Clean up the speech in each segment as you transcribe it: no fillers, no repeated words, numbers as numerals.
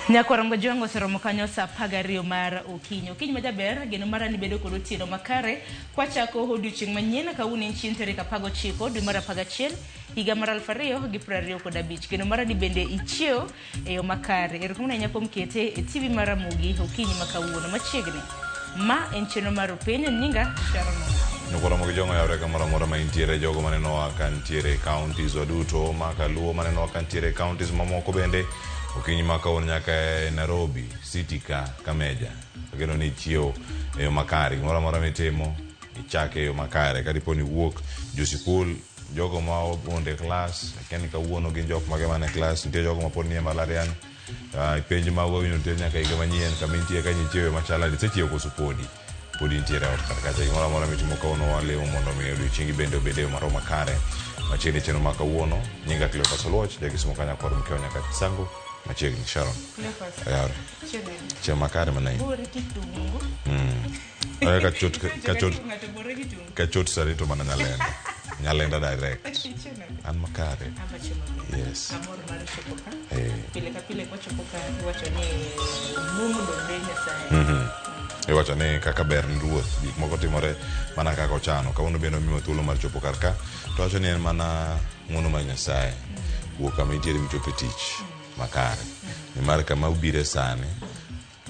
Nyakwarango Jwango oseromo kanyo saa 12 mar okinyi. Okinyi majaber, geno mara ni bedo kod otieno makare. Kwachako odiochieng' manyien kawuono en chieng' tarik 19 dwe mar 11 higa mar 2025. Geno mara ni bende ichiew e yo makare. Erokamano ahinya kuom kete e TV mar Ramogi okinyi ma kawuono machiegni. Ma en chenro mar Rupiny, nyinga Sharon Ong'awo. Nyikwa Ramogi Jong'o yawre kamoro amora ma intiere, jogo manenowa ka ntiere e counties wa duto ma kaluo, manenowa ka ntiere e counties mamoko bende, okinyi ma kawuono nyaka e Nairobi city ka Kameja. Ageno ni ichiewo e yo makare, gimoro amora mitimo ichake e yo makare. Ka dipo ni iwuok jo sikul, jogo ma obondo e klas, akia ni kawuono gin jok mage man e klas, nitie jogo ma pod nie mbalariany. Ah, penj mag wawinjo nitie nyaka higa manyien kama intie ka inchiewe machal nade isechiewo koso podi podi intiere e ot kar kacha gimoro amora mitimo kawuono walemo mondo mi odiochiengi bende obed e yo marom makare machiegni chenro ma kawuono nyinga Cleophas Oluoch jakisumo ka nyakwar mkewa nyaka Kisango machiegni Sharon Cleophas, Ayawre chiedhe. chiemo makare mana in Bore kitungu. Ayo kachot kachot Ng'ato bore kitungu. kachot sani to mana nyalenda nyalenda direct Chiedhe. an makare Apa chiemo maber. Yes. Amor mar chopo ka. Eh. Pile ka pile kwachopo ka iwacho ni duong' odong' ne Nyasaye. Iwacho ni kaka ber ni ruoth gik moko timore mana kaka ochano kawuono bende omiwa thuolo mar chopo kar ka to wacho ni en mana ng'uono mar nyasaye wuok kama intiere michopo e tich makare nimar kama ubire sani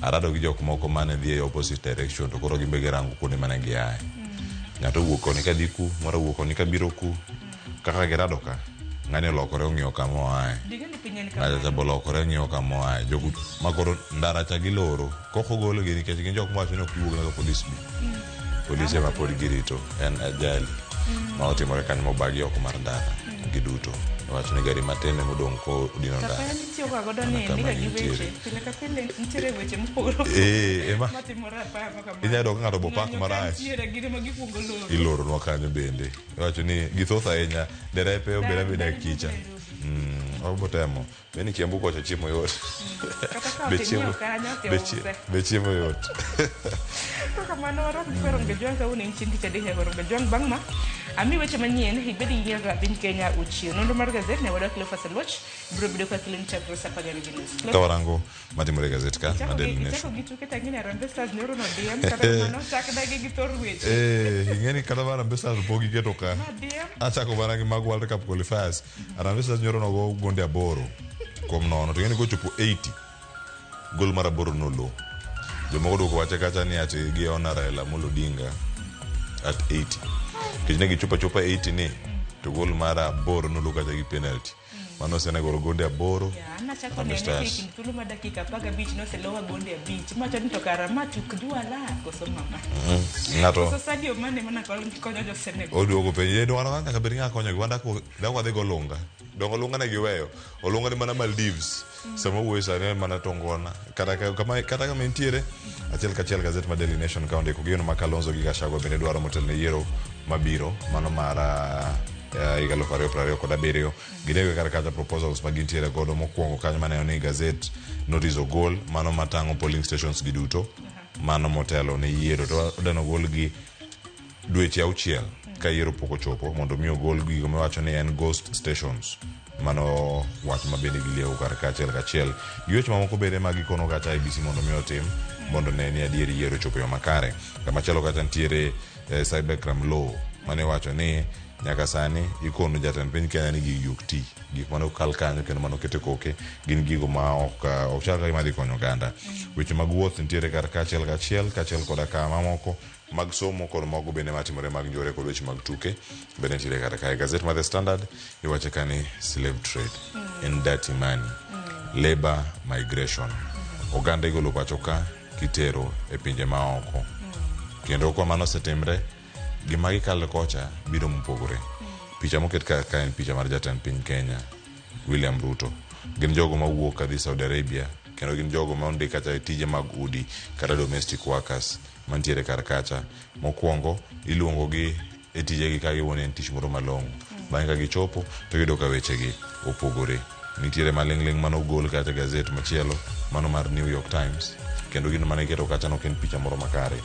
arado gi jok moko mane dhi e opposite direction to koro gimbe girango kuonde mane giaye ng'ato owuok koni kadhi ku moro owuok koni kabiro ku kaka girado ka ng'ani olokore ong'iyo kama oaye Digani piny en ng'ato kamano. cha bolokore ng'iyo kama oaye jogo makoro ndara cha giloro kok ogolgi nikech gin jok mawacho ni ok giwuog nyaka polis bi polis ema pod girito en ajali ma otimore kanyo mobagi oko mar ndara giduto wacho ni gari matin ema odong' ko odino ndara Tapaya mitiyo ga godo Mana ni kama ndika gi gintiere. weche. Pile ka pile nitiere weche mopogore Eh, ema matimore apaya ma kamano. Inyalo yudo ka ng'ato bo park Ng'anyo ka marach. nitiere gin ema gikuongo loro. iloronwa kanyo bende iwacho ni githoth ahinya derepe obed abeda kicha wabo temo beni Kiambu kocha chiemo yot Kata ka Be ok ing'iewo chiemo- kanyo to be iuse. be chiemo yot Kamano warwak kwero Ngejwang' kawuono en chieng' tich adek nyaka Ngejwang' bang' ma ami weche manyien ibed gi ng'eyo kaka piny Kenya ochiew. Nonro mar gazet ne wadwa Cleophas Oluoch biro bedo ka keloni chakre saa 12:30. Ka warango matimore e gazet ka ma Daily Ichako Nation gi tuke tang'e ni Harambee Stars nyoro nodiem kata kamano chak dagi gi thor weche. Eh, ing'e ni kata Harambee Stars pok giketo ka Nodiem. achako mana gi mag World Cup qualifiers Harambee Stars nyoro nogo gonde 8-0 to ing'e ni kochopo 80 gol mar 8 nolo jomoko duoko wache kacha ni ati gi honor Raila Amolo Odinga at 80 nikech ne gichopo achopa 80 ni to gol mar 8 nolo kacha gi penalty mano Senegal gonde 8 Ya, an achako Harambee nene ka e Stars kind thuolo mar dakika 15 noselowa gonde 5. Mawacho ni to kara ma tuk juala koso mama. Ng'ato Koso Sadio Mane mana konyo jo Senegal. Oduogo penj eh, dwaro nyaka bed ng'a konyogi wan dak wadhi golunga dongo olunga ne giweyo olunga ni mana Maldives sama wuoyo sani en mana tongona kata kama kata kama entiere achiel kachiel gazet ma Daily Nation ka ondiko gino ma Kalonzo gi Gachagua bende dwaro motelo ne yiero mabiro mano mar higa 2027 ginego kar kacha proposals ma gintiere godo mokwongo kanyo maneno ni gazet notice ogol mano matang'o polling stations gi duto mano motelo ne yiero to odano ogol gi dweche auchiel ka yiero pok ochopo mondo mi ogol gigo miwacho ni en ghost stations mano wach ma bende giliewo kar kachiel kachiel gi weche mamoko bende ma gikono kacha IEBC mondo mi otim mondo ne ni adier yiero ochopo e yo makare kamachielo kacha nitiere cybercrime law mane iwacho ni nyaka sani ikono jatend piny Kenya ni gigi ok ti gik mane okal kanyo kendo mane oket e koke gin gigo ma ok chal ka gima dhi konyo oganda weche mag wuoth nitiere kar kachiel kachiel kachiel koda ka mamoko mag somo kod mogo bende matimore mag njore kod weche mag tuke bende nitiere kar kae. Gazet mar The Standard iwacho ka ni slave trade en dirty money, labor migration. Oganda igolo pacho ka kitero e pinje maoko. Kendo kwa mano osetimre, gima gikalo kocha biro mopogore. Picha moket kar ka en picha mar jatend piny Kenya William Ruto. Gin jogo mawuok kadhi Saudi Arabia kendo gin jogo ma ondik kacha e tije mag udi kata domestic workers mantiere kar kacha. Mokwongo iluongo gi e tijegi ka giwuoyo ni en tich moro malong'o. Bang'e ka gichopo to giyudo ka wechegi opogore. Nitiere maling'ling' mane ogol kacha e gazet machielo mano mar New York Times kendo gino mane iketo kacha no ok en picha moro makare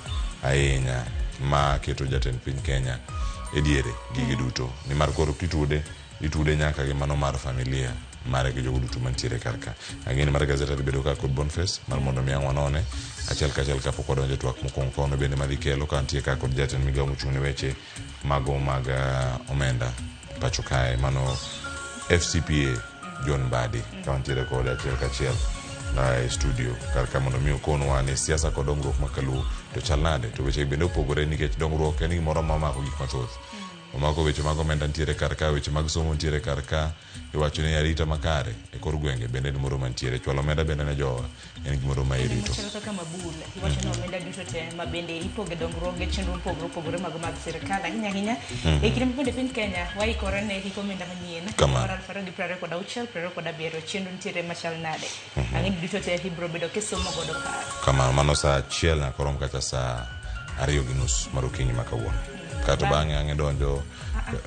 ahinya ma keto jatend piny Kenya e diere gigi duto nimar koro kitude Itude nyaka gi mano mar familia mare gi jogo duto mantiere kar ka. Ang'eni mar gazeta dhi bedo ka kod Boniface mar mondo mi ang' wanone achiel kachiel kapok wadonjo e twak mokwongo kono bende madhi kelo ka nitie ka kod jatend migawo mochung' ne weche mago mag omenda pacho kae mano FCPA John Mbadi ka wantiere kode achiel kachiel e studio kar ka mondo mi okonwa ni siasa kod dongruok ma kaluo to chal nade to weche bende opogore nikech dongruok en gimoro ma omako gik mathoth. Omako weche mag omenda nitiere kar ka, weche mag somo nitiere kar ka, iwacho ni arita makare e kor gwenge bende en gimoro mantiere, chwalo omenda bende ne jowa en gimoro ma irito. Machalo kaka mabul, iwacho ni omenda duto te ma bende ipogo e dongruoge chenro mopogore opogore mago mag sirikal ahinya ahinya e kinde ma bende piny Kenya waikore ne hik omenda manyien Kamano. mar 2026 27 chenro nitiere machal nade ang'e ni duto te ibiro bedo kisomo godo paro. Kamano, mano saa achiel nyaka orom kata saa ariyo gi nus mar okinyi ma kawuono. Kato bang'e ang' idonjo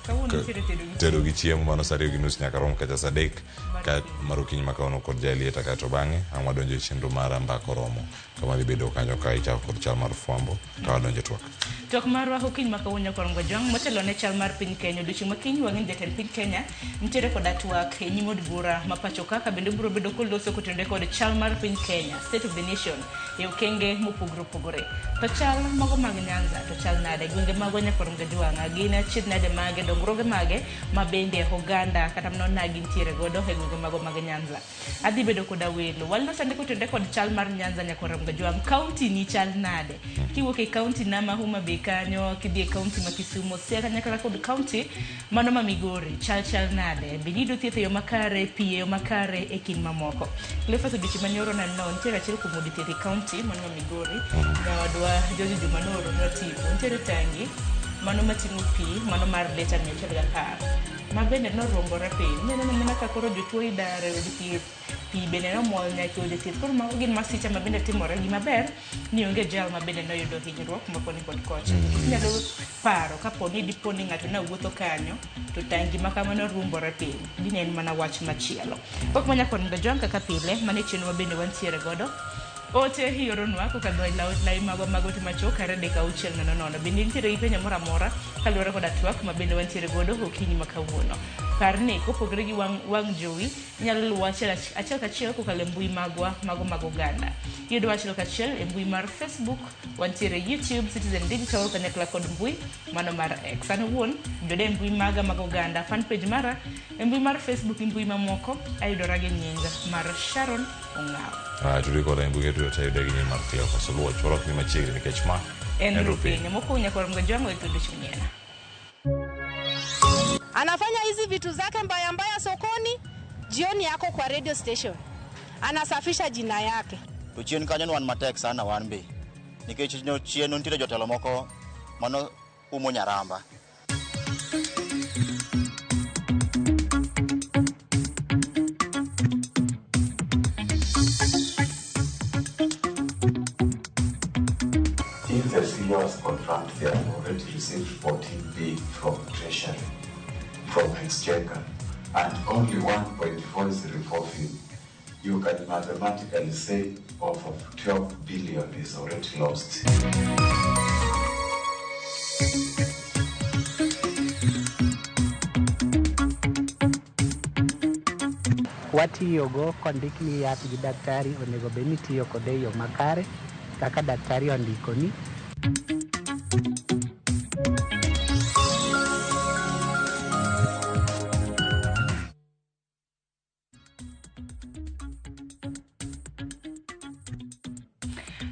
Kawuono nitiere tedo gi tedo gi chiemo mano saa ariyo gi nus nyaka rom kata saa adek ka mar okinyi ma kawuono kod Jalieta kato bang'e ang' wadonjo e chenro mar mbaka oromo kama dhi bedo kanyo ka ichako kod chal mar fwambo ka wadonjo e twak. Twak marwa okinyi ma kawuono nyakwar Ngwajwang' motelo ne chal mar piny Kenya odiochieng' ma kiny wang'e ni jatend piny Kenya nitiere koda twak e nyim od bura ma pacho ka ka bende obiro bedo koloso kotenore kod chal mar piny Kenya state of the nation e okenge mopogore opogore. To chal mago mag Nyanza to chal nade gwenge magwa nyakwar Ngwajwang' gin achiedh nade mage dongruoge mage ma bende oganda kata mana onagi nitiere godo e gwenge mago mag Nyanza. Adhi bedo koda welo. Waloso ane kotenore kod chal mar Nyanza nyakwar Ngwajwang'. County ni chal nade? Kiwuok e county na ma Homa Bay kanyo, kidhi e county ma Kisumu, Siaya kanyakla kod county mano ma Migori, chal chal nade? Be iyudo thieth e yo makare, pi e yo makare e kind mamoko? Cleophas odiochieng' manyoro naneno nitiere achiel kuom udi thieth e county mano ma Migori, nyawadwa George Juma nooronwa tipo. Nitiere tangi mano mating'o pi mano mar lita 110 ma bende noruombore piny. Ineno mana ka koro jotuo idaro e od thieth, pi bende nomol nyaka e od thieth. Koro mago gin masiche ma bende timore. Gima ber ni onge jal ma bende noyudo hinyruok ma koni kod kocha. Inyalo paro kapo ni dipo ni ng'ato ne wuotho kanyo to tangi ma kamano ruombore piny, dine en mana wach machielo. Pok ma nyakwar Ngwajwang' kaka pile, mano e chenro ma bende wantiere godo. Ote ioronwa kokadho e lai magwa mag ote machuok kar adek auchiel nono nono. Bende nitiere gi penjo moro amora kaluwore koda twak ma bende wantiere godo okinyi ma kawuono. Par ni kopogore gi wang' jowi, inyalo luwo achiel achiel kachiel kokalo e mbui magwa mago mag oganda. Iyudowa achiel kachiel e mbui mar Facebook, wantiere YouTube, Citizen Digital kanyakla kod mbui mano mar X. An owuon, yuda e mbui maga mag oganda, fan page mara e mbui mar Facebook gi mbui mamoko ayudora gi nying mar Sharon Ong'aw. Tudri koda e mbui duto tayude gi nying mar Cleophas Oluoch. Warwakni machiegni nikech ma En en Rupiny. Rupiny. Mokwongo nyakwar Ngwajwang' we odiochieng' manyien. Anafanya hizi vitu zake mbaya mbaya sokoni, jioni yako kwa radio station anasafisha jina yake. To chien kanyo ne wan matek sana wan be. Nikech no chien nitiere jotelo moko mano umo nyaramba. If the CEO has confirmed they have already received 14 B from Treasury, from Exchequer, and only 1.4 is RECOFIN, you can mathematically say over 12 billion is already lost. Watiyogo kondikni yath gi daktari onego bed ni itiyo kode e yo makare kaka daktari ondikoni.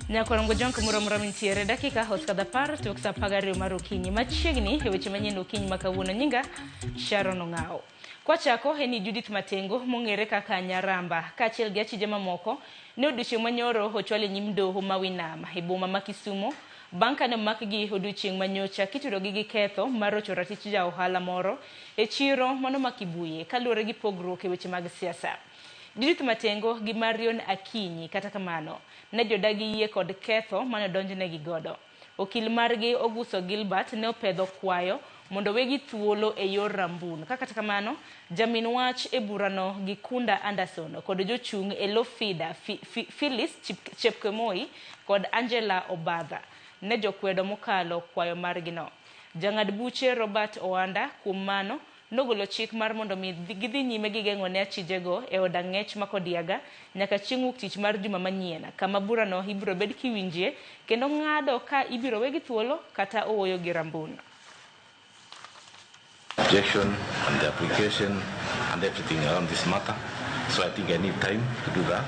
Nyakwar Ngwajwang' kamoro amora mintiere dakika osekadho apar tok sa apar gariyo mar okinyi machiegni e weche manyien okinyi ma kawuono nyinga Sharon Ong'aw. Kwachako en ni Judith Matengo mong'ere kaka Nyaramba kaachiel gi achije mamoko ne odiochieng' manyoro ochwal e nyim doho ma Winam e boma ma Kisumu bang' kane omakgi odiochieng' manyocha kitudogi gi ketho mar rocho ratich ja ohala moro e chiro mano ma Kibuye kaluwore gi pogruok e weche mag siasa. Judith Matengo gi Marion Akinyi kata kamano ne jodagi yie kod ketho mane odonjnegi godo. Okil margi Oguso Gilbert ne opedho kwayo mondo wegi thuolo e yor rambun. Ka kata kamano, jamin wach e burano gi Kunda Anderson kod jochung' e lo FIDA Phyllis Chepkemoi kod Angela Obadha ne jokwedo mokalo kwayo margi no. Jang'ad buche Robert Oanda kuom mano nogolo chik mar mondo mi gidhi nyime gi geng'o ne achijego e od ang'ech ma Kodiaga nyaka chieng' wuok tich mar juma manyien, kama burano ibiro bed kiwinjie kendo ng'ado ka ibiro wegi thuolo kata owoyo gi rambun. Objection and the application and everything around this matter. So I think I need time to do that.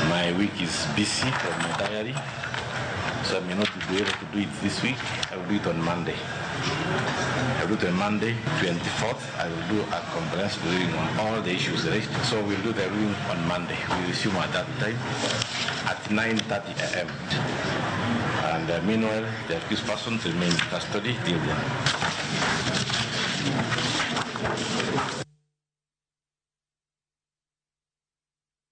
My week is busy on my diary, so I may not be able to do it this week. I will do it on Monday. I will do it on Monday, 24th. I will do a comprehensive ruling on all the issues raised. So we'll do the ruling on Monday. We resume at that time at 9:30 a.m. And meanwhile, the accused persons remain in custody till then.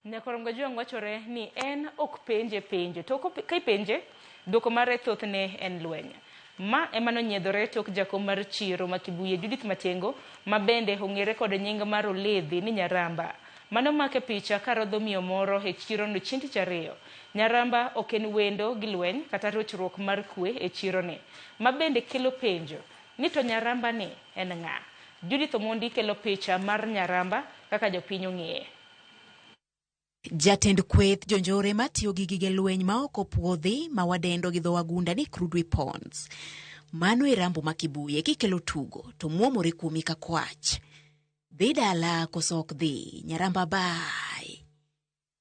Nyakorom Gajwang' wachore ni en ok penje penjo, to ka ipenje, dwoko mare thothne en lweny. Ma ema nonyiedhore tok jakom mar chiro ma Kibuye Judith Matengo, ma bende ong'ere kod nying mar Oledhi ni Nyaramba. Mano make picha karodho miyo moro e chirono chieng' tich ariyo. Nyaramba ok en wendo gi lweny kata rochruok mar kwe e chirone, ma bende kelo penjo ni to Nyaramba ni en ng'a? Judith Omondi kelo picha mar Nyaramba kaka jopiny ong'eye. Jatend kweth jonjore matiyo gi gige lweny ma ok opuodhi ma wadendo gi dho wagunda ni crude weapons. Mano e rambo ma Kibuye kikelo tugo to muomore kuomi ka kwach. Dhi dala koso ok dhi, Nyaramba bye.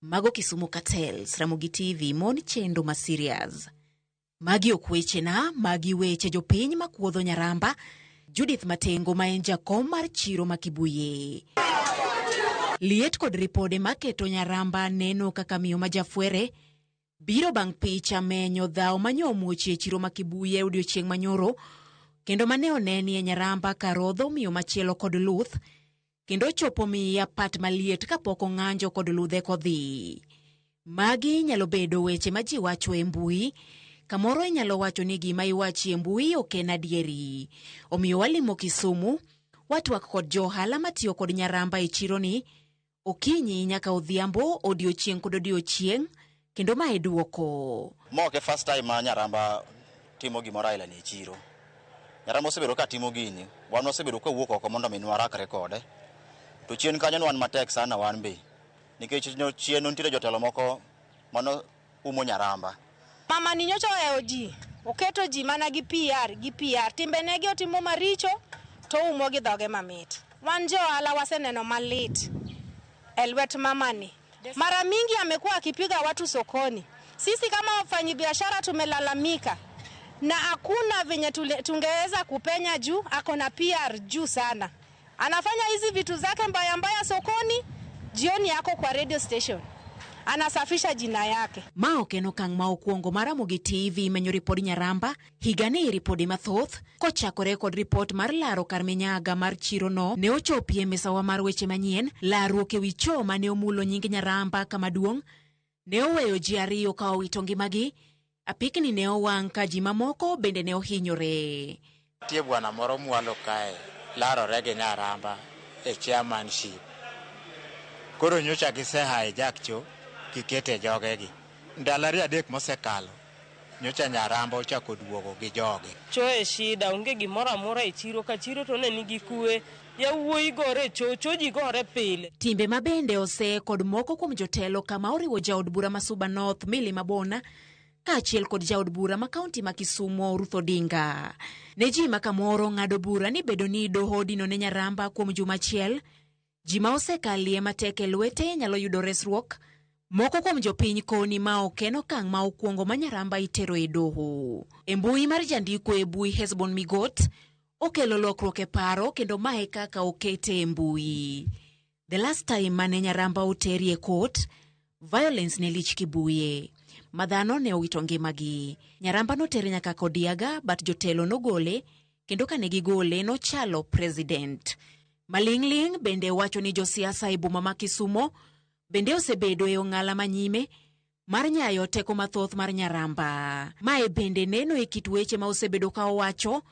Mago Kisumu Cartels, Ramogi TV, mon chendo ma serious. Magi ok wechena, magi weche jopiny makuodho Nyaramba. Judith Matengo ma en jakom mar chiro ma Kibuye. Liet kod ripode maketo Nyaramba neno kaka miyo ma jafwere biro bang' picha menyo dhawo manyo omuochi e chiro ma Kibuye odiochieng' manyoro, kendo mane onenie e Nyaramba karodho miyo machielo kod luth, kendo chopo miya pat maliet kapok ong'anjo kod ludhe kodhi. Magi nyalo bedo weche ma ji wacho e mbui. Kamoro inyalo wacho ni gima iwachi e mbui ok en adieri. Omiyo walimo Kisumu, watwak kod jo ohala matiyo kod Nyaramba e chironi okinyi nyaka odhiambo, odiochieng' kod odiochieng', kendo mae duoko. Ma ok e first time ma Nyaramba timo gimoro aila ni e chiro. Nyaramba osebedo ka timo gini, wan wasebedo ka wuok oko mondo mi warakre kode. To chien kanyo ne wan matek sana wan be, nikech chien nitiere jotelo moko mano umo Nyaramba. Mama ni nyocha ohewo ji, oketo ji mana gi PR, gi PR. Timbene gi otimo maricho to oumo gi dhoge mamit. Wan jo ohala waseneno malit e lwet mama ni. Mara mingi amekuwa akipiga watu sokoni. Sisi kama wafanyibiashara tumelalamika na hakuna venye tungeweza kupenya juu, ako na PR juu sana. Anafanya hizi vitu zake mbaya mbaya sokoni, jioni yako kwa radio station. Anasafisha jina yake. Ma ok en okang' ma okwongo mar Ramogi TV menyo ripod Nyaramba, higani ripode mathoth, kochakore kod ripot mar laro kar minyaga mar chirono ne ochopi e misawa mar weche manyien, larruok ewi choo mane omulo nying Nyaramba kama duong', ne oweyo ji ariyo ka owito ngimagi, apikni ne owang' ka ji mamoko bende ne ohinyore. Nitie bwana moro mwalo kae, larore gi Nyaramba e chairmanship. Koro nyocha gise hijack cho, gikete jogegi. Ndalo ariyo adek mosekalo, nyocha Nyaramba ochako duogo gi joge. Choo e shida, onge gimoro amora e chiro, ka chiro to ne nigi kwe. Yawuoyi gore cho, cho ji gore pile. Timbe ma bende ose kod moko kuom jotelo kama oriwo jaod bura ma Suba North Millie Mabona, kaachiel kod jaod bura ma kaunti ma Kisumo Ruth Odinga. Ne ji ma kamoro ng'ado bura ni bedo ni doho odino ne Nyaramba kuom juma achiel, ji ma osekalie matek e lwete nyalo yudo resruok. Moko kuom jopiny koni ma ok en okang' ma okwongo ma Nyaramba itero e doho. E mbui mar jandiko e bui Hesbon Migot, okelo lokruok e paro kendo mae kaka okete e mbui. The last time mane Nyaramba oteri e court, violence ne lich Kibuye. Ma dhano ne owito ngimagi. Nyaramba notere nyaka Kodiaga, but jotelo nogole, kendo kane gigole nochalo president. Maling'ling' bende wacho ni josiasa e boma ma Kisumo bende osebedo e ong'ala manyime mar nyayo teko mathoth mar Nyaramba. Mae bende neno e kit weche ma osebedo ka owacho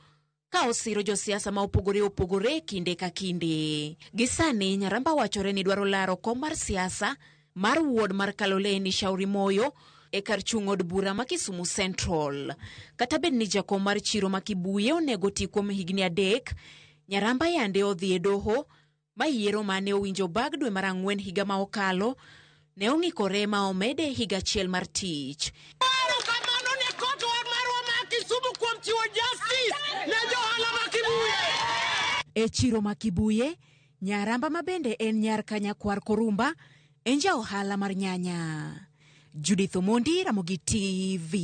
ka osiro josiasa ma opogore opogore kinde ka kinde. Gi sani Nyaramba wachore ni dwaro laro kom mar siasa mar wuod mar Kaloleni Shauri Moyo e kar chung' od bura ma Kisumu Central. Kata bed ni jakom mar chiro ma Kibuye onego ti kuom higni 3, Nyaramba yande odhi e doho ma yiero mane owinjo bag dwe mar ang'wen higa ma okalo ne ong'ikore ma omede higa achiel mar tich. Erokamano ne kot marwa ma Kisumu kuom chiwo justice ne johala ma Kibuye. E chiro ma Kibuye, Nyaramba ma bende en nyar Kanyakwar Korumba en ja ohala mar nyanya. Judith Omondi, Ramogi TV.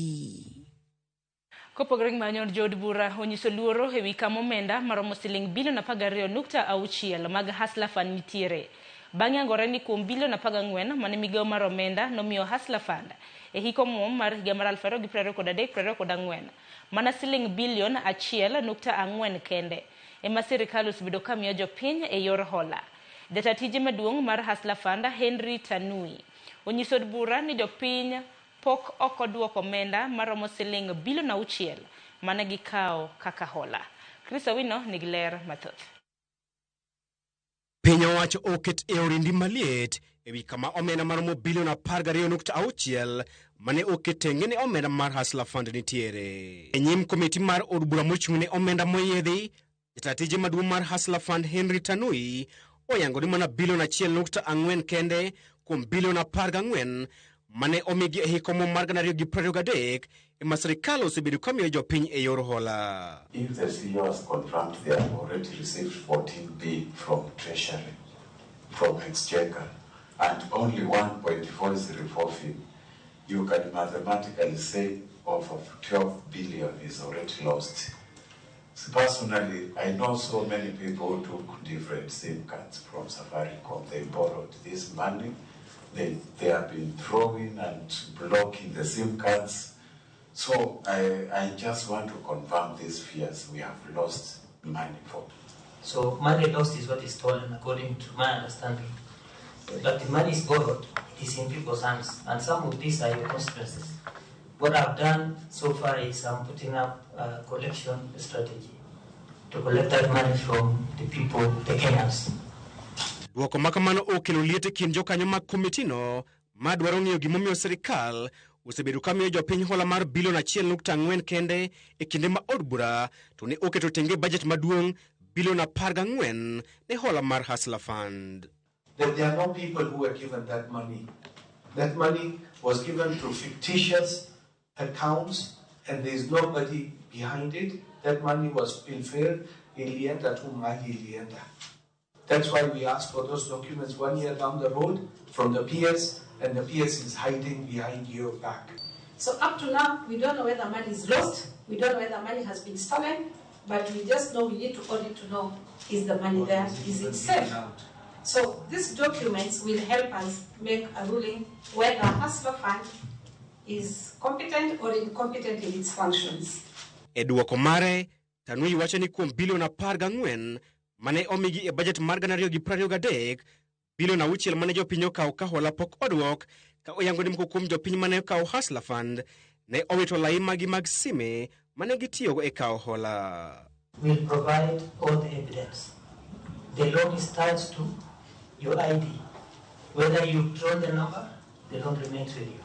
Kopogore gi mano, jood bura onyiso luoro ewi kama omenda maromo siling bilion 12.6 mag Hustler Fund nitiere. Bang' yangore ni kuom bilion 14 mane migawo mar omenda nomiyo Hustler Fund e hik omuom mar higa mar 2023-2024, mana siling bilion 1.4 kende ema sirikal osebedo ka miyo jopiny e yor hola. Jata tije maduong' mar Hustler Fund Henry Tanui onyiso od bura ni jopiny pok ok oduoko omenda maromo siling bilion 6 mane gikawo kaka hola. Chris Owino nigi ler mathoth. Piny owacho oket e orindi maliet ewi kama omenda maromo bilion 12.6 mane oket tenge ne omenda mar Hustler Fund nitiere. E nyim komiti mar od bura mochung' ne omenda moyiedhi, jata tije maduong' mar Hustler Fund Henry Tanui oyango ni mana bilion 1.4 kende kuom bilion 14 mane omigi e hik omuom mar 2023 ema sirikal osebedo ka miyo jopiny e yor hola. If the CEO has confirmed they have already received 14B from Treasury, from Exchequer, and only 1.4 is revolving, you can mathematically say over 12 billion is already lost. So personally, I know so many people who took different SIM cards from Safaricom. They borrowed this money. They have been throwing and blocking the SIM cards. So I just want to confirm these fears. We have lost money for. So money lost is what is stolen, according to my understanding. But the money is borrowed, it is in people's hands, and some of these are your constituencies. What I've done so far is I'm putting up a collection strategy to collect that money from the people, the Kenyans. Dwoko ma kamano okelo liet e kind jokanyo mag komitino madwaro ng'eyo gimomiyo sirikal osebedo ka miyo jopiny hola mar bilion 1.4 kende e kinde ma od bura to ne oketo tenge bajet maduong' bilion 14 ne hola mar Hustler Fund. That there are no people who were given that money. That money was given through fictitious accounts and there is nobody behind it. That money was pilfered, ilienda tu mahali ilienda. That's why we asked for those documents 1 year down the road from the PS, and the PS is hiding behind your back. So up to now, we don't know whether money is lost, we don't know whether money has been stolen, but we just know we need to audit to know, is the money there, is it safe? So these documents will help us make a ruling whether Hustler Fund is competent or incompetent in its functions. E duoko mare, Tanui wacho ni kuom bilion 14 mane omigi e bajet mar 2023, bilion 6 mane jopiny okawo ka hola pok odwok, ka oyango ni moko kuom jopiny mane okawo Hustler Fund ne owito lai magi mag sime mane gitiyogo e kawo hola. We'll provide all the evidence. The loan is tied to your ID. Whether you've drawn the number, the loan remains with you.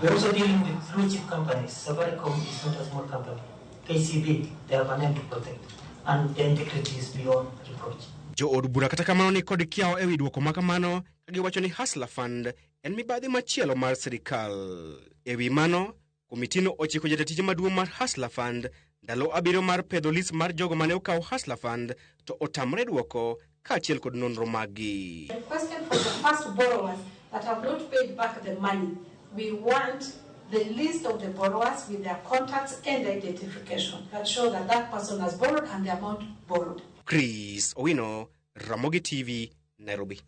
We're also dealing with blue chip companies. Safaricom is not a small company. KCB, they have a name to protect, and their integrity is beyond reproach. Jo od bura kata kamano ni kod kiawa ewi duoko ma kamano ka giwacho ni Hustler Fund en mibadhi machielo mar sirikal. Ewi mano, komitino ochiko jatatije maduong' mar Hustler Fund ndalo 7 mar pedho list mar jogo mane okawo Hustler Fund to otamre duoko kaachiel kod nonro maggi. Requested for the first borrowers that have not paid back the money. We want the list of the borrowers with their contacts and identification that show that that person has borrowed and the amount borrowed. Chris Owino, Ramogi TV, Nairobi.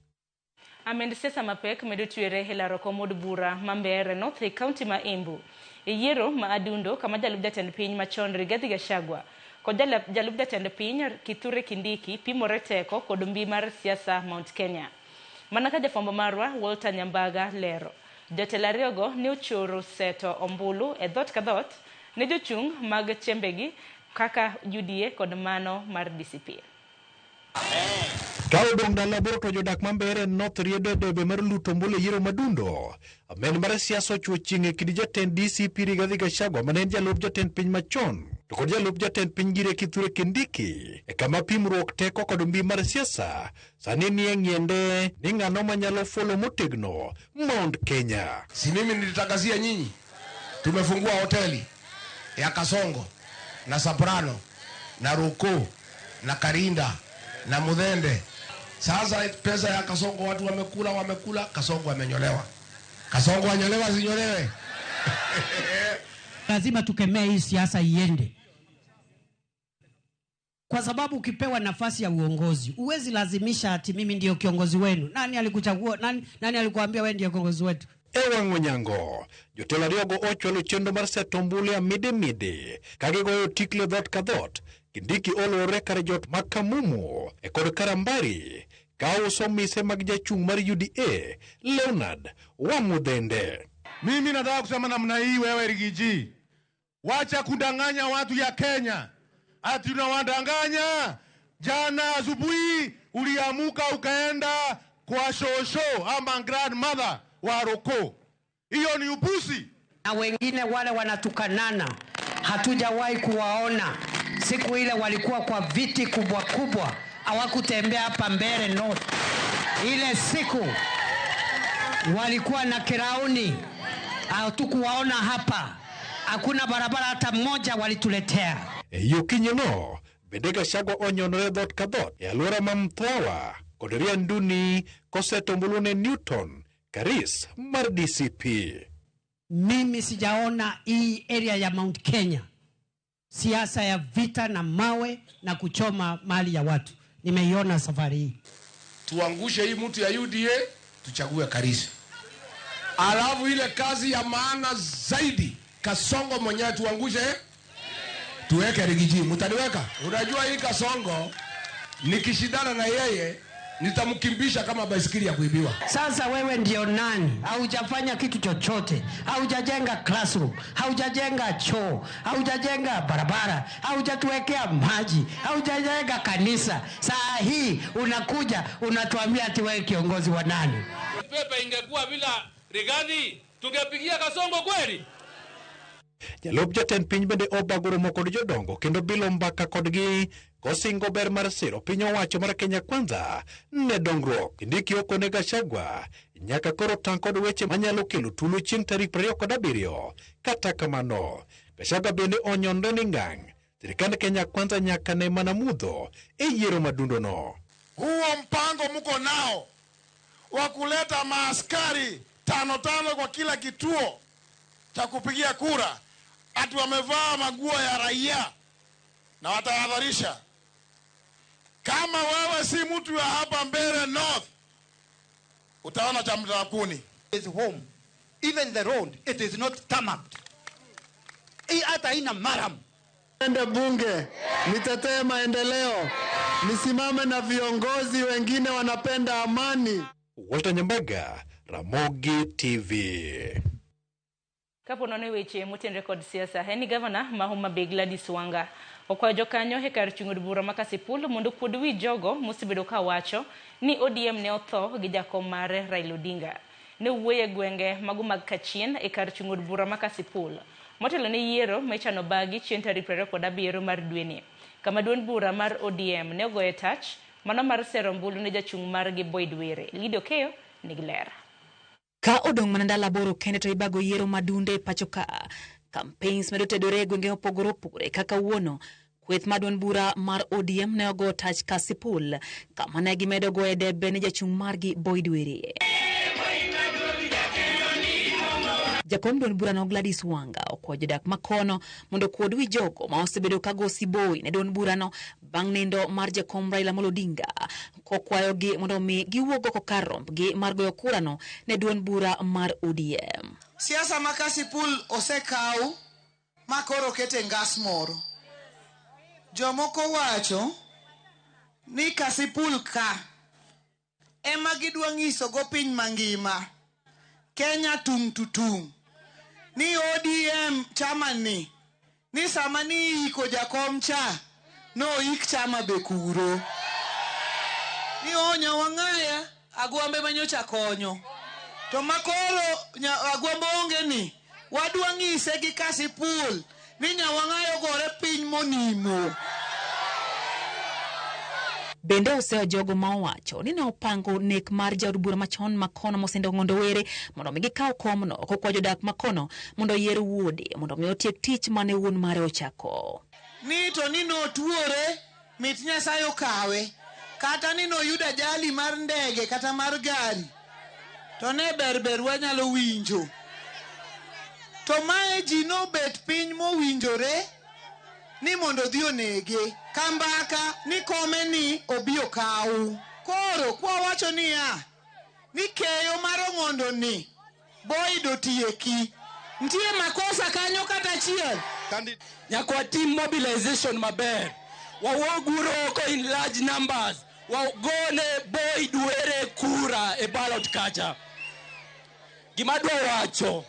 Amend siasa mapek medo twere e laro kom od bura ma Mbeere North e kaunti ma Embu. E yiero ma Adundo kama jalup jatend piny machon Rigathi Gachagua kod jalup jatend piny Kithure Kindiki pimore teko kod mbi mar siasa Mount Kenya. Mana ka jafwambo marwa Walter Nyambaga lero. Jotelo ariyogo ne ochoro seto ombulu e dhoot ka dhoot ne jochung' mag chembegi kaka UDA kod mano mar DCP. Ka odong' ndalo 8 to jodak ma Mbeere North riedo e debe mar luto ombulu e yiero madundo. Amen mar siasa ochuo chieng' e kind jatend DCP Rigathi Gachagua mane en jalup jatend piny machon to kod jalup jatend piny Gire Kithure Kindiki e kama pimruok teko kod mbi mar siasa sani nie ng'iende ni ng'ano manyalo fuolo motegno Mount Kenya. Si mimi nilitangazia nyinyi, tumefungua hoteli ya Kasongo na Soprano na Ruku na Karinda na Mudhende. Sasa pesa ya Kasongo watu wamekula, wamekula, Kasongo amenyolewa. Kasongo anyolewa, sinyolewe? Lazima tukemee hii siasa iende, kwa sababu ukipewa nafasi ya uongozi huwezi lazimisha ati mimi ndio kiongozi wenu. Nani alikuchagua? Nani alikuambia wewe ndio kiongozi wetu? E wang' Onyango, jotelo ariyogo ochwalo chenro mar seto ombulu e mide mide ka gigoyo tikle dhoot ka dhoot. Kindiki oluwore kar jot ma Kamumu e kod Karambari ka uso mise mag jachung' mar UDA Leonard Wamudhende. Mimi nataka kusema namna hii, wewe Rigiji, wacha kudanganya watu ya Kenya ati unawadanganya. Jana asubuhi uliamuka ukaenda kwa shosho ama grandmother wa Roko. Hiyo ni upusi. Na wengine wale wanatukanana hatujawahi kuwaona. Siku ile walikuwa kwa viti kubwa kubwa, hawakutembea hapa Mbeere North. Ile siku walikuwa na kirauni, hatukuwaona hapa. Hakuna barabara hata moja walituletea. E yo kinyeno, bende Gachagua onyonore dhoot ka dhoot e alwora ma Mtwawa kod Rianduni koseto ombulu ne Newton Karis mar DCP. Mimi sijaona hii area ya Mount Kenya siasa ya vita na mawe na kuchoma mali ya watu. Nimeiona safari hii. Tuangushe hii mtu ya UDA, tuchague Karisi. Alafu ile kazi ya maana zaidi, Kasongo mwenyewe tuangushe, tuweke Rigiji. Mtaniweka? Unajua hii Kasongo nikishindana na yeye nitamkimbisha kama baisikeli ya kuibiwa. Sasa wewe ndio nani? Haujafanya kitu chochote. Haujajenga classroom, haujajenga choo, haujajenga barabara, haujatuwekea maji, haujajenga kanisa. Saa hii unakuja unatuambia ati wewe kiongozi wa nani? Pepe ingekuwa bila Rigathi tungepigia Kasongo kweli? Jalup jatend piny bende obago romo kod jodongo kendo bilo mbaka kodgi kosingo ber mar siro piny owacho mar Kenya Kwanza ne dongruok. Kindiki okone Gachagua nyaka koro tang' kod weche manyalo kelo tulo chieng' tarik 27. Kata kamano, Gachagua bende onyonre ni ngang' sirikand Kenya Kwanza nyaka ne mana mudho e yiero madundono. Huo mpango mko nao wa kuleta maaskari 5-5 kwa kila kituo cha kupigia kura, ati wamevaa maguo ya raia, na watahadharisha. Kama wewe si mtu wa hapa Mbeere North, utaona cha mtakuni. Is home. Even the road, it is not tarmacked. Hii hata ina maram. Ende bunge, nitetee maendeleo, nisimame na viongozi wengine wanapenda amani. Walter Nyambaga, Ramogi TV. Kapo nono weche motenre kod siasa, en ni gavana ma Homa Bay Gladys Wanga okwayo jokanyo e kar chung' od bura ma Kasipul mondo okuod wi jogo mosebedo ka wacho ni ODM ne otho gi jakom mare Raila Odinga. Ne owuoyo e gwenge mago mag Kachien e kar chung' od bura ma Kasipul motelo ne yiero ma ichano bagi chieng' tarik 27 mar dweni, kama duond bura mar ODM ne ogoye tach mano mar sero ombulu ne jachung' margi Boyd Were. Lido Keyo nigi ler. Ka odong' mana ndalo 8 kende to ibago yiero madunde e pacho ka. Campaigns medo tedore e gwenge mopogore opogore kaka wuono. Kweth mar duond bura mar ODM ne ogo tach Kasipul kama ne gimedo goye debe ne jachung' margi Boyd Were. Jakom duond burano Gladys Wanga okwayo jodak makono mondo okuod wi jogo ma osebedo ka go siboi ne duond burano bang' nindo mar jakom Raila Amolo Odinga, kokwayogi mondo mi giwuog oko kar rombgi mar goyo kurano ne duond bura mar ODM. Siasa ma Kasipul osekaw ma koro kete ngas moro. Jomoko wacho ni Kasipul ka ema gidwa nyiso go piny mangima Kenya tung' to tung' ni ODM chama ni sama ni iko jakom cha no ik chama be kuro ni onya wang'aya agwambe manyocha konyo to makoro agwambo onge ni wadwa ng'ise gi Kasipul Ni Nyawang'ayo gore piny monimo. Bende oseyo jogo ma owacho ni ne opango nek mar jaod bura machon makono Mosindo Ong'ondo Were mondo mi gikaw komno kokwa jodak makono mondo oyier wuode mondo mi otiek tich mane wuon mare ochako. Ni to ni notuore mit Nyasaye okawe, kata ni noyudo ajali mar ndege kata mar gari, to ne ber ber wanyalo winjo. To mae ji nobet piny mowinjore ni mondo odhi onege. Kambaka ni kome ni obi okaw. Koro kwawacho niya, ni keyo mar Ong'ondo ni Boyd otieki. Nitie makosa kanyo kata achiel. Nyaka watim mobilization maber. Wawuog uru oko in large numbers. Wagone Boyd Were kura e ballot kacha. Gima adwa wacho,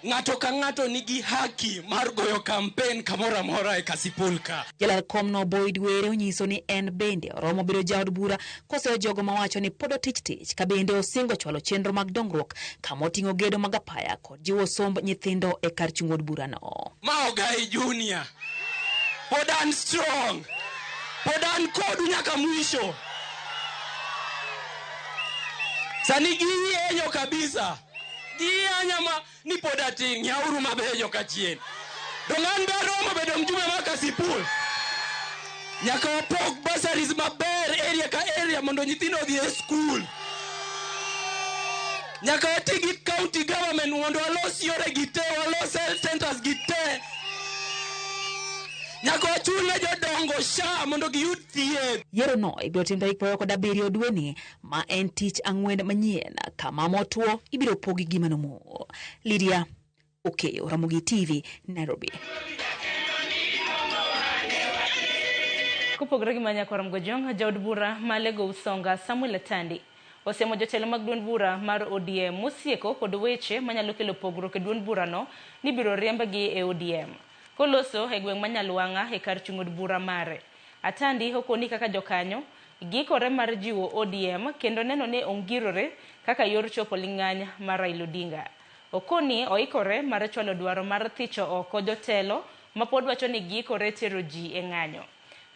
ng'ato ka ng'ato nigi haki mar goyo campaign kamoro amora e Kasipul ka. Jalar komno Boyd Were onyiso ni en bende oromo bedo jaod bura koseyo jogo mawacho ni pod otich tich ka bende osingo chwalo chenro mag dongruok kama oting'o gedo mag apaya kod jiwo somb nyithindo e kar chung' od burano. Ma Ogai Junior, pod an strong, pod an kodu nyaka mwisho. Sani giyenyo kabisa. Giyanya ma ni pod atin, yauru mabeyo kachien. Dong an be aromo bedo mjumbe mar Kasipul. Nyaka wapog bursaries maber area ka area mondo nyithindo odhi e skul. Nyaka wati gi county government mondo walos yore gi te, walos health centers gi te. Nyaka wachul ne jodongo SHA mondo giyud thieth. Yiero no ibiro tim tarik 27 dweni ma en tich ang'wen manyien kama motwo ibiro pogi gima nomo. Lydia Okeyo, Ramogi TV, Nairobi. Kopogore gi Manyakwaram Gojong, jaod bura ma Lego Usonga Samuel Atandi osemo jotelo mag duond bura mar ODM mosieko kod weche manyalo kelo pogruok e duond burano ni biro riembgi e ODM. Koloso e gweng' ma Nyalwang'a e kar chung' od bura mare. Atandi okoni kaka jokanyo giikore mar jiwo ODM kendo neno ni ongirore kaka yor chopo ling'any mar Raila Odinga. Okoni oikore mar chwalo dwaro mar thicho oko jotelo mapod wacho ni giikore tero ji e ng'anyo.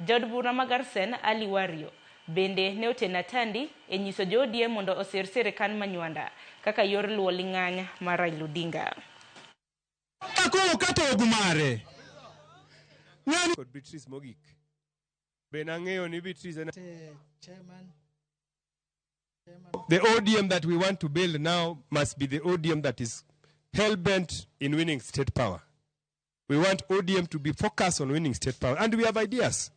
Jaod bura ma Garsen Ali Wario bende ne oteno Atandi e nyiso jo ODM mondo osir sirikal Manywanda kaka yor luwo ling'any mar Raila Odinga. Koro kata ogumare. Kod Beatrice mogik. Be nang'eyo ni Beatrice en The ODM that we want to build now must be the ODM that is hell-bent in winning state power. We want ODM to be focused on winning state power. And we have ideas.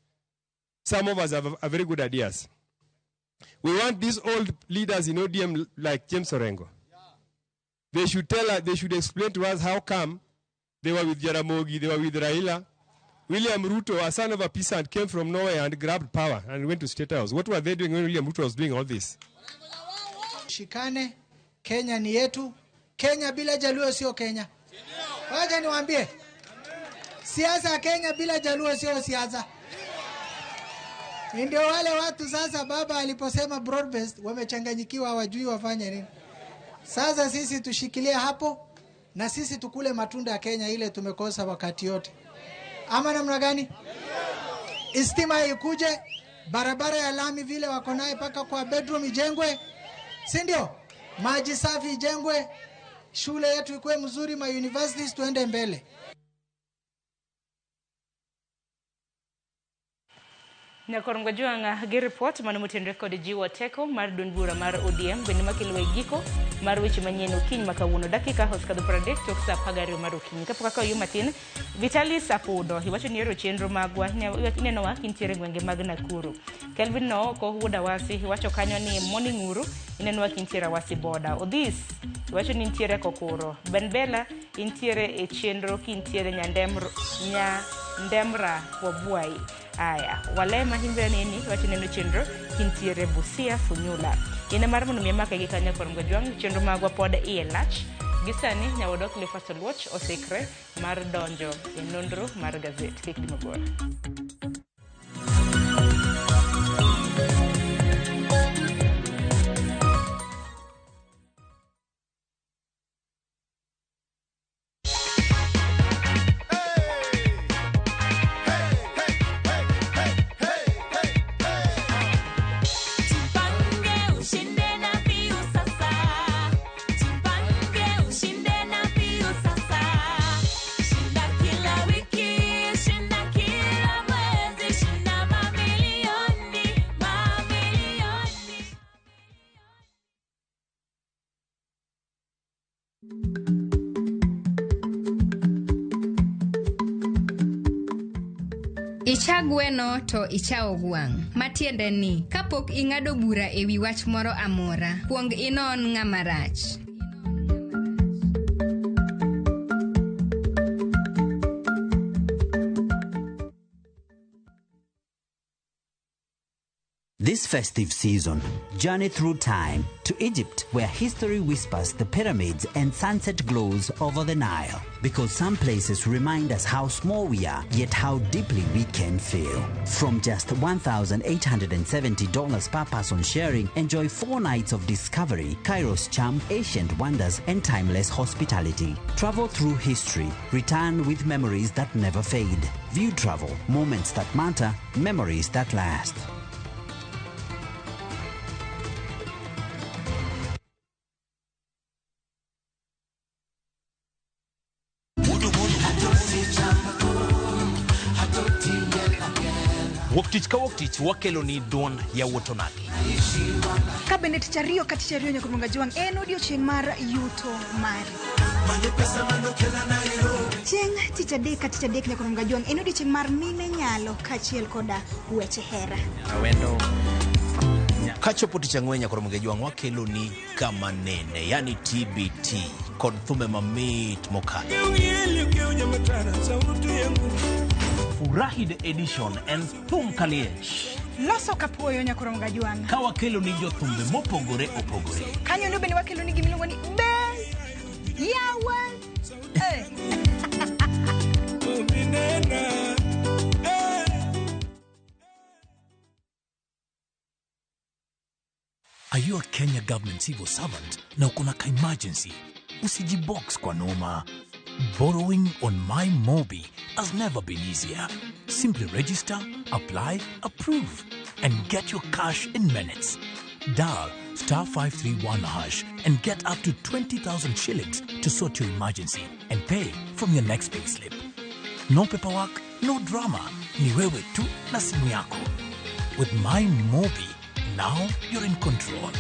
Some of us have very good ideas. We want these old leaders in ODM like James Orengo. They should tell us, they should explain to us how come they were with Jaramogi, they were with Raila. William Ruto, a son of a peasant, came from nowhere and grabbed power and went to State House. What were they doing when William Ruto was doing all this? Shikane, Kenya ni yetu. Kenya bila Jaluo sio Kenya. Wacha niwaambie. Siasa Kenya bila Jaluo sio siasa. Ndio wale watu sasa baba aliposema broad based wamechanganyikiwa, hawajui wafanye nini. Sasa sisi tushikilie hapo na sisi tukule matunda ya Kenya ile tumekosa wakati yote. Ama namna gani? Istima ikuje, barabara ya lami vile wako naye paka kwa bedroom ijengwe, si ndio? Maji safi ijengwe, shule yetu ikuwe mzuri, ma universities tuende mbele. Nyakorongo Jwang'a gi report mane motenore kod jiwo teko mar duond bura mar ODM bende makelo e giko mar weche manyien okinyi ma kawuono dakika osekadho 30 tok saa 12 mar okinyi. Kapok akawo yo matin, Vitalis Apudo iwacho ni ero chenro magwa inenowa kintiere gwenge mag Nakuru. Kelvin Nooko wuod Awasi iwacho kanyo ni morning uru inenowa kintiere Awasi boda. Odhis iwacho ni nitiere Kokoro. Benbela intiere e chenro kintiere Nyandemra Wabwai. Aya, walema himbere nini wacho neno chenro kintiere Busia Funyula. Ine mar mondo mi amake gi kanyo kod Ngojwang' chenro magwa pod iye lach. Gi sani nyawodo Cleophas Oluoch osikre mar donjo e nonro mar gazet. Kik dhi mabor. Icha gweno to ichawo gwang'. Matiende ni, kapok ing'ado bura e wi wach moro amora, kuong inon ng'ama rach. This festive season, journey through time to Egypt, where history whispers the pyramids and sunset glows over the Nile. Because some places remind us how small we are, yet how deeply we can feel. From just $1,870 per person sharing, enjoy 4 nights of discovery, Cairo's charm, ancient wonders, and timeless hospitality. Travel through history, return with memories that never fade. View travel, moments that matter, memories that last. Wuok tich ka wuok tich wakelo ni duond yawuot onagi. Ka bende tich ariyo ka tich ariyo nyaka Munga Jwang' en odiochieng' mar yuto mari. Chieng' tich adek ka tich adek nyaka Munga Jwang' en odiochieng' mar mine nyalo kaachiel koda weche hera. Awendo. Kachopo tich ang'wen nyaka Munga Jwang' wakelo ni kama nene, yani TBT kod thumbe mamit mokalo. Furahi the edition en thum kaliech. Loso kapuoyo nyaka Munga Jwang'. Ka wakelo ni jothumbe mopogore opogore. Kanyo ndo bende wakelo ni gimiluongo ni be yawa. Are you a Kenya government civil servant na uko na ka emergency? Usijibox kwa noma. Borrowing on MyMobi has never been easier. Simply register, apply, approve, and get your cash in minutes. Dial *531# and get up to 20,000 shillings to sort your emergency and pay from your next payslip. No paperwork, no drama. Ni wewe tu na simu yako. With MyMobi, now you're in control.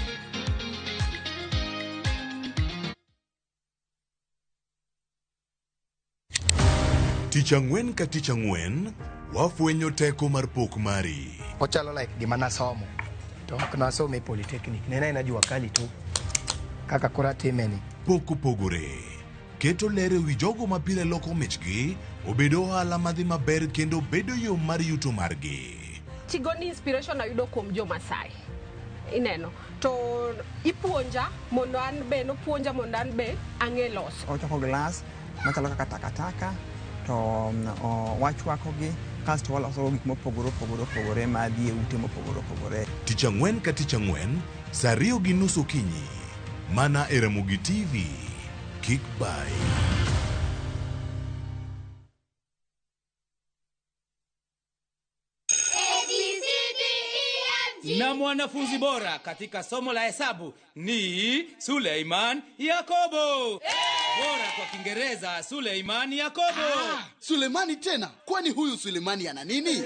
Tich ang'wen ka tich ang'wen, wafwenyo teko mar pok mari. Ochalo like gima nasomo. To ok nasomo e polytechnic. Ne en jua kali tu. Kaka koro atime ni. Pok opogore. Keto ler e wi jogo ma pile loko michgi, obedo ohala madhi maber kendo bedo yo mar yuto margi. Tigoni inspiration ayudo kuom jo Masai. Ineno. To ipuonja mondo an be, nopuonja mondo an be ang'e loso. Ochoko glass machalo kaka takataka. To wachwakogi kasto waloso gik mopogore opogore opogore madhi e ute mopogore opogore. Tich ang'wen ka tich ang'wen, saa 2:30 okinyi, mana e Ramogi TV. Kik bai. Na mwanafunzi bora katika somo la hesabu ni Suleiman Yakobo. Bora kwa Kiingereza Suleiman Yakobo. Sulemani tena? Kwani huyu Sulemani ana nini?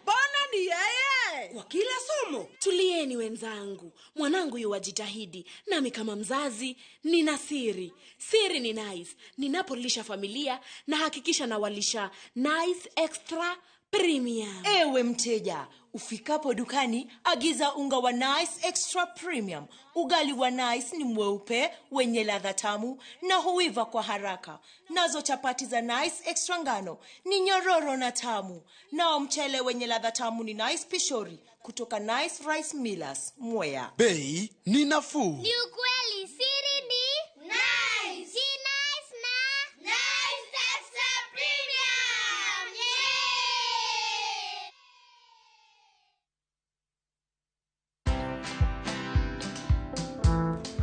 Bwana ni yeye kwa kila somo. Tulieni wenzangu, mwanangu yuwajitahidi, nami kama mzazi nina siri. Siri ni Nice. Ninapolisha familia na hakikisha nawalisha Nice Extra Premium. Ewe mteja, ufikapo dukani, agiza unga wa Nice Extra Premium. Ugali wa Nice ni mweupe, wenye ladha tamu na huiva kwa haraka. Nazo chapati za Nice Extra ngano ni nyororo na tamu. Nao mchele wenye ladha tamu ni Nice Pishori kutoka Nice Rice Millers, Mwea. Bei ni nafuu. Ni ukweli, siri ni Nice. Si Nice na Nice Extra Premium. Yeah!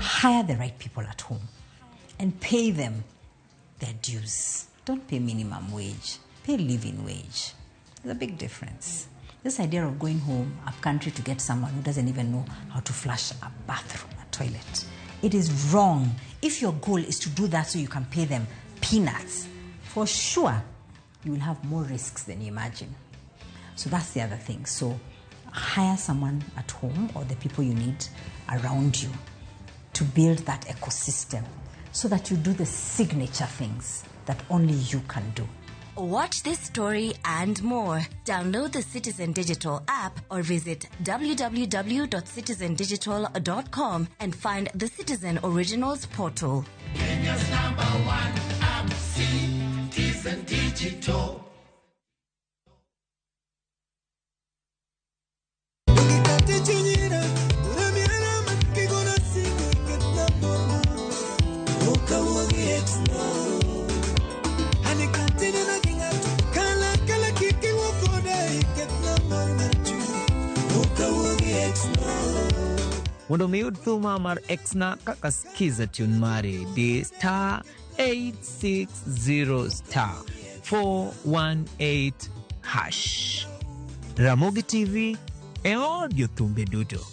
Hire the right people at home and pay them their dues. Don't pay minimum wage, pay living wage. There's a big difference. This idea of going home up country to get someone who doesn't even know how to flush a bathroom, a toilet, it is wrong. If your goal is to do that so you can pay them peanuts, for sure you will have more risks than you imagine. So that's the other thing. So hire someone at home or the people you need around you to build that ecosystem so that you do the signature things that only you can do. Watch this story and more. Download the Citizen Digital app or visit www.citizendigital.com and find the Citizen Originals portal. Kenya's number one app, Citizen Digital. Mondo mi iyud thuma mar Exna kaka skiza tune mari di star 860 star 418 hash. Ramogi TV e od jothumbe duto.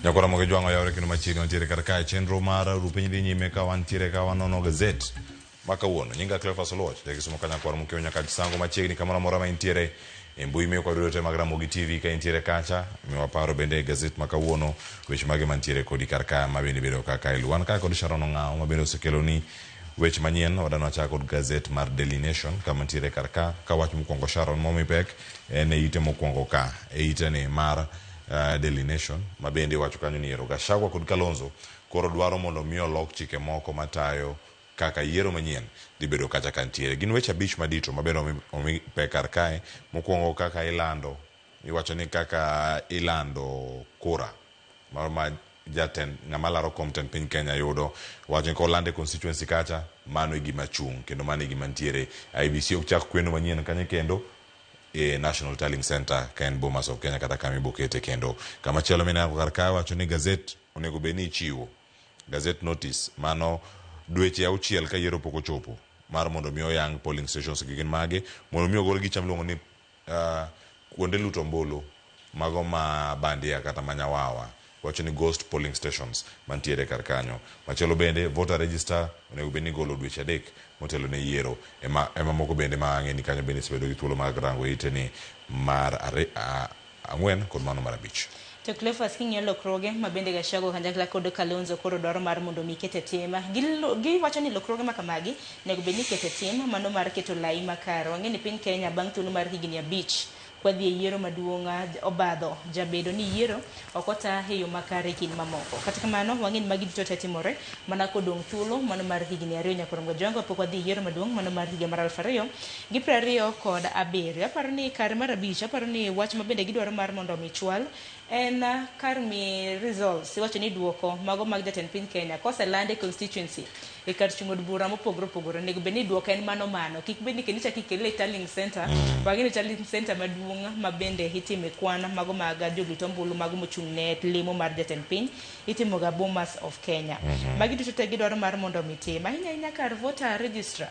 Nyakora moge jwang'o yawre kendo machiegni wantiere kar kae chenro mar rupiny dhi nyime ka wantiere ka wanono gazet ma kawuono. Nyinga Cleophas Oluoch, jakisumo ka nyakwar Mukeo nyaka Chisango machiegni kamoro amora ma intiere e mbui mekwa duto te mag Ramogi TV ka intiere kacha miwa paro bende e gazet ma kawuono weche mage mantiere kodi kar ka ma bende bedo kaka ilu. Wan kae kod Sharon Ong'awo ma bende osekeloni weche manyien. Wadwa wachak kod gazet mar Daily Nation kama ntiere kar ka ka wach mokwongo Sharon momi pek en e ite mokwongo ka e ite ni mar Daily Nation ma bende wacho kanyo ni ero Gachagua kod Kalonzo koro dwaro mondo mi olok chike moko matayo kaka yiero manyien dhi bedo kacha kantiere. Gin weche abich madito ma bende omi pek kar kae. Mokwongo kaka ilando, iwacho ni kaka ilando kura mar ma jatend ng'ama laro kom tend piny Kenya yudo, wacho ni kolande constituency kacha mano e gima chung' kendo mano e gima ntiere. IEBC ok chak kweno manyien kanyo kendo e National Tallying Center ka en Bomas of Kenya kata kama ibokete kendo. Kama chielo mineno kar kae wacho ni gazet onego bed ni ichiwo gazette notice mano dweche auchiel ka yiero pok ochopo mar mondo mi oyang polling stations gi gin mage mondo mi ogol gicha miluongo ni kuonde luto ombulu mago ma bandia kata manyawawa wacho ni ghost polling stations mantiere kar kanyo. Machielo bende voter register onego bed ni igolo dweche 3 motelo ne yiero. Ema moko bende ma ang'e ni kanyo bende osebedo gi thuolo mag rango ite ni mar 4 kod mano mar 5. To Cleophas king'iyo lokruoge ma bende Gachagua kanyakla kod Kalonzo koro dwaro mar mondo mi ket e tim. Giwacho ni lokruoge ma kamagi onego bed ni iketo e tim mano mar keto lai makare. Wang'e ni piny Kenya bang' thuolo mar higni 5 kwadhi e yiero maduong' obadho jabedo ni yiero ok ota e yo makare e kind mamoko. Kata kamano wang'e ni magi duto te timore mana kodong' thuolo mano mar higni 2 nyaka Rongo Jongo pok wadhi e yiero maduong' mano mar higa mar 2027. Aparo ni kare mar 5, aparo ni wach ma bende gidwaro mar mondo mi chwal en kar mi results. Iwacho ni duoko mago mag jatend piny Kenya koselande constituency e kar chung' od bura mopogore opogore onego bed ni duoko en mano mano, kik bed ni kendo ichak ikele e tallying center. Wang'e ni tallying center maduong' ma bende itime kwan mago mag jolut ombulu mago mochung' ne lemo mar jatend piny itimoga Bomas of Kenya. Magi duto te gidwaro mar mondo mi tim ahinya ahinya kar voter register.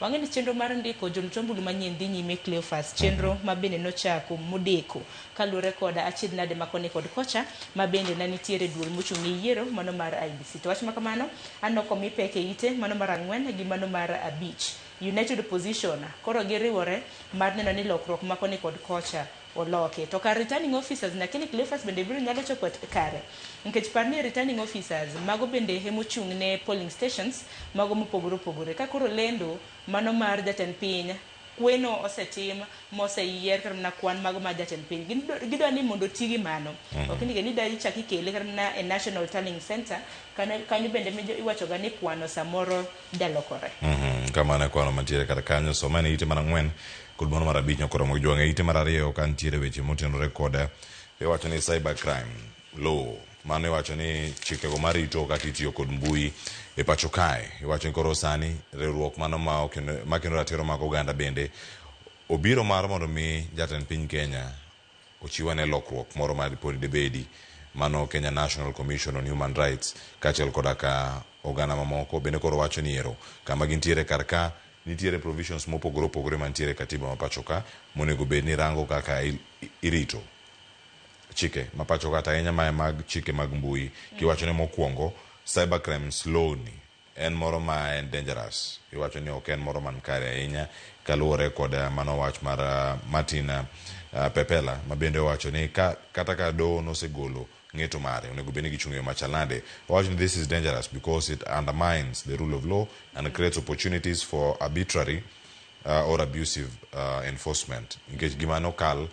Wang'e ni chenro mar ndiko jolut ombulu manyien dhi nyime Cleophas, chenro ma bende nochako modeko kaluwore kod achiedh nade ma koni kod kocha ma bende ne nitiere duol mochung' ne yiero mano mar IEBC. To wach ma kamano aneno komi pek e ite mano mar 4 gi mano mar 5. United Opposition koro giriwore mar neno ni lokruok ma koni kod kocha oloki. To kar returning officers lakini Cleophas bende biro nyalo chopo kare nikech par ni returning officers mago bende emochung' ne polling stations mago mopogore opogore. Ka koro lendo mano mar jatend piny kweno osetim moseyier kata mana kwan mago mar jatend piny gidwa ni mondo oti gi mano. Ok ni kendo idwa ichak ikele kata mana e National Tallying Center kanyo bende iwacho ga ni kwano samoro jalokore. Kamano e kwano mantiere kar kanyo. Soma ne ite mar 4 kod mano mar 5 nyakoro mag jwang'e. Ite mar 2 ka nitiere weche motenore kod iwacho ni cyber crime law mano iwacho ni chikego marito kaka itiyo kod mbui e pacho kae. Iwacho ni koro sani riwruok mano ma kendo ratiro mag oganda bende obiro mar mondo mi jatend piny Kenya ochiw ane lokruok moro ma pod dibedi mano Kenya National Commission on Human Rights kaachiel koda ka oganda mamoko bende koro wacho ni ero kama gintiere kar ka nitiere provisions mopogore opogore mantiere e katiba ma pacho ka monego bed ni rango kaka irito chike ma pacho ka to ahinya mae mag chike mag mbui kiwacho ni mokwongo cyber crimes law ni en moro ma en dangerous iwacho ni ok en moro man kare ahinya kaluwore kod mano wach mar Martin Pepela ma bende owacho ni ka, kata ka doho nosegolo ng'eto mare onego bed ni gichung' e yo machal nade. Owacho ni this is dangerous because it undermines the rule of law and creates opportunities for arbitrary or abusive enforcement nikech gima nokal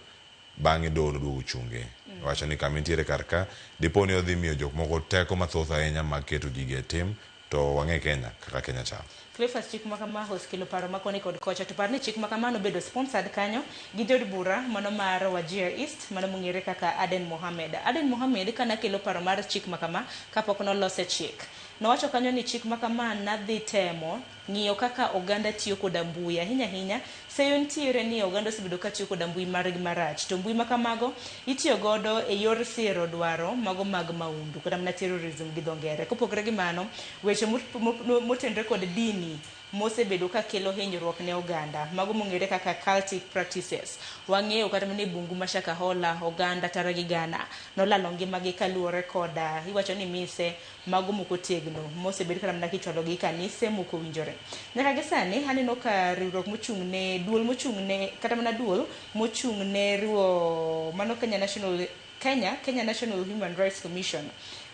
bang'e doho noduogo chunge. Owacho ni kama intiere kar ka dipo ni odhi miyo jok moko teko mathoth ahinya mag keto gigi e tim to wang'e Kenya kaka Kenya chal. Cleophas, chik ma kama osekelo paro ma koni kod kocha to par ni chik ma kama nobedo sponsored kanyo gi jod bura mano mar Wajir East mano mong'ere kaka Aden Mohamed. Aden Mohamed kana kelo paro mar chik ma kama kapok nolose chik. Nowacho kanyo ni chik ma kama nadhi temo ng'iyo kaka oganda tiyo koda mbui ahinya ahinya seyo nitiere ni oganda osebedo ka tiyo koda mbui margi marach to mbui ma kamago itiyo godo e yor siro dwaro mago mag maundu kata mana terrorism gi dho ngere. Kopogore gi mano, weche motenore kod dini mosebedo ka kelo hinyruok ne oganda mago mong'ere kaka cultic practices. Wang'eyo kata mana e bungu ma Shakahola oganda tara gi gana nolalo ngimagi kaluwore koda iwacho ni mise mago mokotegno mosebed kata mana kichwalo gi kanise mokowinjore. Nyaka gi sani aneno ka riwruok mochung' ne duol mochung' ne kata mana duol mochung' ne riwo mano Kenya National Human Rights Commission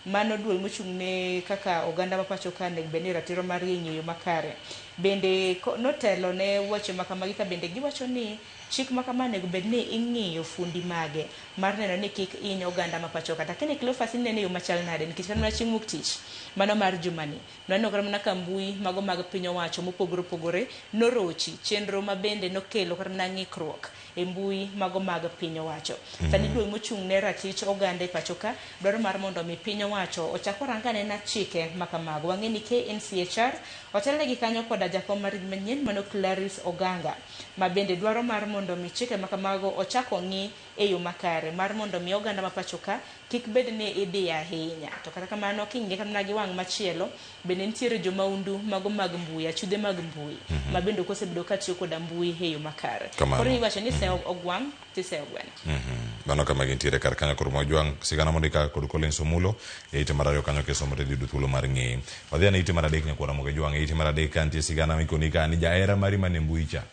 mano duol mochung' ne kaka oganda ma pacho ka onego bed ni ratiro margi ing'iyo makare. Bende notelo ne weche ma kamagi ka bende giwacho ni chik ma kama onego bed ni ing'iyo fundi mage mar neno ni kik hiny oganda ma pacho ka. Lakini Cleophas inene e yo machal nade nikech kata mana chieng' wuok tich mano mar jumani nwaneno kata mana ka mbui mago mag piny owacho mopogore opogore norochi chenro ma bende nokelo kata mana ng'ikruok e mbui mago mag piny owacho. Sani duol mochung' ne ratich oganda e pacho ka dwaro mar mondo mi piny owacho ochak orang anena chike ma kamago. Wang'e ni KNCHR otelnegi kanyo koda jakom margi manyien mano Clarice Oganga ma bende dwaro mar mondo mi chike ma kamago ochak ong'i e yo makare mar mondo mi oganda ma pacho ka kik bed ni idhiyo ahinya. To kata kamano king'iye kata mana gi wang' machielo bende nitiere jomaundu mago mag mbui, achudhe mag mbui ma bende ok osebedo ka tiyo koda mbui e yo makare. Koro iwacho ni seyo ogwang' tiseyo gweno. Mano kama gintiere kar kanyo koro Mojwang' sigana mondika kod Collins Omulo e ite mar ariyo kanyo kisomo to idhi yudo thuolo mar ng'eye. Wadhi ane ite mar adek nyakwara Mojwang' e ite mar adek ka nitie sigana mikoni ka ni jahera mari mane mbui cha.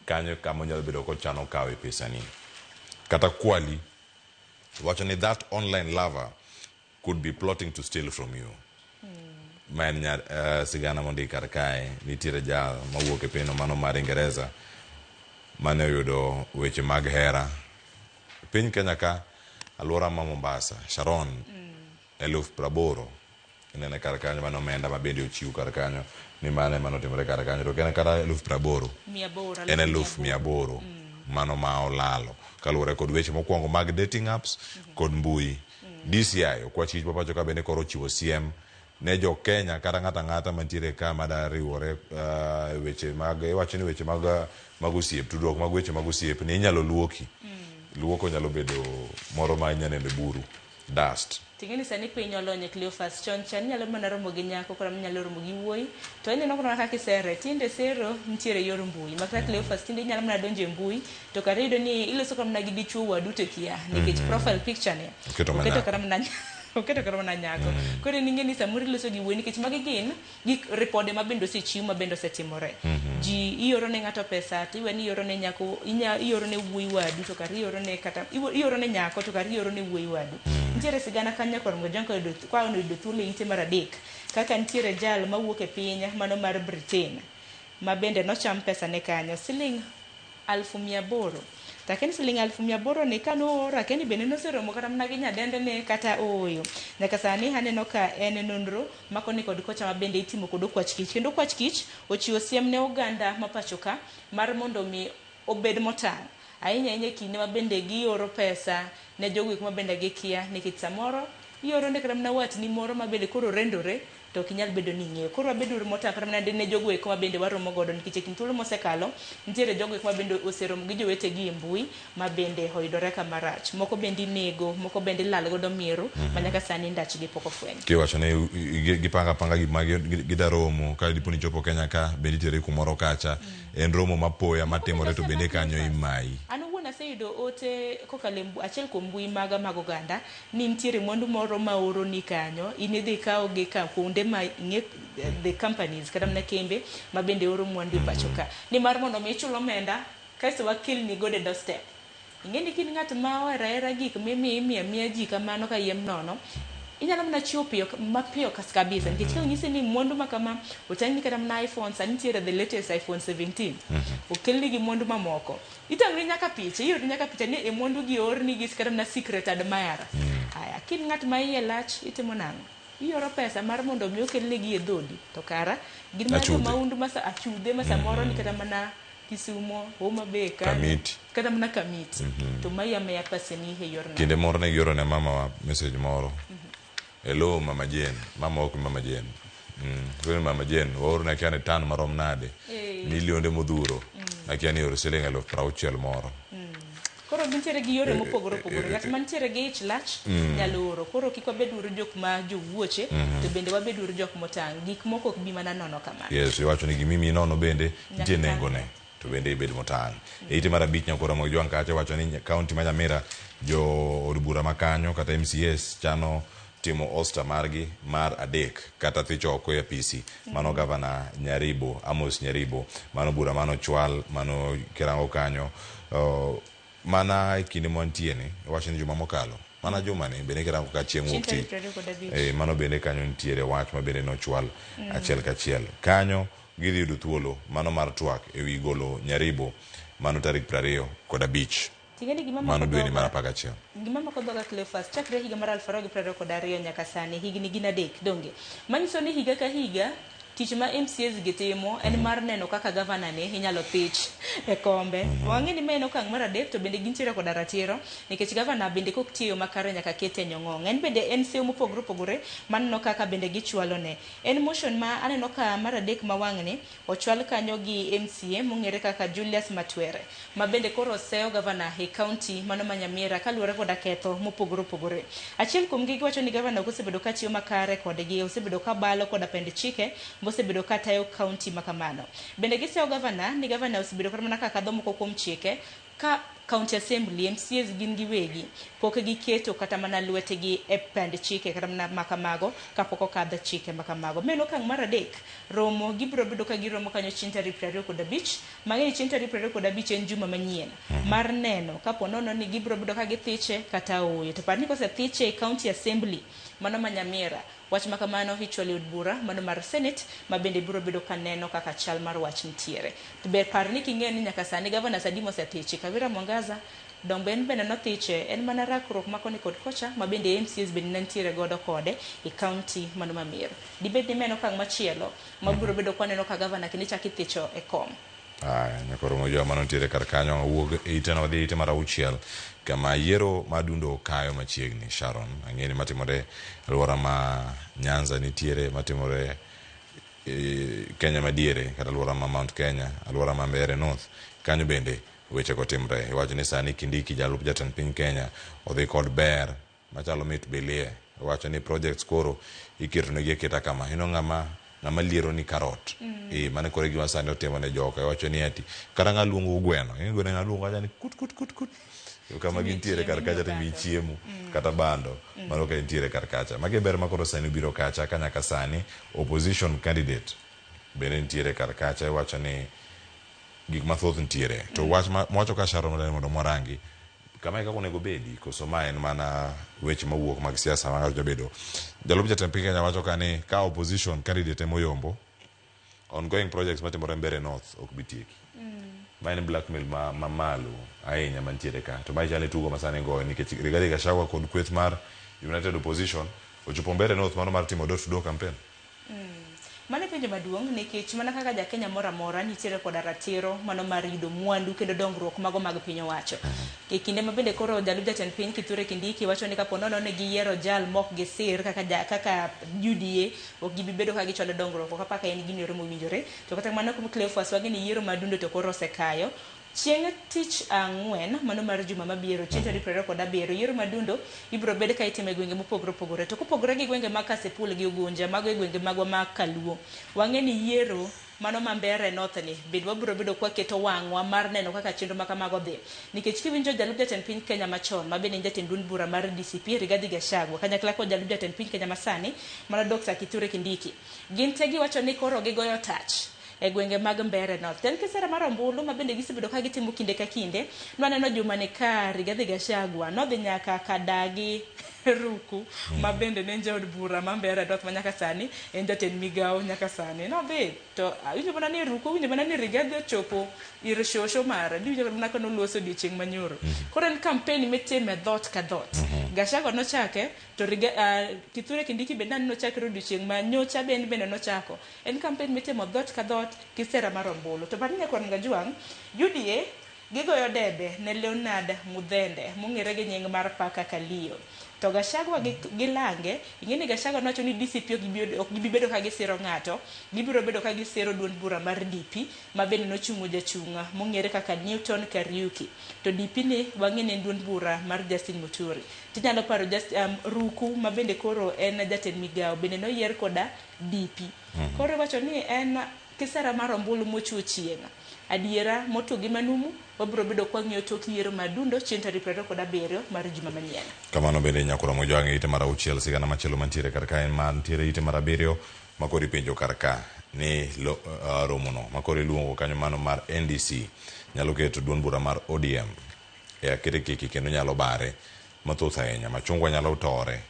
Kanyo kama onyalo bedo kochano kawe pesani. Kata kwali wacho ni that online lover could be plotting to steal from you. Ma en sigana mondik kar kae nitiere jal mawuok e pinyno mano mar Ingereza mane oyudo weche mag hera piny Kenya ka alwora ma Mombasa Sharon 80,000 inene kar kanyo mano omenda ma bende ochiw kar kanyo ni mano ema notimore kar kanyo to ok en kata 80,000 en 800,000 mano ma olalo kaluwore kod weche mokwongo mag dating apps kod mbui. DCI okwach kich ma pacho ka bende koro ochiwo siem ne jo Kenya kata ng'ato ang'ata mantiere ka mada riwore weche mag iwacho ni weche mag osiep tudruok mag weche mag osiep ni inyalo luoki. Luoko nyalo bedo moro ma inya neno e buru dust. Ting'e ni sani piny olony e Cleophas chon cha inyalo mana romo gi nyako kata inyalo romo gi wuoyi to ineno kata kaka isere tinde sero nitiere yor mbui ma kata Cleophas tinde inyalo mana donjo e mbui to kata iyudo ni iloso kata mana gi dichuo wadu to ikia nikech profile picture ne oketo kata mana oketo kata mana nyako. Koro in ing'e ni samoro iloso gi wuoyi nikech magi gin gik ripode ma bende osechiw ma bende osetimore. Ji ioro ne ng'ato pesa to iwe ni ioro ne nyako ioro ne wuoyi wadu to kar ioro ne kata ioro ne nyako to kar ioro ne wuoyi wadu. Nitiere sigana kanyo kor Mojwang' ka oyudo thuolo e ite mar adek kaka nitiere jal mawuok e piny mano mar Britain ma bende nocham pesa ne kanyo siling 800,000. To akia ni siling 800,000 ni kanooro akia ni bende noseromo kata mana gi nyadende ne kata ooyo. Nyaka sani aneno ka en nonro ma koni kod kocha ma bende itimo kod okwach kich. Kendo okwach kich ochiwo siem ne oganda ma pacho ka mar mondo mi obed motang' ahinya ahinya e kinde ma bende gioro pesa ne jogo eko ma bende gikia nikech samoro ioro ne kata mana watni moro ma bende koro rendore to ok inyal bedo ni ing'eyo. Koro wabed uru motang' kata mana ne jogo eko ma bende waromo godo nikech e kind thuolo mosekalo nitiere jogo eko ma bende oseromo gi jowetegi e mbui ma bende oyudore kama rach. Moko bende inego, moko bende ilal godo miero ma nyaka sani ndachgi pok ofweny. Kiwacho ni gipanga apanga gik ma gida romo ka dipo ni chopo Kenya ka bende itere kumoro kacha en romo mapoya matimore to bende kanyo imayi. An owuon aseyudo Aseyudo ote kokalo e achiel kuom mbui maga mag oganda ni nitiere mwandu moro ma oroni kanyo, in idhi ikaw gi ka kuonde ma ing'e the companies kata mana kembe ma bende oro mwandu e pacho ka. Nimar mondo mi ichul omenda kasto wakelni godo e doorstep. Ing'e ni kin ng'at ma ohero ahera gik mimiyo imiyo amiya ji kamano kayiem nono, inyalo mana chiwo piyo mapiyo kabisa nikech ka onyisi ni mwandu ma kama otang'ni kata mana iPhone sani nitiere the latest iPhone 17 okelni gi mwandu mamoko itang'ni nyaka picha iorni nyaka picha ni e mwandu gi oorni gi kata mana secret admirer. Aya kin ng'at ma iye lach itimo nang'o? Ioro pesa mar mondo mi okelni gi e dhodi to kara gin mana Achudhe. jomahundu ma achudhe ma samoro ni kata mana Kisumo, Homa Bay kanyo, Kamiti. kata mana Kamiti to mayi amaya pesani e yorno. Kinde moro ne gioro ne mama wa message moro. Hello Mama Jane, mama ok Mama Jane. Koro Mama Jane, waorne akia ni tan marom nade. Milionde modhuro. Akia ni oro siling 60,000 moro. Koro gintiere gi yore mopogore opogore. Ng'at mantiere gi ich lach nyalo oro. Koro kik wabed uru jok ma jowuoche to bende wabed uru jok motang'. Gik moko ok bi mana nono kamano. Yes, iwacho ni gimimiyi nono bende nitie Nyaka nengo ne. To bende ibed motang'. E ite mar 5 nyakora mag Jwang' kacha wacho ni kaunti ma Nyamira jo od bura ma kanyo kata MCAs chano timo osta margi mar 3 kata thicho oko e apisi. Mano gavana Nyaribo, Amos Nyaribo, mano bura mano chwal, mano kirango kanyo. Mana e kinde mwantie ni, wacho ni juma mokalo, mana juma ni bende kirango ka chieng' wuok Chieng' tich. tarik 25. Mano bende kanyo nitiere wach ma bende nochwal achiel kachiel. Kanyo gidhi yudo thuolo mano mar twak ewi golo Nyaribo mano tarik 25. Ting'eni gima Mano mako dweni dhoga- mar 11. Gima mako dhoga Cleophas chakre higa mar 2022 nyaka sani higni gin 3 donge. Manyiso ni higa ka higa tich ma MCAs gi timo en mar neno kaka gavana ni inyalo thich e kombe. Wang'e ni ma en okang' mar 3 to bende gintiere koda ratiro nikech gavana bende kok tiyo makare nyaka kete e nyong'ong'. En bende en seyo mopogore opogore maneno kaka bende gichwalo ne. En motion ma aneno ka mar 3 ma wang'ni ochwal kanyo gi MCA mong'ere kaka Julius Matwere ma bende koro oseyo gavana e kaunti mano ma Nyamira kaluwore koda ketho mopogore opogore. Achiel kuom gi giwacho ni gavana ok osebedo ka tiyo makare kodgi, osebedo ka balo koda pend chike mosebedo ka tayo kaunti ma kamano. Bende giseyo gavana ni gavana osebedo kata mana ka kadho moko kuom chike ka county assembly MCAs gin giwegi pok giketo kata mana lwetgi e pend chike kata mana makamago kapok okadh chike makamago. Mano okang' mar 3 romo gibiro bedo ka giromo kanyo chieng' tarik 25 mang'eni chieng' tarik 25 en juma manyien mar neno kapo nono ni gibiro bedo ka githiche kata ooyo. To par ni kosethiche e county assembly mano ma Nyamira wach ma kamano ichwalo e od bura mano mar Senate ma bende biro bedo ka neno kaka chal mar wach nitiere. To ber par ni king'eyo ni nyaka sani gavana Sadimo osethiche Kawira Mwangaza Dombo en bende nothiche en mana rakruok ma koni kod kocha ma bende MCAs bende ne nitiere godo kode e kaunti mano ma Meru. Dibed ni ma en okang' machielo ma biro bedo kwaneno ka gavana kendo ichako ithicho e kom. Aya, nyakoro mojo mano nitiere kar kanyo wuog e ite no wadhi e ite mar 6 kama yiero ma dundo kayo machiegni Sharon ang'e ni matimore alwora ma Nyanza nitiere matimore Kenya madiere kata alwora ma Mount Kenya alwora ma Mbeere North kanyo bende weche go timre. Iwacho ni sani Kindiki jalup jatend piny Kenya odhi kod ber machalo mit bilie. Iwacho ni projects koro iketo negi aketa kama ino ng'ama liero ni karot. Mano koro e gima sani otimo ne joka. Iwacho ni ati kata ng'a luongo gweno, ing'e gweno ng'a luongo acha ni kut kut kut kut. Kama gintiere kar kacha to imiyi chiemo kata bando mano ka intiere kar kacha. Magi e ber ma koro sani obiro kacha ka nyaka sani opposition candidate bende nitiere kar kacha. Iwacho ni gik mathoth nitiere. To wach ma wacho ka Sharon madani mondo mwarangi kama e kaka onego bedi koso ma en mana weche mawuok mag siasa ma ng'ato jabedo. Jalup jatend piny Kenya wacho ka ni ka opposition candidate emoyombo ongoing projects matimore Mbeere North ok bi tieki. Ma en blackmail ma malo ahinya mantiere ka. To mae chal ni tugo ma sani goyo nikech Rigathi Gachagua kod kweth mar United Opposition ochopo Mbeere North mano mar timo door to door campaign. Mano e penjo maduong' nikech mana kaka ja Kenya moro amora nitiere koda ratiro mano mar yudo mwandu kendo dongruok mago mag piny owacho. E kinde ma bende koro jalup jatend piny Kithure Kindiki wacho ni kapo nono ne giyiero jal mok gisir kaka UDA ok gibi bedo ka gichwalo dongruok ok apar ka en gino ero mowinjore. To kata kamano Cleophas wang'e ni yiero ma dundo to koro osekayo. Chieng' tich ang'wen mano mar juma mabiro chieng' tarik 27 yiero madundo ibiro bed ka itimo e gwenge mopogore opogore. To kopogore gi gwenge mag Kasipul gi Ugunja mago e gwenge magwa mag Kaluo. Wang'e ni yiero Mano ma Mbeere North ni bende wabiro bedo kwaketo wang'wa mar neno kaka chenro ma kamago dhi. Nikech kiwinjo jalup jatend piny Kenya machon ma bende en jatend duond bura mar DCP Rigathi Gachagua kanyakla kod jalup jatend piny Kenya masani mano Dr. Kithure Kindiki, gin te giwacho ni koro gigoyo tach e gwenge mag Mbeere North. To en kisera mar ombulu ma bende gisebedo ka gitimo kinde ka kinde. Nwaneno juma ni ka Rigathi Gachagua nodhi nyaka Kadagi Ruku ma bende ne en jaod bura ma Mbeere North ma nyaka sani en jatend migawo nyaka sani. Nodhi to awinjo mana ni Ruku owinjo mana ni Rigathi ochopo ir shosho mare. Niwinjo mana ka noloso odiochieng' manyoro. Koro en campaign mitime dhoot ka dhoot. Gachagua nochake to Kithure Kindiki bende aneno nochakre odiochieng' ma nyocha bende nochako. En campaign mitimo dhoot ka dhoot kisera mar ombulu. To par ni nyakwar Mgajwang', UDA gigoyo debe ne Leonard Mudhende mong'ere gi nying mar Paka Kalio. To Gachagua gi lange, ing'e ni Gachagua nowacho ni DCP ok gibi bedo ka gisiro ng'ato, gibiro bedo ka gisiro duond bura mar DP ma bende nochung'o jachung' mong'ere kaka Newton Kariuki. To DP ni wang'e ni en duond bura mar Justin Muturi. Tinyalo paro Ruku ma bende koro en jatend migawo bende noyier koda DP. Koro iwacho ni en kisera mar ombulu mochuo chieng'. Adiera motugi manumu wabiro bedo kwang'iyo tok yiero mar dundo chieng' tarik 27 mar juma manyien. Kamano bende nyakora Mojwang' e ite mar 6 sigana machielo mantiere kar ka en mantiere ite mar 7 makoro ipenjo kar ka ni romono makoro iluongo kanyo mano mar NDC nyalo keto duond bura mar ODM e akirikiki kendo nyalo bare mathoth ahinya. Machungwa nyalo tore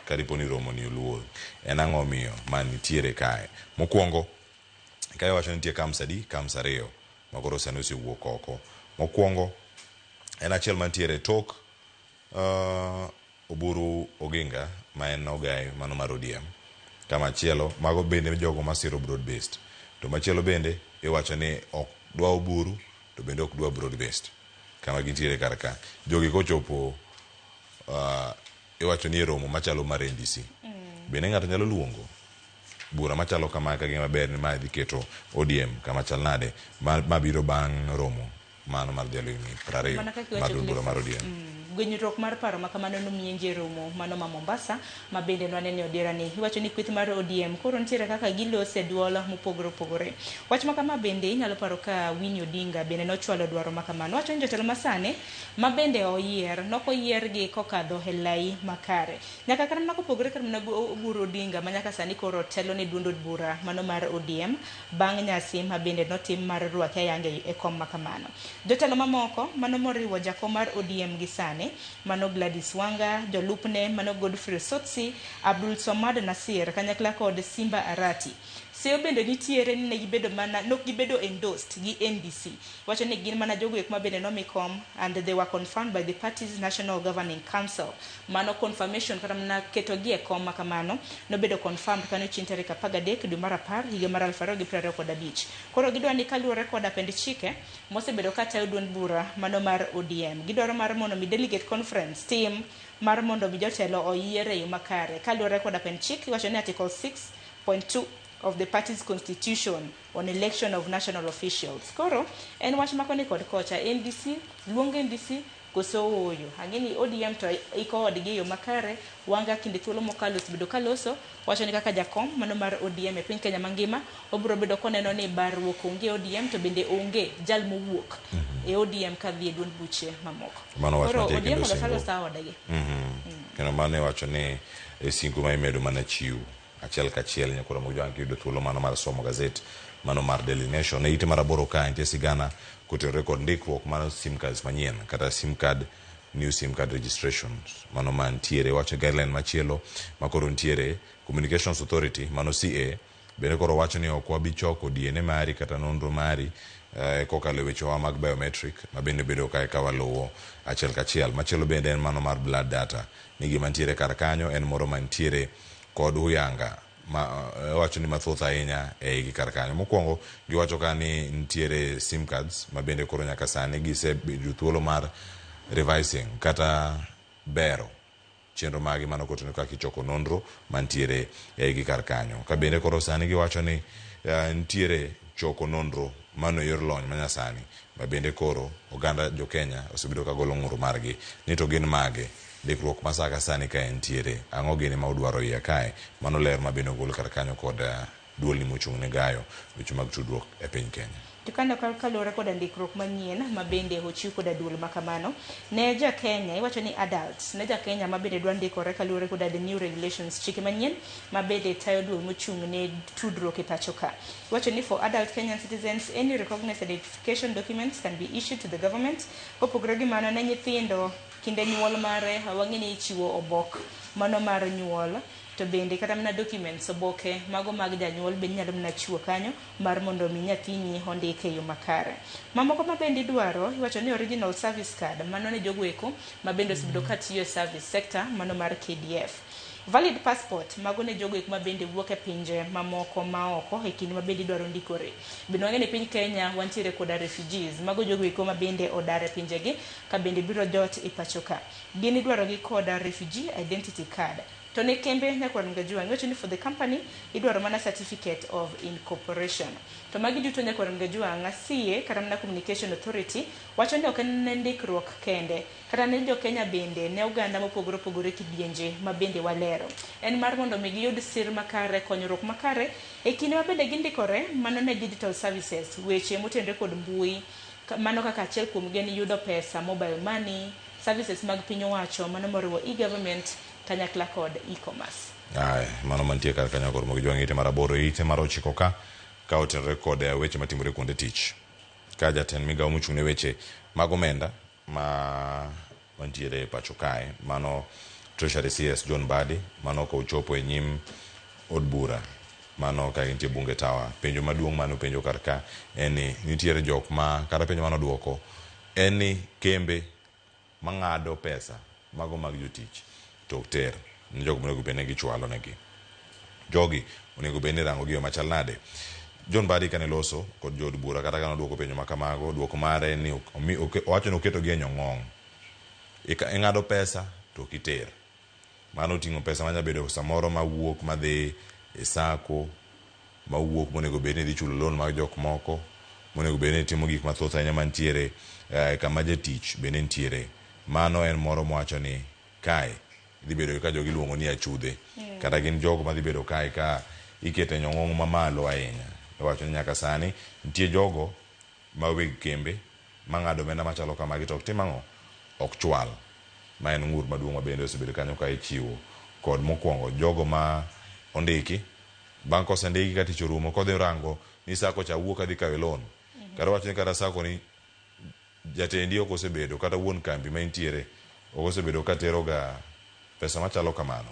kadipo ni romo ni oluor. En ang'o miyo ma nitiere kae? Mokwongo kae wacho ni nitie camps adi? Camps 2 makoro sani osewuok oko. Mokwongo en achiel mantiere tok Oburu Oginga ma en ogaye mano mar ODM. Kama chielo mago bende jogo masiro broad based. To machielo bende iwacho ni ok dwa Oburu to bende ok dwa broad based. Kama gintiere kar ka. Jogi kochopo iwacho ni e romo machalo mar NDC. Bende ng'ato nyalo luongo bura machalo kama ka gima ber ni ma dhi keto ODM kama chal nade ma biro bang' romo mano mar ndalo 20 Mana kaka mar iwacho duond bura mar Clifford. ODM. Gwenyruok mar paro ma kamano nomienje e romo mano ma Mombasa ma bende nwanene odiera ni iwacho ni kweth mar ODM koro nitiere kaka gilose e duol mopogore opogore. Wach ma kama bende inyalo paro ka Winnie Odinga bende nochwalo dwaro ma kamano. Wacho ni jotelo masani ma bende oyier nok oyiergi kokadho e lai makare. Nyaka kata mana kopogore kata mana Oburu Odinga ma nyaka sani koro telo ne duond od bura mano mar ODM bang' nyasi ma bende notim mar rwake ayanga e kom ma kamano. Jotelo mamoko mano moriwo jakom mar ODM gi sani mano Gladys Wanga, jolupne mano Godfrey Osotsi, Abdul Somad Nasir kanyakla kod Simba Arati. Seyo bende nitiere ni ne gibedo mana nok gibedo endorsed gi NDC. Wacho ni gin mana jogo eko ma bende nomi kom and they were confirmed by the party's National Governing Council. Mano confirmation kata mana keto gi e kom ma kamano nobedo confirmed kanyo chieng' tarik 13 dwe mar 10 higa mar 2025. Koro gidwa ni kaluwore kod apend chike mosebedo ka tayo duond bura mano mar ODM. Gidwaro mar mondo mi delegate conference tim mar mondo mi jotelo oyier e yo makare. Kaluwore kod apend chik iwacho ni article 6.2 of the party's constitution on election of national officials. Koro en wach makoni kod kocha NDC luongo NDC koso ooyo. Ang'e ni ODM to iko odgi e yo makare. Wanga kinde thuolo mokalo osebedo kaloso wacho ni kaka jakom mano mar ODM e piny Kenya mangima obiro bedo koneno ni barruok onge e ODM to bende onge jal mowuok e ODM kadhi e duond buche mamoko. Mano wach Koro mantie ODM kendo oloso singo. alosa odgi. Kendo mano iwacho ni e singo ma imedo mana chiw achiel kachiel nyakora Mojwang' kiyudo thuolo mano mar somo gazet mano mar Daily Nation. E ite mar 8 ka nitie sigana kotenore kod ndikruok mar sim cards manyien kata sim card new sim card registrations mano mantiere. Wacho guideline machielo makoro nitiere Communications Authority mano CA bende koro wacho ni ok wabi choko DNA mari kata nonro mari kokalo e wechewa mag biometric ma bende bedo kae ka waluwo achiel kachiel. Machielo bende en mano mar blood data ni gima nitiere kar kanyo en moro mantiere kod huyanga ma wacho ni mathoth ahinya e igi kar kanyo. Mokwongo giwacho ka ni nitiere sim cards ma bende koro nyaka sani gisebedo thuolo mar revising kata bero chenro magi mano kotenore kaka ichoko nonro mantiere e igi kar kanyo. Ka bende koro sani giwacho ni nitiere choko nonro mano e yor lony manyasani ma bende koro oganda jo Kenya osebedo ka golo ng'ur margi ni to gin mage ndikruok ma sa ka sani ka entiere ang'o gini ma udwaro iye kae. Mano ler ma bende ogol kar kanyo kod duolni mochung' ne gayo weche mag tudruok e piny Kenya. To kando kaluwore koda ndikruok manyien ma bende ochiw koda duol ma kamano ne ja Kenya iwacho ni adults ne ja Kenya ma bende dwa ndikore kaluwore koda the new regulations chike manyien ma bende tayo duol mochung' ne tudruok e pacho ka. Iwacho ni for adult Kenyan citizens any recognized identification documents can be issued to the government. Kopogore gi mano ne nyithindo kinde nyuol mare wang'e ni ichiwo obok mano mar nyuol to bende kata mana documents oboke mago mag janyuol bende inyalo mana chiwo kanyo mar mondo mi nyathini ondik e yo makare. Mamoko ma bende idwaro iwacho ni original service card mano ne jogo eko ma bende osebedo ka tiyo e service sector mano mar KDF. Valid passport mago ne jogo eko ma bende wuok e pinje mamoko ma oko e kinde ma bende idwaro ndikore. Bende wang'e ni piny Kenya wantiere koda refugees mago jogo eko ma bende odar e pinjegi ka bende biro jot e pacho ka. Gin idwaro gi koda refugee identity card. To ne kembe nyakwar Mgajwang' iwacho ni for the company idwaro mana certificate of incorporation. To magi duto nyakwar Mgajwang' CA kata mana Communication Authority wacho ni ok en ndikruok kende kata ne jo Kenya bende ne oganda mopogore opogore kidienje ma bende walero. En mar mondo mi giyud sir makare, konyruok makare e kinde ma bende gindikore mano ne digital services weche motenore kod mbui mano kaka achiel kuom gi en yudo pesa, mobile money, services mag piny owacho mano moriwo e-government kanyakla kod e-commerce. Aye, mano mantie kar kanyo koro Mgajwang' ite mar 8 ite mar 9 ka otenore kod weche matimore kuonde tich. Ka jatend migawo mochung' ne weche mag omenda ma mantiere e pacho kae mano Treasury CS John Mbadi mano ka ochopo e nyim od bura mano ka gintie Bunge Tower. Penjo maduong' mane openjo kar ka en ni nitiere jok ma kata penjo mane oduoko en ni kembe mang'ado pesa mago mag jotich to ok ter ne jok monego bed ni gichwalo negi. Jogi onego bed ni rango gi yo machal nade. John Mbadi kane loso kod jood bura kata kane oduoko penjo ma kamago, duoko mare ni owacho ni oketo gi e nyong'ong'. Ing'ado pesa to ok iter. Mano oting'o pesa manya bedo samoro mawuok madhi e sako, mawuok monego bed ni dhi chulo loan mag jok moko, monego bed ni timo gik mathoth ahinya mantiere kama jatich bende nitiere. Mano en moro mowacho ni kae dhi bedo ka jogi iluongo ni achudhe. Kata gin jogo madhi bedo kae ka ikete nyong'ong' mamalo ahinya. Owacho ni nyaka sani nitie jogo ma weg kembe mang'ado omenda machalo kamagi to ok tim ang'o? Ok chwal. Ma en ng'ur maduong' ma bende osebedo kanyo ka ichiwo kod mokwongo jogo ma ondiki bang' kosendiki ka tich orumo kodhi rango ni sako cha wuok adhi kawe loan. Kata wacho ni kata sako ni jatendi ok osebedo kata wuon kambi ma intiere ok osebedo ka tero ga pesa machalo kamano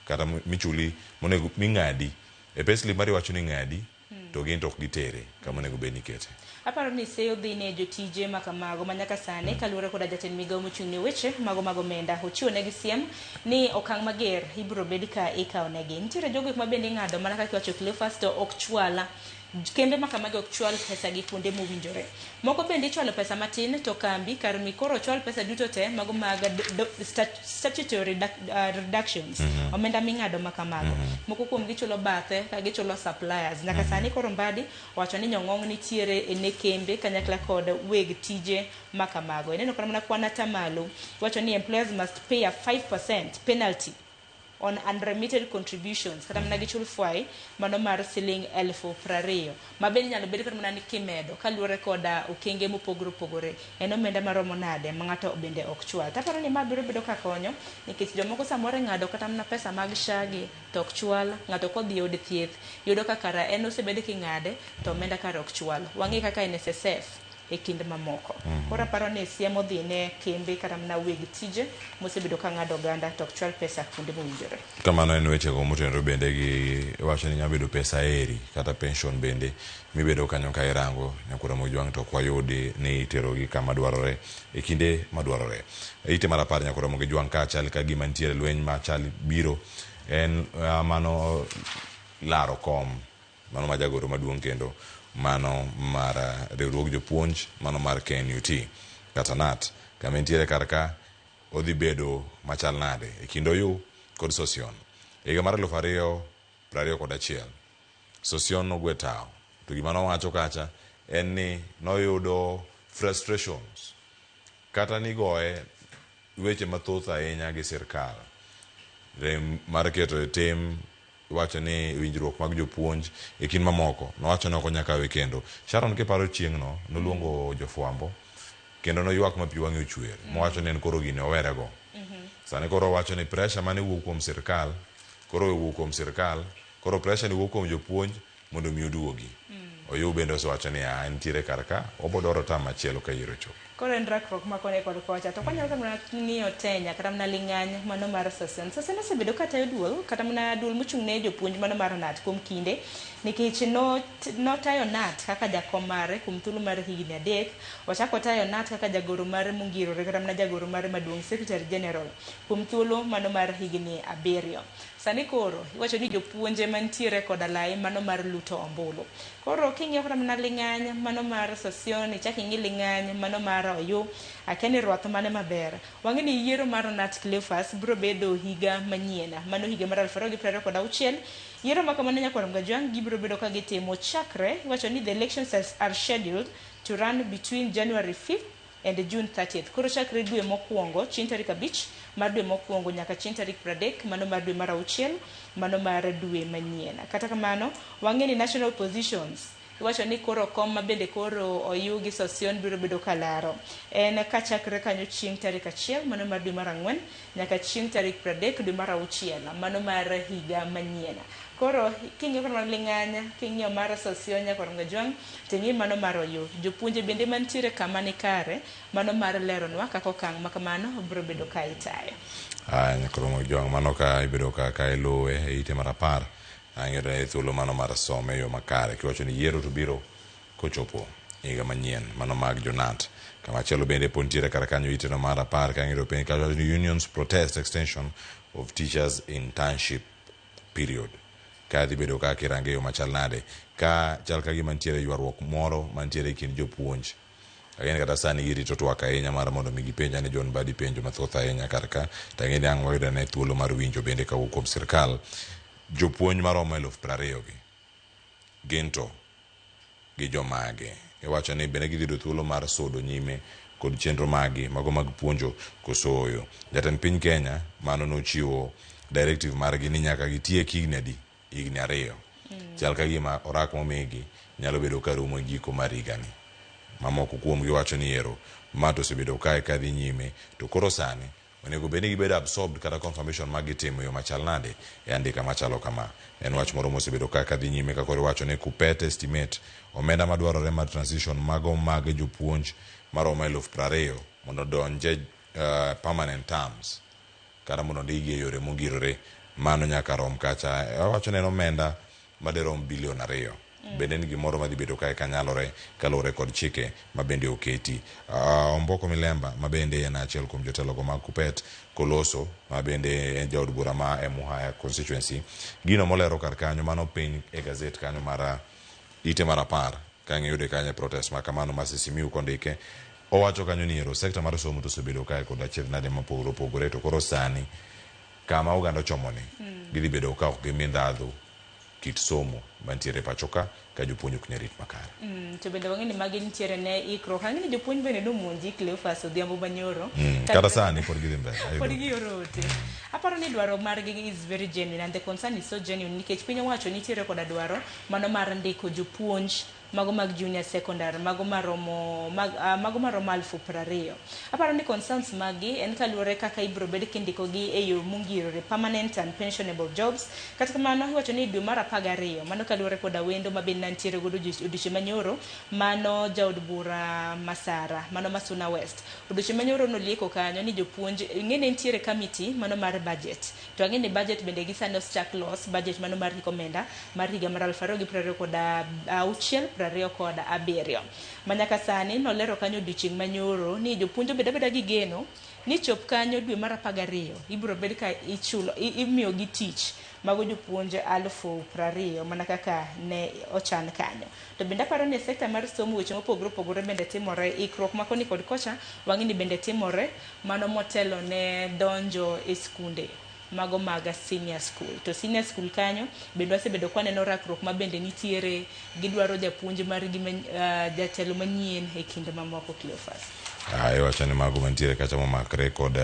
kata michuli monego ming'adi e payslip mari wacho ni ng'adi to gin to ok gitere kama onego bed ni ikete. Aparo ni seyo dhi ne jotije ma kamago ma nyaka sani kaluwore koda jatend migawo mochung' ne weche mago mag omenda ochiwo negi siem ni okang' mager ibiro bed ka ikawo negi. Nitiere jogo ma bende ing'ado mana kaka iwacho Cleophas to ok chwala. Kembe ma kamagi ok chwal pesa gi kuonde mowinjore. Moko bende ichwalo pesa matin to kambi kar mi koro chwal pesa duto te mago mag statutory reductions. Omenda ming'ado ma kamago. Moko kuom gichulo bathe ka gichulo suppliers. Nyaka sani koro Mbadi owacho ni nyong'ong' nitiere e ne kembe kanyakla kod weg tije ma kamago. Ineno kata mana kwan atamalo. Iwacho ni employers must pay a 5% penalty on unremitted contributions kata mana gichul fwai mano mar siling 20,000 ma bende inyalo bed kata mana ni kimedo kaluwore koda okenge mopogore opogore en omenda maromo nade ma ng'ato bende ok chwal. Taparo ni ma biro bedo ka konyo nikech jomoko samoro ing'ado kata mana pesa mag SHA gi to ok chwal, ng'ato kodhi e od thieth yudo ka kara en osebed king'ade to omenda kara ok chwal. Wang'e kaka NSSF e kind mamoko. Koro aparo ni siem odhi ne kembe kata mana weg tije mosebedo ka ng'ado oganda to ok chwal pesa kuonde mowinjore. Kamano en wechego motenore bende gi wacho ni nyalo bedo pesa eri kata pension bende mibedo kanyo ka irango nyakwar Mojwang' to ok wayudi ni iterogi kama dwarore e kinde madwarore. Ite mar 10 nyakwar Mojwang' ka chal ka gima nitiere lweny machal biro en mano laro kom mano ma jagoro maduong' kendo mano mar riwruog jopuonj mano mar KNUT kata KNUT kama entiere kar ka odhi bedo machal nade e kind Oyu kod Sosion. Higa mar 2021 Sosion nogwe tawo to gima nowacho kacha en ni noyudo frustrations kata nigoye weche mathoth ahinya gi sirkal rem mar keto e tim Iwacho ni winjruok mag jopuonj e kind mamoko nowacho ni ok onyal kawe kendo. Sharon kiparo chieng'no noluongo jofwambo kendo noywak ma pi wang'e ochwer mowacho ni en koro gini owerego. Sani koro owacho ni pressure mane wuok kuom sirkal koro owuok kuom sirkal koro pressure ni wuok kuom jopuonj mondo mi oduogi. Oyuu bende osewacho ni a entiere kar ka obodwaro term machielo ka yiero ochopo. Koro en rakruok ma koni kod kocha. To kwanyalo kata mana ng'iyo Tenya kata mana ling'any mano mar Sasen. Sasen osebedo ka tayo duol kata mana duol mochung' ne jopuonj mano mar KNUT kuom kinde nikech notayo KNUT kaka jakom mare kuom thuolo mar higni 3. Ochako otayo KNUT kaka jagoro mare mongirore kata mana jagoro mare maduong' Secretary General kuom thuolo mano mar higni 7. Sani koro iwacho ni jopuonje mantiere koda lai mano mar luto ombulu. Koro king'iyo kata mana ling'any mano mar Sossion, ichak ing'i ling'any mano mar Oyu, akia ni rwath mane maber. Wang'e ni yiero mar KNUT Cleophas biro bedo higa manyien, mano higa mar 2026. Yiero ma kamano nyakwar Mgajwang' gibiro bedo ka gitimo chakre, iwacho ni the elections are scheduled to run between January 5th and June 30th. Koro chakre dwe mokwongo, chieng' tarik 5 mar dwe mokwongo nyaka chieng' tarik 30 mano mar dwe mar 6 mano mar dwe manyien. Kata kamano, wang'e ni national positions iwacho ni koro kom ma bende koro Oyu gi Sossion biro bedo kalaro. En kachakre kanyo chieng' tarik 1 mano mar dwe mar 4 nyaka chieng' tarik 30 dwe mar 6 mano mar higa manyien. Koro king'iyo kata mana ling'any, king'iyo mar Sossion nyakwar Mgajwang', ting'i mano mar Oyu. Jopuonje bende mantiere kama ni kare, mano mar leronwa kaka okang' ma kamano biro bedo ka itayo. Aya nyakwar Mgajwang' mano ka ibedo ka iluwe e ite mar 10 ang'eyo e thuolo mano mar some e yo makare kiwacho ni yiero to biro kochopo higa manyien mano mag jo-KNUT. Kamachielo bende pod nitiere kar kanyo iteno mar 10 kang'iyo piny kacho ni unions protest extension of teachers internship period. Ka dhi bedo kaka irange yo machal nade ka chal ka gima nitiere ywaruok moro mantiere e kind jopuonj. Ang'e ni kata sani girito twak ahinya mar mondo mi gipenja ni John Mbadi penjo mathoth ahinya kar ka to ang'e ni ang' wayud ane thuolo mar winjo bende kawuok kuom sirkal jopuonj maromo 20,000 gi gin to gi jomage. Iwacho ni bende gidhi yudo thuolo mar sudo nyime kod chenro magi mago mag puonjo koso ooyo. Jatend piny Kenya mano nochiwo directive margi ni nyaka gitiek higni adi? Higni 2. Chal ka gima orak momigi nyalo bedo ka rumo e giko mar higani. Mamoko kuomgi wacho ni ero ma to osebedo kae kadhi nyime to koro sani onego bed ni gibedo absorbed kata confirmation mag gitimo e yo machal nade e andika machalo kama. En wach moro mosebedo ka kadhi nyime ka koro iwacho ni KUPPET estimate omenda madwarore mar transition mago mag jopuonj maromo 20,000 mondo odonje permanent terms kata mondo ondikgi e yore mongirore mano nyaka rom kacha. Awacho ni en omenda madirom bilion 2. Bende en gimoro madhi bedo kae kanyalore kaluwore kod chike ma bende oketi. Omboko Milemba ma bende en achiel kuom jotelogo mag KUPPET koloso ma bende en jaod bura ma Emuhaya constituency. Gino molero kar kanyo mano piny e gazet kanyo mar ite mar 10 ka ng'iyude kanyo e protest ma kamano ma Simiyu kondike owacho kanyo ni ero sekta mar somo to osebedo kae kod achiedh nade mopogore opogore to koro sani kama oganda ochomoni gidhi bedo ka ok gimi ndhadhu kit somo mantiere pacho ka ka jopuonj ok nyarit makare. To bende wang'e ni magi nitiere ne ikruok. Ang'e ni jopuonj bende nomonji Cleophas odhiambo manyoro. Kata sani pod gidhi mbele. Pod gioro ote. Aparo ni dwaro margi is very genuine and the concern is so genuine nikech piny owacho nitiere koda dwaro mano mar ndiko jopuonj mago mag junior secondary mago maromo mago maromo 20,000. Aparo ni concerns magi en kaluwore kaka ibiro bed kindiko gi e yo mongirore permanent and pensionable jobs. Kata kamano iwacho ni dwe mar 12 mano kaluwore koda wendo ma bende nantiere godo odiochieng' manyoro mano jaod bura Masara mano Masuna West. Odiochieng' manyoro nolieko kanyo ni jopuonj ing'e ni nitiere committee mano mar budget. To ang'e ni budget bende gi sani osechak los budget mano mar hik omenda mar higa mar 2026 27. Manyaka sani nolero kanyo odiochieng' manyoro ni jopuonj obed abeda gi geno ni chop kanyo dwe mar 12 ibiro bed ka ichulo imiyo gi tich mago jopuonj 20,000 mana kaka ne ochan kanyo. To bende aparo ni e sekta mar somo weche mopogore opogore bende timore, ikruok ma koni kod kocha wang'e ni bende timore mano motelo ne donjo e skunde mago mag senior school. To senior school kanyo bende wasebedo ka waneno rakruok ma bende nitiere gidwaro japuonj margi jatelo manyien e kinde mamoko Cleophas. Iwacho ni mago mantiere kacha momakre kod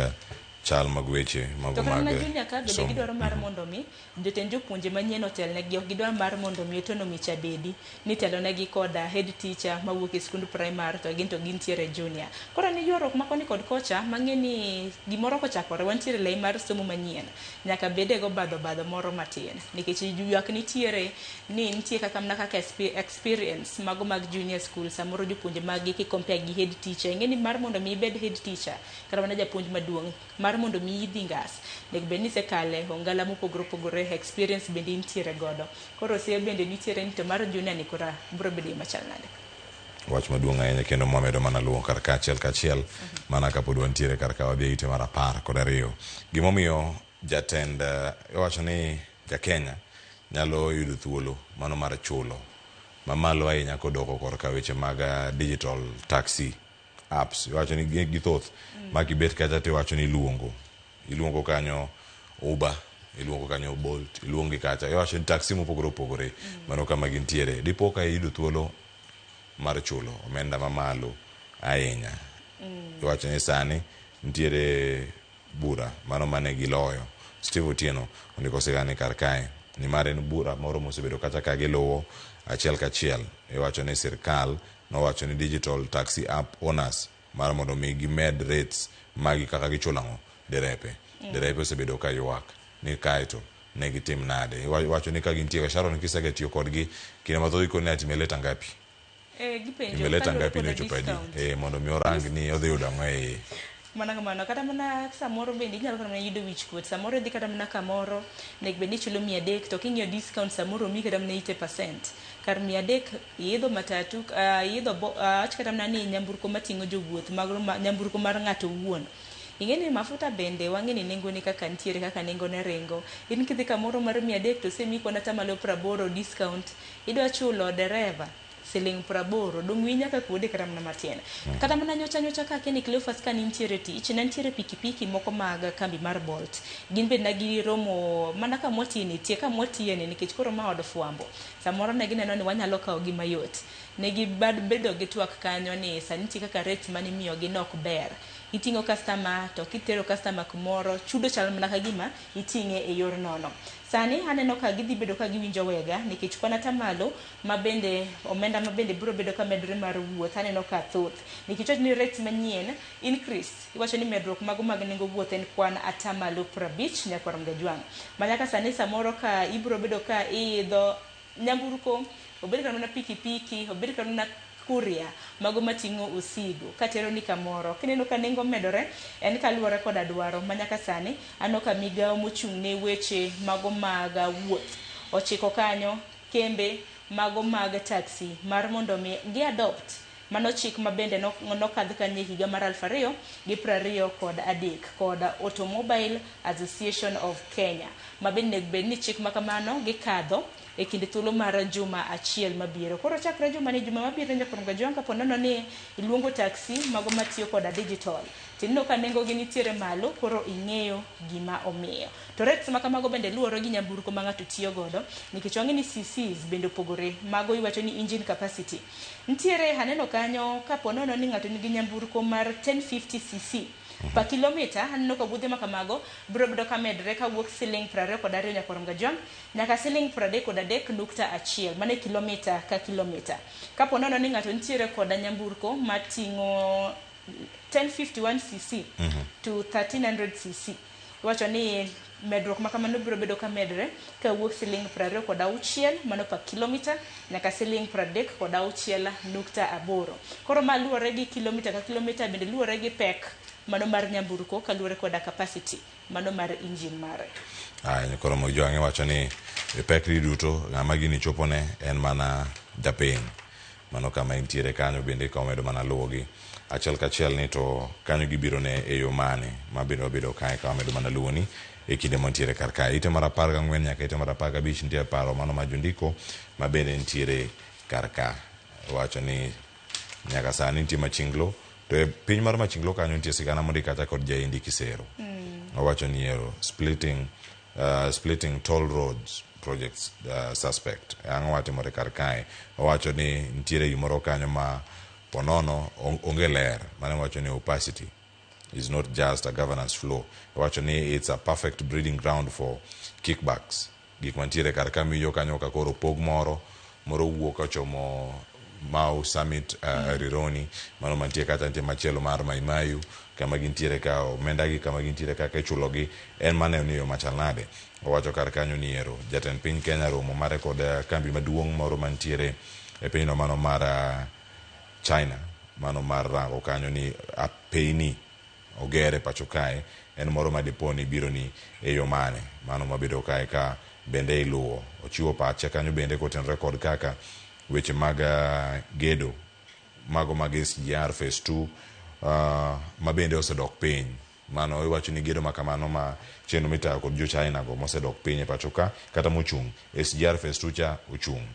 chal mag weche mago To kata mag mana junior ka bende somo. gidwaro mar mondo mi jotend jopuonje manyien otelnegi, ok gidwar mar mondo mi autonomy cha bedi ni itelonegi koda head teacher mawuok e skund primar to gin to gintiere junior. Koro ni ywaruok ma koni kod kocha mang'e ni gimoro kochakore wantiere lai mar somo manyien nyaka bede go badho badho moro matin nikech ywak nitiere ni nitie kaka mana kaka experience mago mag junior school samoro jopuonje maggi ki compare gi head teacher ing'e ni mar mondo mi ibed head teacher kata mana japuonj maduong' mar mondo mi idhi ngas onego bed ni isekale ongala mopogore opogore experience bende intiere godo koro seyo bende nitiere ni to mar junior ni kora biro bedo machal nade. Wach maduong' ahinya kendo mwamedo mana luwo kar ka achiel kachiel mana kapod wantiere kar ka wadhi e ite mar 12. Gimomiyo jatend iwacho ni ja-Kenya nyalo yudo thuolo mano mar chulo mamalo ahinya kodoko korka weche mag digital taxi apps. Iwacho ni githoth ma kibet kacha to iwacho ni iluongo kanyo Uber, iluongo kanyo Bolt, iluongi kacha, iwacho ni taxi mopogore opogore mano kama gintiere. Dipo ka iyudo thuolo mar chulo omenda mamalo ahinya. Iwacho ni sani nitiere bura mano mane giloyo. Steve Otieno ondiko sigana kar kae nimar en bura moro mosebedo kacha ka giluwo achiel kachiel. Iwacho ni sirkal nowacho ni digital taxi app owners mar mondo mi gimed rates magi kaka gichulo ang'o derepe. Derepe osebedo ka ywak ni kaeto ne gitim nade. Iwacho ni ka gintie Sharon kisega tiyo kodgi kinde mathoth ikoni ati imeleta ngapi? Gipenjo Imeleta kaluwore ngapi ni koda ochopo adi? discount. Mondo mi orang ni odhi yudo ang'o e iye. Mana kamano, kata mana samoro bende inyalo kata mana yudo wich kuot. Samoro idhi kata mana kamoro, onego bed ni ichulo 300 to king'iyo discount samoro omiyi kata mana 80%. Kar 300 iidho matatu, iidho awach kata mana ni nyamburko mating'o jowuoth, mago nyamburko mar ng'ato owuon. Ing'e ni mafuta bende wang'e ni nengone kaka nitiere, kaka nengone ringo. In kidhi kamoro mar 300 to osemiyi kwan atamalo 80 discount, idwa chulo dereva siling 80, dong' wiyi nyaka kuode kata mana matin. Kata mana nyocha nyocha ka Kenny Cleophas ka nitiere tich, ne nitiere pikipiki moko mag kambi mar Bolt. Gin bende ne giromo mana kama watiye ni, tie kama watiye ni nikech koro ma od fwambo. Samoro ne gineno ni wanyalo kawo gi mayot. Ne gibedo gi twak kanyo ni sani nitie kaka rates mane imiyogi ne ok ber. Iting'o customer to kitero customer kumoro, chudo chal mana ka gima iting'e e yor nono. Sani aneno ka gidhi bedo ka giwinjo wega nikech kwan atamalo ma bende omenda ma bende biro bedo ka medore mar wuoth aneno ka thoth. Nikech iwacho ni rates manyien increase, iwacho ni medruok mago mag nengo wuoth en kwan atamalo 50 nyakwar Mgajwang'. Ma nyaka sani samoro ka ibiro bedo ka iidho nyamburko, obed kata mana pikipiki, obed kata mana courier mago mating'o osigo katero ni kamoro kineno ka nengo medore en kaluwore koda dwaro ma nyaka sani aneno ka migawo mochung' ne weche mago mag wuoth ochiko kanyo kembe mago mag taxi mar mondo mi gi adopt mano chik ma bende nokadh kanyo e higa mar 2023 kod Automobile Association of Kenya ma bende onego bed ni chik ma kamano gikadho e kind thuolo mar juma achiel mabiro. Koro chakre juma ni juma mabiro nyakwar Mgajwang' kapo nono ni iluongo taxi mago matiyo koda digital tineno ka nengo gi nitiere malo koro ing'eyo gima omiyo. To rates ma kamago bende luwore gi nyamburko ma ng'ato tiyo godo nikech wang'e ni CCs bende opogore, mago iwacho ni engine capacity. Nitiere aneno kanyo kapo nono ni ng'ato nigi nyamburko mar 1050 cc per kilomita aneno ka wuodhe ma kamago biro bedo ka medre kawuok siling 22 nyakwar Mgajwang' nyaka siling 33.1 mano e kilomita ka kilomita. Kapo nono ni ng'ato nitiere koda nyamburko mating'o 1051 cc to 1300 cc iwacho ni medruok ma kamano biro bedo ka medre kawuok siling 26 mano per kilomita nyaka siling 36.8. Koro ma luwore gi kilomita ka kilomita bende luwore gi pek mano mar nyamburko kaluwore koda capacity mano mar engine mare. Aya, koro Mgajwang' iwacho ni e pek ni duto ng'ama gini chopone en mana japiny. Mano kama intiere kanyo bende ka omedo mana luwogi achiel kachiel ni to kanyo gibiro ne e yo mane ma bende wabedo kae ka wamedo mana luwoni e kinde mantiere kar kae. Ite mar 14 nyaka ite mar 15 nitie paro mano ma jondiko ma bende nitiere kar ka. Wacho ni nyaka sani nitie Machinglo to e piny mar Machinglo kanyo nitie sigana mondik kacha kod Jaindi Kisero. Owacho ni ero splitting toll roads projects suspect. Ang'o matimore kar kae? Owacho ni nitiere gimoro kanyo ma ponono onge ler. Mano wacho ni opacity. is not just a governance flaw. Owacho ni it's a perfect breeding ground for kickbacks. Gik mantiere kar ka miyo kanyo ka koro pog moro moro wuok ochomo Mau Summit Rironi, mano mantie kacha nitie machielo mar Maimayu kama gintiere ka omenda gi kama gintiere kaka ichulogi en mana ni yo machal nade. Owacho kar kanyo ni ero jatend piny Kenya romo mare kod kambi maduong' moro mantiere e pinyno mano mar China mano mar rango kanyo ni apeyni ogere pacho kae en moro ma dipo ni biro ni e yo mane mano mabedo kae ka bende iluwo. Ochiwo pache kanyo bende kotenore kod kaka weche mag gedo mago mag SGR phase 2 ma bende osedok piny. Mano iwacho ni gedo makamano ma chenro mitayo kod jo China go mosedok piny e pacho ka kata mochung'. SGR phase 2 cha ochung'.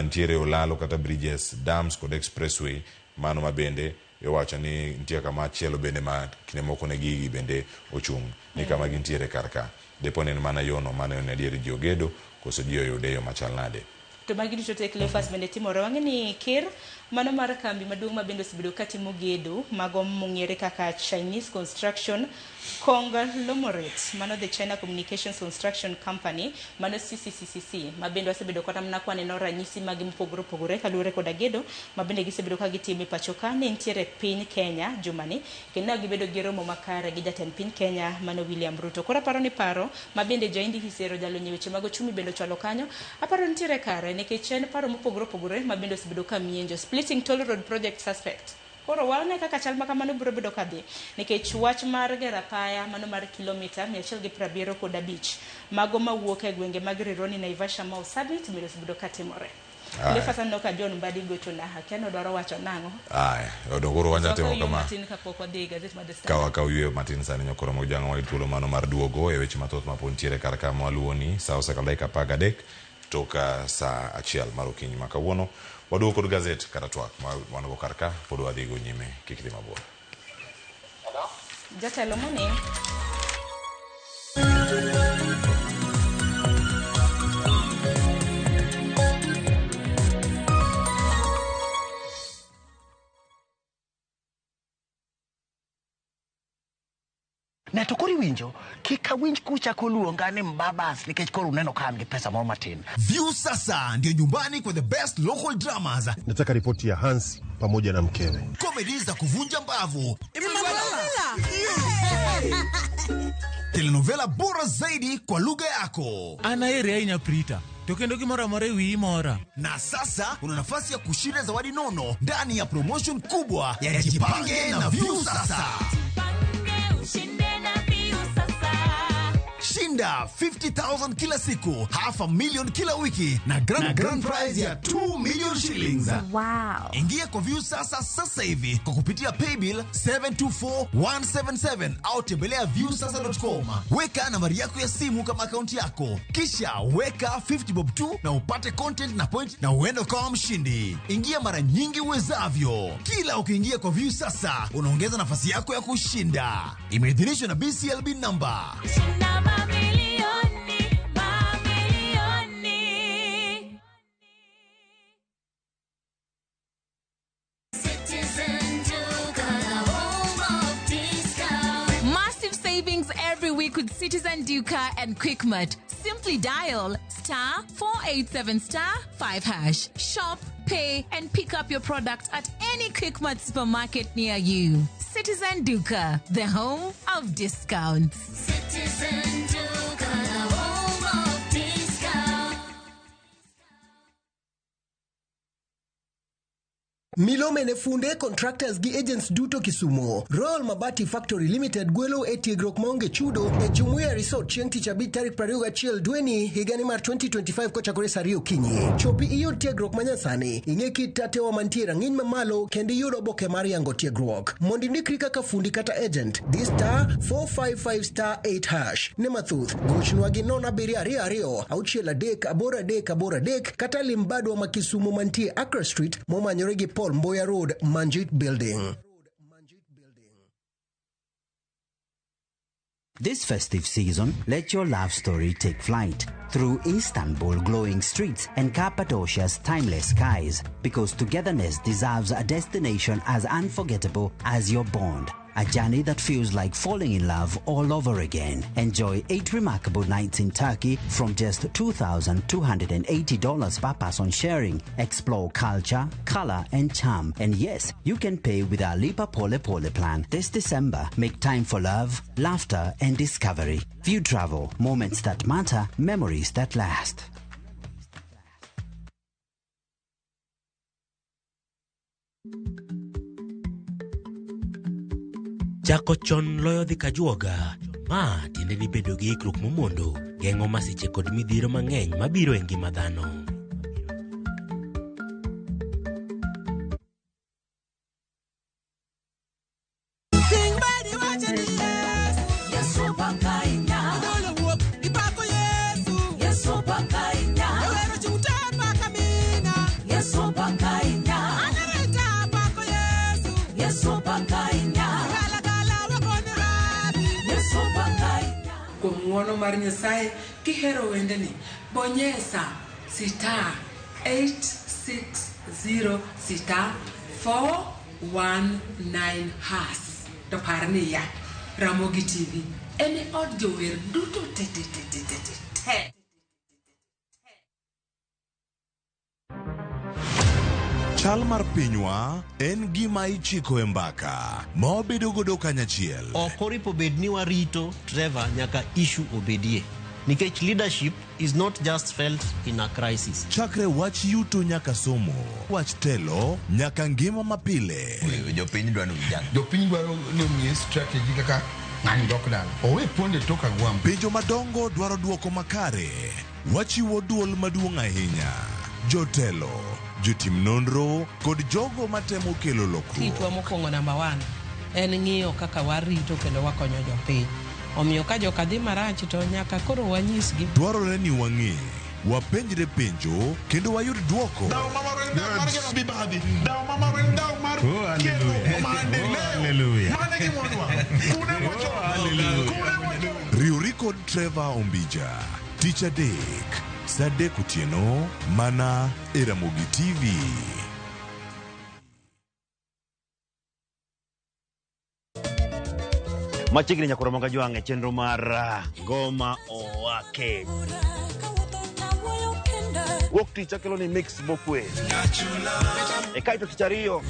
Nitiere olalo kata bridges, dams kod expressway mano ma bende iwacho ni nitie kama chielo bende ma kinde moko ne gigi bende ochung' ni kama gintiere kar ka. Dipo ni en mana yono mane en adier ji ogedo koso ji oyude e yo machal nade. To magi duto te Cleophas bende timore. Wang'e ni ker mano mar kambi maduong' ma bende osebedo katimo gedo mago mong'ere kaka Chinese Construction Conglomerate, mano the China Communications Construction Company, mano CCCCC, ma bende wasebedo kata mana kwaneno ranyisi magi mopogore opogore kaluwore koda gedo ma bende gisebedo ka gitimo e pacho ka. Ne nitiere piny Kenya jumani kendo ne gibedo gi romo makare gi jatend piny Kenya mano William Ruto. Koro aparo ni paro ma bende Jaindi Hisero jalony e weche mag ochumi bende ochwalo kanyo, aparo nitiere kare nikech en paro mopogore opogore ma bende osebedo ka mienjo. Splitting toll road project suspect. Koro wane kaka chal makamano biro bedo kadhi nikech wach mar gero apaya mano mar kilomita 175 mago mawuok e gwenge mag Rironi, Naivasha, Mau Summit bende osebedo katimore. Cleophas aneno ka John Mbadi gochona, akia ni odwaro wacho nang'o. Aya, odo koro wanya timo kama. Matin kapok wadhi e gazet mar The Standard. Ka wakaw yweyo matin sani nyokoro mag jang'o wayud thuolo mano mar duogo e weche mathoth ma pod nitiere kar ka mwaluwoni sa osekalo dakika 13 tok sa 1 mar okinyi ma kawuono. Waduogo kod gazet kata twak ma wan go kar ka pod wadhi go nyime, kik idhi mabor. Jatelo morning. Ne to koro iwinjo, kik awinj kuchako luonga ni mbabas nikech koro uneno ka an gi pesa moro matin. View sasa ndio nyumbani kwa the best local dramas. Nataka ripoti ya Hans pamoja na mkewe. Comedy za kuvunja mbavu. Telenovela bora zaidi kwa lugha yako. Ana ere ahinya Prita. To kendo gimoro amora e wiyi mora. Na sasa una nafasi ya kushinda zawadi nono ndani ya promotion kubwa ya Jipange na View Sasa. Shinda 50,000 kila siku, 500,000 kila wiki na grand prize ya 2 million shillings. Wow. Ingia kwa View Sasa sasa hivi kwa kupitia paybill 724177 au tembelea viewsasa.com. Weka nambari yako ya simu kama akaunti yako, kisha weka 50 bob tu na upate content na point na uende ukawa mshindi. Ingia mara nyingi uwezavyo. Kila ukiingia kwa View Sasa unaongeza nafasi yako ya kushinda. Imeidhinishwa na BCLB number. Shinda mamilioni, mamilioni. Citizen Duka, the home of discount. Massive savings every week with Citizen Duka and Quickmart. Simply dial *487*5#. Shop, pay, and pick up your product at any Quickmart supermarket near you. Citizen Duka, the home of discounts. Citizen Duka, the home of discount. Milome ne funde, contractors gi agents duto Kisumu. Royal Mabati Factory Limited gwelo e tiegruok maonge chudo e Jumuiya Resort chieng' tich abich tarik 21 dweni higani mar 2025 kochakore saa 2 okinyi. Chopi iyud tiegruok manyasani, ing'e kit tatewa mantie rang'iny mamalo kendo iyud oboke mar yango tiegruok. Mondo indikri kaka fundi kata agent, di *455*8# Ne mathoth, gochnwa gi 0722 638 383 kata lim badwa ma Kisumu mantie Accra Street momanyore gi Paul Mboya Road, Manjit Building. This festive season, let your love story take flight through Istanbul glowing streets and Cappadocia's timeless skies, because togetherness deserves a destination as unforgettable as your bond. A journey that feels like falling in love all over again. Enjoy 8 remarkable nights in Turkey from just $2,280 per person sharing. Explore culture, color, and charm. And yes, you can pay with our Lipa Pole Pole plan. This December, make time for love, laughter, and discovery. View Travel, moments that matter, memories that last. Chako chon loyo dhi kajuoga. Ma tiende ni bedo gi ikruok momondo geng'o masiche kod midhiero mang'eny mabiro e ngima dhano. Kuom ng'wono mar Nyasaye kihero wendeni, bonyesa star 860 star 419 hash. To par niya, Ramogi TV en e od jower duto te te te te te te te. Chal mar pinywa en gima ichiko e mbaka ma wabedo godo kanyachiel. Ok oripo bed ni warito Trevor nyaka issue obedie. Nikech leadership is not just felt in a crisis. Chakre wach yuto nyaka somo, wach telo nyaka ngima mapile. Jopiny dwaro ni vijana. Jopiny dwaro ni omiye strategy kaka ng'ani dok dala. Owe ponde tok agwambo. Penjo madongo dwaro duoko makare. Wachiwo duol maduong' ahinya. Jotelo, jotim nonro kod jogo matemo kelo lokruok. Tichwa mokwongo namba 1 en ng'iyo kaka warito kendo wakonyo jopiny. Omiyo ka joka dhi marach to nyaka koro wanyisgi. Dwarore ni wang'e, wapenjre penjo kendo wayud duoko. Riwri kod Trevor Ombija tich adek saa adek otieno mana e Ramogi TV. Machiegni nyakoro moga jwang' e chenro mar Ngoma Owake. Wuok tich akelo ni mix mokwe. E kaeto tich ariyo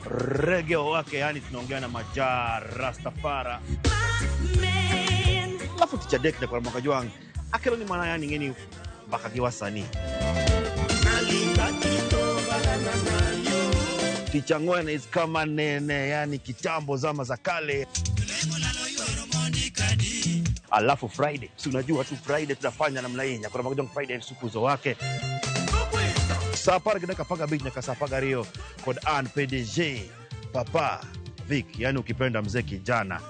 Reggae Owake, yani tunaongea na Maja Rastafara. Alafu tich adek nyakoro moga jwang' akelo ni mana yani ng'eni mbaka gi wasanii. Tich ang'wen is kama nene, yani kitambo zama za kale. Alafu Friday, si unajua tu Friday tunafanya namna hii. Nyakoro moga jwang' Friday sukuzo wake. Saa apar gi dakika apar gabich nyaka saa apar gariyo kod an PDG Papa Vic, yani ukipenda mzee kijana.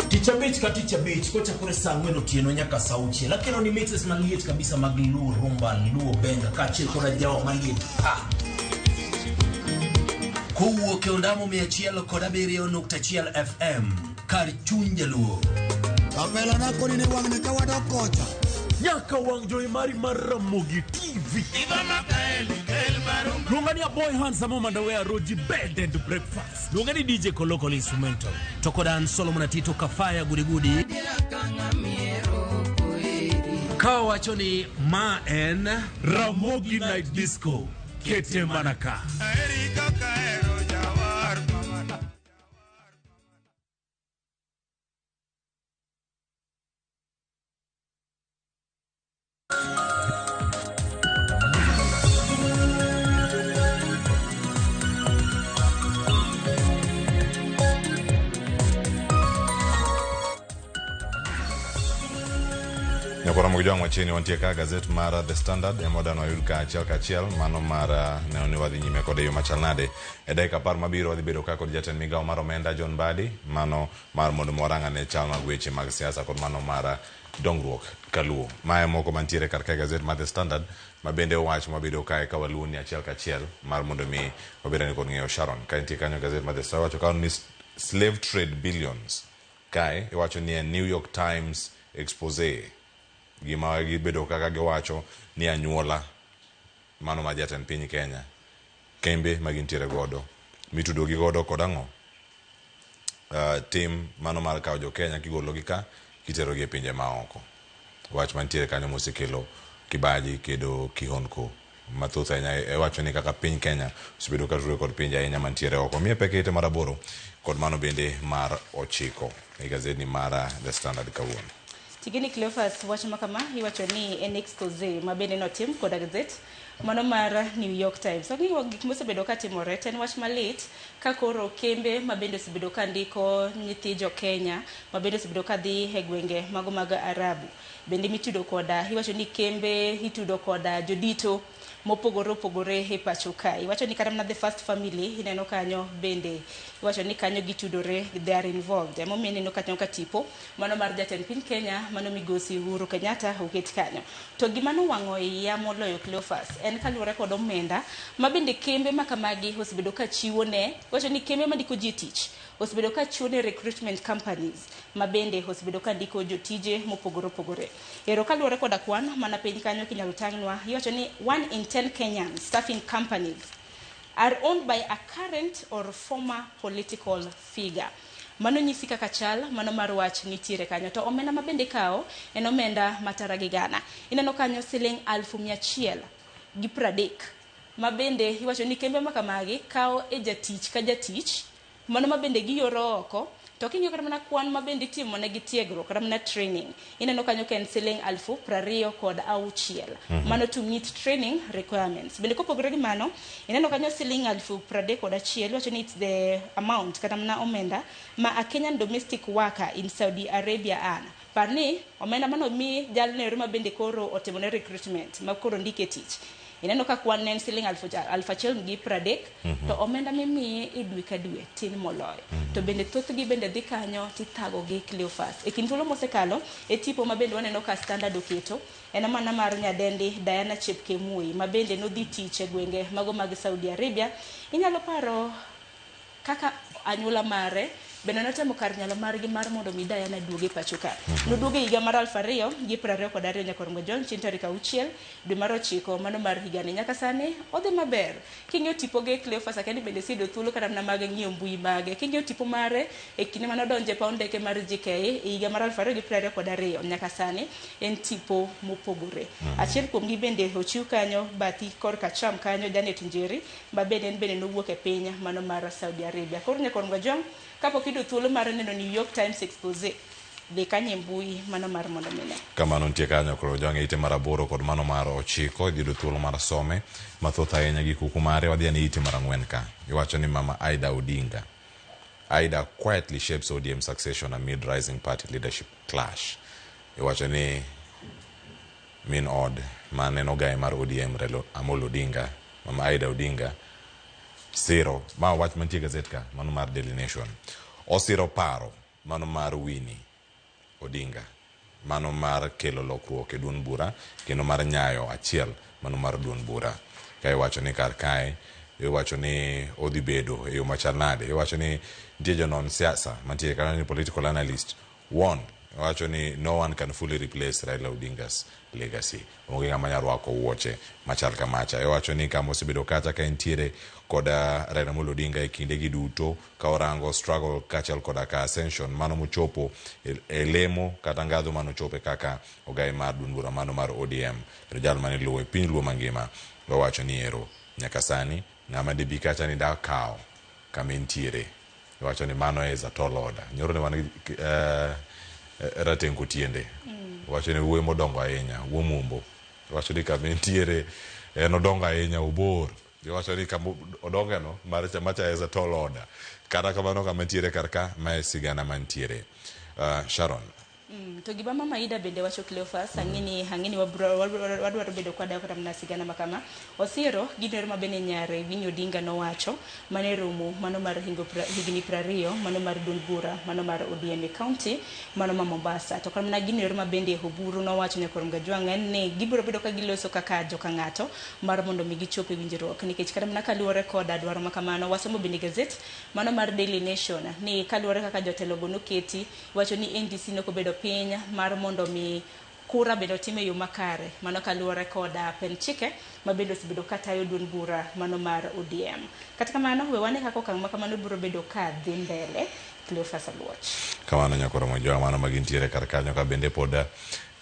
Tich abich ka tich abich kochakore saa ang'wen otieno nyaka saa auchiel akelo ni mixes maliet kabisa mag Luo Rumba, Luo Benga kaachiel kod ajawa maliet pa. Kowuok e ondamo 107.1 FM kar chuny jaluo. Kapelana koni ni wang'ni ka wadok kocha. Nyaka wang' jowi mari mar Ramogi TV. Luonga ni Aboy Handsome Mandawe Roji Bed and Breakfast. Luonga ni DJ Koloko Instrumental. To kod an Solomon Atito Kafaya Gudigudi. Ka wacho ni ma en Ramogi Night Disco. Kete mana ka. Nyakoro Ramogi Jwang' machiegni wantie ka gazet mar The Standard ema wadwa wayud ka achiel kachiel mano mar neno ni wadhi nyime kode e yo machal nade. E dakika apar mabiro wadhi bedo ka kod jatend migawo mar omenda John Mbadi mano mar mondo mi warang ane chal mag weche mag siasa kod mano mar dongruok kaluo. Mae moko mantiere kar kae gazet mar The Standard ma bende wach mabedo kae ka waluo ni achiel kachiel mar mondo mi wabed ane kod ng'eyo Sharon. Ka nitie kanyo gazet mar The Standard wacho ka ni slave trade billions. Kae iwacho ni en New York Times expose gima gibedo kaka giwacho ni anyuola mano ma jatend piny Kenya, kembe ma gintiere godo mitudo gi godo kod ang'o, tim mano mar kawo jo Kenya kigolo gi ka kitero gi e pinje maoko. Wach mantiere kanyo mosekelo kibaji kedo kihondko mathoth ahinya. Iwacho ni kaka piny Kenya osebedo ka tudore kod pinje ahinya mantiere oko. Miye pek ite mar 8 kod mano bende mar 9 e gazeti mar The Standard kawuono. Tigeni Cleophas, wach makama iwacho ni en expose ma bende notim koda gazet mano mar New York Times. Wang'iyo gik mosebedo ka timore, to en wach malit ka koro kembe ma bende osebedo ka ndiko nyithi jo Kenya ma bende osebedo ka dhi e gwenge mago mag Arabu. Bende mitudo koda, iwacho ni kembe itudo koda jodito mopogore opogore e pacho kae. Iwacho ni kata mana the first family ineno kanyo bende iwacho ni kanyo gitudore, they are involved. Emomiyo ineno kanyo ka tipo mano mar jatend piny Kenya mano migosi Uhuru Kenyatta oket kanyo. To gima nowang'o iya moloyo Cleophas en kaluwore kod omenda ma bende kembe ma kamagi osebedo ka chiwo ne, iwacho ni kembe mandiko ji tich osebedo ka chiwo ne recruitment companies ma bende osebedo ka ndiko jotije mopogore opogore. Ero kaluwore koda kwan mana piny kanyo kinyalo tang'nwa, iwacho ni 1 in 10 Kenyans staffing companies are owned by a current or former political figure. Mano nyisi kaka chal mano mar wach nitiere kanyo. To omenda ma bende kawo en omenda matara gi gana. Ineno kanyo siling 130,000 ma bende iwacho ni kembe ma kamagi kawo e jatich ka jatich mano ma bende gioro oko. To king'iyo kata mana kwan ma bende itimo negi tiegruok kata mana training, ineno kanyo ka en siling 26,000. Mano to meet training requirements. Bende kopogore gi mano, ineno kanyo siling 31,000, iwacho ni it's the amount kata mana omenda ma a Kenyan domestic worker in Saudi Arabia earn. Par ni omenda mano mi jalno ero ma bende koro otimone recruitment ma koro ndike tich. Ineno ka kwan ne en siling 1,030, to omenda mimiye e dwe ka dwe tin moloyo. To bende thothgi bende dhi kanyo tithago gi Cleophas. E kind thuolo mosekalo, e tipo ma bende waneno ka Standard oketo, en mana mar nyadendi Diana Chepkemoi ma bende nodhi tich e gwenge mago mag Saudi Arabia. Inyalo paro kaka anyuola mare bende notemo kar nyalo margi mar mondo mi Diana duoge pacho ka. Noduogo e higa mar 2022 nyaka Orongo John chieng' tarik 6 dwe mar 9 mano mar higani. Nyaka sani odhi maber. King'iyo tipoge Cleophas Akendi bende oseyudo thuolo kata mana mag ng'iyo mbui mage. King'iyo tipo mare e kinde mane odonjo e paw ndeke mar JKIA e higa mar 2022 nyaka sani en tipo mopogore. Achiel kuomgi bende ochiw kanyo bathi korka acham kanyo Janet Njeri ma bende en bende nowuok e piny mano mar Saudi Arabia. Koro nyaka Orongo John kapok iyudo thuolo mar neno New York Times expose, dhi kanyo e mbui mano mar mondo mine. Kamano nitie kanyo koro jwang' ite mar 8 kod mano mar 9 idhi yudo thuolo mar some mathoth ahinya gi kuku mare. Wadhi ane ite mar 4 ka. Iwacho ni Mama Aida Odinga. Aida quietly shapes ODM succession amid rising party leadership clash. Iwacho ni min od mane en ogaye mar ODM Raila Amolo Odinga, Mama Aida Odinga siro ma wach mantie gazet ka mano mar Daily Nation. Osiro paro mano mar Winnie Odinga mano mar kelo lokruok e duond bura kendo mar nyayo achiel mano mar duond bura. Ka iwacho ni kar kae iwacho ni odhi bedo e yo machal nade. Iwacho ni nitie jonon siasa mantie kata ni political analyst won iwacho ni no one can fully replace Raila Odinga's legacy. Onge ng'ama nyalo rwako wuoche machal kamacha. Iwacho ni kama osebedo kacha ka entiere koda Raila Amolo Odinga e kinde gi duto ka orango struggle kaachiel koda ka ascension mano mochopo e lemo kata ngadho manochope kaka ogaye mar duond bura mano mar ODM. Kendo jal mane luwo e piny luo mangima owacho ni ero nyaka sani ng'ama debi kacha ni da kawo kama entiere. Iwacho ni mano is a tall order. Nyoro ne wan gi rateng' kotiende. Iwacho ni wuoyi modongo ahinya, wuo mumbo. Iwacho ni kama entiere en odongo ahinya, obor. Iwacho ni kama odonge no macha is a tall order. Kata kamano kama entiere kar ka, mae sigana mantiere. Sharon. To gima Mama Ida bende wacho Cleophas, ang'eni wadwaro bedo kwada kata mana sigana makama. Osiro gino ma bende nyare Winnie Odinga nowacho mane romo mano mar higni 20 mano mar duond bura mano mar ODM e county mano ma Mombasa. To kata mana gino ma bende Oburu nowacho nyakor Mgajwang' en ni gibiro bedo ka giloso kaka joka ng'ato mar mondo mi gichop e winjruok, nikech kata mana kaluwore koda dwaro makamano wasomo bende gazet mano mar Daily Nation ni kaluwore kaka jotelo go noketi, wacho ni NDC nokobedo jopiny mar mondo mi kura bende otim e yo makare mano kaluwore koda pen chike ma bende osebedo katayo duond bura mano mar ODM. Kata kamano we wane kaka okang' ma kamano biro bedo ka dhi mbele. Cleophas Aluoch. Kamano nyakoro Mojoa, mano ma gintiere kar kanyo ka bende pod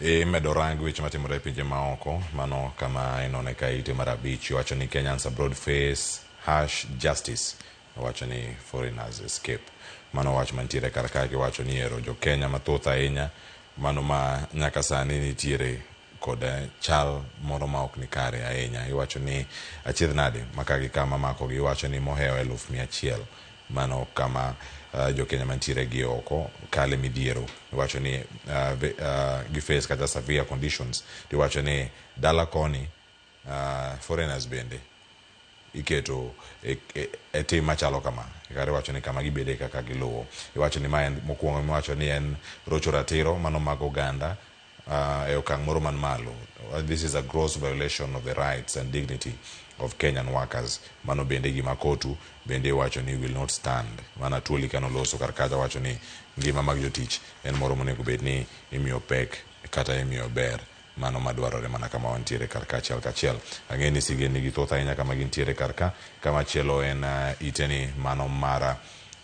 imedo rang weche matimore e pinje maoko. Mano kama inone ka ite mar 5 iwacho ni Kenyans abroad face harsh justice, iwacho ni foreigners escape. Mano wach mantiere kar kae, kiwacho ni ero jo Kenya mathoth ahinya mano ma nyaka sani nitiere kod chal moro ma ok ni kare ahinya. Iwacho ni achiedh nade maka gi kama makogi, iwacho ni mohewo 100,000 mano kama jo Kenya mantiere gi oko kale midhiero. Iwacho ni gi face kata severe conditions. Iwacho ni dala koni foreigners bende iketo e tim machalo kama. Kare iwacho ni kama gibede kaka giluwo. Iwacho ni ma en mokwongo, iwacho ni en rocho ratiro mano mag oganda e okang' moro man malo. This is a gross violation of the rights and dignity of Kenyan workers. Mano bende gima kotu bende iwacho ni will not stand. Mana Tuoli kanoloso kar kacha wacho ni ngima mag jotich en moro monego bed ni imiyo pek kata imiyo ber mano madwarore mana kama wantiere kar ka achiel kachiel. Ang'e ni sigendni gi thoth ahinya kama gintiere kar ka. Kama chielo en iteni mano mar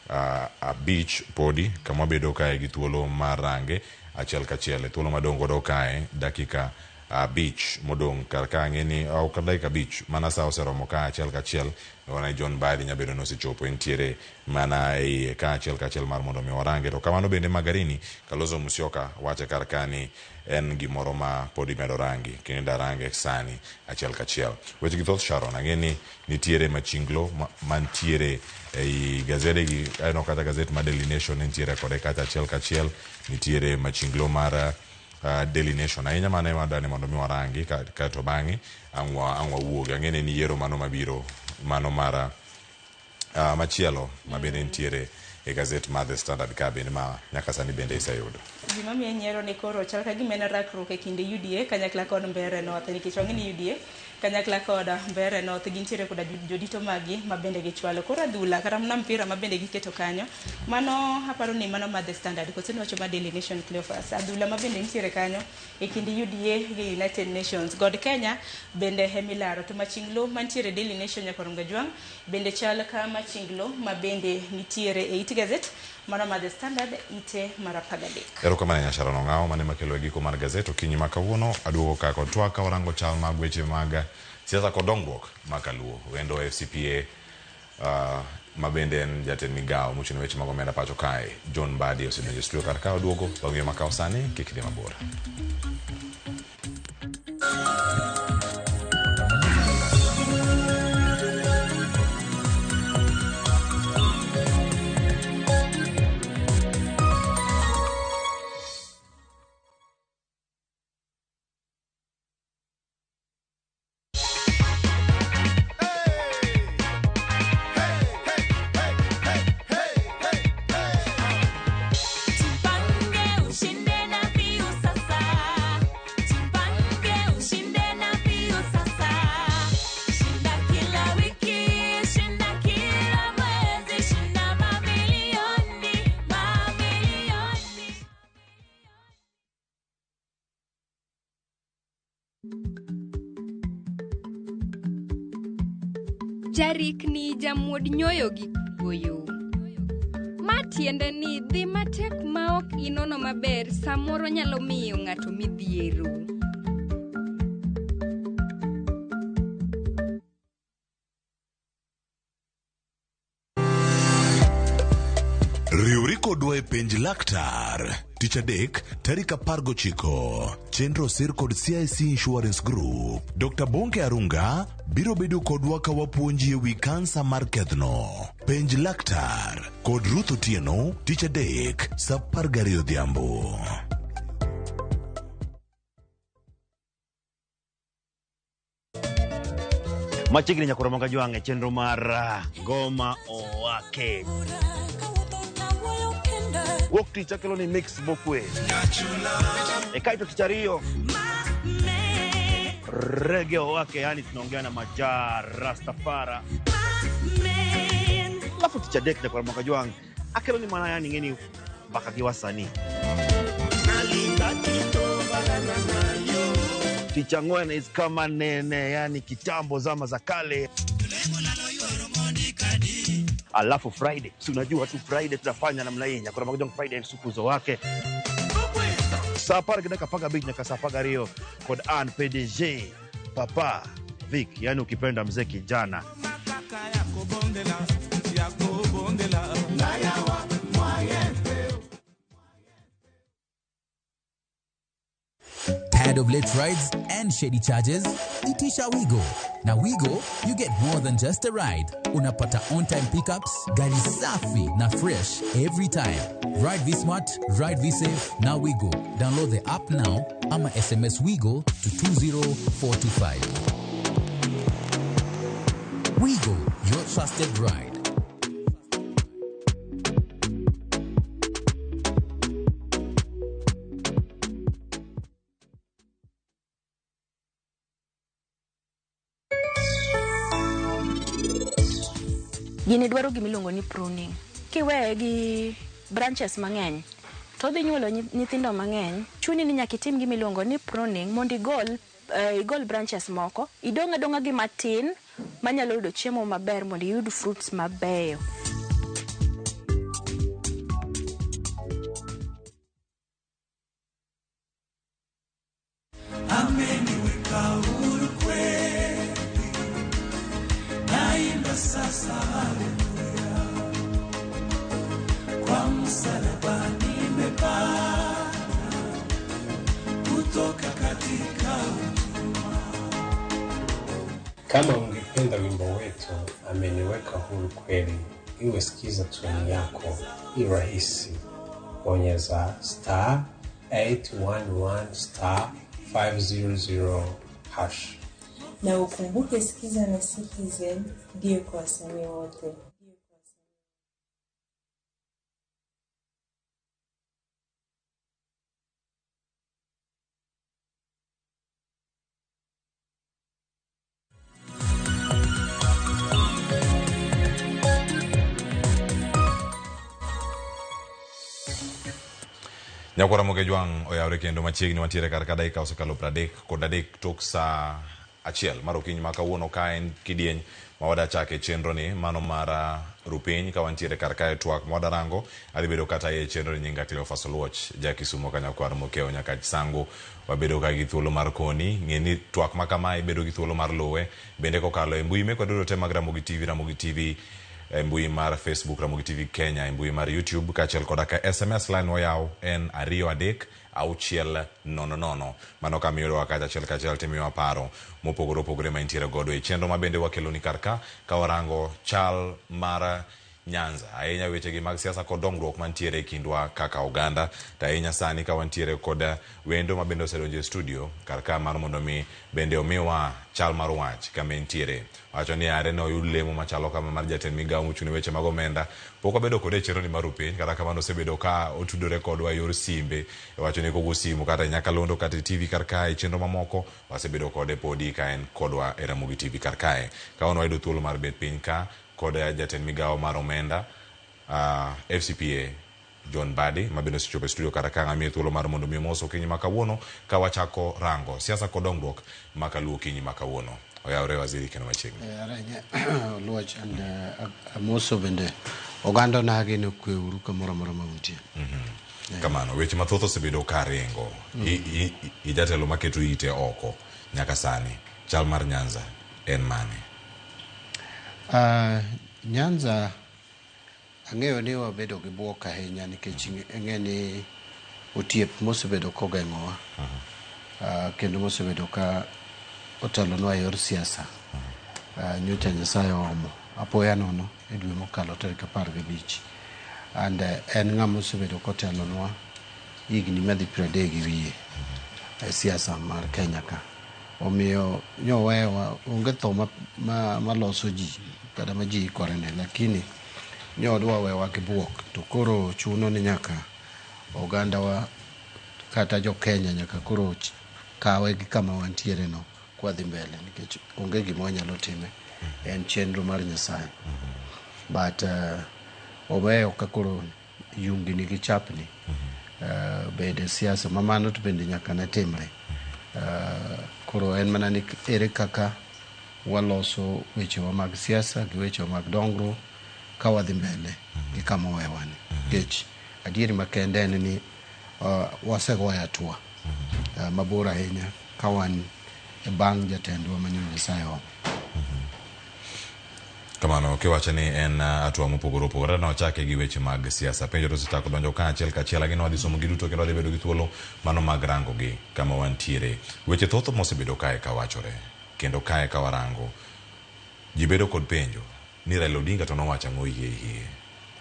5 podi kama wabedo kae gi thuolo mar range achiel kachiel. E thuolo madong' godo kae dakika 5 modong' kar ka. Ang'e ni ok dakika 5 mana sa oseromo ka achiel kachiel. Wana John Mbadi nyabedo ni osechopo entiere mana e ka achiel kachiel mar mondo mi warange. To kamano bende Magarini Kalonzo Musyoka wache kar ka ni en gimoro ma pod imedo rangi kendo range sani achiel kachiel. Weche gi thoth Sharon, ang'e ni nitiere machinglo mantiere ei gazede gi aneno kata gazet mar Daily Nation nitiere kode kata achiel kachiel. Nitiere machinglo mar Daily Nation ahinya mano ema adwani mondo mi warangi kaeto bang'e ang' wawuogi. Ang'e ni yiero mano mabiro mano mar machielo ma bende nitiere e gazet mar The Standard ka bende ma nyaka sani bende iseyudo. Gima miyo nyiero ni koro chal ka gima en rakruok e kind UDA kanyakla kod Mbeere North, nikech wang'e ni UDA kanyakla kod Mbeere North gintiere koda jodito maggi ma bende gichwalo. Koro adhula kata mana mpira ma bende giketo kanyo, mano aparo ni mano mar The Standard koso niwacho mar Daily Nation Cleophas. Adhula ma bende nitiere kanyo e kind UDA gi United Nations. God Kenya bende emilaro. To machinglo mantiere Daily Nation Nyakorom Gajwang' bende chal ka machinglo ma bende nitiere e it gazet mano mar The Standard ite mar 13. Erokamano ahinya Sharon Ong'awo mane makelo e giko mar gazet okinyi ma kawuono. Aduogo ka kod twak ka warango chal mag weche mag siasa kod dongruok ma kaluo. Wendo FCPA ma bende en jatend migawo mochung' ne weche mag omenda pacho kae John Mbadi osedonjo e studio kar ka. Oduogo bang' yo makawo sani, kik idhi mabor. Jarikni jamuod nyoyo gi kuoyo. Ma tiende ni dhi matek ma ok inono maber samoro nyalo miyo ng'ato midhiero. Riwri kodwa e penj laktar tich adek tarik 19. Chenro sir kod CIC Insurance Group. Dr. Bonke Arunga biro bedo kodwa ka wapuonji ewi kansa mar kedhno. Penj laktar kod Ruth Otieno tich adek saa 12 odhiambo. Machiegni Nyakoro Mangajwang' e chenro mar Ngoma Owake. Wuok tich akelo ni mix mokwe. E kaito tich ariyo Reggae Owake, yani tunaongea na Maja Rastafara. Alafu tich adek Nyakoro Mangajwang' akelo ni mana yani ng'eni mbaka gi wasanii. Tich ang'wen is kama nene, yani kitambo, zama za kale. Alafu Friday, si unajua tu Friday tunafanya namna hii, nyakora magojong Friday sukuzo wake. Saa 10 dakika 15 nyaka saa 12 kod an PDG Papa Vic, yani ukipenda mzee kijana. Tired of late rides and shady charges? Itisha Wigo. Na Wigo, you get more than just a ride. Unapata on-time pickups, gari safi na fresh every time. Ride V-Smart, ride V-Safe, na Wigo. Download the app now ama SMS Wigo to 20425. Wigo, your trusted ride. Gini dwaro gimiluongo ni pruning. Kiweye gi branches mang'eny, to odhi nyuolo nyithindo mang'eny, chuni ni nyaka itim gimiluongo ni pruning mondo igol branches moko, idong' adong'a gi matin manyalo yudo chiemo maber mondo iyud fruits mabeyo. Ameniweka huru kweli, naimba sasa haleluya, kwa msalaba nimepata kutoka katika utumwa. Kama ungependa wimbo wetu Ameniweka Huru Kweli iwe sikiza tune yako, i rahisi. Bonyeza star 811 star 500 hash. Na ukumbuke Sikiza na Citizen ndiyo kwa wasanii wote. Nyakwara Mogejwang' oyawre kendo machiegni wantiere kar ka dakika osekalo 33 tok saa 1 mar okinyi ma kawuono ka en kidieny ma wadachake chenro ni mano mar Rupiny ka wantiere kar kae twak ma wadarango adhi bedo kata e chenro ni nyinga Cleophas Oluoch ja Kisumo ka nyakwar Mokeo nyaka Chisango wabedo ka gi thuolo mar koni ng'e ni twak ma kamae bedo gi thuolo mar luwe bende kokalo e mbui mekwa duto te mag Ramogi TV, Ramogi TV e mbui mar Facebook, Ramogi TV Kenya, e mbui mar YouTube kaachiel koda ka SMS line wayaw en 2 3 6 0 0. Mano kama iyudowa kacha achiel kachiel timiyowa paro mopogore opogore ma intiere godo e chenro ma bende wakeloni kar ka warango chal mar Nyanza ahinya wechegi mag siasa kod dongruok mantiere e kindwa kaka oganda to ahinya sani ka wantiere kod wendo ma bende osedonjo e studio kar ka mar mondo mi bende omiwa chal mar wach kama entiere. Wacho ni are ne oyud lemo machalo kama mar jatend migawo mochung' ne weche mag omenda pok wabedo kode e chenro ni mar Rupiny kata kamano osebedo ka otudore kodwa e yor simbe wacho ni kogo simu kata e nyakalondo kata e TV kar kae chenro mamoko wasebedo kode podi ka en kodwa e Ramogi TV kar kae. Kawuono wayudo thuolo mar bet piny ka kod jatend migawo mar omenda FCPA John Mbadi ma bende osechopo e studio kar ka ng'amiye thuolo mar mondo mi omos okinyi ma kawuono ka wachako rango siasa kod dongruok ma kaluo okinyi ma kawuono. Oyawre waziri kendo machiegni. Arenye Oluoch and amoso bende oganda nagi ni okwe uru kamoro amora ma untie. Kamano weche mathoth osebedo ka ringo. I jatelo maketo ite oko nyaka sani chal mar Nyanza en mane? Nyanza ang'eyo ni wabedo gi buok ahinya nikech ing'e ni otiep mosebedo kogeng'owa kendo mosebedo ka otelonwa e yor siasa nyocha Nyasaye oomo apoya nono e dwe mokalo tarik 15 and en ng'ama osebedo kotelonwa higni madhi 30 gi wiye e siasa mar Kenya ka. Omiyo nyowewa onge tho maloso ji kata ma ji ikorene, lakini nyodwa wewa gi buok to koro chuno ni nyaka ogandawa kata jo Kenya nyaka koro kawe gi kama wantiere no kwadhi mbele nikech onge gima wanyalo time, en chenro mar Nyasaye. But oweyo ka koro yungni gi chapni Bede siasa ma mano to bende nyaka ne timre. Koro en mana ni ere kaka waloso wechewa mag siasa gi wechewa mag dongruok ka wadhi mbele gi kama owewani. Nikech adieri makende en ni wasegoyo hatua mabor ahinya ka wan e bang' jatendwa ma Nyasaye omo. Kamano kiwacho ni en hatua mopogore opogore nochake gi weche mag siasa. Penjo to osechako donjo ka achiel kachiel lakini wadhi somo gi duto kendo wadhi bedo gi thuolo mano mag rango gi kama wantiere. Weche thoth mosebedo kae kawachore kendo kae ka warango ji bedo kod penjo ni Raila Odinga to nowacho ang'o hie hie.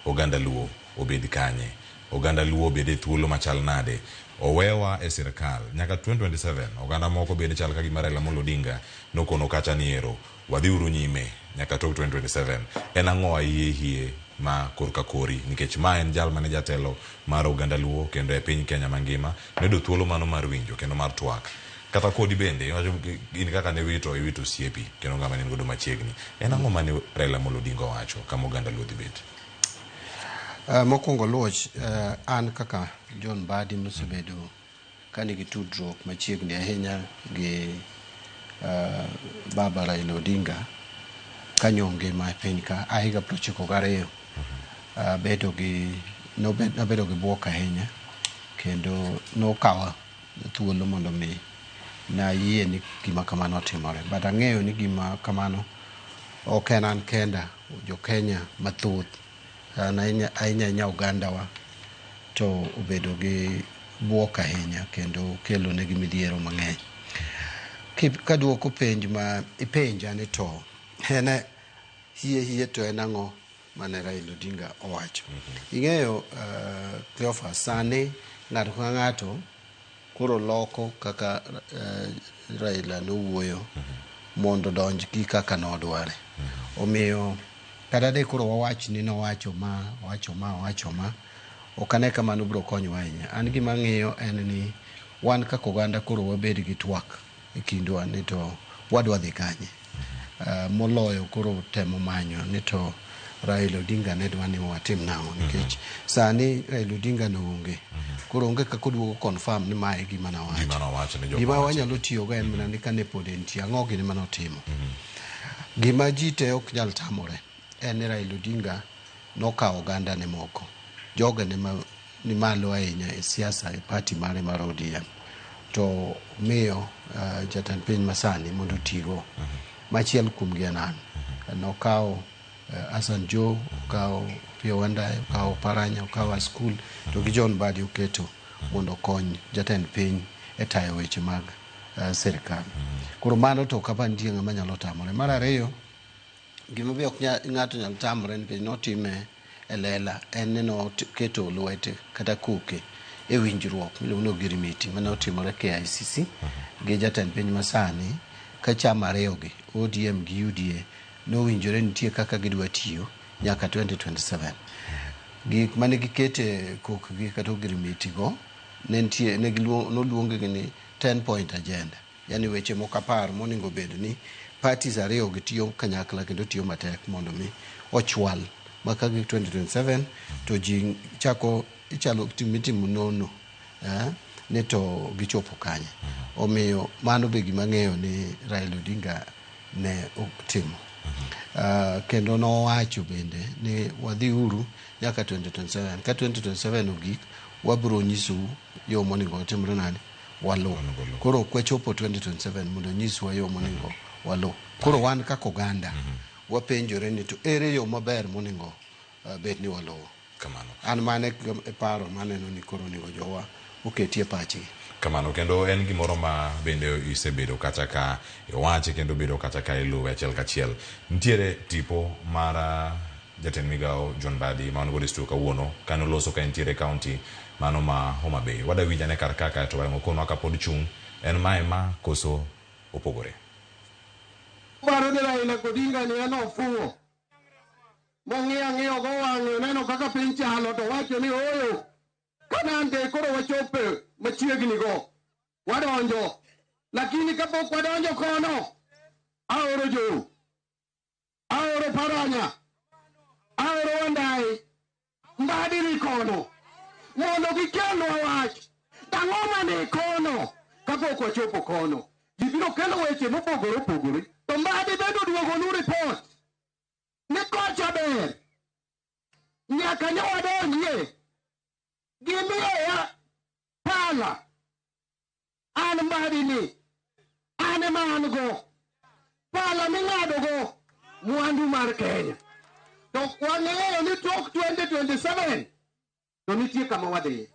Oganda Luo obed kanye? Oganda Luo obed e thuolo machal nade? Owewa e sirkal nyaka 2027 oganda moko bende chal ka gima Raila Amolo Odinga nokono kacha ni ero wadhiuru nyime nyaka tok 2027. En ang'o ahie hie ma korka kori nikech ma en jal mane jatelo mar oganda Luo kendo e piny Kenya mangima noyudo thuolo mano mar winjo kendo mar twak. Kata kodi bende iwacho in kaka ne wito iwito osiepi kendo ng'ama ne in godo machiegni. En ang'o mane Raila Amolo Odinga owacho kama oganda Luo dhi bet? Mokwongo Luoch, an kaka John Mbadi mosebedo ka nigi tudruok machiegni ahinya gi baba Raila Odinga kanyo ngima e piny ka a higa 92 nabedo gi buok ahinya kendo nokawa thuolo mondo mi nayie ni gima kamano otimore. But ang'eyo ni gima kamano ok en an kenda, jo Kenya mathoth ahinya ahinya ogandawa to obedo gi buok ahinya kendo kelo negi midhiero mang'eny. Kaduoko penj ma ipenja ni to en hie hie to en ang'o mane Raila Odinga owacho. Ing'eyo Cleophas, sani ng'ato ka ng'ato koro loko kaka Raila nowuoyo mondo donj gi kaka nodware. Omiyo kata de koro wawach ni nowacho ma, owacho ma, owacho ma, ok ane ka mano biro konyowa ahinya. An gima ang'iyo en ni wan kaka oganda koro wabed gi twak e kindwa ni to wadwa dhi kanye. Moloyo koro temo manyo ni to Raila Odinga ne dwa ni watim nang'o nikech sani Raila Odinga no onge. Koro onge kaka oduogo confirm ni mae gima nowacho. Gima wanyalo tiyogo en mana ni kane pod entie, ang'o gini manotimo. Gima ji te ok nyal tamore en ni Raila Odinga nokawo oganda ne moko. Joge ne ni malo ahinya e siasa e party mare mar ODM. To miyo jatend piny masani mondo otigo. Machiel kuomgi en an. Nokawo Hassan Joho, okawo Opiyo Wandayi, okawo Oparanya, okawo Askul, to gi John Mbadi oketo mondo okony jatend piny e tayo weche mag sirkal. Koro mano to ok apar nitie ng'ama nyalo tamore. Mar ariyo, gima be ok ng'ato nyal tamore nikech notime e lela en ni noketo lwete kata koke e winjruok miluongo ni ogirimiti mane otimore KICC gi jatend piny masani ka chama ariyogi ODM gi UDA nowinjore nitie kaka gidwa tiyo nyaka 2027. Gik mane gikete kokgi kata ogirimiti go ne nitie ne noluong gi ni 10 point agenda. Yani weche moko 10 monego bed ni parties ariyo gi tiyo kanyakla kendo tiyo matek mondo mi ochwal ma ka gik 2027 to ji chako ichalo mitimo nono ni to gichopo kanye. Omiyo mano be gima ang'eyo ni Raila Odinga ne otimo. Kendo nowacho bende ni wadhiuru nyaka 2027. Ka 2027 ogik, wabiro nyisou yo monego watimre nade waluw. Koro ok wachopo 2027 mondo onyiswa yo monego waluw. Koro wan kaka oganda wapenjore ni to ere yo maber monego bed ni waluwo. Kamano. An mane e paro maneno ni koro onego jowa oketie pachgi. Kamano kendo en gimoro ma bende isebedo kata ka iwache kendo bedo kata ka iluwe achiel kachiel. Nitiere tipo mar jatend migawo John Mbadi ma wan godo e studio kawuono kane oloso ka entiere e county mano ma Homa Bay. Wada winj ane kar kaka to wang'o konwa kapod chung' en mae ma koso opogore. Paro ni Raila Odinga ni en ofuwo. Mong'iyo ang'iyo go wang'e oneno kaka piny chalo to wacho ni ooyo. Kanande koro wachope machiegni go. Wadonjo. Lakini kapok wadonjo kono, aoro Joho, aoro Paranya, aoro Wandayi, Mbadi ni kono. mondo gikelnwa wach. Ang'o mane kono kapok wachopo kono? Ji biro kelo weche mopogore opogore. To Mbadi bende oduogonu report ni kocha ber. Nyaka ne wadonjie. Gimiyowa pala. An Mbadi ni. An ema an go. Pala ming'ado go mwandu mar Kenya. To wang'eyo ni tok 2027 to nitie kama wadhiye.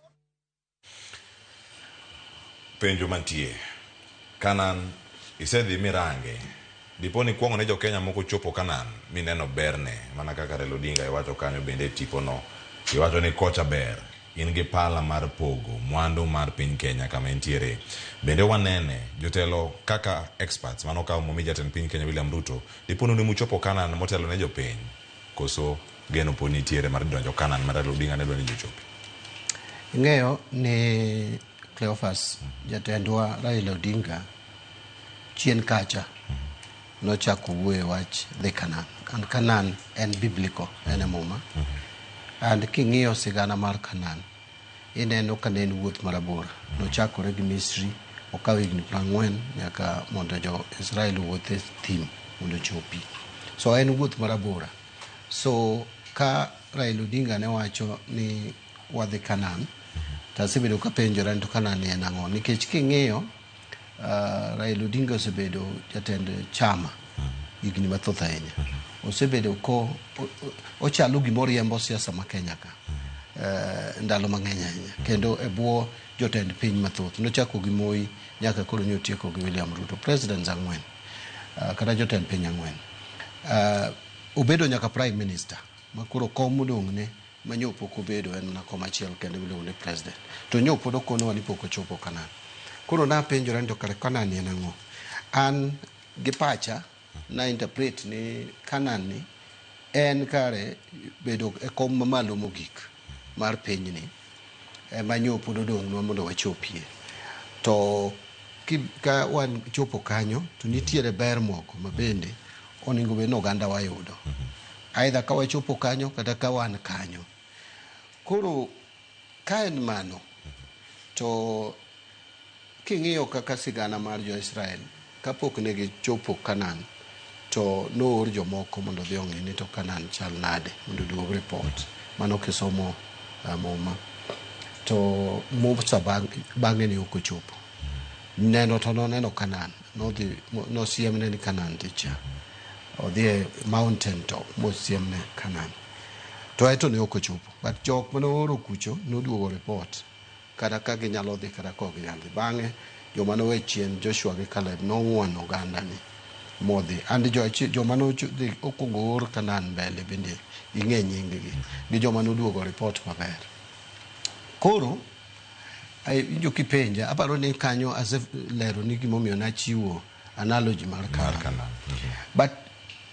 Penjo mantie. Kanan isedhi mirange. Dipo ni kuong'o ne jo-Kenya moko chopo Kanan mineno berne mana kaka Raila Odinga iwacho kanyo bende e tipono. Iwacho ni kocha ber. In gi pala mar pogo mwandu mar piny Kenya kama entiere. Bende wanene jotelo kaka experts mano okaw momi jatend piny Kenya William Ruto. Dipo ni un emuchopo Kanan motelo ne jopiny. Koso geno pod nitiere mar donjo Kanan ma Raila Odinga ne dwa ni ji ochopi? Ing'eyo ni Cleophas, jatendwa Raila Odinga chien kacha nochako wuoyo e wach dhi Canaan. And Canaan en biblical, en e muma. And king'iyo sigana mar Canaan, ineno ka ne en wuoth marabora. Nochakore gi Misri, okawo higni 40 nyaka mondo jo Israel owuoth e thim mondo ochopi. So en wuoth marabora. So ka Raila Odinga ne wacho ni wadhi Canaan, to asebedo kapenjora ni to Canaan ni en ang'o? Nikech king'iyo Raila Odinga osebedo jatend chama higni mathoth ahinya. Osebedo ko ochalo gimoriembo siasa ma Kenya ka ndalo mang'eny ahinya kendo e bwo jotend piny mathoth. Nochako gi Moi nyaka koro nyotieko otieko gi William Ruto, presidents ang'wen kata jotend piny ang'wen. Obedo nyaka prime minister ma koro kom modong'ne ma nyo pok obedo en mana kom achiel kende miluongo ni president. To nyo pod okonowa ni pok ochopo Canaan. Koro napenjora ni to kare Canaan ni en ang'o? An gi pacha na interpret ni Canaan ni en kare bedo e kom mamalo mogik mar pinyni ema nyo pod odong'nwa mondo wachopie. To ka wan chopo kanyo to nitiere ber moko ma bende onego bed ni oganda wa yudo. Aidha ka wachopo kanyo kata ka wan kanyo. Koro ka en mano to king'iyo kaka sigana mar jo-Israel kapok ne gichopo Canaan to noor jomoko mondo odhi ong'i ni to Canaan chal nade mondo oduog report. Mano kisomo muma. To Musa bang'e ne ok ochopo. Neno to noneno Canaan. Nodhi nosiemne ni Canaan ticha. Odhi e mountain top mosiemne Canaan. To eto ne ok ochopo. But jok mane ooro kucho noduogo report kata ka ginyalo dhi kata ka ok ginyal dhi. Bang'e joma nowe chien Joshua gi Caleb nong'uono oganda ni modhi. And joma nodhi okwongo oor Canaan mbele bende ing'e nying gi gi joma noduogo report maber. Koro iwinjo kipenja aparo ni kanyo aselero ni gimomiyo nachiwo analogy mar Canaan. But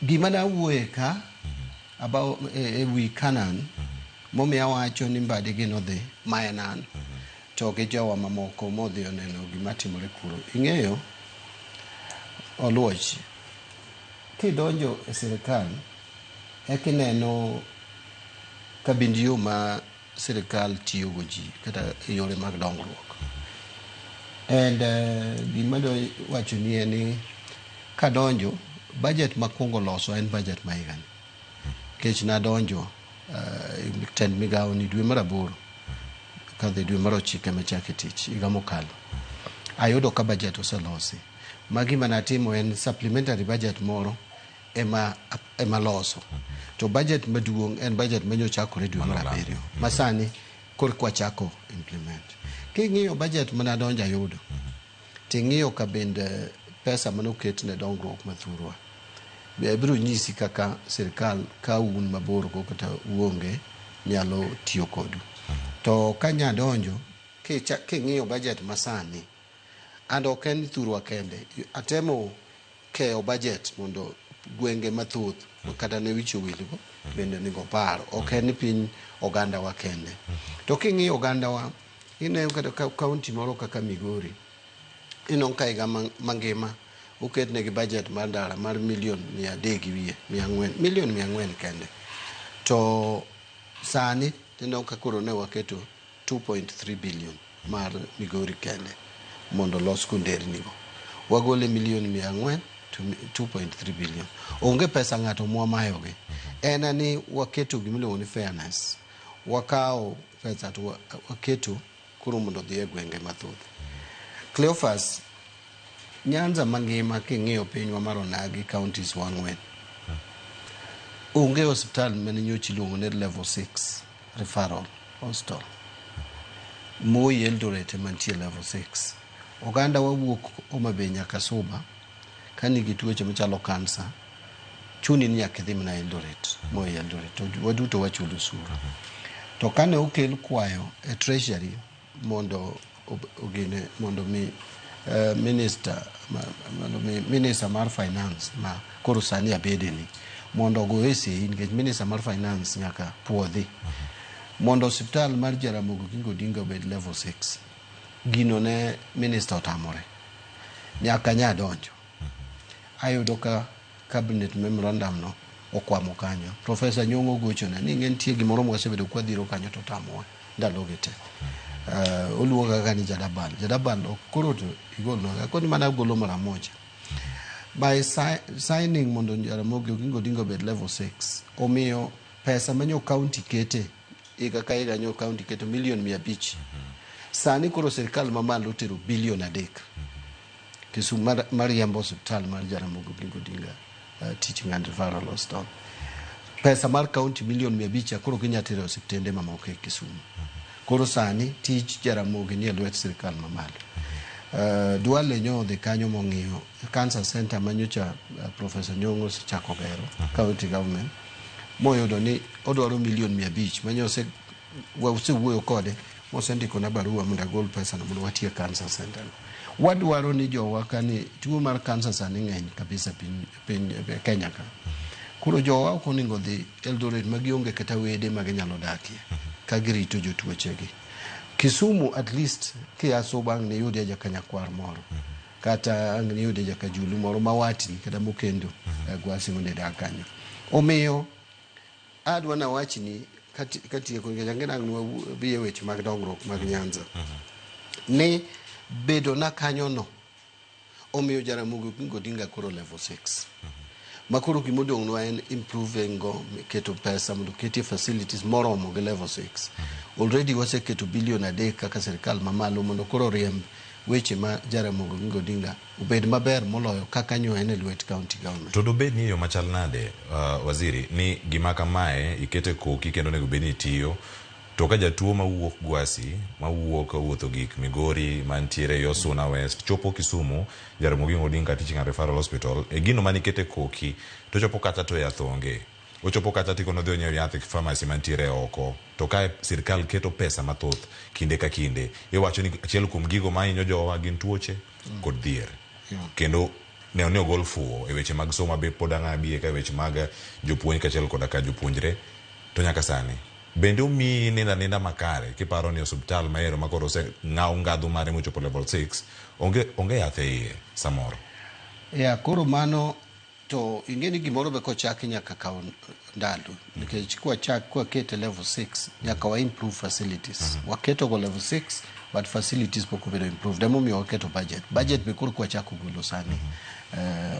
gima nawuoye ka about e wi Canaan momiyo awacho ni Mbadi gi nodhi ma en an to gi jowa mamoko modhi oneno gima timore kuro. Ing'eyo Oluoch, kidonjo e sirikal ekineno kabind yo ma sirikal tiyogo ji kata e yore mag dongruok. And gima adwa wachoni en ni kadonjo budget makwongo loso en budget ma higani. Nikech nadonjo tend migawo ni dwe mar 8 kadhi dwe mar 9 ema achake tich higa mokalo. Ayudo ka budget oselosi. Ma gima natimo en supplementary budget moro ema loso. To budget maduong' en budget manyochakore dwe mar 7 ma sani korka wachako implement. King'iyo budget manadonjo ayudo, ting'iyo ka bende pesa manoket ne dongruok mathurwa. Biro nyisi kaka sirikal ka un mabor go kata uonge nyalo tiyo kodu. To ka nyadonjo king'iyo budget masani, and ok en thurwa kende, atemo keyo budget mondo gwenge mathoth kata ne wich owilgo bende onego par. Ok en piny oganda wa kende. To king'iyo oganda wa, ineno kata kaunti moro kaka Migori, ineno ka higa mangima oketnegi budget mar ndara mar milion 300 gi wiye, 400, milion 400 kende. To sani ineno ka koro ne waketo 2.3 billion mar Migori kende mondo olos go nderni go. Wagole milion 400 to 2.3 billion. Onge pesa ng'ato mwamayogi. En ni waketo gimiluongo ni fairness. Wakawo pesa to waketo koro mondo odhi e gwenge mathoth. Cleophas, Nyanza mangima king'iyo pinywa mar Onagi counties wang'wen. Onge osiptal mane nyocha iluongo ni level 6 referral hospital. Moi Eldoret ema nitie level 6. Oganda wawuok Homa Bay nyaka Suba ka nigi tuoche machalo kansa chuni ni nyaka idhi mana Eldoret, Moi Eldoret. To waduto wachulo osuru. To kane okel kwayo e treasury mondo ogine mondo mi minister mondo mi minister mar finance ma koro sani abede ni mondo ogoye seyi nikech minister mar finance nyaka puodhi mondo osiptal mar Jaramogi Oginga Odinga obed level 6. Gino ne minister otamore nyaka nya donjo ayudo ka cabinet memorandum no okwamo kanyo. Professor Nyong'o gochona ni ing'e nitie gimoro mwasebedo kwadhiro kanyo to otamowa ndalogi te. Oluonga kaka ni Jadabal. Jadabal ok koro to igolnwa. Akoni mana agolo mara moja. By signing mondo Jaramogi Oginga Odinga obed level 6, omiyo pesa manyo county kete higa ka higa nyo county keto milion 500. Sani koro sirikal mamalo otero bilion 3. Kisumu mar riembo osiptal mar Jaramogi Oginga Odinga Teaching and Referral Hospital. Pesa mar county milion 500 koro ginya tero e osiptende mamoko e Kisumu. Koro sani tij Jaramogi nie lwet sirikal mamalo. Duale nyo odhi kanyo mong'iyo cancer center manyocha Professor Nyong'o osechako gero county government moyudo ni odwaro milion 500 manyo wasewuoyo kode mosendikona barua mondo agol pesa no mondo watiek cancer center no. Wadwaro ni jowa kani tuo mar cancer sani ng'eny kabisa piny Kenya ka. Koro jowa ok onego dhi Eldoret ma gionge kata wede ma ginyalo dakie ka girito jotuochegi. Kisumu at least kia Suba ang' niyudie jakanyakwar moro kata ang' niyudie jakajulu moro ma watni kata mokendo Gwasi mondo idag kanyo. Omiyo adwa nawachni katieko nikech ang'e ni ang' nwabi e weche mag dongruok mag Nyanza ni bedo na kanyo no omiyo Jaramogi Oginga Odinga koro level 6. Ma koro gimodong'nwa en improving go keto pesa mondo oketie facilities moromo gi level 6. Already waseketo bilion 3 kaka sirikal mamalo mondo koro riemb weche ma Jaramogi Oginga Odinga obed maber moloyo kaka nyo en e lwet county government. To dobed ni e yo machal nade, waziri, ni gima kamae ikete koki kendo onego bed ni itiyo, to ka jatuo mawuok Gwasi, mawuok wuotho gik Migori, mantiere yo Suna West, chopo Kisumu, Jaramogi Oginga Odinga Teaching and Referral Hospital, e gino manikete koki, to chopo kata to yath onge. Ochopo kata tikono odhi onyiew yath e pharmacy mantiere oko. To kae sirkal keto pesa mathoth kinde ka kinde. Iwacho ni achiel kuom gigo mahinyo jowa gin tuoche kod dhier. Kendo ne ni ogol fuwo e weche mag somo be pod ang' abie ka weche mag jopuonj kaachiel koda ka jopuonjre. To nyaka sani, bende omiyi nindo aninda makare kiparo ni osiptal maero ma koro oseng'aw ngadhu mare mochopo level 6, onge yath e iye samoro? Yeah, koro mano to ing'e ni gimoro be kochaki nyaka kaw ndalo nikech kwachak kwakete level 6 nyaka wa improve facilities. Waketo go level 6 but facilities pok obedo improved. Emomiyo waketo budget. Budget be koro kwachako golo sani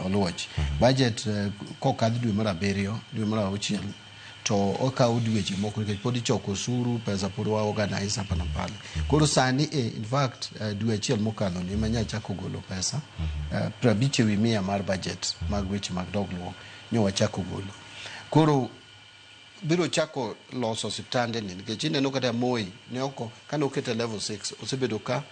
Oluoch. Budget kokadh dwe mar 7, dwe mar 6 to okawo dweche moko nikech pod ichoko osuru, pesa pod wa organize hapa na pale. Koro sani in fact dwe achiel mokadho ni ema nyachako golo pesa 50% mar budget mag weche mag dongruok nyo wachako golo. Koro biro chako loso osiptande ni nikech ineno kata Moi ne oko kane okete level 6 osebedo ka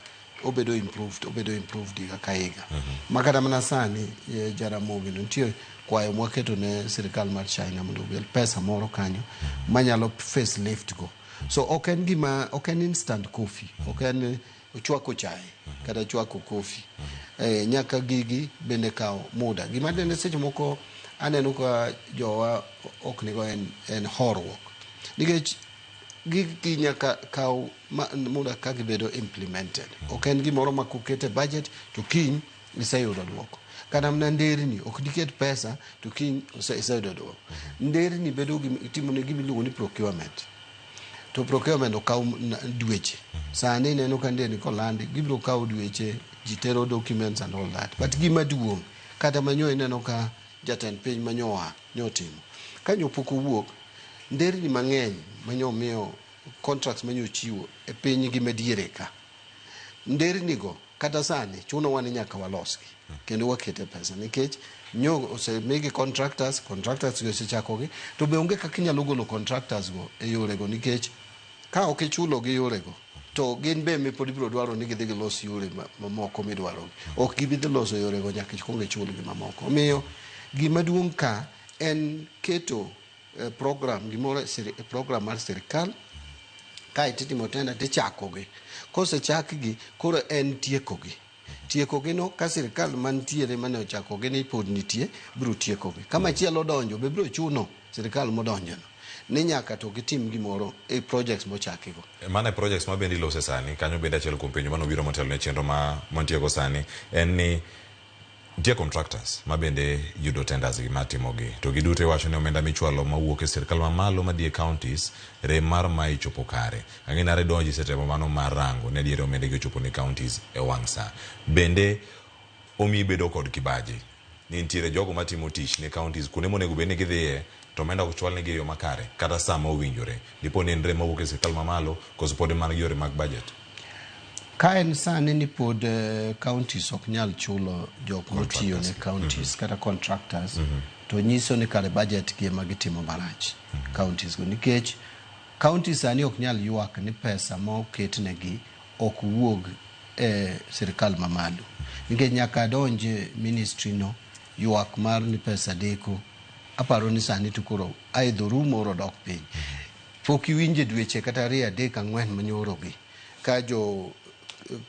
obedo improved higa ka higa. Ma kata mana sani Jaramogi no nitie kwayo mwaketo ne sirikal mar China mondo ogel pesa moro kanyo manyalo facelift go. So ok en gima, ok en instant coffee, ok en chwako chai kata chwako coffee. Nyaka gigi bende kaw muda. Gima nene seche moko aneno ka jowa ok nigo en horuok. Nikech gigi nyaka kaw muda ka gibedo implemented. Ok en gimoro ma kokete budget to kiny iseyudo duoko. Kata mana nderni, ok diket pesa to kiny iseyudo duoko. Nderni bedo itimo ne gima iluongo ni procurement. To procurement okaw dweche. Sani ineno ka ndeni kolandi gibiro kawo dweche, ji tero documents and all that. But gima duong' kata manyo ineno ka jatend piny manyo oa nyotimo. Ka nyo pok owuok, nderni mang'eny manyo miyo contracts manyo chiwo e piny gi madiere ka. Nderni go kata sani chunowa ni nyaka walosgi kendo wakete pesa nikech nyo osemigi contractors, contractors go osechakogi to be onge kaka inyalo golo contractors go e yorego nikech ka ok ichulo gi yorego to gin be pod ibiro dwaro ni gidhi gilos yore mamoko midwaro. Ok gibi dhi loso yorego nyaka ikwong ichulgi mamoko. Omiyo gima duong' ka en keto program gimoro program mar sirikal kaeto itimo tender tichakogi. Kosechakgi koro en tiekogi. Tiekogi no ka sirikal mantiere mane ochakogi ni pod nitie biro tiekogi. Ka machielo odonjo be biro chuno sirikal modonjono ni nyaka to gitim gimoro e projects mochakigo. Mano e projects ma bende ilose sani kanyo. Bende achiel kuom penjo manobiro motelo ne chenro ma mantiego sani en ni nitie contractors ma bende yudo tenders gi matimogi to giduto iwacho ni omenda michwalo mawuok e sirikal mamalo madhi e counties rem mar mae chopo kare. Ang'e ni donji isetemo mano mar rango ni adier omenda gi ochopo ne counties e wang' sa. Bende omiyi bedo kod kibaji ni nitiere jogo matimo tich ne counties kuonde monego bed ni gidhiye to omenda ok chwal negi e yo makare kata sa ma owinjore. Dipo ni en rem mawuok e sirikal mamalo koso pod mana gi yore mag budget? Ka en sani ni pod counties ok nyal chulo jok motiyo ne counties kata contractors, to nyiso ni kare budget gi ema gitimo marach counties go, nikech counties sani ok nyal ywak ni pesa ma oketnegi ok wuog e sirikal mamalo, nikech nyaka donj e ministry no ywak mar ni pesa deko. Aparo ni sani to koro aidho rumo oro dok piny. Pok iwinje dweche kata 2 3 4 manyoro gi ka jo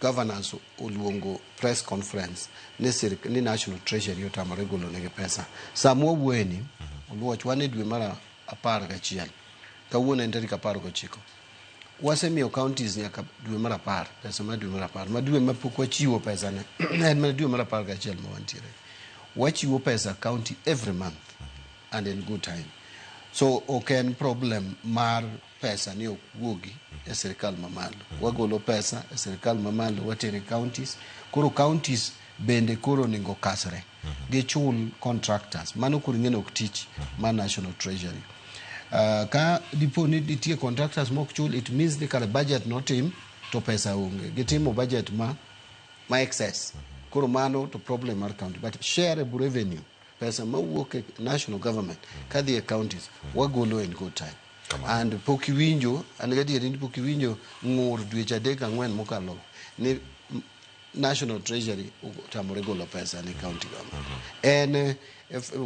governors oluongo press conference ni National Treasury otamore golo negi pesa. Sama wawuoye ni, Oluoch, wan e dwe mar 11, kawuono en tarik 19. Wasemiyo counties nyaka dwe mar 10 pesa mar dwe mar 10, ma dwe ma pok wachiwo pesa ne en mana dwe mar 11 ma wantiere. Wachiwo pesa county every month and in good time, so ok en problem mar pesa ni ok wuogi e sirikal mamalo. Wagolo pesa e sirikal mamalo watere counties. Koro counties bende koro onego kasre gichul contractors. Mano koro ing'e ni ok tich mar National Treasury. Ka dipo ni nitie contractors mok chul, it means ni kare budget notim to pesa onge, gitimo budget ma excess. Koro mano to problem mar county, but shareable revenue, pesa mawuok e national government kadhi e counties, wagolo in good time. And pok iwinjo, an gadieri ni pok iwinjo ng'ur dweche 3 4 mokalo ni National Treasury otamore golo pesa ne county government. En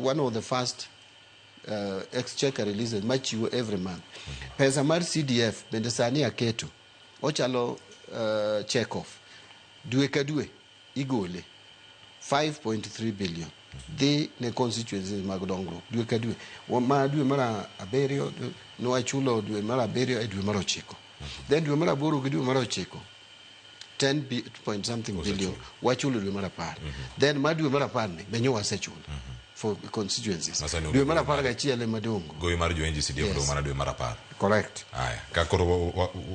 one of the first exchequer releases machiwo every month. Pesa mar CDF bende sani aketo ochalo check off dwe ka dwe, igole 5.3 billion dhi ne constituencies mag dongruok dwe ka dwe. Ma dwe mar 7 nwachulo dwe mar 7 e dwe mar 9, then dwe mar 8 gi dwe mar 9 10 point something billion wachulo dwe mar 10. Then mar dwe mar 10 ni be nyo wasechulo for constituencies. Masani dwe mar 11 ema dongo. Gowi mar jo NGCDF Yes. dong' mana dwe mar 10. Correct. Aya, ka koro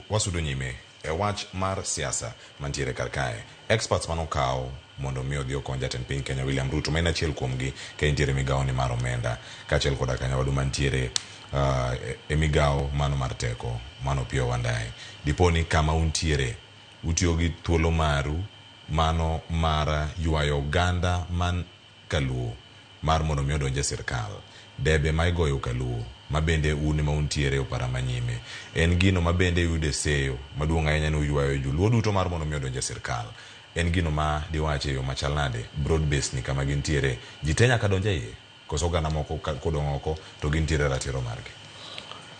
wasudo nyime e wach mar siasa mantiere kar kae, experts manokaw mondo mi odhi okony jatend piny Kenya William Ruto ma en achiel kuomgi ka entiere migawo ni mar omenda kaachiel koda kanyawadu mantiere e migawo mano mar teko mano Opiyo Wandayi. Dipo ni kama untiere utiyo gi thuolo maru mano mar ywayo oganda man kaluo mar mondo mi odonj e sirkal. Debe ma igoyo kaluo ma bende un ema untiere e opara manyime en gino ma bende yude seyo maduong' ahinya ni uywayo joluo duto mar mondo mi odonj e sirkal. En gino ma diwach e yo machal nade broad base ni kama gintiere ji te nyaka donj e iye koso oganda moko kodong' oko to gintiere ratiro margi?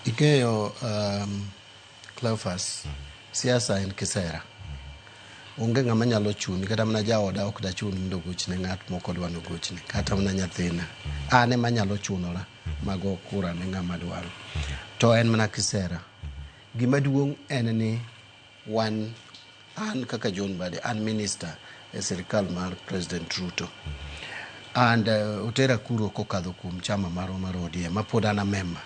Ing'eyo, Cleophas, siasa en kisera. Onge ng'ama nyalo chuni, kata mana jaoda ok dachun mondo ogochne ng'at moko dwa nogochne, kata mana nyathina. An ema anyalo chunora mago kura ne ng'ama dwaro. To en mana kisera. Gima duong' en ni wan, an kaka John Mbadi, an minister e sirikal mar President Ruto. And otera kuro kokadho kuom chama marwa mar ODM, ma pod an a member.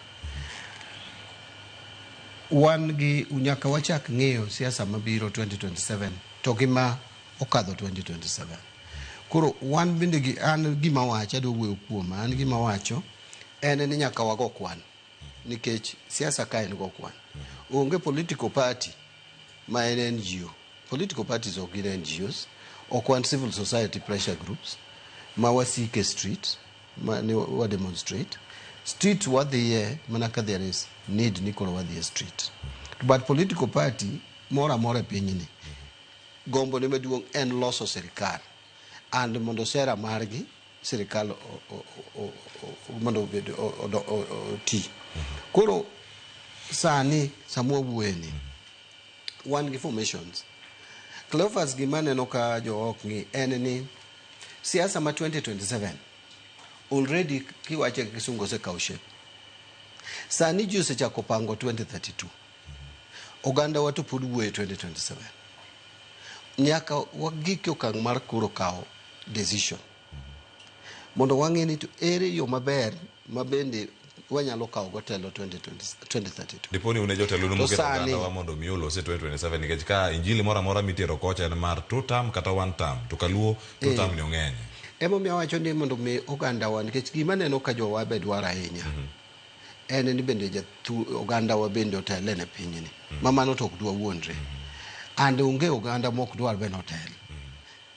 Wan gi nyaka wachak ng'iyo siasa mabiro 2027 to gi ma okadho 2027. Koro wan bende gi an gima wacho adwa wuoyo kuoma an gima wacho en ni nyaka wago kwan nikech siasa ka en go kwan. Onge political party ma en NGO. Political parties ok gin NGOs. Ok wan civil society pressure groups ma wasike street ma ni wa demonstrate. Street wadhiye mana ka there is need ni koro wadhi e street. But political party moro amora e pinyni gombo ne maduong' en loso sirikal and mondo sera margi sirikal mondo obed oti. Koro sani sama wawuoyeni wan gi formations. Cleophas gima aneno ka jo ok ng'i en ni siasa ma 2027 already kiwache gi kisungu osekawo shape. Sani ji osechako pango 2032. Oganda wa to pod wuoyo 2027. Nyaka wagik e okang' mar koro kawo decision. Mondo wang'e ni to ere yo maber ma bende wanyalo kawo go telo 2032. Dipo ni un e jotelo To moketo sani ogandawa mondo mi olos e 2027 nikech ka injili moro amora mitero kocha en mar two term kata one term to kaluo two term ni ong'eny. Emomiyo awacho ni mondo mi ogandawa nikech gima aneno ka jowa be dwaro ahinya en ni bende jathu ogandawa bende otele ne pinyni ma mano to ok dwa wuondre. And onge oganda mok dwar be notel.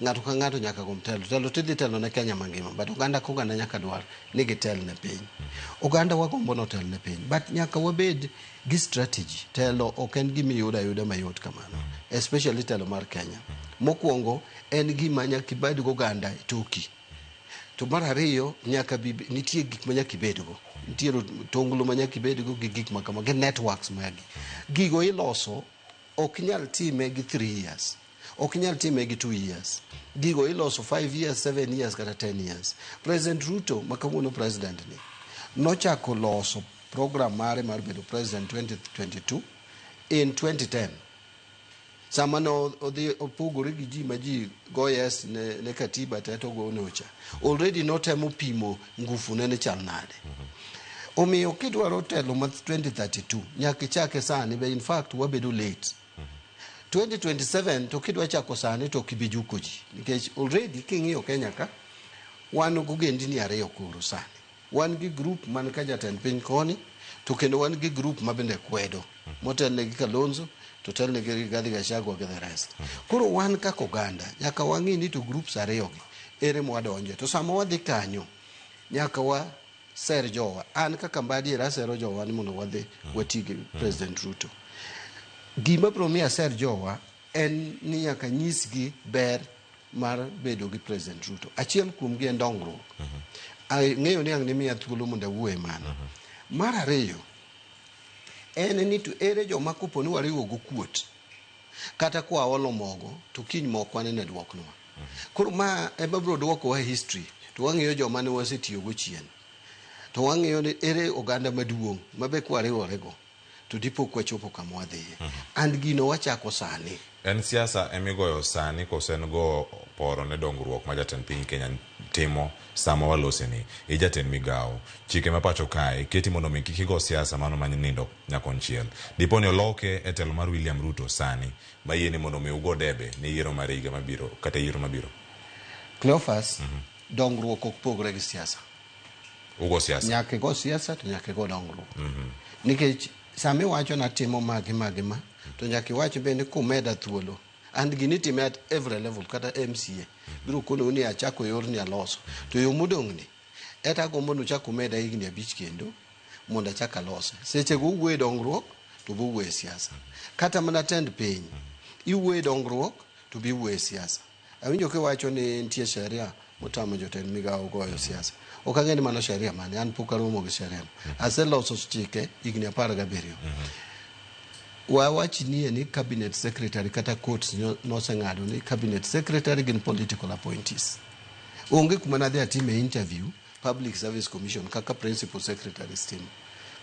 Ng'ato ka ng'ato nyaka gomb telo. Telo tidhi telo ne Kenya mangima but oganda ka oganda nyaka dwar ni gitel ne piny. Oganda wagombo notel ne piny but nyaka wabed gi strategy. Telo ok en gima iyudo ayuda mayot kamano especially telo mar Kenya. Mokwongo en gima nyaka ibed go oganda e toki. To mar ariyo nyaka bi nitie gik ma nyaka ibedgo. Nitie tonglo ma nyaka ibedgo gi gik ma kama gi networks magi. Gigo iloso ok nyal time gi 3 years. Ok nyal time gi 2 years. Gigo iloso 5 years, 7 years kata 10 years. President Ruto ma kawuono president ni nochako loso program mare mar bedo president 2022 in 2010. Sama no odhi opogore gi ji ma ji go yes ne katiba te to go nocha. Already notemo pimo ngufu ne chal nade. Omiyo kidwaro telo ma 2032 nyaka ichake sani be in fact wabedo late. 2027 to kidwa chako sani to ok ibi juko ji nikech already king'iyo Kenya ka wan gogendini ariyo koro sani. Wan gi group man ka jatend piny koni to kendo wan gi group ma bende kwedo motelne gi Kalonzo to telne gi Rigathi Gachagua gi the rest. Koro wan kaka oganda nyaka wang'i ni to groups ariyo gi ere mwadonje to sama wadhi kanyo nyaka wa ser jowa. An kaka Mbadi era asero jowa ni mondo wadhi wati gi President Ruto. Gima biro miyo aser jowa en ni nyaka nyisgi ber mar bedo gi President Ruto. Achiel kuomgi en dongruok. Ang'eyo ni ang' nimiya thuolo mondo awuo e mano. Mar ariyo en ni to ere joma kopo ni wariwo go kuot kata kwaolo mogo to kiny mokwa ni ne duoknwa. Koro ma ema biro duokowa e history to wang'iyo joma ne wasetiyogo chien. To wang'iyo ni ere oganda maduong' ma be kwariworego to dipo kwachopo kama wadhiye. And gino wachako sani. En siasa emigoyo sani koso en go poro ne dongruok ma jatend piny Kenya timo sama waloseni. I jatend migawo. Chike ma pacho kae keti mondo mi kik igo siasa mano ma nindo nyakonchiel. Dipo ni oloke e telo mar William Ruto sani ma yieni mondo mi ugo debe ne yiero mar higa mabiro kata yiero mabiro. Cleophas, dongruok ok pogre gi siasa. Ugo siasa. Nyaka igo siasa to nyaka igo dongruok. Nikech sama iwacho natimo ma gi ma gi ma, to nyaka iwach bende kumeda thuolo. And gini itime at every level kata MCA. Biro konou ni achako yorni aloso. To yo modong' ni, eta agombo ni uchak umeda higni 5 kendo mondo achak alose. Sechego uwuoyo e dongruok to be uwuoyo e siasa. Kata mana tend piny, iwuoyo e dongruok to be iwuoyo e siasa. Awinjo kiwacho ni nitie sheria motamo jotend migawo goyo siasa. Ok ang'e ni mano sheria mane, an pok aromo gi sheria no. Aseloso chike higni 17. Wawach nie ni cabinet secretary kata courts noseng'ado ni cabinet secretary gin political appointees. Onge kuma nadhi atime interview Public Service Commission kaka principal secretaries timo.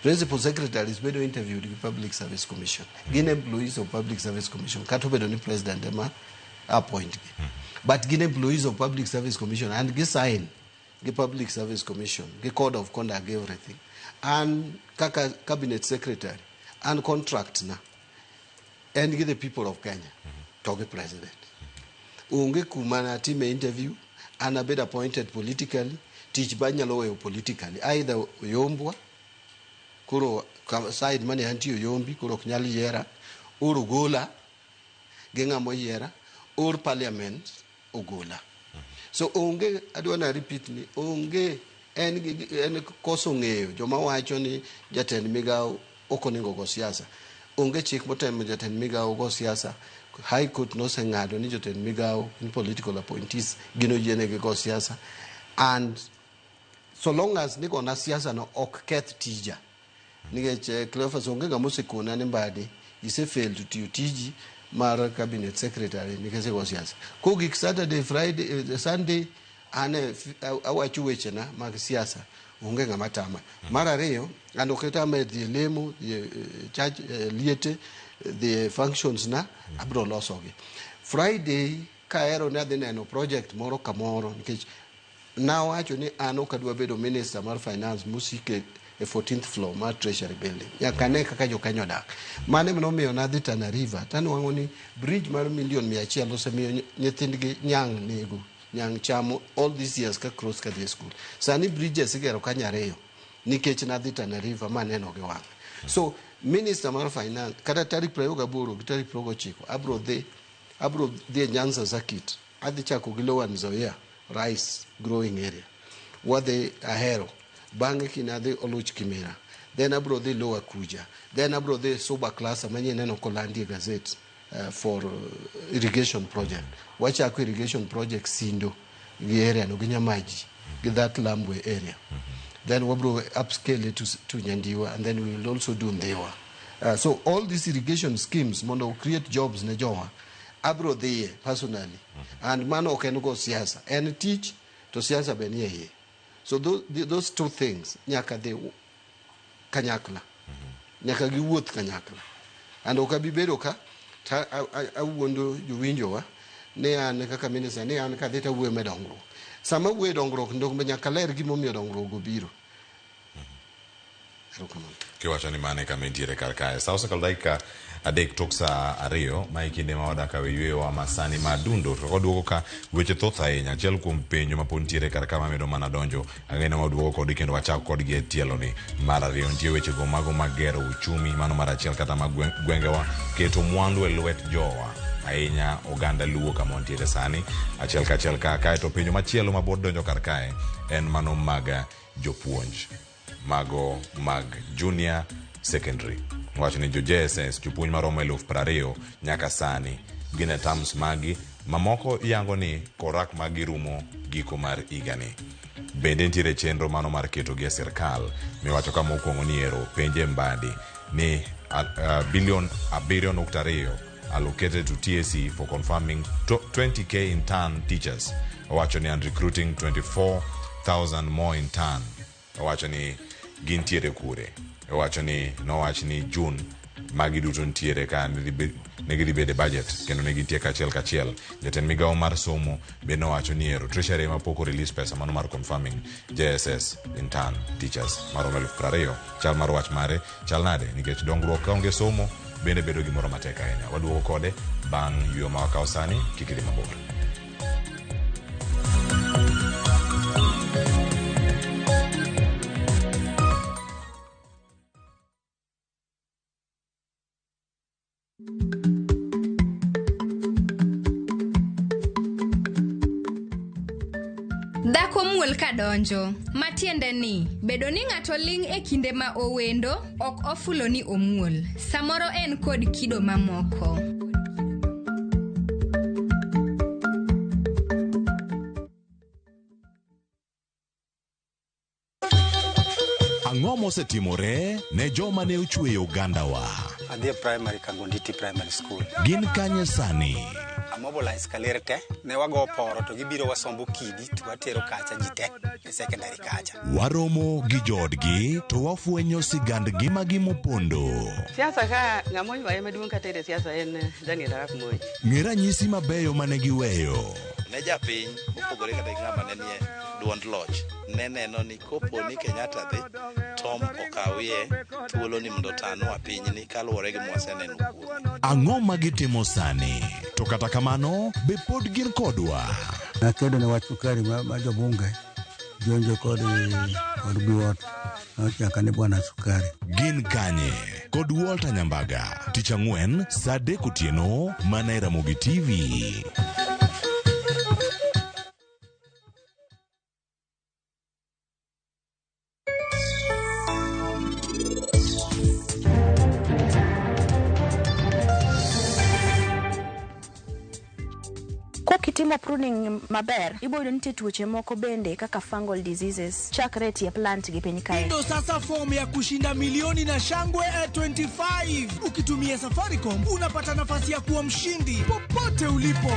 Principal secretaries bedo interviewed gi Public Service Commission. Gin employees of Public Service Commission kata obedo ni president ema appoint gi. But gin employees of Public Service Commission and gi sign gi Public Service Commission, gi code of conduct, gi everything. An kaka cabinet secretary, An contract na en gi the people of Kenya to gi president. Onge kuma natime interview, an abed appointed politically, tich ba anyalo weyo politically. Either oyombwa, koro side mane antie oyombi, koro ok nyal yiera, or ogola gi ng'ama oyiera, or parliament ogola. So onge, adwa na repeat ni onge en, en koso ng'eyo joma wacho ni jatend migawo ok onego go siasa. Onge chik motemo jatend migawo go siasa. High Court noseng'ado ni jotend migawo in political appointees gin oyienegi go siasa. And so long as ni gona siasa no ok keth tija. Nikech Cleophas onge ng'ama osekona ni Mbadi ise fail to tiyo tiji mar cabinet secretary nikech igo siasa. Kogik Saturday, Friday, Sunday an awacho wechena mag siasa onge ng'ama tama. Mar ariyo, an ok tama e dhi e lemo, dhi e church, liete, dhi e functions na, abiro losogi. Friday kahero ni adhi neno project moro kamoro nikech nawacho ni an ok adwa bedo minister mar finance mosike e 14th floor mar Treasury building. Nyaka ane kaka jo-Kenya odak. Mano ema nadhi Tana River tanwang'o ni bridge mar million 100 osemiyo nyithindgi nyang' nego, nyang' chamo all these years ka cross kadhi e school. Sani bridges igero kanyo ariyo nikech nadhi Tana River maneno gi wang'a. So minister mar finance kata tarik 28 gi tarik 29 abro dhi e Nyanza Circuit, adhi chako gi Lower Nzoia rice growing area, wadhi Ahero, bang'e kiny adhi Oluch Kimira, then abro dhi Lower Kuja, then abro dhi Suba Cluster manyien neno kolandi e gazette for irrigation project. Wachako irrigation project Sindo gi area no gi Nyamaji gi that Lambwe area. Then wabro upscale it to Nyandiwa, and then we will also do Ndhiwa. So all these irrigation schemes mondo create jobs ne jowa abro dhiye personally. And mano ok en go siasa, en tich to siasa be nie iye. So those two things nyaka dhi kanyakla, nyaka giwuoth kanyakla. And ok abi bedo ka ta awuondo jowinjowa ni an kaka minister ni an kadhi tawuoyo me dongruok. Sama awuoyo e dongruok ndok nyaka ler gimomiyo dongruok obiro. Erokamano. Kiwacho ni mane kama intiere kar kae. Sa osekalo dakika 3 tok sa 2, ma e kinde ma wadak e yweyowa ma sani ma dundo. To waduogo ka weche thoth ahinya. Achiel kuom penjo ma pod nitiere kar ka mamedo mana donjo, ang'e ni waduogo kodgi kendo wachak kodgi e tielo ni. Mar ariyo, nitie weche go mago mag gero uchumi, mano mar achiel kata mag gwengewa, keto mwandu e lwet jowa, ahinya oganda Luo kama wantiere sani, achiel kachiel ka. Kaeto penjo machielo ma pod donjo kar kae en mano mag jopuonj mago mag junior secondary. Wacho ni jo JSS jopuonj maromo 20,000 nyaka sani gin e terms magi, mamoko yango ni korak magi rumo giko mar higani. Bende nitiere chenro mano mar ketogi e sirkal miwacho ka mokwongo ni ero penje Mbadi ni bilion 7.2 allocated to TSC for confirming 20k intern teachers. Owacho ni and recruiting 24,000 more intern. Owacho ni gintiere kure. Owacho ni nowach ni June magi duto nitiere ka ne gidhi bedo e budget kendo ne gintie kachiel kachiel. Jatend migawo mar somo be nowacho ni ero Treasury ema pok o-release pesa mano mar confirming JSS intern teachers maromo 20,000. Chal mar wach mare chal nade nikech dongruok kaonge somo bende bedo gimoro matek ahinya. Waduogo kode bang' yweyo ma wakawo sani, kik idhi mabor. Dhako muol ka donjo, matiende ni bedo ni ng'ato ling' e kinde ma owendo ok ofulo ni omuol. Samoro en kod kido mamoko. Ang'o mosetimore ne joma ne ochweyo ogandawa? Adhi e primary Kangonditi Primary School. Gin kanye sani? Amobilize kaler te, ne wago poro to gibiro wasombo kidi to watero kacha ji te e secondary kacha. Waromo gi joodgi to wafwenyo sigand ngimagi mopondo. Siasa ka ng'ama oywaye maduong' katere siasa en Daniel Arap Moi. Ng'e ranyisi mabeyo mane giweyo. Ne japiny mopogore kata gi ng'ama ne nie duond loch ne neno ni kopo ni Kenyatta dhi, Tom okaw. okawie thuolo ni mondo otanwa pinyni kaluwore gi mwaseneno kuome. Ang'o ma gitimo sani? To kata kamano, be pod gin kodwa? Nakedo ne wach sukari ma, ma jobunge jonjo kod kod Biwott nochaka ni bwana sukari. Gin kanye? Kod Walter Nyambaga, tich ang'wen saa adek otieno mana e Ramogi TV. Kokitimo pruning maber, ibo yudo nitie tuoche moko bende kaka fungal diseases chakre e tie plant gi piny kae. Ndo sasa fomu ya kushinda milioni na shangwe 25. Ukitumia Safaricom unapata nafasi ya kuwa mshindi popote ulipo.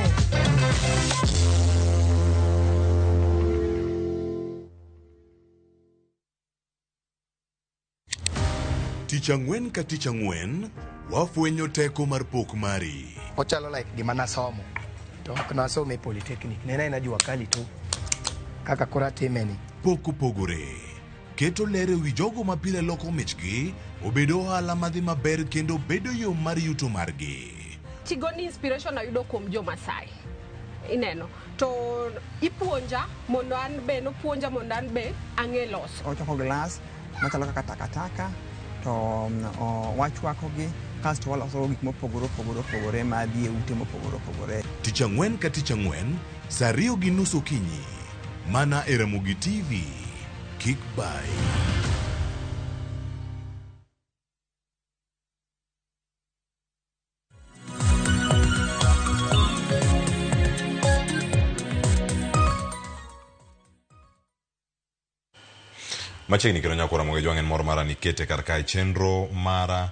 Tich ang'wen ka tich ang'wen, wafwenyo teko mar pok mari. Ochalo like gima nasomo to ok nasome e polytechnic ne en aena jua kali to kaka koro atime ni. Pok opogore. Keto ler e wi jogo ma pile loko michgi obed ohala madhi maber kendo bedo yo mar yuto margi. Tigoni inspiration ayudo kuom jo Masai. Ineno. To ipuonja mondo an be nopuonja mondo an be ang'e loso. Ochoko glass machalo kaka takataka to wachwakogi kasto waloso gik mopogore opogore opogore madhi e ute mopogore opogore. Tich ang'wen ka tich ang'wen saa 2:30 okinyi mana e Ramogi TV. Kik bayi. Machiegni kendo nyakora Ramogi Jwang' en mor mara nikete kar kae chenro mara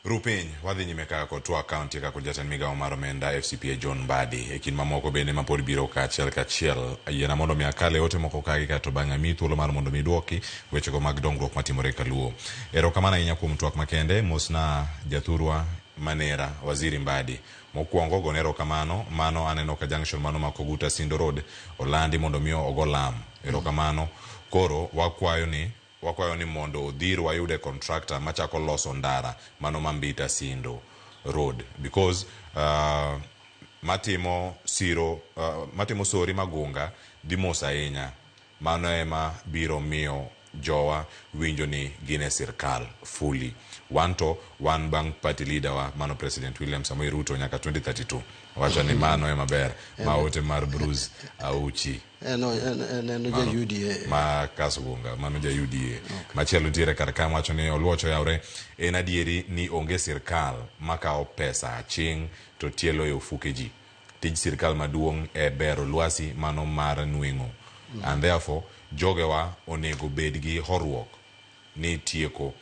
Rupiny wadhi nyime kaka kod twak ka wantie kaka kod jatend migawo mar omenda FCPA John Mbadi e kind mamoko bende mapod biro ka achiel kachiel. Yiena mondo mi akal e ote moko kagi kaeto bang'e amiyi thuolo mar mondo mi iduoki wechego mag dongruok matimore kaluo. Erokamano ahinya kuom twak makende. Mosna jathurwa Manera, Waziri Mbadi. Mokwongo gone erokamano, mano aneno ka junction mano ma Koguta Sindo Road olandi mondo mi ogo lam. Erokamano. Koro wakwayo ni wakwayo ni mondo odhir wayude contractor machako loso ndara mano ma Mbita Sindo Road because matimo siro matimo sori Magunga dhi mos ahinya. Mano ema biro miyo jowa winjo ni gin e sirkal fully. Wan to wan bang' party leader wa mano President William Samoei Ruto nyaka 2032. Wacho ni mano ema ber. Ma ote mar Bruce Auchi. En en en ja UDA. Ma Kasgunga, mano ja UDA. Machielo nitiere kar ka wacho ni Oluoch oyawre en adieri ni onge sirkal makawo pesa aching' to tielo e ofuke ji. Tij sirkal maduong' e bero lwasi mano mar nweng'o. And therefore jogewa onego bed gi horuok ni tieko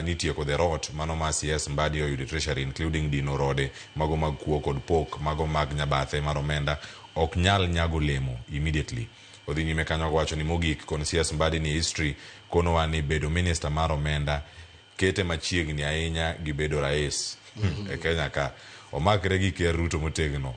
ni tieko the rot mano ma CS Mbadi oyudo e treasury including dino rode mago mag kuo kod pok mago mag nyabathe mar omenda ok nyal nyago olemo immediately. Odhi nyime kanyo kowacho ni mogik kon CS Mbadi ni history konowa ni bedo minister mar omenda kete machiegni ahinya gi bedo rais e Kenya ka. Omakre gi Ker Ruto motegno.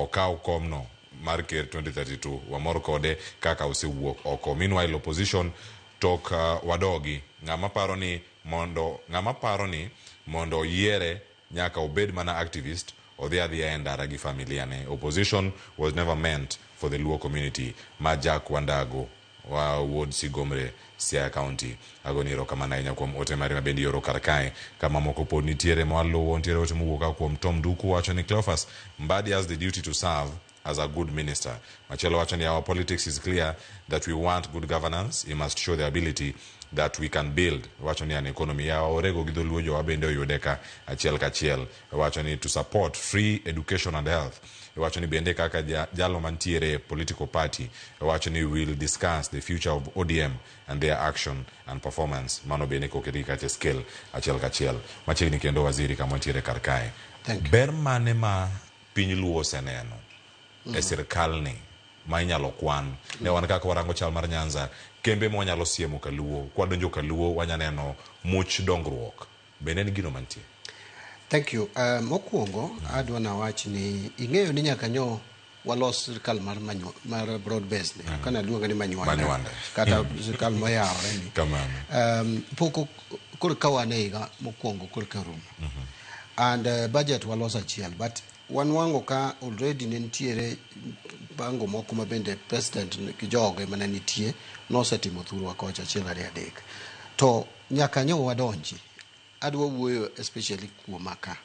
Okaw komno mar ker 2032. Wamor kode kaka osewuok oko. Meanwhile opposition tok wadogi. Ng'ama paro ni mondo ng'ama paro ni mondo oyiere nyaka obed mana activist odhi adhiya e ndara gi familia ne. Opposition was never meant for the Luo community. Ma Jack Wandago wa wuod Sigomre, Siaya County. Agoni erokamano ahinya kuom ote mari mabende ioro kar kae. Kama moko pod nitiere mwaluwo, nitiere ote mowuok ka kuom Tom Nduku wacho ni Cleophas Mbadi has the duty to serve as a good minister. Machielo wacho ni our politics is clear that we want good governance. He must show the ability that we can build. Wacho ni an economy yawa orego gi dholuo jowa bende oyude ka achiel kachiel. Wacho ni to support free education and health. Wacho ni bende kaka jalo mantiere political party. Wacho ni will discuss the future of ODM and their action and performance. Mano bende koketi kacha scale achiel kachiel. Machiegni kendo waziri kama wantiere kar kae. Ber mane ma piny Luo oseneno e sirkal ni ma inyalo kwan? Ne wan kaka warango chal mar Nyanza, kembe ma wanyalo siemo kaluo, kwadonjo kaluo wanya neno much dongruok. Bende en gino mantie? Thank you. Mokwongo adwa nawach ni ing'eyo ni nyaka nyo walos sirkal mar manyo, mar broad base ni kana luonge ni manywanda, Manywanda. Kata sirkal moyawore ni. Kamano. Pok koro ka wan e higa mokwongo koro ka rumo and budget waloso achiel, but wanwang'o ka already ne nitiere pango moko ma bende president gi joge mane nitie nosetimo thurwa kocha achiel ariyo adek to nyaka nyo wadonji. Adwa wuoyo especially kuoma ka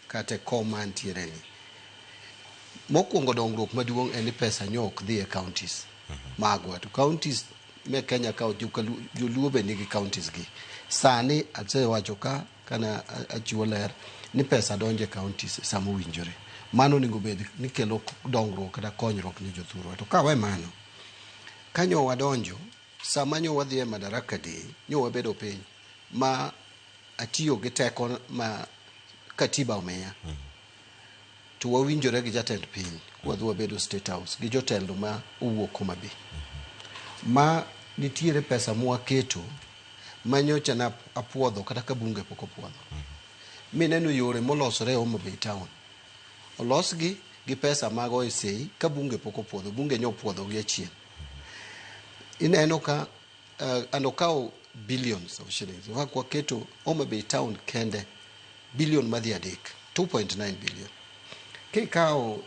kata e kom mantiere ni. Mokwongo, dongruok maduong' en ni pesa nyo ok dhi e counties magwa, to counties me Kenya ka joluo be nigi counties gi. Sani asewacho ka kana achiwo ler ni pesa donjo e counties sama owinjore. Mano onego bed ni kelo dongruok kata konyruok ni jothurwa. To kawe mano, kanyo wadonjo sama nyo wadhi e Madaraka Day, nyo wabedo piny ma atiyo gi teko ma katiba omiya to wawinjore gi jatend piny, wadhi wabedo State House gi jotelo ma owuok Homa Bay, ma nitiere pesa mwaketo ma nyocha na apuodho kata ka bunge pok opuodho, mineno yore molosore e Homa Bay town olosgi gi pesa mag OSA ka bunge pok opuodho. Bunge nyo opuodho gi achien. Ineno ka and okawo billions of shillings. In fact, waketo Homa Bay town kende billion madhi 3, 2.9 billion. Kikawo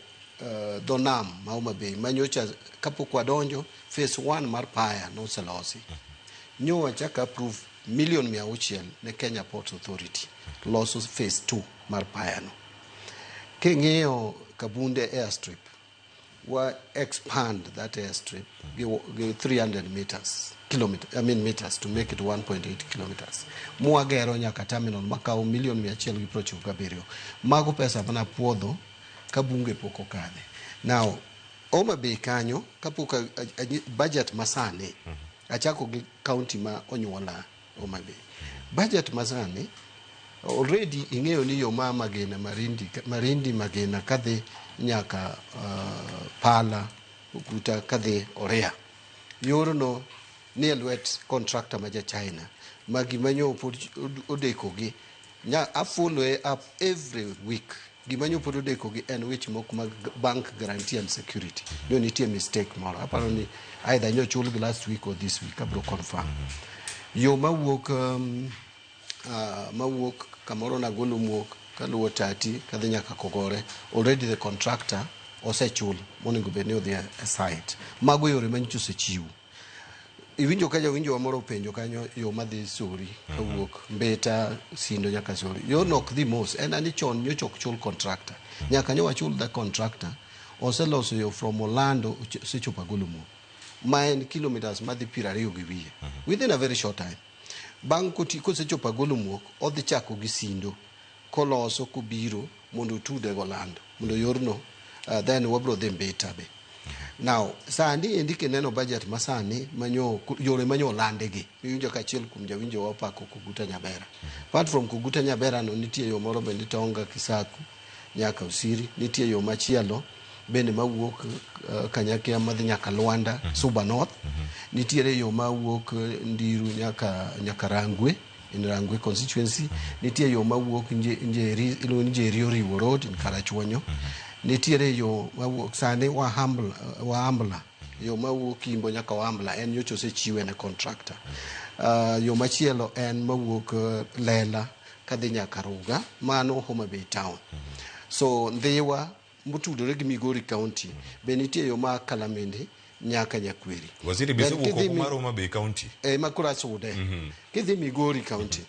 dho nam ma Homa Bay manyocha kapok wadonjo, phase 1 mar paya noselosi, nyo wachako approve million 600 ne Kenya Ports Authority loso phase 2 mar paya no. King'iyo Kabunde airstrip, wa expand that airstrip gi 300 meters, kilometer, I mean meters, to make it 1.8 kilometers. Mwagero nyaka terminal makawo million 197. Mago pesa mana puodho ka bunge pok okadhe. Now Homa Bay kanyo kapok budget masani achako gi county ma onyuola, Homa Bay, budget masani already ing'eyo ni yo ma Magina Marindi, Marindi Magina kadhi nyaka Pala Okuta kadhi Oria, yorno ni e lwet contractor ma ja China ma gima nyo pod odekogi nya a follow up every week. Gima nyo pod odekogi en weche moko mag bank guarantee and security. Nyo nitie mistake moro, aparo ni either nyo chulgi last week or this week, abro confirm. Yo mawuok mawuok kamoro Nagolo Muok kaluwo Tati kadhi nyaka Kogore, already the contractor osechul monego bed ni odhi e site. Mago yore manyicho osechiw. Iwinjo ka jawinjo wa moro openjo kanyo yo madhi Sori kawuok Mbita Sindo nyaka Sori, yorno ok dhi mos. En ani chon nyocha ok chul contractor, nyaka nyo wachul the contractor. Oseloso yo from Olando osechopo Agolo Muok, ma en kilometers madhi 20 gi wiye within a very short time. Bang' kosechopo Agolo Muok, odhi chako gi Sindo koloso kobiro mondo otude golando mondo yorno then wabro dhi Mbita be. Now sani endi kineno budget masani manyo yore manyo olandigi, iwinjo ka achiel kuom jawinjo wa opako Koguta Nyabera. Apart from Koguta Nyabera no, nitie yo moro bende Tonga Kisaku nyaka Osiri. Nitie yo machielo bende mawuok Kanyakia madhi nyaka Luanda, Suba North. Nitiere yo mawuok Ndiru nyaka Rangwe in Rangwe constituency. Nitie yo mawuok Njeri, iluongo ni Njeri Oriwo Road in Karachuonyo. Nitiere yo mawuok sani Wahambla, yo mawuok Imbo nyaka Wahambla, en nyocha osechiwe ne contractor. Yo machielo en mawuok Lela kadhi nyaka Ruga, mano Homa Bay town. So Ndhiwa motudore gi Migori County be nitie yo ma Kalamende nyaka Nyakweri. Waziri Then bisewuok kidhi oko mar Homa Bay County. Ma koro asude. Kidhi Migori County,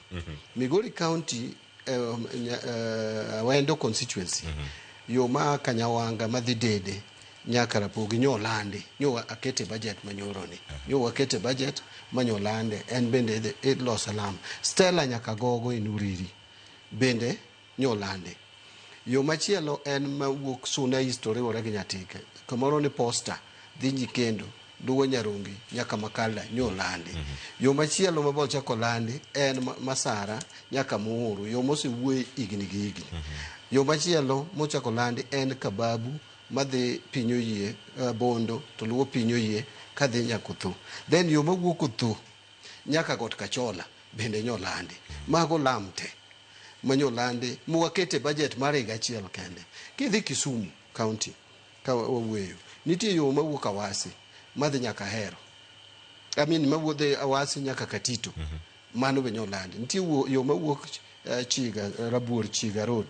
Migori County, Awendo constituency, yo ma Kanyawanga madhi Dede nyaka Rapogi nyo olandi, nyo akete budget manyoro ni, nyo wakete budget manyo olande, en bende iloso lam Stella nyaka Gogo in Uriri bende nyo olandi. Yo machielo en mawuok Suna East to riwore gi Nyatike kamoro ni Posta dhi Nyikendo luwo Nyarungi nyaka Makala nyo olandi. Yo machielo mabo chako landi en Masara nyaka Muhuru, yo mosewuoye higni gi higni. Yo machielo mochako landi en Kababu madhi piny Oyie, Bondo to luwo piny Oyie kadhi nyaka Otho. Then yo mawuok Otho nyaka Got Kachola bende nyolandi. Mago lam te manyolandi mwakete budget mar higa achiel kende. Kidhi Kisumu County Ka wawuoyo. Nitie yo mawuok Awasi madhi nyaka Ahero. I mean mawuok dhi Awasi nyaka Katito. Mano be nyolandi. Nitie yo mawuok Chiga, Rabuor Chiga Road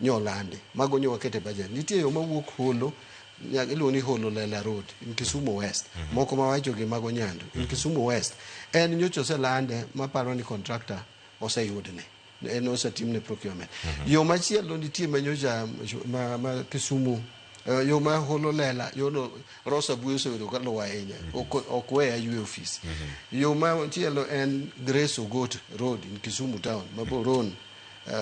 nyolandi. Mago nyo wakete budget. Nitie yo mawuok Holo iluongo ni Holo Lela Road in Kisumu West. Moko mawacho gi mago Nyando in Kisumu West. En nyocha oselande maparo ni contractor oseyudne. En osetimne procurement. Yo machielo nitie manyocha ma Kisumu yo ma Holo Lela yo no Rosa Buyo osebedo ka luwo ahinya. Ok weya ywe ofis. Yo machielo en Grace Ogot Road in Kisumu town ma Boron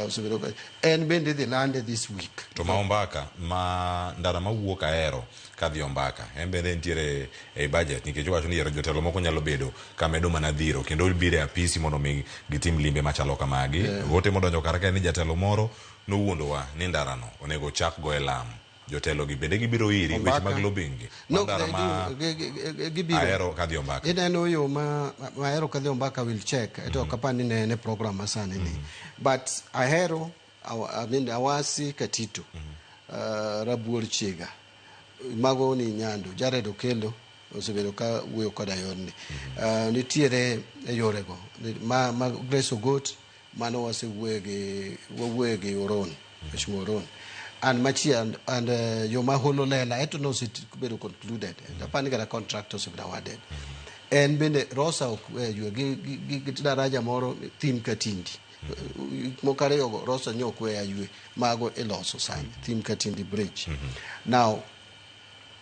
osebedo ka en bende idhi lande this week. To ma Ombaka, ma ndara mawuok Ahero kadhi Ombaka, en bende entiere ei budget nikech owacho ni yiero jotelo moko nyalo bedo ka medo mana dhiro kendo biro e apisi mondo mi gitim limbe machalo kamagi. Ote modonjo kar kae ni jatelo moro nowuondowa ni ndarano onego chak go e lam. Jotelo gi bende gibiro iri weche Ombaka. mag lobbying gi. No, Ndara they ma do, gibiro. Ahero kadhi Ombaka. Ineno yo ma Ahero kadhi Ombaka will check. Ito ok apar ni ne en e program masani ni. But Ahero, I mean Awasi Katito, Rabuor Chiga, mago ni Nyando, Jared Okello osebedo ka wuoyo koda yorni. Nitiere e yorego ma Grace Ogot mano wasewuoyo gi wawuoyo gi Oron, Mheshimiwa Oron. And machielo and yo ma Holo Lela eto nosebedo concluded. Apar ni kata contract osebedo awarded. En bende Rosa ok ywe gi daraja moro Thim Katindi. Moko ariyo go Rosa nyo ok weya ywe mago iloso sani Thim Katindi Bridge. Now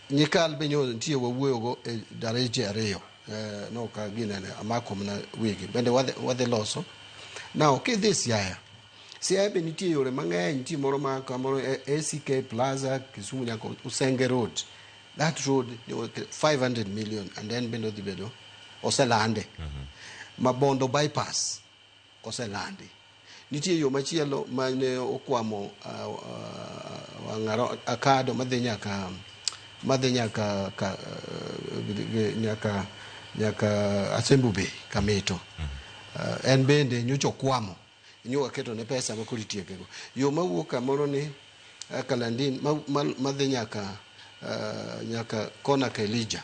Nyikal be nyo nitie wawuoyo go e daraje ariyo. No ka ginene amako mana wigi bende wadhi loso. Now kidhi Siaya, Siaya be nitie yore mang'eny, nitie moro ma kamoro ACK Plaza Kisumu nyaka Usenge Road. That road 500 million and then bende odhi bedo oselande. Mabondo bypass oselandi. Nitie yo machielo mane okwamo Wang'aro Akado madhi nyaka nyaka Asembo Bay Kamito. En bende nyocha okwamo nyo waketo ne pesa ma koro itiekego. Yo mawuok kamoro ni Kalandin madhi nyaka kona ka Elijah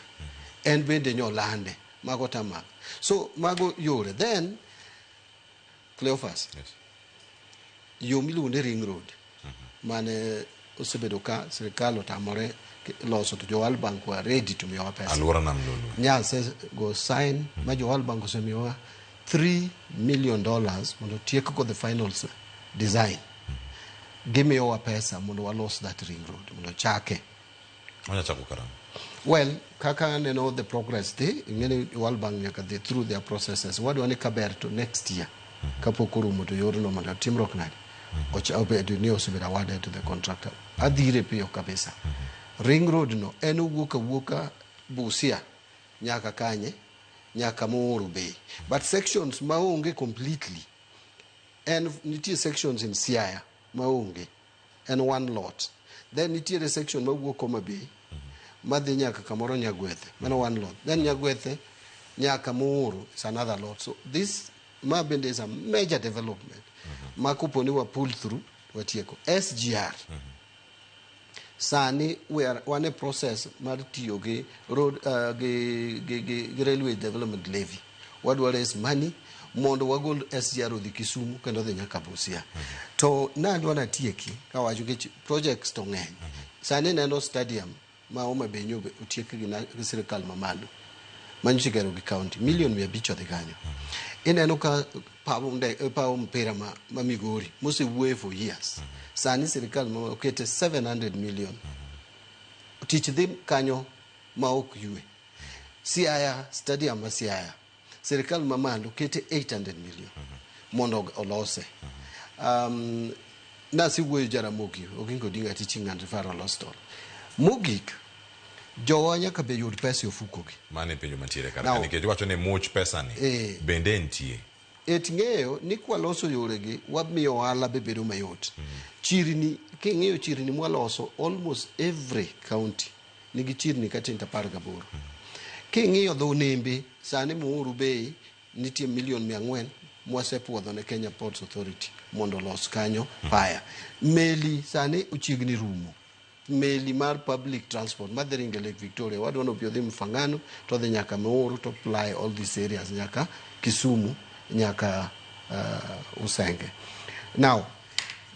en bende nyo lande mago tamak. So mago yore. Then Cleophas, yes. Yo miluongo ni Ring Road mane osebedo ka sirikal otamore loso to jo World Bank were ready to miyowa pesa. Alwora Nam Lolwe. Nyase go sign ma jo World Bank osemiyowa $3 million mondo tiek go the final design. Gimiyowa pesa mondo walos that ring road mondo chake. Onya chako karang'o? Well, kaka aneno the progress dhi, ing'eni World Bank nyaka dhi through their processes. Wadwa ni kaber to next year kapok orumo to yorno mondo timruok nade. Obedo ni osebedo awarded to the contractor. Adhire piyo kabisa. Ring road no en owuok awuoka Busia nyaka kanye, nyaka Muhuru Bay. But sections maonge completely, en nitie sections in Siaya maonge, en one lot. Then nitiere section mawuok Homa Bay madhi nyaka kamoro Nyagwethe, mano one lot. Then Nyagwethe nyaka Muhuru is another lot. So this ma bende is a major development. Ma kopo ni wa pull through watieko. SGR. Sani we are wan e process mar tiyo gi road gi railway development levy. Wadwa raise money mondo wagol SGR odhi Kisumu kendo odhi nyaka Busia. To nadwa natieki kawacho nikech projects to ng'eny. Sani neno stadium ma Homa Bay nyo otiek gi sirikal mamalo manyocha igero gi county million 500 odhi kanyo. Ineno ka paw mpira ma Migori mosewuoye for years. Sani sirikal ma okete 700 million. Tich dhi kanyo ma ok ywe. Siaya stadium ma Siaya sirikal mamalo kete 800 million mondo olose. Nasewuoyo Jaramogi Oginga Odinga Teaching and Referral Hospital. Mogik jowa nyaka be yud pesa e ofukogi. Mano e penjo mantiere kar ka nikech wacho ni much pesa ni bende nitie. Et ng'eyo ni kwaloso yoregi wamiyo ohala be bedo mayot. Chirni king'iyo chirni mwaloso almost every county nigi chirni kata 18. King'iyo dho nembe sani Muhuru Bay nitie million 400 mwasepuodho ne Kenya Ports Authority mondo olos kanyo paya. Meli sani ochiegni rumo. Meli mar public transport madhi ringo e Lake Victoria wadwa ni obi odhi Mfangano to odhi nyaka Meru to ply all these areas nyaka Kisumu nyaka Usenge. Now,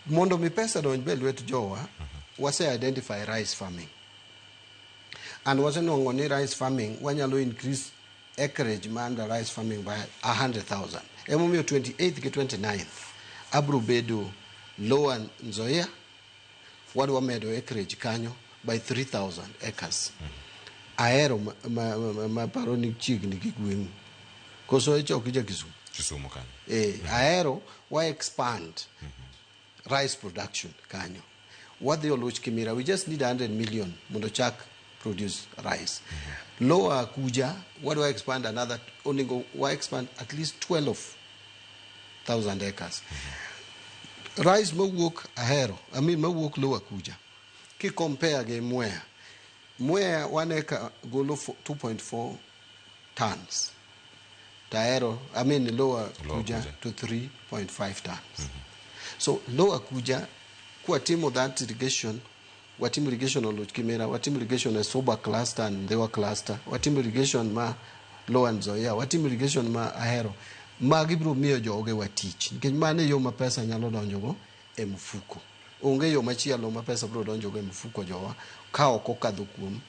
mondo mi pesa donj be lwet jowa, wase identify rice farming. And wasenwang'o ni rice farming wanyalo increase acreage ma under rice farming by 100,000. Emomiyo 28th gi 29th abro bedo Lower Nzoia, wadwa medo acreage kanyo by 3,000 acres. Ahero ma paro ni chiegni gi gweng'u. Koso ichoki ja Kisumu? Kisumu kanyo. Ahero wa expand rice production kanyo. Wadhi Oluch Kimira, we just need 100 million mondo chak produce rice. Lower Kuja, wadwa expand another, onego wa expand at least 12,000 acres. Rice mawuok Ahero, I mean mawuok Lower Kuja, ki compare gi Mwea, Mwea one acre golo 2.4 tons. To Ahero, I mean Lower Kuja to 3.5 tons. So Lower Kuja, kwatimo that irrigation, watimo irrigation Oluch Kimera, watimo irrigation e Suba cluster and Ndhiwa cluster, watimo irrigation ma Lower Nzoia, watimo irrigation ma Ahero. Magi biro miyo jogewa tich, nikech mano e yo ma pesa nyalo donjogo e mfuko. Onge yo machielo ma pesa biro donjogo e mfuko jowa ka ok okadho kuom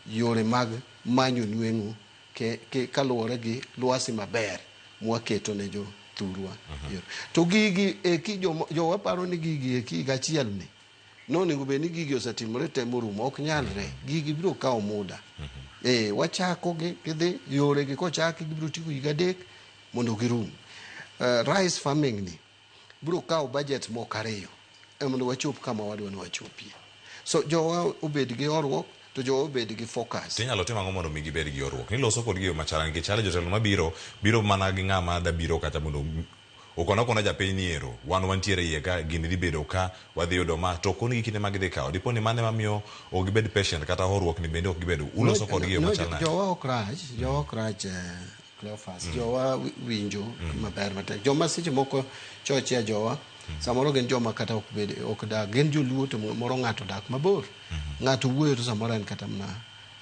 yore mag manyo nweng'o kaluwore gi lwasi maber mwaketo ne jothurwa. To gigi eki jowa paro ni gigi eki higa achiel ni nonego bed ni gigi osetimore te morumo, ok nyalre. Gigi biro kawo muda. Wachako gi gidhi yore gi kochaki gibiro tieko higa 3 mondo girum. Rice farming ni biro kawo budget moko 2 mondo wachop kama wadwa ni wachopie. So jowa obed gi horuok to jowa obed gi focus. Tinyalo timo ang'o mondo mi gibed gi horuok? Niloso kodgi e yo machal nikech chalo jotelo mabiro biro mana gi ng'ama da biro kata mondo okona okona japiny ni ero wan wantiere iye ka gini dhi bedo ka wadhi yudo ma to okon gi kinde ma gidhi kawo dipo ni mano ema miyo ok gibed patient kata horuok ni bende ok gibedo uloso kodgi e yo machal nade? Jowa ok rach, jowa ok rach Cleophas. Jowa winjo maber matek. Joma seche moko chochia jowa, samoro gin joma kata ok bed ok dak, gin joluo to moro ng'ato dak mabor. Ng'ato wuoyo to samoro en kata mana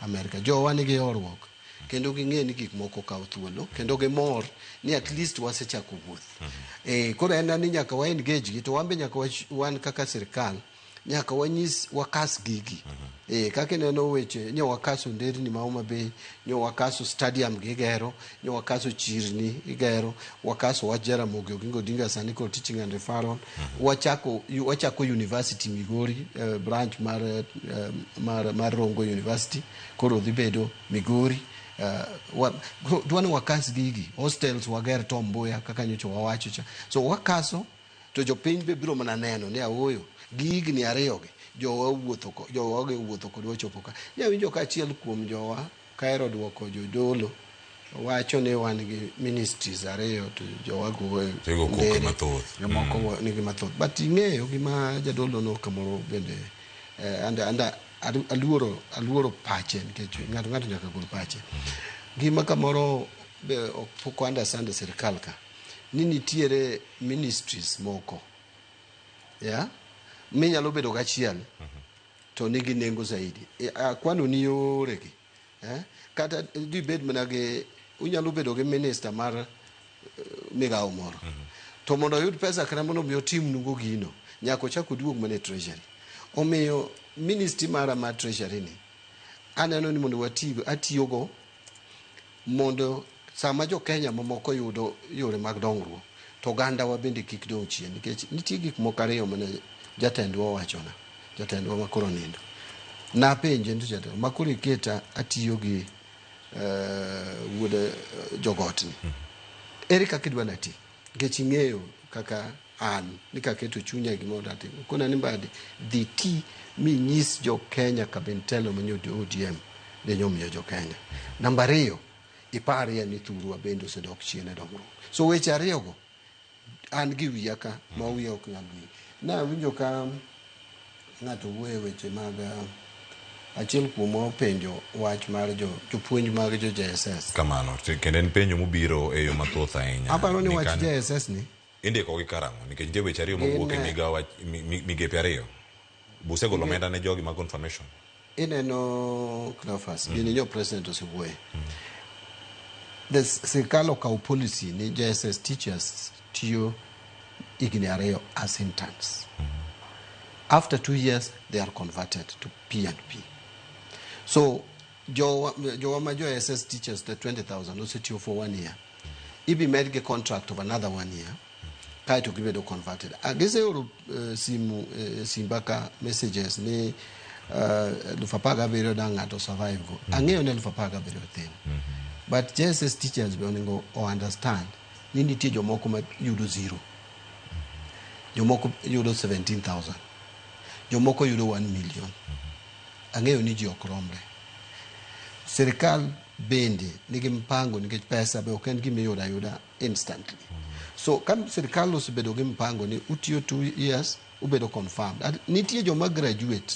Amerika. Jowa nigi horuok kendo ging'e ni gik moko kawo thuolo kendo gimor ni at least wasechako wuoth. Koro en ni nyaka wa engage gi to wan be nyaka wan kaka sirkal nyaka wanyis wakas gigi. Kaka ineno weche nyo wakaso nderni ma Homa Bay, nyo wakaso stadium gigero, nyo wakaso chirni igero, wakaso wach Jaramogi Oginga Odinga sani kod teaching and referral. Wachako university Migori, branch mar Rongo University koro dhi bedo Migori. Dwani wakas gigi, hostels wager Tom Mboya kaka nyocha wawacho cha. So wakaso to jopiny be biro mana neno ni aoyo gi higni 2 gi jowa wuotho ko jowa gi wuotho kod wachopo ka. Nyawinjo ka achiel kuom jowa kaero duoko jodolo wacho ni wan gi ministries 2 to jowa goyo Tego koko ndere, mathoth. Jomoko nigi mathoth. But ing'eyo gima jadolo no kamoro bende anda aluoro pache nikech ng'ato nyaka gol pache. Gima kamoro be ok pok understand sirkal ka ni nitiere ministries moko ya minyalo bedo gachiel to nigi nengo zaidi. Akwano ni yoregi kata dibed mana gi unyalo bedo gi minister mar migawo moro to mondo oyud pesa kata mondo mi otimnugo gino nyaka ochak oduog mana e treasury. Omiyo ministry mara mar treasury ni aneno ni mondo watigo atiyogo mondo sama jo Kenya mamoko yudo yore mag dongruok to oganda wa bende kik dong' chien nikech nitie gik moko 2 mane jatendwa owachona, jatendwa ma koro nindo. Napenje ni jatendwa ma koro iketa atiyo gi wuod jogotni. Ere kaka idwa nati? Nikech ing'eyo kaka an ni kaketo chunya e gimoro tatimo. Kona ni Mbadi dhi ti minyis jo Kenya kabintelo manyo ODM ne nyomiyo jo Kenya. Namba 2 iparie ni thurwa bende osedok chien e dongruok. So weche 2 go an gi wiya ka ma wiya ok nyal winjo. Nawinjo ka ng'ato wuoyo e weche mag achiel kuomwa openjo wach mar jopuonj mag jo JSS. Kamano, kendo en penjo mobiro e yo mathoth ahinya. Aparo ni wach JSS ni indiko gi karang'o nikech nitie weche 2 mowuok e migawo migepe 2. Busegolo omenda ne jogi ma confirmation. Ineno Cleophas, gini nyo president osewuoye. The sirkal okawo policy ni JSS teachers tiyo higni 2 as interns. After 2 years they are converted to P&P. So jowa ma jo SS teachers, the 20,000 osetiyo for 1 year. Ibi medgi contract of another 1 year kaeto gibedo converted. Giseoro simu simba ka messages ni 17,000 dang' ng'ato survive go. Ang'eyo ni 17,000 thin. But JSS teachers be onego o understand ni nitie jomoko ma yudo 0. Jomoko yudo 17,000. Jomoko yudo 1 million. Ang'eyo ni ji ok romre. Sirikal bende nigi mpango nikech pesa be ok en gima iyudo ayuda instantly. So ka sirikal osebedo gi mpango ni utiyo 2 years ubedo confirmed. Nitie joma graduate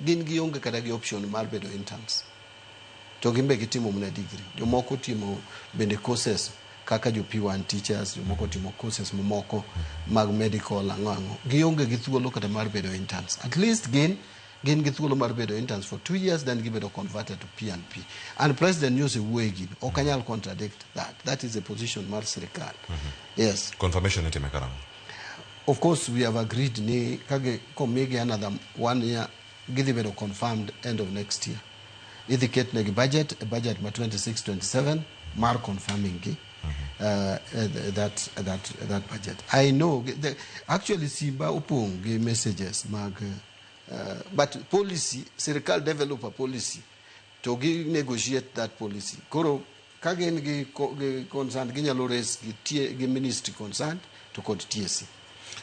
gin gionge kata gi option mar bedo interns. To gin be gitimo mana degree. Jomoko timo bende courses kaka jo P1 teachers, jomoko timo courses mamoko mag medical ang'o ang'o. Gionge gi thuolo kata mar bedo interns. At least gin gi thuolo mar bedo interns for 2 years, then gibedo converted to P&P. And President nyo osewuoye gino. Ok anyal contradict that. That is the position mar sirikal. Yes. Confirmation itime karang'o? Of course, we have agreed ni kagi komigi another 1 year, gidhi bedo confirmed end of next year. Idhi ketnegi budget, a budget ma 26-27 mar confirming gi. That budget. I know actually Simba opong' gi messages mag but policy, sirikal develop a policy to gi negotiate that policy. Koro ka gin gi concern ginyalo raise gi ministry concerned to kod TSC.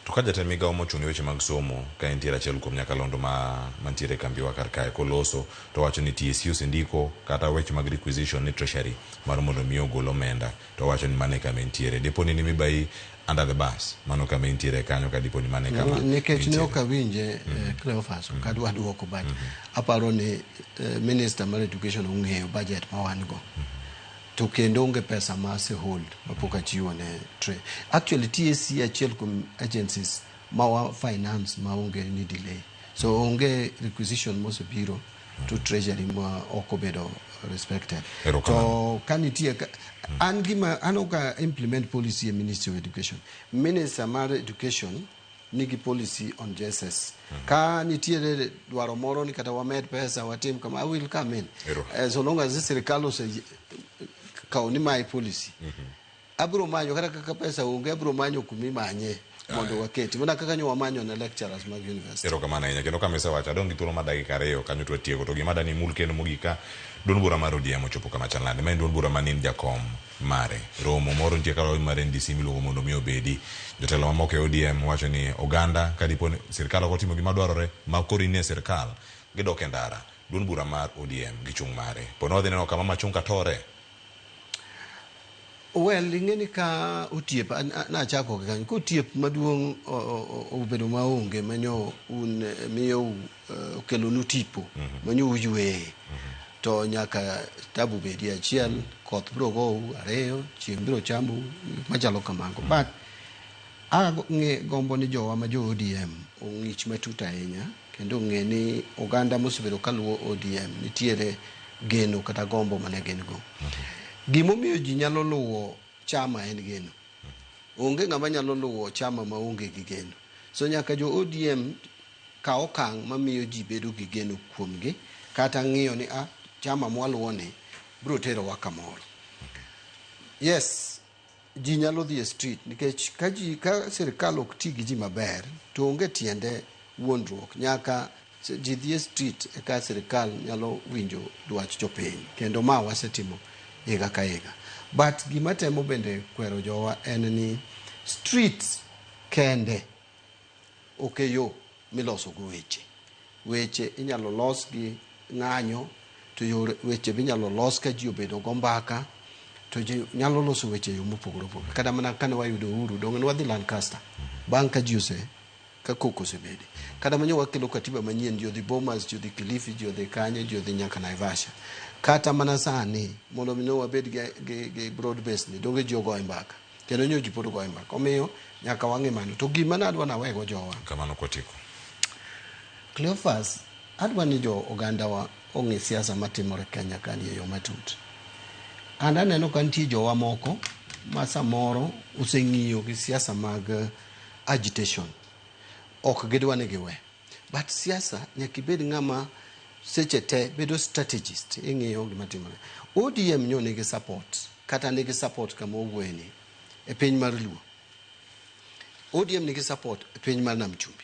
To ka jatend migawo mochung' ne weche mag somo ka entiere achiel kuom nyakalondo ma mantiere e kambiwa kar kae koloso to wacho ni TSC osendiko kata weche mag requisition ni treasury mar mondo mi ogol omenda to wacho ni mano e kama entiere. Dipo ni mibayi under the bus mano kama entiere kanyo ka dipo ni mano e kama Nikech ne ok awinje Cleophas, ok adwa duoko but aparo ni minister mar education ong'eyo budget ma wan go. To kendo onge pesa ma asehold mapok achiwo ne tre. Actually TSC achiel kuom agencies ma wa finance ma onge ni delay. So onge requisition mosebiro to treasury ma ok obedo respected. To ka nitie an gima an ok implement policy e Ministry of Education. Minister mar Education nigi policy on JSS. Ka nitiere dwaro moro ni kata wamed pesa watim kama, I will come in. So long as sirikal ose kawo ni mae policy. Abiro manyo kata kaka pesa onge, abiro manyo kumimanye mondo waketi. Mana kaka nyo wamanyo ne lecturers mag university. Erokamano ahinya. Kendo kama isewacho, adong' gi thuolo mar dakika 2 kanyo to watieko. To gima dani mul kendo mogik ka duond bura mar ODM ochopo kama chal nade. Ma en duond bura manin jakom mare. Romo moro nitie kaka mar NDC miluongo mondo mi obedi. Jotelo mamoko e ODM wacho ni oganda ka dipo ni sirkal ok otimo gima dwarore ma koro in e sirkal gidok e ndara. Duond bura mar ODM gi chung' mare. Po ne wadhi neno kama machunga tore. Well, ing'e ni ka otiep, nachako gi kanyo, kotiep maduong' obedo maonge manyo un miyo okelonu tipo manyo uyweye. To nyaka tabu bedie achiel, koth biro gou, 2, chieng' biro chamou, machalo kamago. But gombo ni jowa ma jo ODM ong'ich matut ahinya kendo ong'e ni oganda mosebedo kaluwo ODM nitiere geno kata gombo mane gin go. Gimomiyo ji nyalo luwo chama en geno. Onge ng'ama nyalo luwo chama maonge gi geno. So nyaka jo ODM kaw okang' mamiyo ji bedo gi geno kuomgi kata ng'iyo ni chama mwaluwo ni biro terowa kamoro. Yes, ji nyalo dhi e street nikech ka sirikal ok ti gi ji maber to onge tiende wuondruok. Nyaka ji dhi e street eka sirikal nyalo winjo dwach jopiny kendo ma wasetimo higa ka higa. But gima temo bende kwero jowa en ni street kende ok e yo miloso go weche. Weche inyalo los gi ng'anyo to yore weche binyalo los ka ji obedo go mbaka to ji nyalo loso weche e yo mopogore opogore. Kata mana kane wayudo uhuru dong' ne wadhi Lancaster bang' ka ji ose ka koko osebede. Kata manyo wakelo katiba manyien, ji odhi Bomas, ji odhi Kilifi, ji odhi Kanye, ji odhi nyaka Naivasha. Kata mana sani mondo mi wabed gi broad base ni donge ji ogoye mbaka. Kendo nyo ji pod ogoye mbaka. Omiyo nyaka wang'e mano. To gima nadwa nawego jowa. Kamano kwatieko. Cleophas, adwa ni jo ogandawa ong'e siasa matimore Kenya kani e yo matut. And aneno ka nitie jowa moko ma samoro oseng'iyo gi siasa mag agitation. Ok gidwa ni giwe. But siasa nyaka ibed ng'ama seche te bedo strategist ing'iyo gima timore. ODM nyo nigi support kata nigi support kama owuoyeni e piny mar Luo. ODM nigi support e piny mar Nam Chumbi.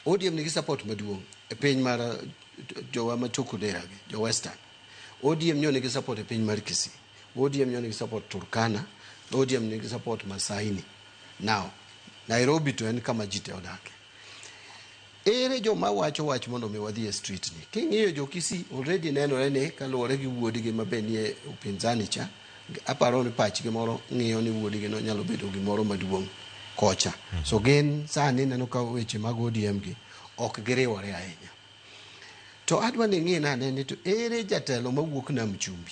ODM nigi support maduong' e piny mar jowa ma Tukudera gi, jo Western. ODM nyo nigi support e piny mar Kisii. ODM nyo nigi support Turkana. ODM nigi support Masaini. Now, Nairobi to en kama ji te odake. Ere joma wacho wach mondo mi wadhi e street ni? King'iyo jo Kisii already nenore ni kaluwore gi wuodgi ma be nie upinzani cha, aparo ni pachgi moro ng'iyo ni wuodgi no nyalo bedo gimoro maduong' kocha. So gin sani neno ka weche mag ODM gi ok giriwore ahinya. To adwa ni ing'i nade ni to ere jatelo mawuok Nam Chumbi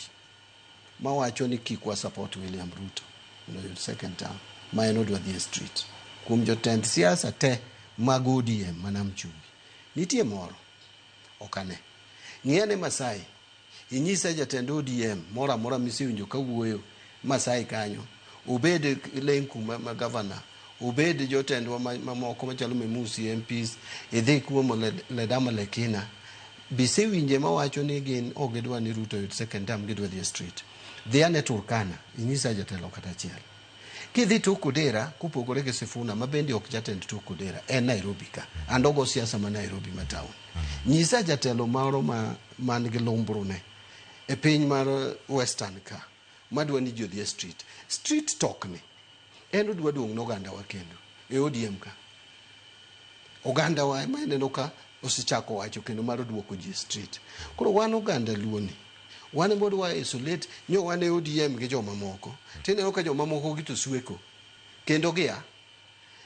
mawacho ni kik wa support William Ruto mondo oyud second term ma en odwa dhi e street. Kuom jotend siasa te mag ODM ma Nam Chumbi, nitie moro? Ok ane. Ng'i ane Masai, inyisa jatend ODM moro amora misewinjo ka wuoyo Masai kanyo, obed Lenku ma governor, obed jotendwa mamoko machalo Memusi MPs, idhi kuom Ledama Lekina, bisewinje mawacho ni gin ok gidwa ni Ruto oyud second term, gidwa dhi e street. Dhi ane Turkana, inyisa jatelo kata achiel. Kidhi Tuk Odera, kopogore gi Sifuna, ma bende ok jatend Tuk Odera, en Nairobi ka. And ogo siasa ma Nairobi ma town. Nyisa jatelo moro ma man gi lumbrune e piny mar Western ka, madwa ni ji odhi e street. Street talk ni, en odwa dong' nogandawa kendo, e ODM ka. Ogandawa ema ineno ka osechako wacho kendo mar duoko ji e street. Koro wan oganda Luo ni, wan ema wadwa isolate, nyo wan e ODM gi jomamoko. Tineno ka jomamoko gi to sweko. Kendo gia,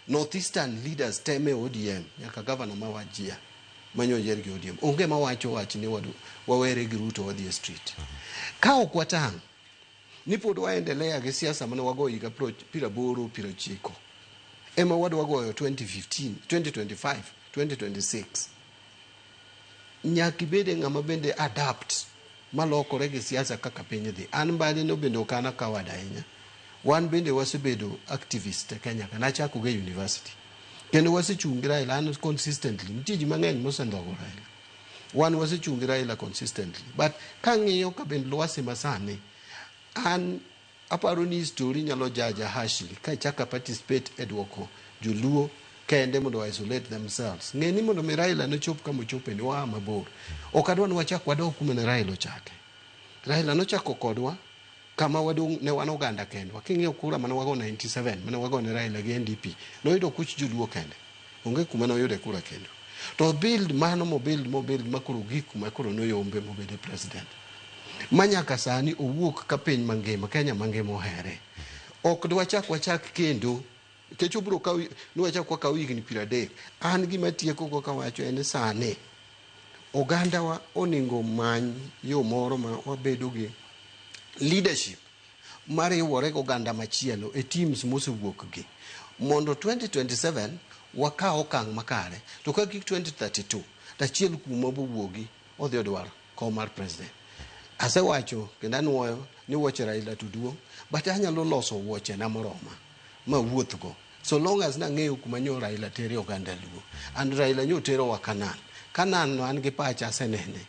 Northeastern leaders teme ODM, nyaka governor ma Wajir, manyo oyier gi ODM. Onge mawacho wach ni wawere gi Ruto wadhi e street. Ka ok watang', ni pod waendelea gi siasa mane wago higa 80 90. Ema wadwa goyo 2015, 2025, 2026. Nyaka ibede ng'ama bende adapt malokore gi siasa kaka piny dhi. An mbali no bende ok an coward ahinya. Wan bende wasebedo activist e Kenya ka. Nachako go e university. Kendo wasechung' gi Raila an consistently. Nitie ji mang'eny mosendhogo Raila. Wan wasechung' gi Raila consistently. But kang'iyo ka bende lwasi masani, an aparo ni history nyalo jaja harshly ka ichako participate e duoko joluo kende mondo isolate themselves. Ng'e ni mondo mi Raila nochop kama ochope ni waa mabor. Ok adwa ni wachak wadog kuma ne Raila ochake. Raila nochako kodwa kama wadong' ne wan oganda kendwa. King'iyo kura mane wago 97 mane wago ne Raila gi NDP, noyudo kuch joluo kende. Onge kuma noyude kura kendo. To build mano mobuild mobuild makoro gik kuma koro noyombe mobede president. Ma nyaka sani owuok ka piny mangima, Kenya mangima ohere. Ok dwachak wachak kendo nikech obiro kawo ni wachak wakaw higni 30. An gima tieko go kawacho en ni sani ogandawa onego many yo moro ma wabedo gi leadership mariwore gi oganda machielo e teams mosewuok gi mondo 2027 wakaw okang' makare to ka gik 2032 to achiel kuomwa bowuogi odhi odwar kom mar president. Asewacho kendo anuoyo ni wuoche Raila to duong' but anyalo loso wuoche na moroma ma wuoth go so long as nang'eyo kuma nyo Raila tere oganda Luo and Raila nyo terowa Canaan. Canaan no an gi pacha asenene.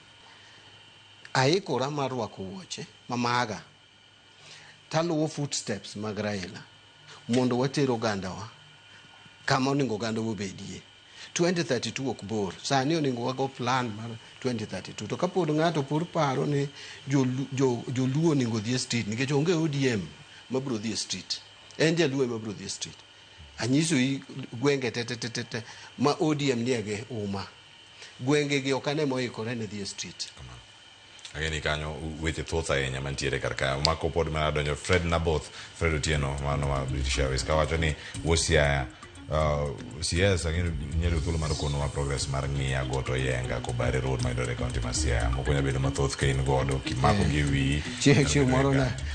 Aikora mar rwako wuoche ma maga taluwo footsteps mag Raila mondo water ogandawa kama onego ogandawa obedie. 2032 ok bor. Sani onego wago plan mar 2032. To kapod ng'ato pod paro ni joluo onego odhi e street nikech onge ODM mabiro dhi e street. En jaluo ema biro dhi e street. Anyisoi gwenge te te te te te ma ODM nie gi uma. Gwenge gi ok ane moikore ne dhi e street. Ageni kanyo weche thoth ahinya mantiere kar ka. Mako pod mana donjo Fred Naboth, Fred Otieno mano ma British Airways kawacho ni wuo Siaya CS ang'eyo nyalo thuolo mar konowa progress mar ng'iya goto yenga Kobare Road mayudore e kaunti ma Siaya. Moko nyalo bedo mathoth ka in godo kimako gi e wiyi. Chieng' moro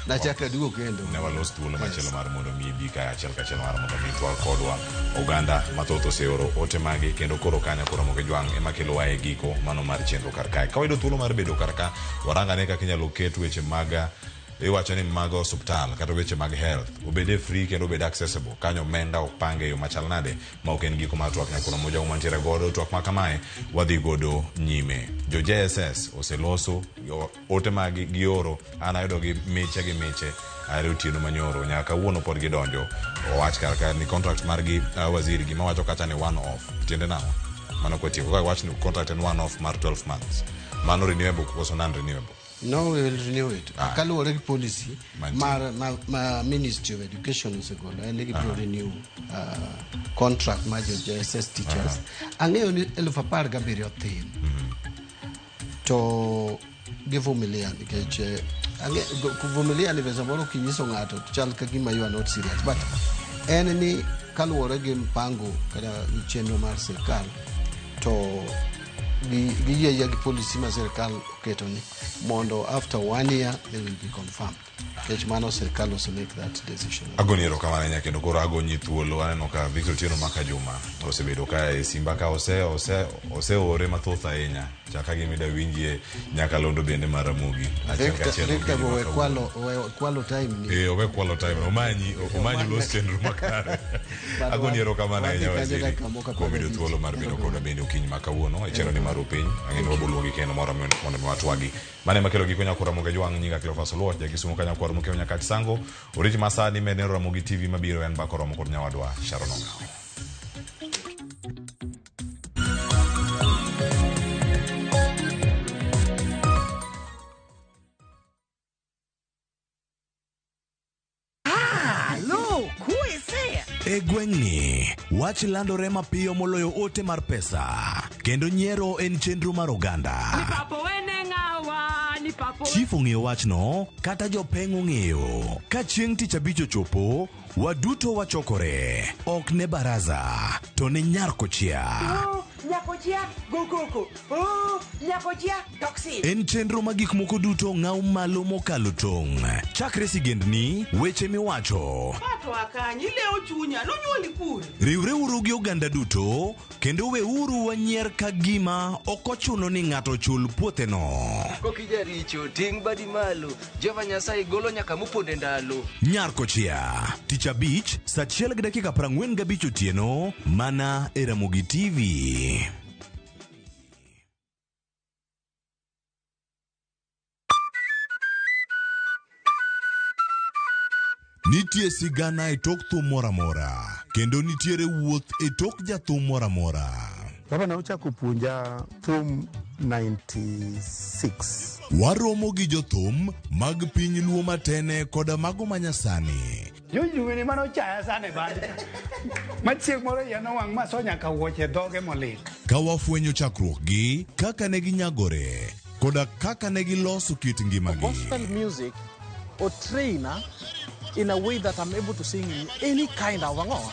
nachak aduogo kendo. Ne walos thuolo machielo mar mondo mi ibi ka achiel kachiel mar mondo mi itwag kodwa. Oganda mathoth oseoro ote magi kendo koro kanyo koro Ramogi Jwang' ema kelowa e giko mano mar chenro kar kae. Ka wayudo thuolo mar bedo kar ka, warang ane kaka inyalo ket weche mag iwacho ni mag osuptal kata weche mag health obed e free kendo obed accessible. Kanyo omenda ok pange e yo machal nade ma ok en giko mar twak nyakoro moja mantiere godo twak ma kamae wadhi godo nyime. Jo JSS oseloso ote mag gioro an ayudo gi miche gi miche are otieno manyoro nyaka kawuono pod gidonjo owach kar ka ni contract margi waziri gima wacho kacha ni one off tiende nang'o mano kwatieko ka wach ni contract en one off mar 12 months mano renewable koso non renewable No, we will renew it. Kaluwore gi policy mar ma Ministry of Education osegolo en ni gibiro renew contract mar jo JSS teachers. Ang'eyo ni 17,000 thin. To givumilia nikech kuvumilia ni samoro kinyiso ng'ato to chal ka gima you are not serious but en ni kaluwore gi mpango kata gi chenro mar sirkal to giyie ayie gi policy ma sirkal oketo ni mondo after one year they will be confirmed nikech mano sirkal ose make that decision. Agoni erokamano ahinya kendo koro agonyi thuolo aneno ka Victor Otieno Maka Juma osebedo ka e simba ka ose ose oseore mathoth ahinya chaka gi mida winjie nyakalondo bende mar Ramogi achiel kachiel Victor okinyi ma we kawuono. Kwalo we kwalo time ni. Owe kwalo time omanyi omanyi los chenro makare. But Agoni erokamano wadhi ahinya kanyo waziri dakika moko kuom yudo 15. thuolo mar bedo kodwa bende okinyi ma kawuono e chenro ni mar Rupiny. Ang'e ni waboluongi kendo moro mondo mi watwagi. Mano ema kelo giko nyakor Ramogi Ajwang' nyinga Cleophas Oluoch jakisumo ka nyakwar Mokeo Nyakach Sango. Oriti ma sani med neno Ramogi TV mabiro en mbaka oromo kod nyawadwa Sharon Ong'awo. Halo, kuese. E gweng'ni, wach landore mapiyo moloyo ote mar pesa, kendo nyiero en chenro mar oganda. Papo wene ng'awa ni papo Chief ong'eyo wachno, kata jopeng' ong'eyo. Ka chieng' tich abich ochopo, waduto wachokore. Ok ne baraza, to ne nyar kochia. Oh, nyakochia go koko. Oh, nyakochia toxic. En chenro ma gik moko duto ng'aw malo mokalo tong'. Chakre sigendni, weche miwacho, Pato akanyi ilewo chunya nonyuoli kure. Riwreuru gi oganda duto kendo weuru wanyier ka gima ok ochuno ni ng'ato ochul puotheno. Kokijaricho ting' badi malo Jehova Nyasaye golo nyaka moponde ndalo. Nyar Kochia, tich abich, saa achiel gi dakika 45 otieno, mana e Ramogi TV. Nitie sigana e tok thum moro amora, kendo nitiere wuoth e tok jathum moro amora. Baba ne ochako puonja thum 96. Waromo gi jothum mag piny Luo matene koda mago manyasani. Jojuwini mane ochaya sana e band. Ma chieng' moro iya nowang' ma so nyaka wuoche dhoge molil. Ka wafwenyo chakruokgi, kaka ne ginyagore, koda kaka ne giloso kit ngimagi. Gospel music or trainer in a way that I'm able to sing in any kind of ang'o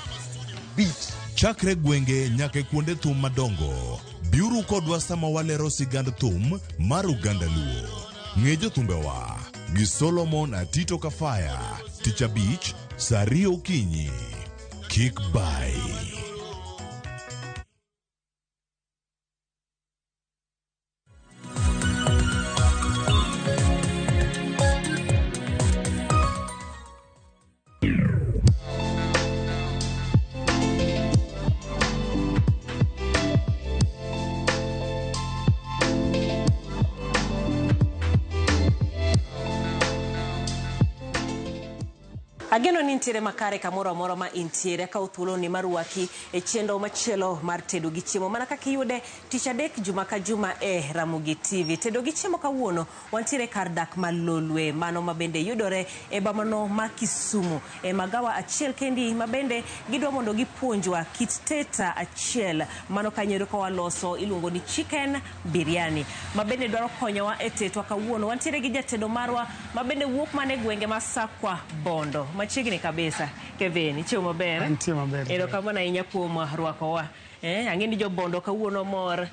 beat. Chakre gwenge nyaka e kuonde thum madongo, biuru kodwa sama walero sigand thum mar oganda Luo. Ng'e jothumbewa gi Solomon Atito Kafaya, tich abich, saa ariyo okinyi. Kik bai. Ageno ni intiere makare kamoro amora ma intiere. Akawo thuoloni mar rwaki e chenro machielo mar tedo gi chiemo mana kaka iyude tich adek juma ka juma e Ramogi TV. Tedo gi chiemo kawuono wantiere kar dak ma Lolwe mano ma bende yudore e bomano ma Kisumu e magawa achiel kendi ma bende gidwa mondo gipuonjwa kit teta achiel mano kanyo ka waloso iluongo ni chicken biryani ma bende dwaro konyowa e tetwa kawuono. Wantiere gi jatedo marwa ma bende wuok mana e gwenge ma Sakwa Bondo machiegni kabisa. Kevin, ichiemo maber? Antie maber. Erokamano ahinya kuom rwakowa. Ang'e ni jobondo kawuono mor,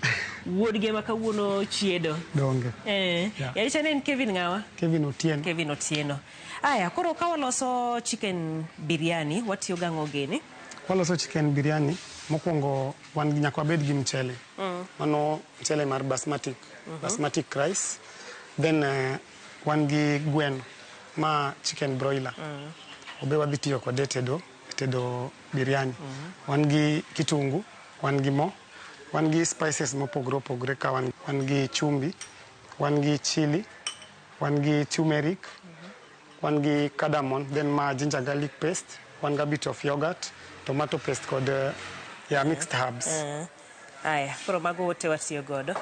wuodgi ema kawuono chiedo. Donge. Yeah. Yaani chane en Kevin ng'awa? Kevin Otieno. Kevin Otieno. Aya, koro ka waloso chicken biryani, watiyo gang'o gini? Waloso chicken biryani, mokwongo wan nyaka wabed gi mchele. Mano mchele mar basmati, basmati rice. Then wan gi gweno ma chicken broiler. Obe wadhi tiyo kode e tedo biryani. Wan gi kitungu, wan gi mo, wan gi spices mopogore opogore ka wan gi chumbi, wan gi chili, wan gi turmeric, wan gi cardamom, then ma ginger garlic paste, wan gi a bit of yogurt, tomato paste kod mixed herbs. Aya, koro mago te watiyo godo.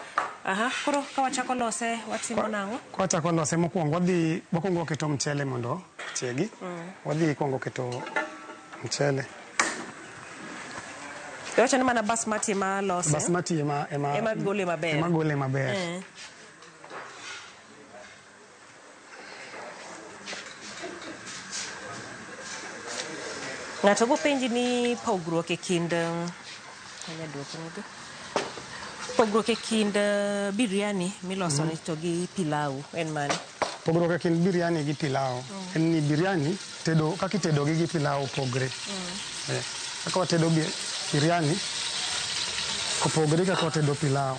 Aha, koro ka wachako lose, watimo nang'o? Ka wachako lose mokwongo wadhi wakwongo waketo mchele mondo ochiegi. Wadhi kwongo keto mchele. Iwacho ni mana basmati ema lose? Basmati ema gole maber. Ema gole maber. Ng'ato gopenji ni pogruok e kind pogruok e kind biryani miloso ni to gi pilau en mane? Pogruok e kind biryani gi pilau en ni biryani tedo kaka itedo gi pilau opogre. Kaka watedo biryani opogre kaka watedo pilau.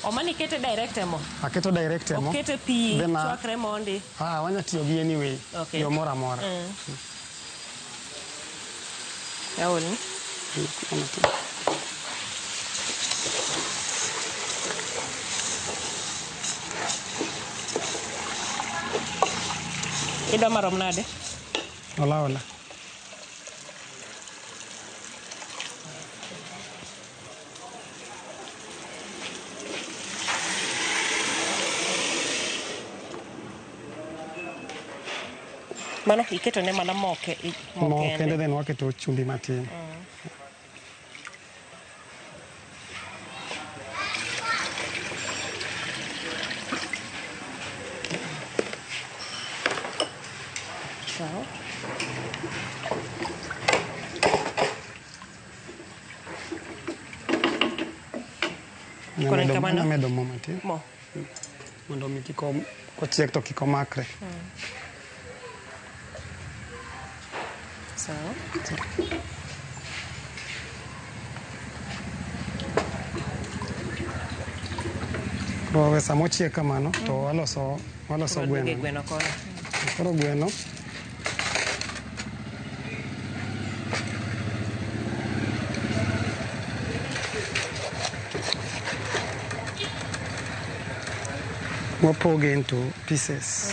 Omani kete direct e mo? Aketo direct e mo. Okete pi, chwakre mondi. Wanya tiyo gi anyway. Yo moro amora. Aolni. Idwa marom nade? Ola ola. Mano iketo ne mana mo kende then waketo chumbi matin. Sawa. Amedo mo matin. Mo. Mondo mi kik ochiek to kik omakre. Sawa. Koro sama ochiek kamano to waloso gweno. Gweno kono. Koro gweno wapoge into pieces.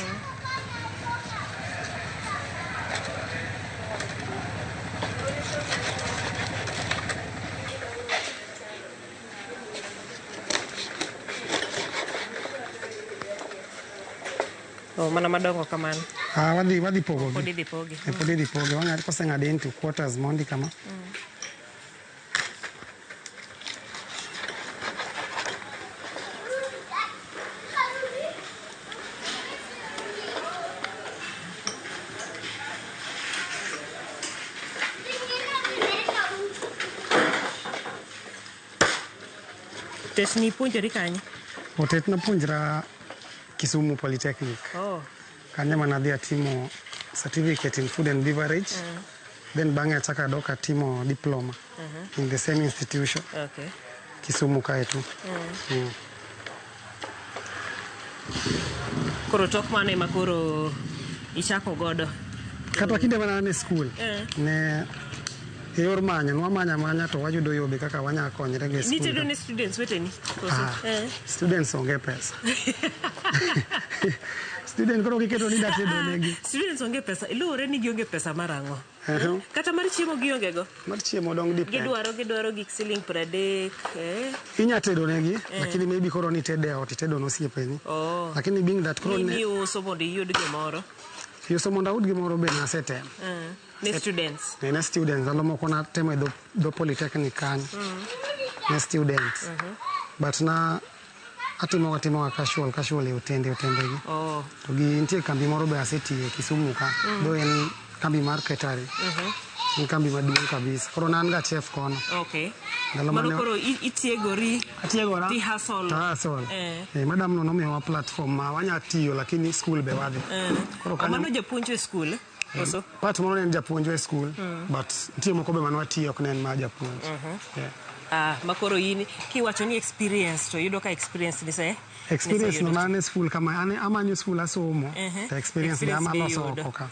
Mana madongo kamano. Wadhi pogogi. Pod idhi pogi. Pod idhi pogi. Wang'ado koseng'ade into quarters mondi kama. Tet ni puonjori kanye? Tet napuonjra Kisumu Polytechnic. Kanyo ema nadhi atimo certificate in food and beverage. Then bang'e achako adok atimo diploma in the same institution. Kisumu kae tu. Koro tok mano ema koro ichako godo? Kata kinde mane an e skul, ne e yor manyo, nwamanya manya to wayudo yo be kaka wanya konyre go e skul. Nitedo ne students weteni? Students onge pesa. Student koro giketo ni datedo negi. Students onge pesa, luwore ni gionge pesa mar ang'o? Kata mar chiemo gionge go? Mar chiemo dong depend. Gidwaro gik siling 30. Inya tedo negi, lakini maybe koro ni tede e ot, itedo ne osiepeni. Lakini being that koro ne iuso mondo iyud gimoro. Uso mondo ayud gimoro be nasetemo. Ne students. Ne students, ndalo moko natemo e dho polytechnic kanyo. Ne students. But na atimo casual e otende gi. To gi nitie kambi moro be asetiye Kisumu ka. Though en kambi mar catering. En kambi maduong' kabisa. Koro ne an ga chef kono. Mano koro itiegori. Atiegora. Ti hustle. To hustle. Madam no nomiyowa platform ma wanya tiyo lakini school be wadhi. Koro kanyo. Mano japuonj e school? Koso? Part moro ne en japuonjwa e skul, but nitie moko be mane watiyo ok ne en mar japuonj. Yeah. Ah, makoro in kiwacho ni experience to yudo ka experience ni se Experience no an e skul kama an amanyo skul asomo to experience be ama loso oko ka.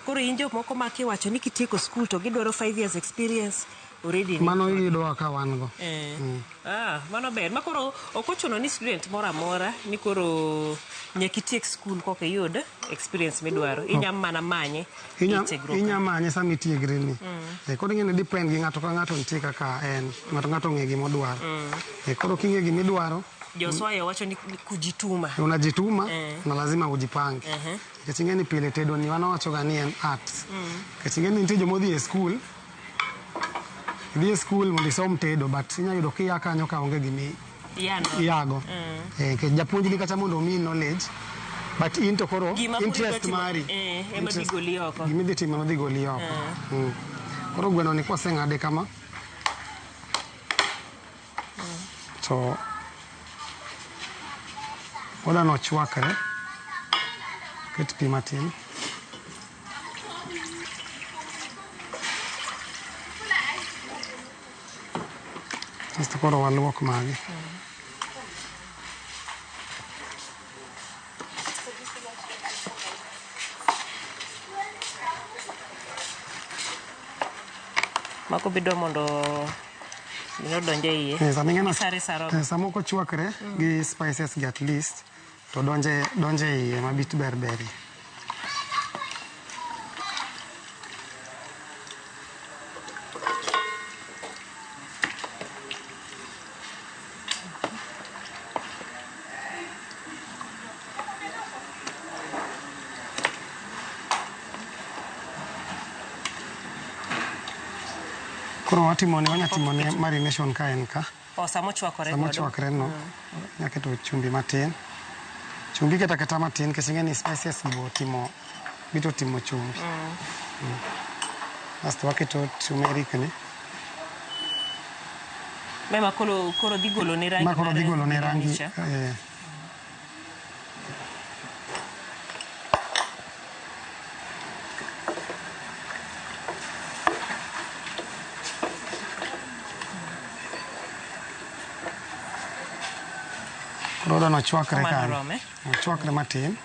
Koro in jok moko ma kiwacho ni kitieko skul to gidwaro 5 years experience already ni Mano iyudowa ka wan go. Ah, mano ber. Ma koro ok ochuno ni student moro amora ni koro nyaka itiek skul koka iyud experience midwaro. Inya mana manye e tiegruok. Inya manye sama itiegri ni. Koro ing'e ni depend gi ng'ato ka ng'ato nitie kaka en. Ng'ato ng'ato ong'e gima odwaro. Koro king'e gima idwaro, Joswayo wacho ni kujituma. Unajituma na lazima ujipange. Nikech ing'e ni pile tedo ni wan wawacho ga ni en art. Nikech ing'e ni nitie joma odhi e skul, idhi e skul mondo isom tedo but inya yudo kia kanyo ka onge gimi iago. Nikech japuonj ni kacha mondo omiyi knowledge but in to koro interest mari ema dhi goli oko. Gima idhi timo ema dhi goli oko. Koro gweno ni kwaseng'ade kama to wadwa nochwakre, ket pi matin. Kasto koro waluok magi. Mako bidwa mondo odonje iye. Sama ok ochwakre gi spices gi at least to donje iye mabit ber berie. Koro watimone, wanya timone marination ka en ka. Sama ochwakore godo. Sama ochwakre no, wanya keto chumbi matin. Chumbi keto aketa matin nikech ing'e ni spices gi bo bito timo chumbi. Asto waketo turmeric ni. Mema koro dhi golo ne rangi. Ma koro dhi golo ne rangi. Koro odwa nochwakre kanyo. Ochwakre matin.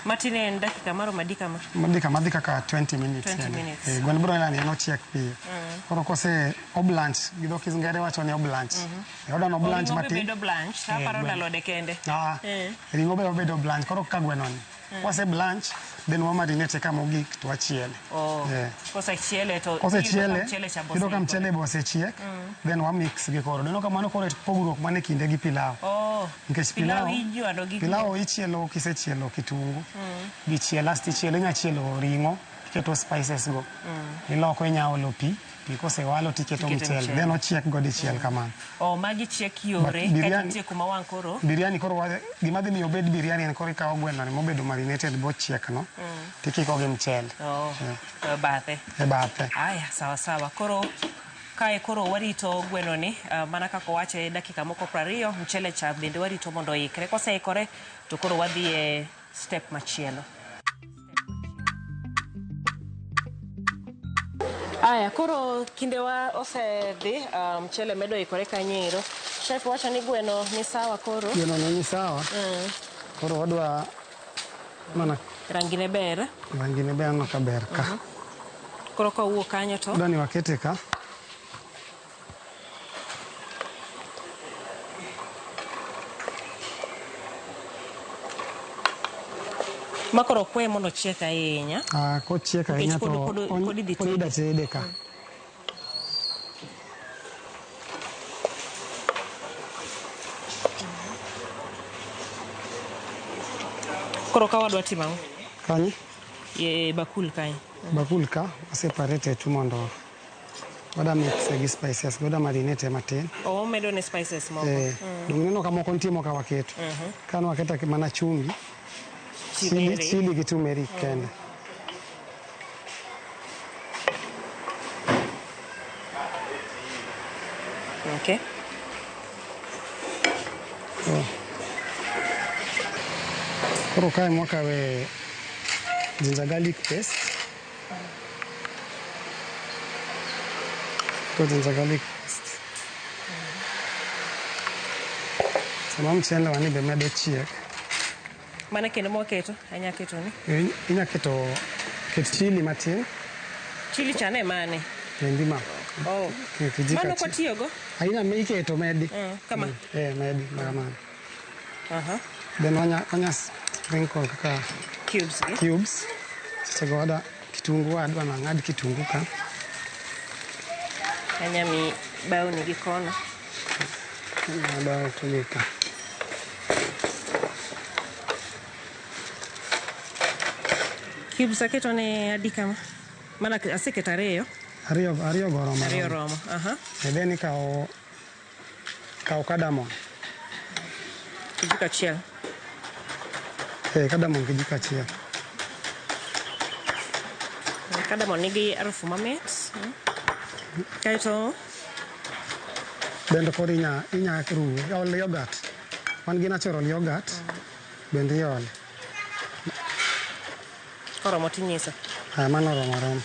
Matin en dakika maromo adi kama? Madhi kama dhi kaka 20 minutes. 20 minutes. Gweno biro neno ni en ochiek piyo. Koro kose oblanch, gi dho Kizungere wacho ni oblanch. Odwa no blanch matin. Ring'o be bedo blanch, aparo alode kende. Ring'o be obedo blanch, koro kaka gweno ni. Kose blanch, then wa marinate kama ogik to wachiele. Kosechiele to kosechiele, yudo ka mchele be osechiek, then wa mix gi koro. Neno kamano koro pogruok mane kinde gi pilau. Nikech pilau ichielo kisechielo kitungu, dichiel asto ichielo, inya chielo ring'o, iketo spices go. Iloko inya olo pi, pi kosewalo tiketo mchele, then ochiek go dichiel kamano. Magi chiek yore, kata nitie kuma wang' koro. Biryani koro gima dhi miyo obed biryani en koro ikawo gweno ni mobedo marinated bochiek no, tikiko gi mchele. E bathe. E bathe. Aya, sawa sawa. Koro kae koro warito gweno ni, mana kaka owache dakika moko 20, mchele cha bende warito mondo oikre. Koseikore to koro wadhi e step machielo. Aya, koro kindewa osedhi, mchele medo ikore kanyo ero. Chef wacho ni gweno ni sawa koro. Gweno ni sawa. Koro wadwa mana rangi ne ber. Rangi ne ber aneno ka ber ka. Koro kowuok kanyo to Adwa ni wakete ka. Ma koro okwe mondo ochiek ahinya. Kochiek ahinya to pod idhi pod idwa tede ka. Koro ka wadwa timo ang'o? Kanye? E bakul kanyo. Bakul ka, waseparate tu mondo wada mix gi spices, wada marinate matin. Omedo ne spices moko. Dong ineno ka moko nitie moko waketo. Ka ne waketo mana chumbi, chili gi turmeric kende. Okay. Koro kae mwakawe ginger garlic paste. Keto ginger garlic paste. Sama mchele wani be medo chiek. Mane kendo mwaketo? Anya keto ni. Inya keto ket chili matin. Chili cha ne mane? Endi ma. Oh. Kijiko Mano achiel. kwatiyogo? Aina ma iketo medi. Kama. Medi makamano. Aha. Then wanya sprinkle kaka Cubes gi. cubes. Sechego wada kitungu adwa nang'ad kitungu ka. Anya mi bawni gi kono. Adwa to ka. Cubes aketo ne adi kama? Mana aseketo ariyo. Ariyo go oromo. Ariyo romo. Aha. Then ikawo kaw cardamom. Kijiko achiel. Cardamom kijiko achiel. Cardamom nigi harufu mamit. Kaeto Bende koro inya ruwe. Ol yogurt. Wan gi natural yogurt. Bende iole. Koromo tinyisa. Mano oromo oromo.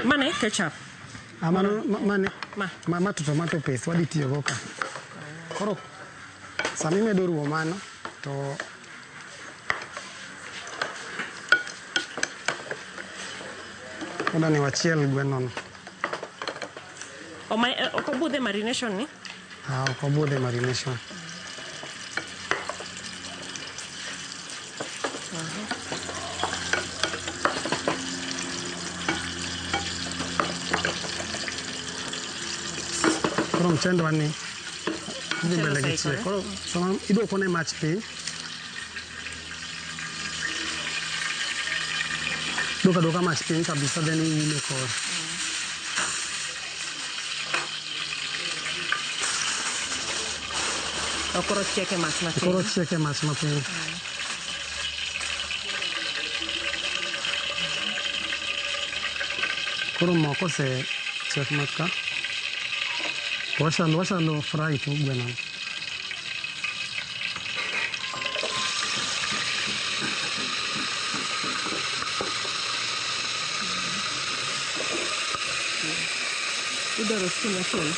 Mane ketchup. Mano mane ma to tomato paste wadhi tiyogo ka. Koro sama imedo ruwo mano to wadwa ni wachiel gweno no. Ok obudhe marination ni? Ok obudhe marination. Koro mchendwa ni dhi mbele gi chiek. Koro sama iduoko ne mach piny, duoko aduoka mach piny kabisa then iume koro. Koro chiek e mach matin. Koro chiek e mach matin. Koro mo kosechiek maka, washalo fry to gweno. Idwaro spoon achiel.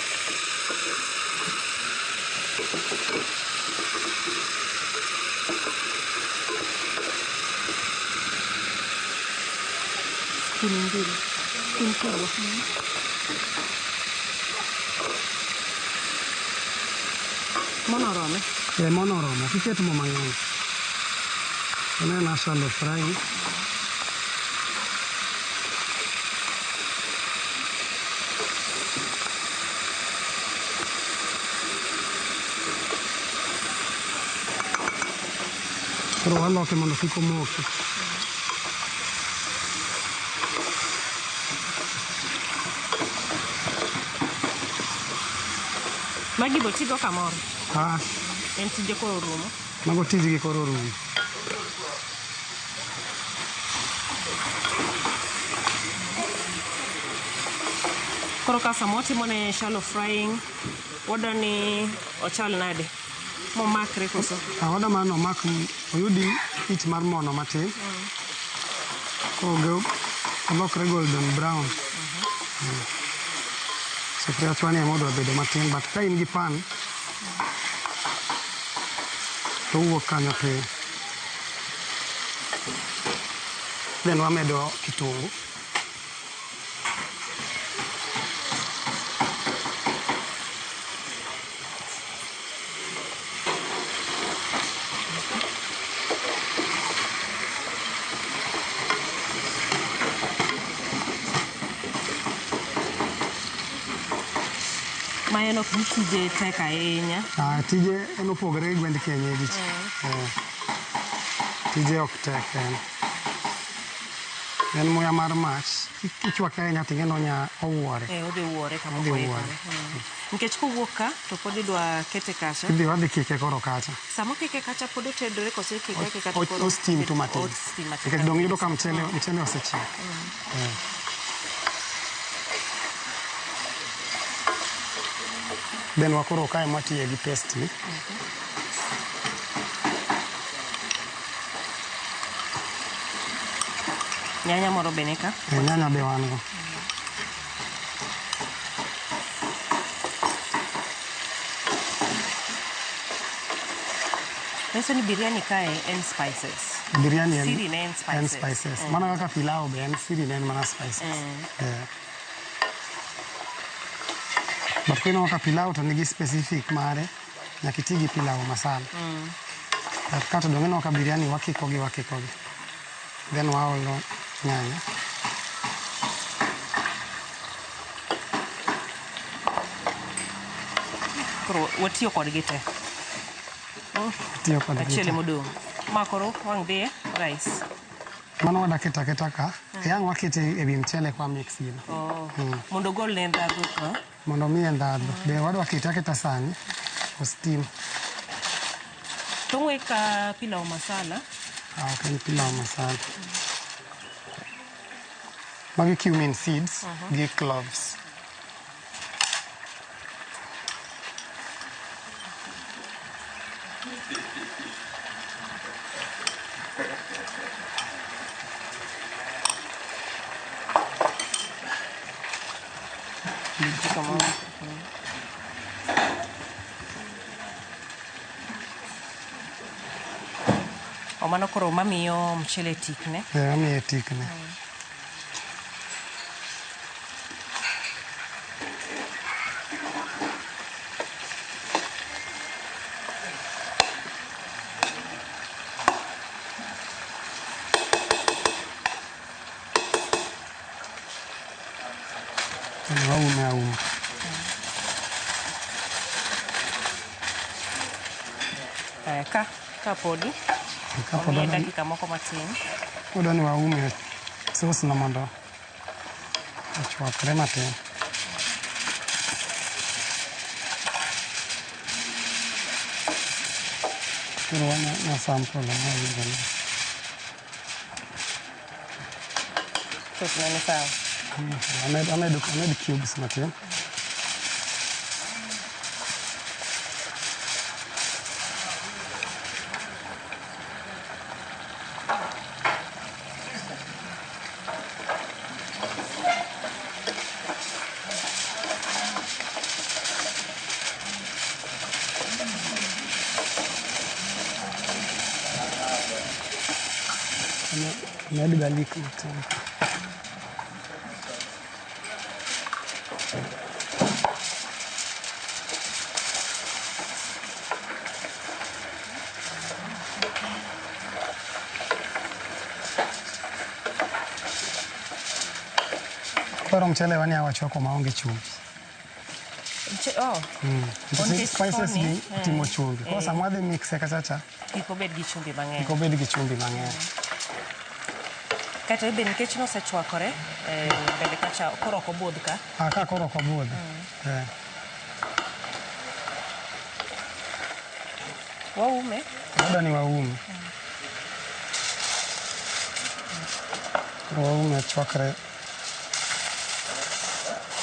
Spoon mbili. Spoon kubwa. Mono orome? Mono oromo. Kik iket mo mang'eny. Aneno shallow frying. Koro waloke mondo kik omoki. Magi bo tigo kamoro? En tije koro orumo? Mago tijgi koro orumo. Koro ka sama watimo ne shallow frying, wadwa ni ochal nade? Momakre koso? Wadwa mana ni omak, oyudi ich mar mono matin. Koro olokre golden brown. Sufuria chwani ema odwa bedo matin, but ka in gi pan, to owuok kanyo piyo. Then wamedo kitungu. Ma en ok ni tije tek ahinya. Tije en opogore gi gwend kienyeji cha. Tije ok tek en. En muya mar mach. Ichwake ahinya to ing'e ni onya owuore. Odhi wuore kama Odhi ok wuore. oikore. Nikech kowuok ka to pod idwa kete kacha. Idhi wadhi kike koro kacha. Sama okike kacha pod otedore koso ikike akika to koro O steam tu matin. O steam matin. Nikech dong' yudo ka mchele osechiek. Then wakoro kae mwatiye gi paste ni. Nyanya moro be nika. Nyanya be wan go. Nyiso ni biryani kae en spices. Biryani en, Siri ne en spices. En spices. Mana kaka pilau be en siri ne en mana spices. But kineno kaka pilau to nigi specific mare, nyaka iti gi pilau masala. But kato dong ineno ka biryani wakiko gi. Then waolo nyanya. Koro watiyo kodgi te. Tiyo kodgi Achiel te. emodong'. Ma koro wang' dhiye rice. Mano wadaketa aketa ka, yang' wakete e wi mchele kwa mix gino. Oh. Mondo ogol ne ndhadhu ka. Mondo omiye ndhadhu. Be wadwa kete aketa sani, o steam. To ng'we ka pilau masala. Ah, ok en pilau masala. Magi cumin seeds gi cloves. Jiko moro. O mano koro mamiyo mchele tikne. Mamiye tikne. Waume auma. Ka podi. Ka pod Omiye odwa- dakika moko matin. Odwa ni waume sauce no mondo ochwakre matin. Koro wanya sample ma winjo ni. Sauce no ni sawa. Amed cubes matin. Amed garlic matin. Koro mchele wani awachwako maonge chumvi. Oh. Onge Spices koni, gi otimo chumvi. Koro sama wadhi mixe kachacha, Kik obed gi chumbi mang'eny. kik obed gi chumbi mang'eny. Kata be nikech nosechwakore mbele kacha koro ok obudh ka. Ah, ka koro ok obudh. Waume. Wadwa ni waume. Koro waume chwakre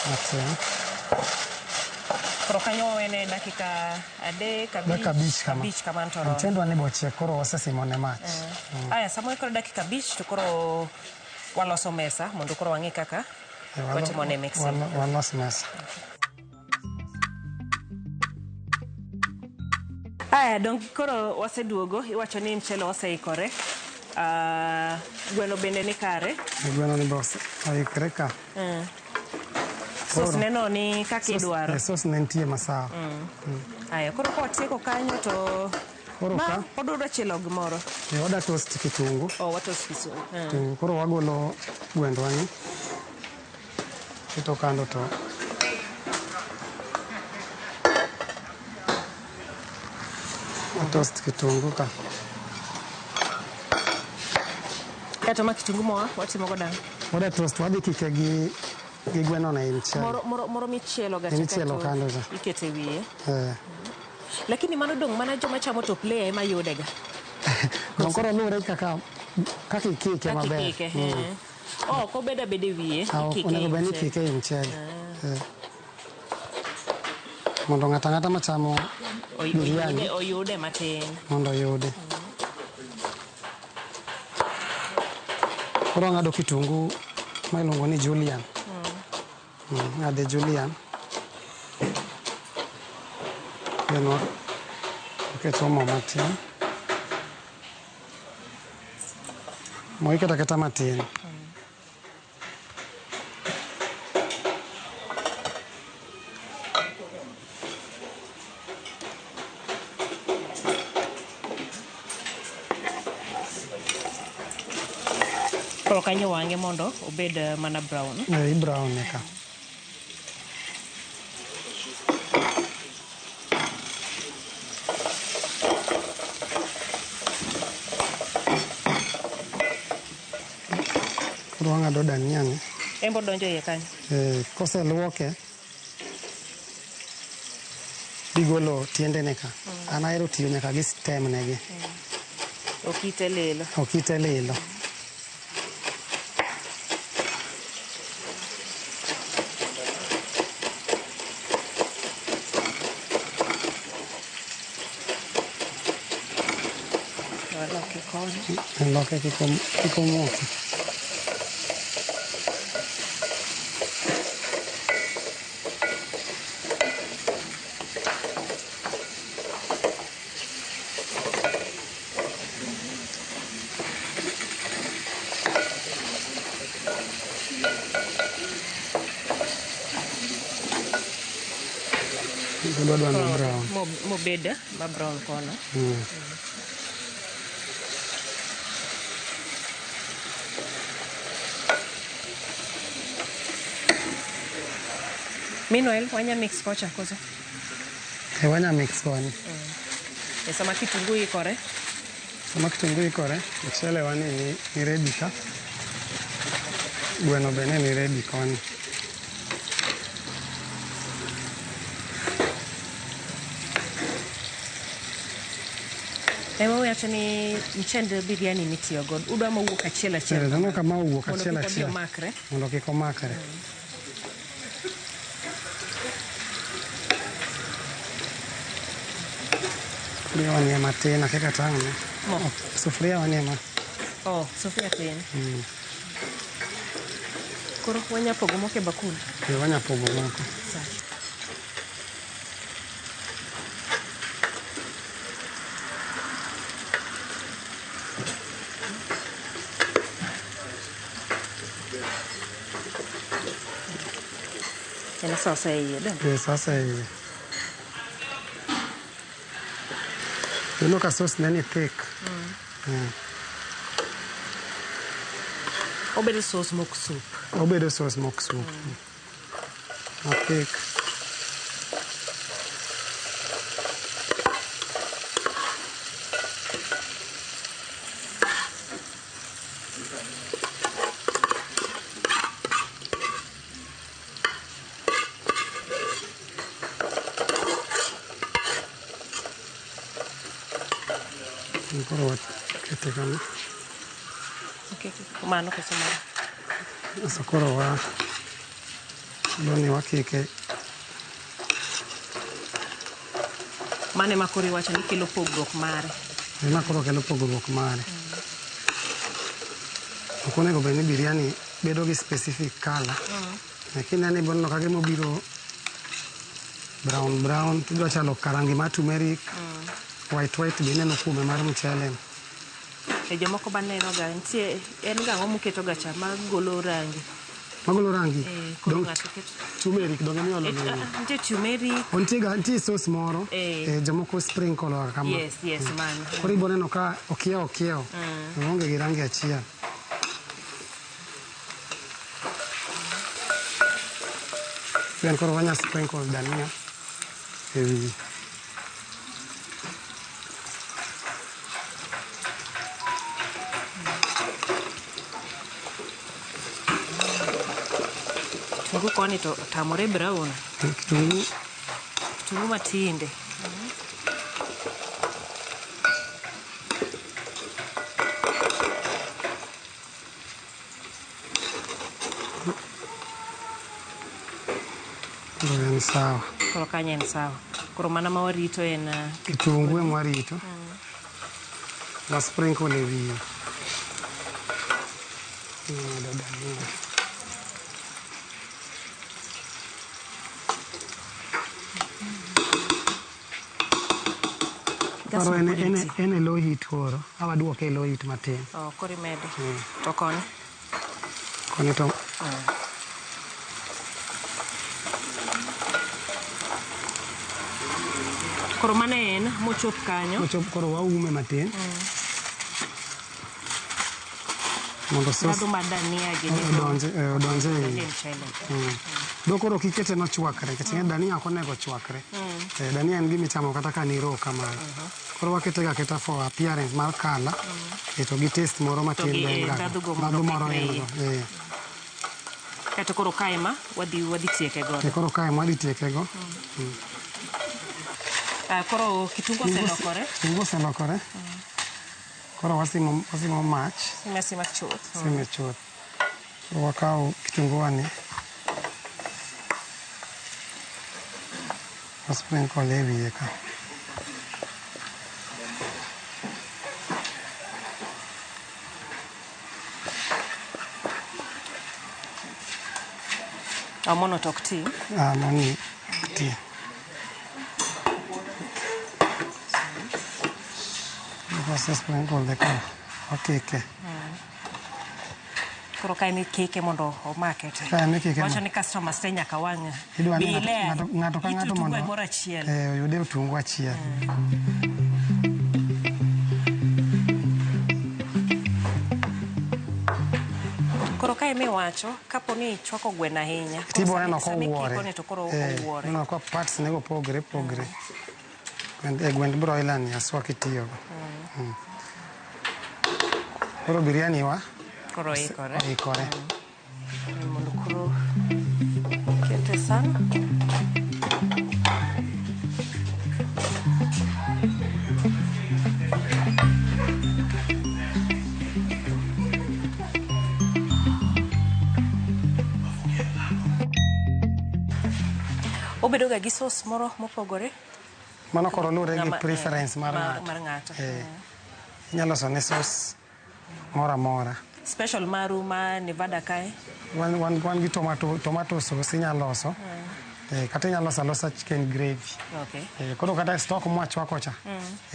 matin. Koro kanyo wawene dakika 3 Dakika 5 kama. 5 kama to oromo. Mchendwa ni bochiek koro wasesimone mach. Aya, sama koro dakika 5 to koro waloso mesa mondo koro wang'e kaka watimo ne mixing. Walos mesa. Aya, dong koro waseduogo, iwacho ni mchele oseikore. Gweno bende ni kare. Gweno ni be oikre ka. Sauce neno ni kaka idwaro. Sauce ne nitie masawa. Aya, koro ka watieko kanyo to Koro ka odwa chielo gimoro. Wada toast kitungu. Oh, watoast kitungu. Koro wagolo gwendwa ni. Keto kando to watoast kitungu ka. Kato ma kitungu moa watimo go dang'? Wada toast wadhi kike gi gweno no e mchele. Moro michielo ga Michielo kando cha. Ikete wiye. Lakini mano dong' mana joma chamo top layer ema yude ga. Dong' koro luwore kaka ikike maber. Ikike. Oh, ok obed abeda e wiye, ikike. Onego bed ni ikike e mchele. Mondo ng'ato ang'ata machamo biryani oyude matin. Mondo oyude. Koro ang'ado kitungu ma iluongo ni julienne. Ng'ade julienne. Then waketo mo matin. Mo iketo aketa matin. Koro kanyo wang'e mondo obed mana brown. Eh, i brown ka. Koro wang'ado dania ni. En bo donjo iye kanyo. Eh, koseluoke bigolo tiendene ka. An ahero tiyo nyaka gi stem negi. Okite lilo. Okite lilo. Waloke koni. Loke kik omoki. Odwa dwano brown. Mobed ma brown kono. Meanwhile, wanya mix kocha koso. E wanya mix koni. E sama kitungu ikore. Sama kitungu ikore, mchele wani ni ready ka. Gweno be ne ni ready koni. Ema wacho ni mchend biryani mitiyo godo. Udwa mowuok achiel achiel. Eh, dhano kama owuok Mondo achiel kik odhi achiel. omakre. Mondo kik omakre. Sufuria wanie matin, akia kata ang' ne. Mo. Sufuria wanie ma. Oh, sufuria tin. Koro wanya pogo moko e bakul. E wanya pogo moko. Sawa. En sauce e iye dong. E sauce e iye. Ineno ka sauce ne ni thick. Obedo sauce mok soup. Obedo sauce mok soup. Ma thick. Koro wakete kama. Okay. Mano koso mano. Sasa koro wa doni wakike. Mano ema koro iwacho ni kelo pogruok mare. Ema koro kelo pogruok mare. Ok onego bed ni biryani bedo gi specific color. Lakini nene iboneno ka gima obiro brown brown, tidwa chalo karangi mar turmeric, white white be ineno kuome mar mchele. E jomoko baneno ga nitie en ga ang'o muketo ga cha magolo rangi. Magolo rangi? Eh, koro ng'ato keto Turmeric donge miolo Eh, ni. ah, nitie turmeric. Nitie ga nitie sauce moro Eh. jomoko sprinkle ga kama. Yes, mano. Koro ibo neno ka okiewo okiewo. Oonge gi rangi achiel. Then koro wanya sprinkle dania e wiye. Kitungu koni to otamore brown. Kitungu Kitungu matinde. Koro en sawa. Koro kanyo en sawa. Koro mana ma warito en Kitungu ema warito. Wa sprinkle e wiye. Imedo dania. Gas Koro mapod nitie. en e low heat koro. Awaduoke e low heat matin. Oh, koro imedo. To koni? Koni to Koro mano en mochop kanyo. Mochop koro waume matin. Mondo sauce Ndhadhu mar dania gi odonje e odonje iye. e mchele. Do koro kikete nochwakre nikech ing'e dania ok onego chwakre. Dania en gima ichamo kata ka ni raw kamano. Koro wakete ga aketa for appearance mar colour to gi taste moro matin gi, be en ga. ndhadhu go mondo Ndhadhu moro okikre en iye. go. Kaeto koro kae ma wadhi tieke godo. Koro kae ma wadhi tieke go. Koro kitungu oselokore. Kitungu oselokore. Koro wasimo mach. Sime asima chuth. Sime chuth. Koro wakaw kitungu wani. Wasprinkle e wiye ka. Mono to ok ti. Moni ok ti. Wasesprinkle ka. Wakike. Koro ka en ikike mondo omake te. Ka en ikike Wacho ni customers te nyaka wang' Idwa ni bi ler. ng'ato ka It ng'ato otungu mondo e moro achiel. Oyude otungu achiel. Koro kae miwacho, kapo ni ichwako gweno ahinya. Tibo neno Sama kowuore. ikikone to koro owuore. Ineno ka parts nego pogre pogre. Gwend broiler ni aswa kitiyogo. Koro biryani wa Koro oikore. Oikore. Mondo koro kete san. Obedo ga gi sauce moro mopogore? Mano koro luwore gi preference mar ng'ato. Mar ng'ato. Inyalo loso ne sauce moro amora. Special maru ma Nevada kae? Wan gi tomato sauce inyalo loso. Kata inyalo loso alosa chicken gravy. Koro kata stock mwachwako cha.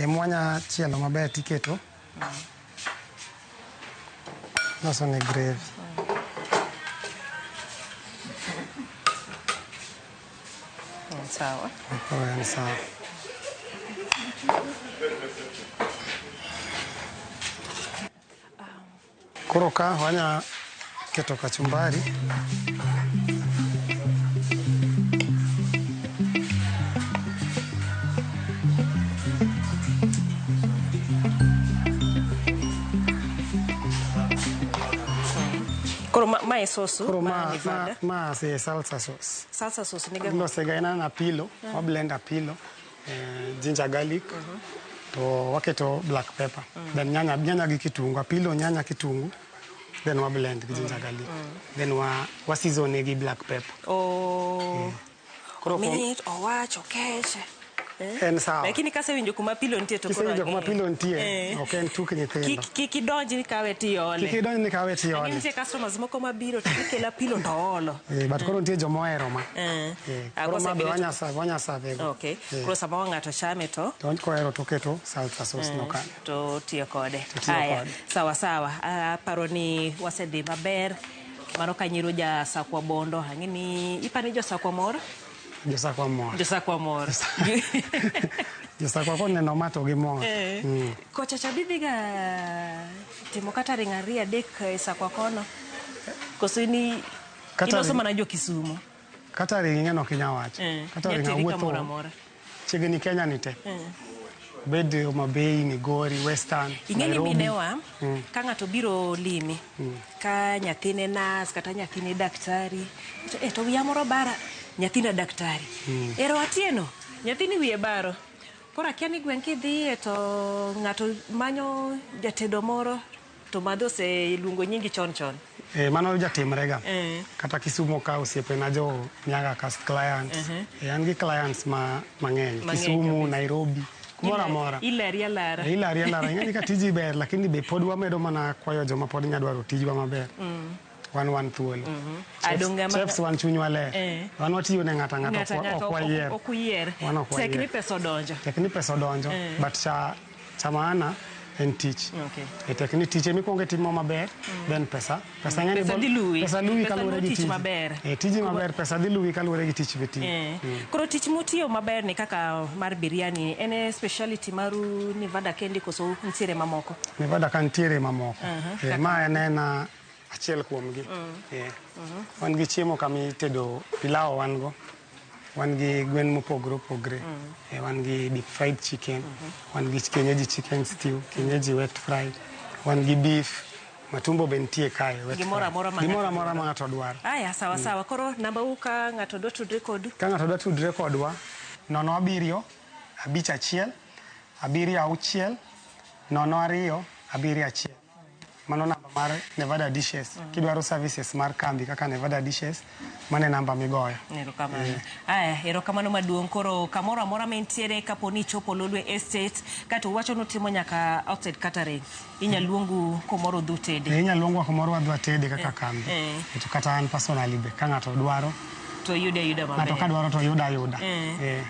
Mwanya chielo maber tiketo. Loso ne gravy. Sawa. Koro en sawa. Koro ka wanya keto kachumbari. Koro ma e sauce Koro ma Nevada. ma se salsa sauce. Salsa sauce ni ga. Ilose ga en apilo, wa blend apilo, ginger garlic. To waketo black pepper. Then nyanya gi kitungu, apilo, nyanya, kitungu. Then wa blend gi ginger garlic. Then wa season gi black pepper. Oh. Koro Mit, owach, okech. En sawa. Lakini kasewinjo kuma pilo nitie to koro Kisewinjo kuma ang'eyo. pilo nitie, ok en tuk nyithindo. Kik idonj ni kawe tiole. Kik idonj ni kawe tiole. Nitie customers moko mabiro to gikelo apilo to olo. But koro nitie joma ohero ma. Koro ma be wanya serve go. Okay. Koro sama ng'ato chame to? To kohero to keto salsa sauce no kanyo. To tiyo kode. To tiyo Aya, kode. sawa sawa. Aparo ni wasedhi maber. Mano ka nyiro ja Sakwa Bondo. Ang'e ni ipani jo Sakwa mor? Josakwa mor. Josakwa mor. Josakwa koneno ma to gimor. Kocha cha bidhiga timo kata ring 2 3 e Sakwa kono. Koso ni iloso mana jo Kisumu. Kata ring ing'eno ok inyal wacho. Kata ring Nyateri awuotho kamoro amora. Chiegni Kenya ni te. Bed Homa Bay, Migori, Western, Ing'e ni Nairobi. minewa, ka ng'ato biro limi, ka nyathine nas kata nyathine daktari, to wiya moro bara, nyathina daktari. Ero Atieno, nyathini wiye baro. Koro akia ni gweng' kidhiye to ng'ato manyo jatedo moro to madho oseluongo nyingi chon chon. Mano jatimrega. Kata Kisumu ka osiepena jo nyaga kas clients. An gi clients mang'eny. Mang'eny Kisumu, kabisa. Nairobi. Kumoro amora. Ilari alara. Ilari alara. Ing'e ni ka tiji ber, lakini be pod wamedo mana kwayo joma pod nya dwaro tijwa maber. Wan thuolo. Chefs wan chunywa ler. Wan watiyo ne ng'ato ang'ata, ok wayier. Ok uyier. Wan ok Tek ni wayier. pesa odonjo. Tek ni pesa odonjo, but cha maana en tich. Okay. Tek ni tich emikwongo itimo maber, then pesa. Pesa ng'eny Pesa dhi luwi. Pesa luwi Pesa kaluwore luwo gi tich tiji. maber. Tiji maber, pesa dhi luwi kaluwore gi tich mitiyo. Koro tich mutiyo maber ni kaka mar biryani, en e speciality maru Nevada kendi koso nitiere mamoko? Nevada ka nitiere mamoko. Ma en ena achiel kuomgi. Wan gi chiemo kama itedo pilau wan go. Wan gi gwen mopogore opogore. Wan gi deep fried chicken, wan gi kienyeji chicken stew, kienyeji wet fry, wan gi beef, matumbo be nitie kae. Wet Gimoro fry. amora ma Gimoro ng'ato amora ma ng'ato dwaro. Aya, sawa sawa. Koro namba u ka ng'ato dwa tudre kodu? Ka ng'ato dwa tudre kodwa, 0 7 5 1 7 6 0 2 7 1. Mano namba mar Nevada Dishes. Kidwaro services mar kambi kaka Nevada Dishes, mano e namba migoyo. Erokamano. Aya, erokamano maduong'. Koro kamoro amora ma intiere kapo ni ichopo Lolwe Estate, kato uwacho ni utimo nyaka outside catering. Inya luongu kumoro udhi utede. Inya luongwa kumoro wadhi watede kaka kambi. To kata an personally be ka ng'ato dwaro, to yude ayuda maber. Ng'ato ka dwaro to yuda ayuda.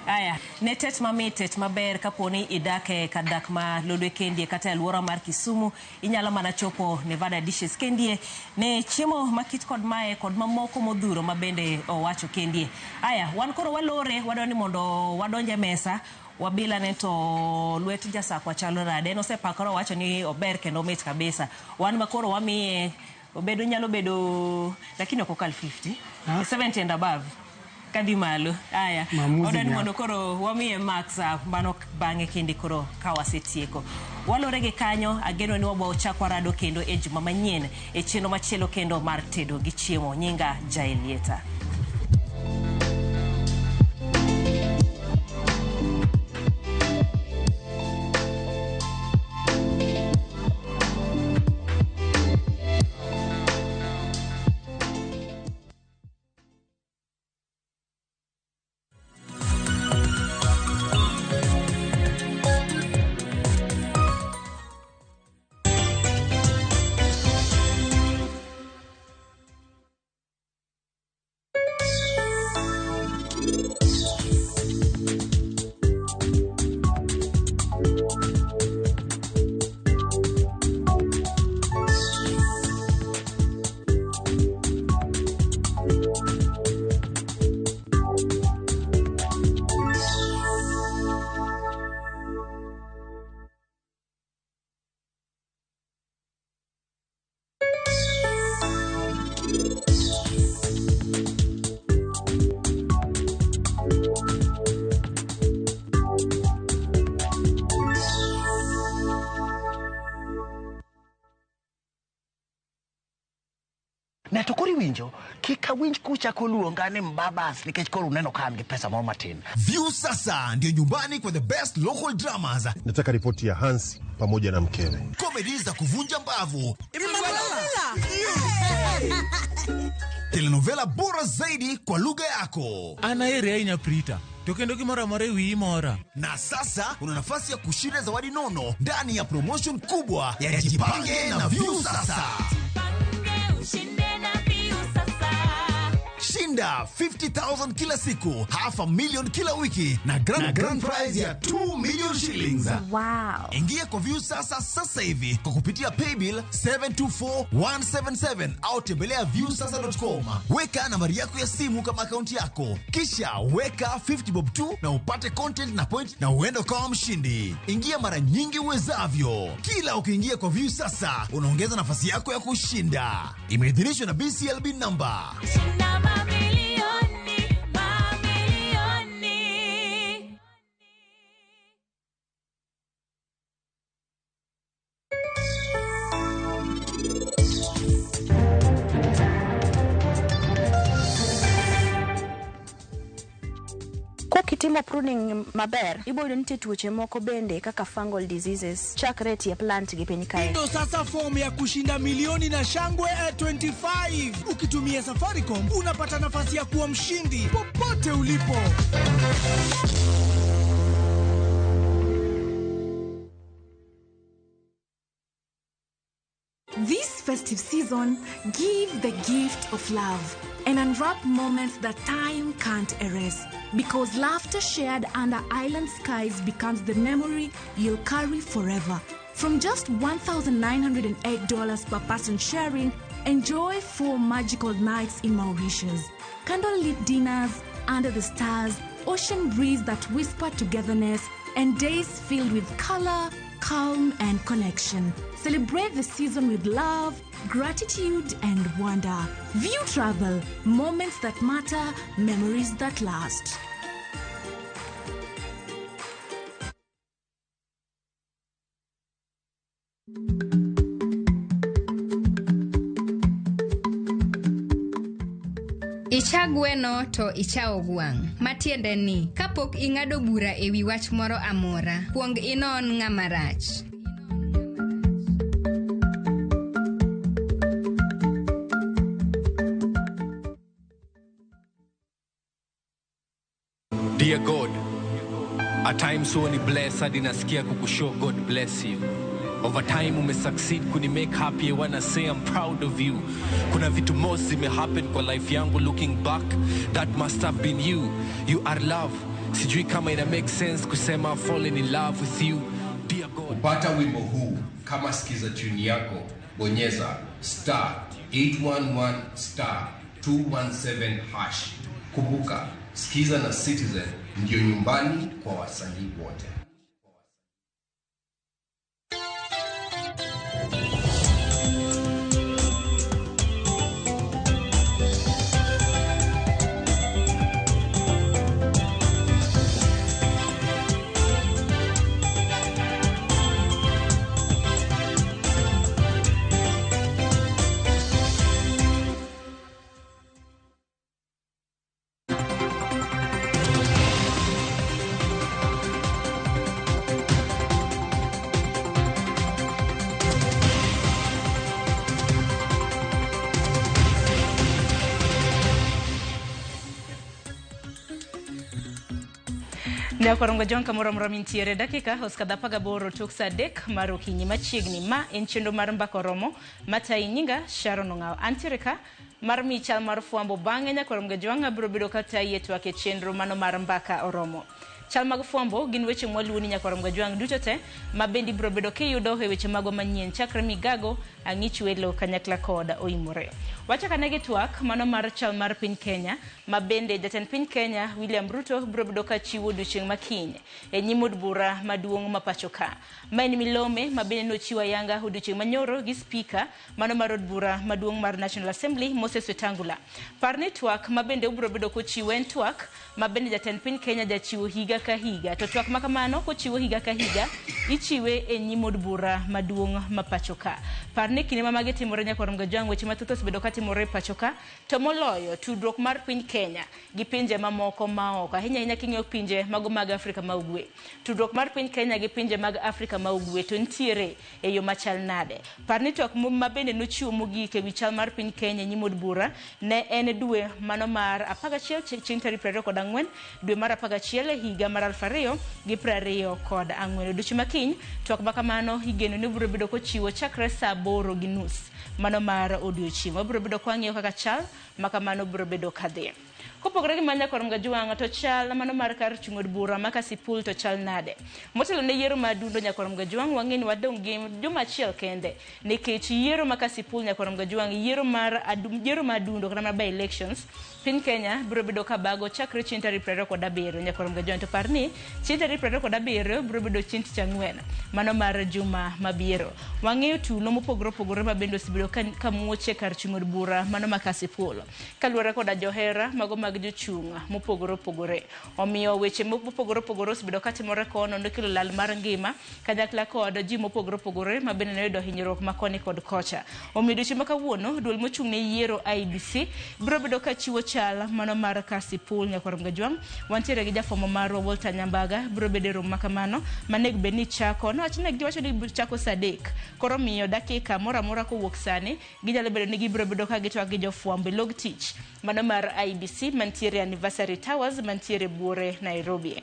Aya, ne tet mamit, tet maber kapo ni idak e kar dak ma Lolwe Kendie kata e alwora mar Kisumu, inyalo mana chopo Nevada Dishes Kendie ne chiemo makit kod mae kod mamoko modhuro ma bende owacho kendie. Aya, wan koro walore, wadwa ni mondo wadonj e mesa, wabila ne to lwet jasakwa chalo nade. En osepakore owacho ni ober kendo omit kabisa. Wan ma koro wamiye obedo nyalo bedo lakini ok okal 50. 70 and above. Kadhi malo. Aya. Maamuzi Odwa ni nyaka. mondo koro wamiye marks mano bang'e kende koro ka wasetieko. Walore gi kanyo, ageno ni wabo chak warado kendo e juma manyien e chenro machielo kendo mar tedo gi chiemo. Nyinga Jaelieta. Ne to koro iwinjo kik awinj kuchako luonga ni mbabas nikech koro uneno ka an gi pesa moro matin. View sasa ndio nyumbani kwa the best local dramas. Nataka ripoti ya Hansi pamoja na mkewe. Comedy za kuvunja mbavu, telenovela bora zaidi kwa lugha yako. An aheri ahinya Prita, to kendo gimoro amora e wiyi mora. Na sasa una nafasi ya kushinda zawadi nono ndani ya promotion kubwa ya Jipange na View Sasa. Shinda 50,000 kila siku, 500,000 kila wiki na grand prize ya 2 million shillings. Wow. Ingia kwa View Sasa sasa hivi kwa kupitia paybill 724177 au tembelea viewsasa.com. Weka nambari yako ya simu kama akaunti yako, kisha weka 50 bob tu na upate content na point na uende ukawa mshindi. Ingia mara nyingi uwezavyo. Kila ukiingia kwa View Sasa unaongeza nafasi yako ya kushinda. Imeidhinishwa na BCLB number. Kokitimo pruning maber, ibo yudo nitie tuoche moko bende kaka fungal diseases chakre e tie plant gi piny kae. Ndo sasa fomu ya kushinda milioni na shangwe 25. Ukitumia Safaricom unapata nafasi ya kuwa mshindi popote ulipo. festive season, give the gift of love and unwrap moments that time can't erase. Because laughter shared under island skies becomes the memory you'll carry forever. From just $1,908 per person sharing, enjoy 4 magical nights in Mauritius. Candlelit dinners under the stars, ocean breeze that whisper togetherness, and days filled with color, calm, and connection. Celebrate the season with love, gratitude, and wonder. View Travel, moments that matter, memories that last. Icha gweno to ichawo gwang'. Matiende ni, kapok ing'ado bura e wi wach moro amora, kuong inon ng'ama rach. Dear God, at times huwa ni bless hadi nasikia kukushow God bless you. Over time umesucceed kuni make happy, I wanna say I'm proud of you. Kuna vitu most zimehappen kwa life yangu, looking back that must have been you. You are love. Sijui kama ina make sense kusema I've fallen in love with you. Dear God. Kupata wimbo huu kama skiza tune yako, bonyeza star 811 star 217 hash. Kumbuka, Skiza na Citizen ndiyo nyumbani kwa wasanii wote. Nyakorongo John kamoro amora mintiere dakika osekadho 18 tok saa 3 mar okinyi machiegni. Ma en chenro mar Mbaka Oromo matayi nyinga Sharon Ong'awo. Antiere ka mar mi chal mar fwambo bang'e Nyakorongo Jwang' abiro bedo katayi e twak e chenro mano mar Mbaka Oromo. Chal mag fwambo gin weche mwaluwo ni Nyakorongo Jwang' duto te ma bende ibiro bedo kiyudo e weche magwa manyien chakre migago ang'ich welo kanyakla kod oimore. Wachako ane gi twak mano mar chal mar piny Kenya ma bende jatend piny Kenya William Ruto biro bedo kachiwo odiochieng' makiny e nyim od bura maduong' ma pacho ka. Ma en milome ma bende nochiwo ayanga odiochieng' manyoro gi spika mano mar od bura maduong' mar National Assembly Moses Wetangula. Par ni twak ma bende obiro bedo kochiwo en twak ma bende jatend piny Kenya jachiwo higa ka higa. To twak ma kamano kochiwo higa ka higa ichiwe e nyim od bura maduong' ma pacho ka. Par ni kinde ma magi timore Nyakorongo Jwang' weche mathoth osebedo katimore pacho ka, to moloyo tudruok mar piny Kenya gi pinje mamoko maoko, ahinya ahinya king'iyo pinje mago mag Afrika ma Ugwe. Tudruok mar piny Kenya gi pinje mag Afrika ma Ugwe to nitiere e yo machal nade? Par ni twak ma bende nochiwo mogik e wi chal mar piny Kenya e nyim od bura ne en dwe mano mar 11 chieng' tarik 24 dwe mar 11 higa mar 2024. Odiochieng' makiny twak ma kamano igeno ni biro bedo kochiwo chakre saa 8:30 mano mar odiochieng'. Wabiro bedo kwang'iyo kaka chal ma kamano biro bedo kadhi. Kopogore gi ma Nyakorongo Jwang' to chal mano mar kar chung' od bura ma Kasipul to chal nade? Motelo ne yiero ma Adundo Nyakorongo Jwang' wang'e ni wadong' gi juma achiel kende nikech yiero ma Kasipul Nyakorongo Jwang' yiero mar Adundo kata mar by elections piny Kenya biro bedo kabago chakre chieng' tarik 27 Nyakorongo Jwang'. To par ni chieng' tarik 27 biro bedo chieng' tich ang'wen mano mar juma mabiro. Wang'eyo tulo mopogore opogore ma bende osebedo ka muoch e kar chung' od bura mano ma Kasipul kaluwore koda johera mago mag jochung' mopogore opogore. Omiyo weche mopogore opogore osebedo katimore kono nokelo lal mar ngima kanyakla kod ji mopogore opogore ma bende noyudo hinyruok ma koni kod kocha. Omiyo odiochieng' ma kawuono duol mochung' ne yiero IEBC biro bedo kachiwo chal mano mar Kasipul Nyakorongo Jwang'. Wantiere gi jafwambo marwa Walter Nyambaga biro bedo e romo ma kamano manego bed ni chako nowach ni giwacho ni chako saa 3 koro miyo dakika moro amora kowuok sani ginyalo bedo ni gibiro bedo ka gitwak gi jofwambo e log tich mano mar IEBC mantiere Anniversary Towers mantiere Buore, Nairobi.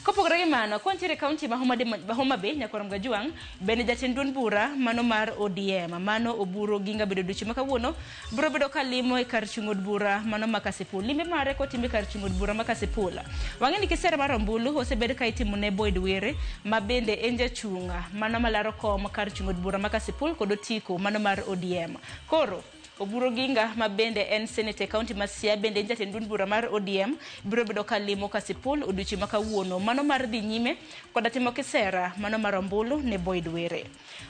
Kopogore gi mano, kwantiere kaunti ma Homa Bay nyakwar Mgajuang' bende jatend duond bura mano mar ODM mano Oburu Oginga bedo odiochieng' ma kawuono biro bedo ka limo e kar chung' od bura mano ma Kasipul. Limbe mare kotime kar chung' od bura ma Kasipul. Wang'e ni kisera mar ombulu osebed ka itimo ne Boyd Were ma bende en jachung' mano malaro kom kar chung' od bura ma Kasipul kod otiko mano mar ODM. Koro Oburu Oginga ma bende en senate e kaunti ma Siaya bende en jatend duond bura mar ODM biro bedo ka limo Kasipul odiochieng' ma kawuono mano mar dhi nyime koda timo kisera mano mar ombulu ne Boyd Were.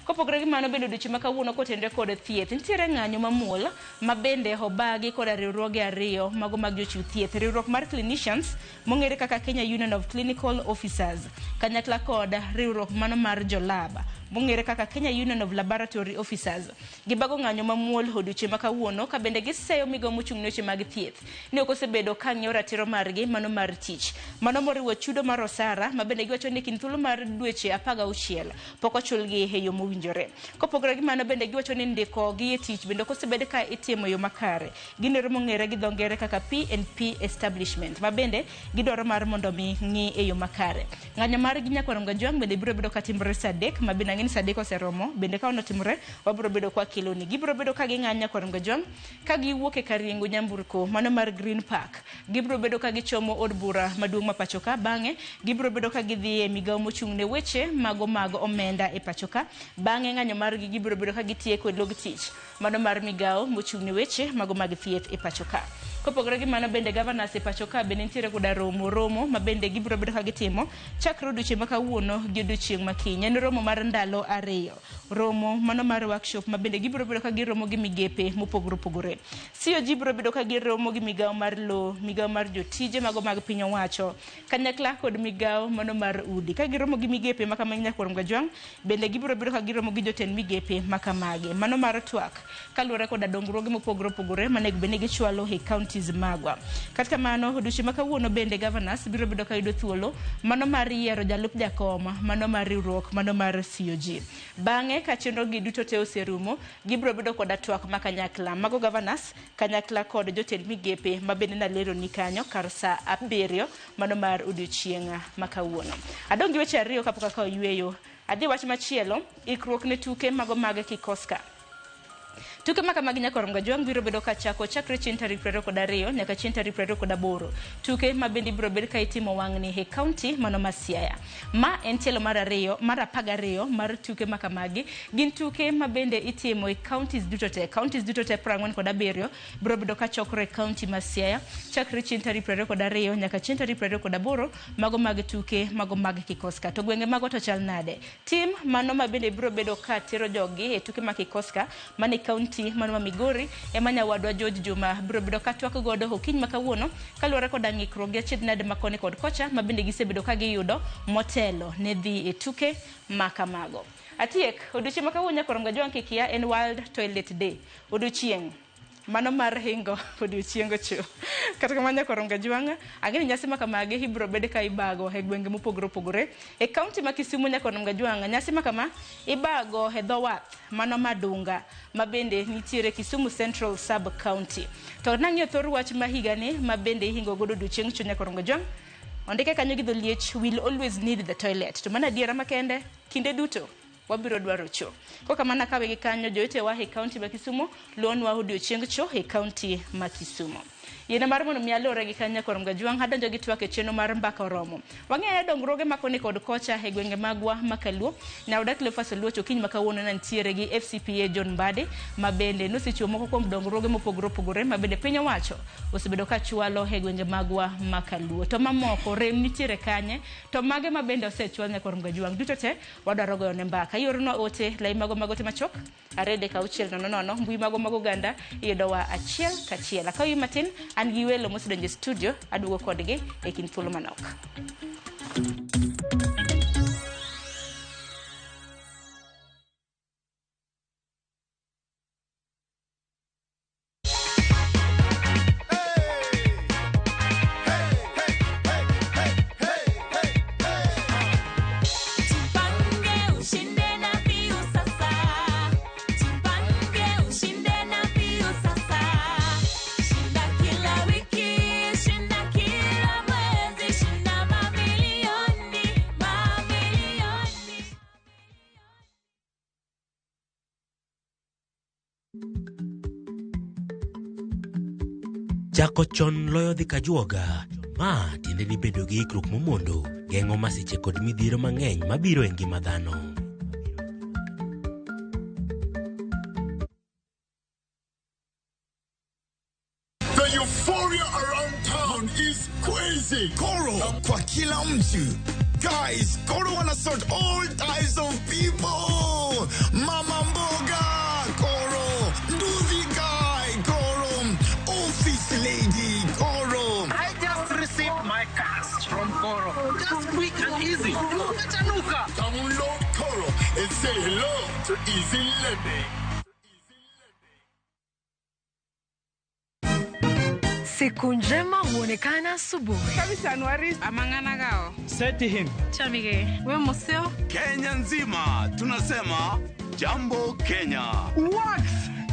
Kopogore gi mano bende odiochieng' ma kawuono kotenore kod thieth nitiere ng'anyo mamuol ma bende obagi koda riwruoge ariyo mago mag jochiw thieth, riwruok mar clinicians mong'ere kaka Kenya Union of Clinical Officers kanyakla kod riwruok mano mar jolab mong'ere kaka Kenya Union of Laboratory Officers. Gibago ng'anyo mamuol odiochieng' ma kawuono ka bende giseyo migawo mochung' ne weche mag thieth ni ok osebedo ka ng'iyo ratiro margi mano mar tich, mano moriwo chudo mar osara ma bende giwacho ni kind thuolo mar dweche 16 pok ochulgi e yo mowinjore. Kopogore gi mano bende giwacho ni ndiko gi e tich bende ok osebed ka itimo e yo makare. Ginero mong'ere gi dho ngere kaka P&P establishment ma bende gidwaro mar mondo mi ng'i e yo makare. Ng'anyo margi nyakwar Mgajuang' bende biro bedo ka timore saa 3 ma bende ang'e ni saa 3 oseromo bende ka onotimore wabiro bedo kwa keloni. Gibiro bedo ka ging'anyo nyakwar Mgajuang' ka giwuok e kar riengo nyamburko mano mar Green Park. Gibiro bedo ka gichomo od bura maduong' ma pacho ka, bang'e gibiro bedo ka gidhi e migawo mochung' ne weche mago mag omenda e pacho ka. Bang'e ng'anyo margi gibiro bedo ka gitieko e log tich mano mar migawo mochung' ne weche mago mag thieth e pacho ka. Kopogore gi mano bende governors e pacho ka bende nitiere koda romo ma bende gibiro bedo ka gitimo chakre odiochieng' ma kawuono gi odiochieng' ma kiny. En romo mar ndalo 2, romo mano mar workshop ma bende gibiro bedo ka giromo gi migepe mopogore opogore. COG biro bedo ka giromo gi migawo mar lowo, migawo mar jotije mago mag piny owacho kanyakla kod migawo mano mar udi. Ka giromo gi migepe ma kamagi nyakwar Mgajuang' bende gibiro bedo ka giromo gi jotend migepe ma kamagi mano mar twak kaluwore koda dongruoge mopogore opogore manego bed ni gichwalo e counties magwa. Kata kamano odiochieng' ma kawuono bende governors biro bedo ka yudo thuolo mano mar yiero jalup jakom mano mar riwruok mano mar COG. Bang'e ka chenro gi duto te oserumo gibiro bedo koda twak ma kanyakla mago governors kanyakla kod jotend migepe ma bende nalero ni kanyo kar saa 7 mano mar odiochieng' ma kawuono. Adong' gi weche 2 kapok akawo yweyo. Adhi wach machielo, ikruok ne tuke mago mag Kikoska. Tuke ma kamagi nyakwar Mgajuang' biro bedo ka chako chakre chieng' tarik 22 nyaka chieng' tarik 28. Tuke ma bende biro bedo ka itimo wang'ni e kaunti mano ma Siaya. Ma en tielo mar 12 mar tuke ma kamagi. Gin tuke ma bende itimo e counties duto te. Counties duto te 47 biro bedo ka chokore e kaunti ma Siaya chakre chieng' tarik 22 nyaka chieng' tarik 28 mago mag tuke mago mag Kikoska. To gwenge mago to chal nade? Tim mano ma bende biro bedo ka tero joggi e tuke ma Kikoska mane kaunti mano ma Migori ema nyawadwa George Juma biro bedo ka twak godo okinyi ma kawuono kaluwore koda ng'ikruok gi achiedh nade ma koni kod kocha ma bende gisebedo ka giyudo motelo ne dhi e tuke ma kamago. Atiek, odiochieng' ma kawuono nyakwar Mgajuang' kikia en World Toilet Day. Odiochieng' mano mar hingo odiochieng' cho. Kata kamano nyakwar Mgajuang' ang'e ni nyasi ma kamagi ibiro bed ka ibago e gwenge mopogore opogore. E kaunti ma Kisumu nyakwar Mgajuang' nyasi ma kama ibago e dho wath mano Madunga ma bende nitiere Kisumu Central Sub County. To nang'iyo thor wach ma higani ma bende ihingo godo odiochieng' cho nyakwar Mgajuang' ondike kanyo gi dho liech, we'll always need the toilet. To mano adiera makende kinde duto wabiro dwaro cho. Kokamano kawe gi kanyo jowetewa e kaunti ma Kisumu luonwa odiochieng' cho e kaunti ma Kisumu. Yiena mar mondo mi alure gi kanyo nyakwar Mgajuang' adonjo gi twak e chenro mar mbaka oromo. Wang'eyo dongruoge ma koni kod kocha e gwenge magwa ma Kaluo. Nyaoda Cleophas Oluoch okinyi ma kawuono nantiere gi FCPA John Mbadi ma bende nosechiwo moko kuom dongruoge mopogore opogore ma bende piny owacho osebedo ka chwalo e gwenge magwa ma Kaluo. To mamoko rem nitiere kanye, to mage ma bende osechwal nyakwar Mgajuang' duto te wadwaro goyo ne mbaka. Ioronwa ote lai mago mag ote machuok 2 3 6 0 0 mbui mago mag oganda iyudowa 1 ka 1. Akaw matin an gi welo mosedonjo e studio aduogo kodgi e kind thuolo manok. Shinda kila wiki, shinda kila mwezi, shinda mami. Chako chon loyo dhi kajuoga. Ma tiende ni bedo gi ikruok momondo geng'o masiche kod midhiero mang'eny mabiro e ngima dhano. The euphoria around town is crazy. Koro kwa kila mtu. Guys, Koro wanna sort all types of people. Mama mboga, Koro. Nduthi guy, Koro. Office lady, Koro. I just received my cash from Koro. Just quick and easy. Chanuka. Download Koro and say hello to easy living. Siku njema huonekana asubuhi. Amang'ana Seti him. Chamige. We museo. Kenya nzima tunasema jambo Kenya. Wax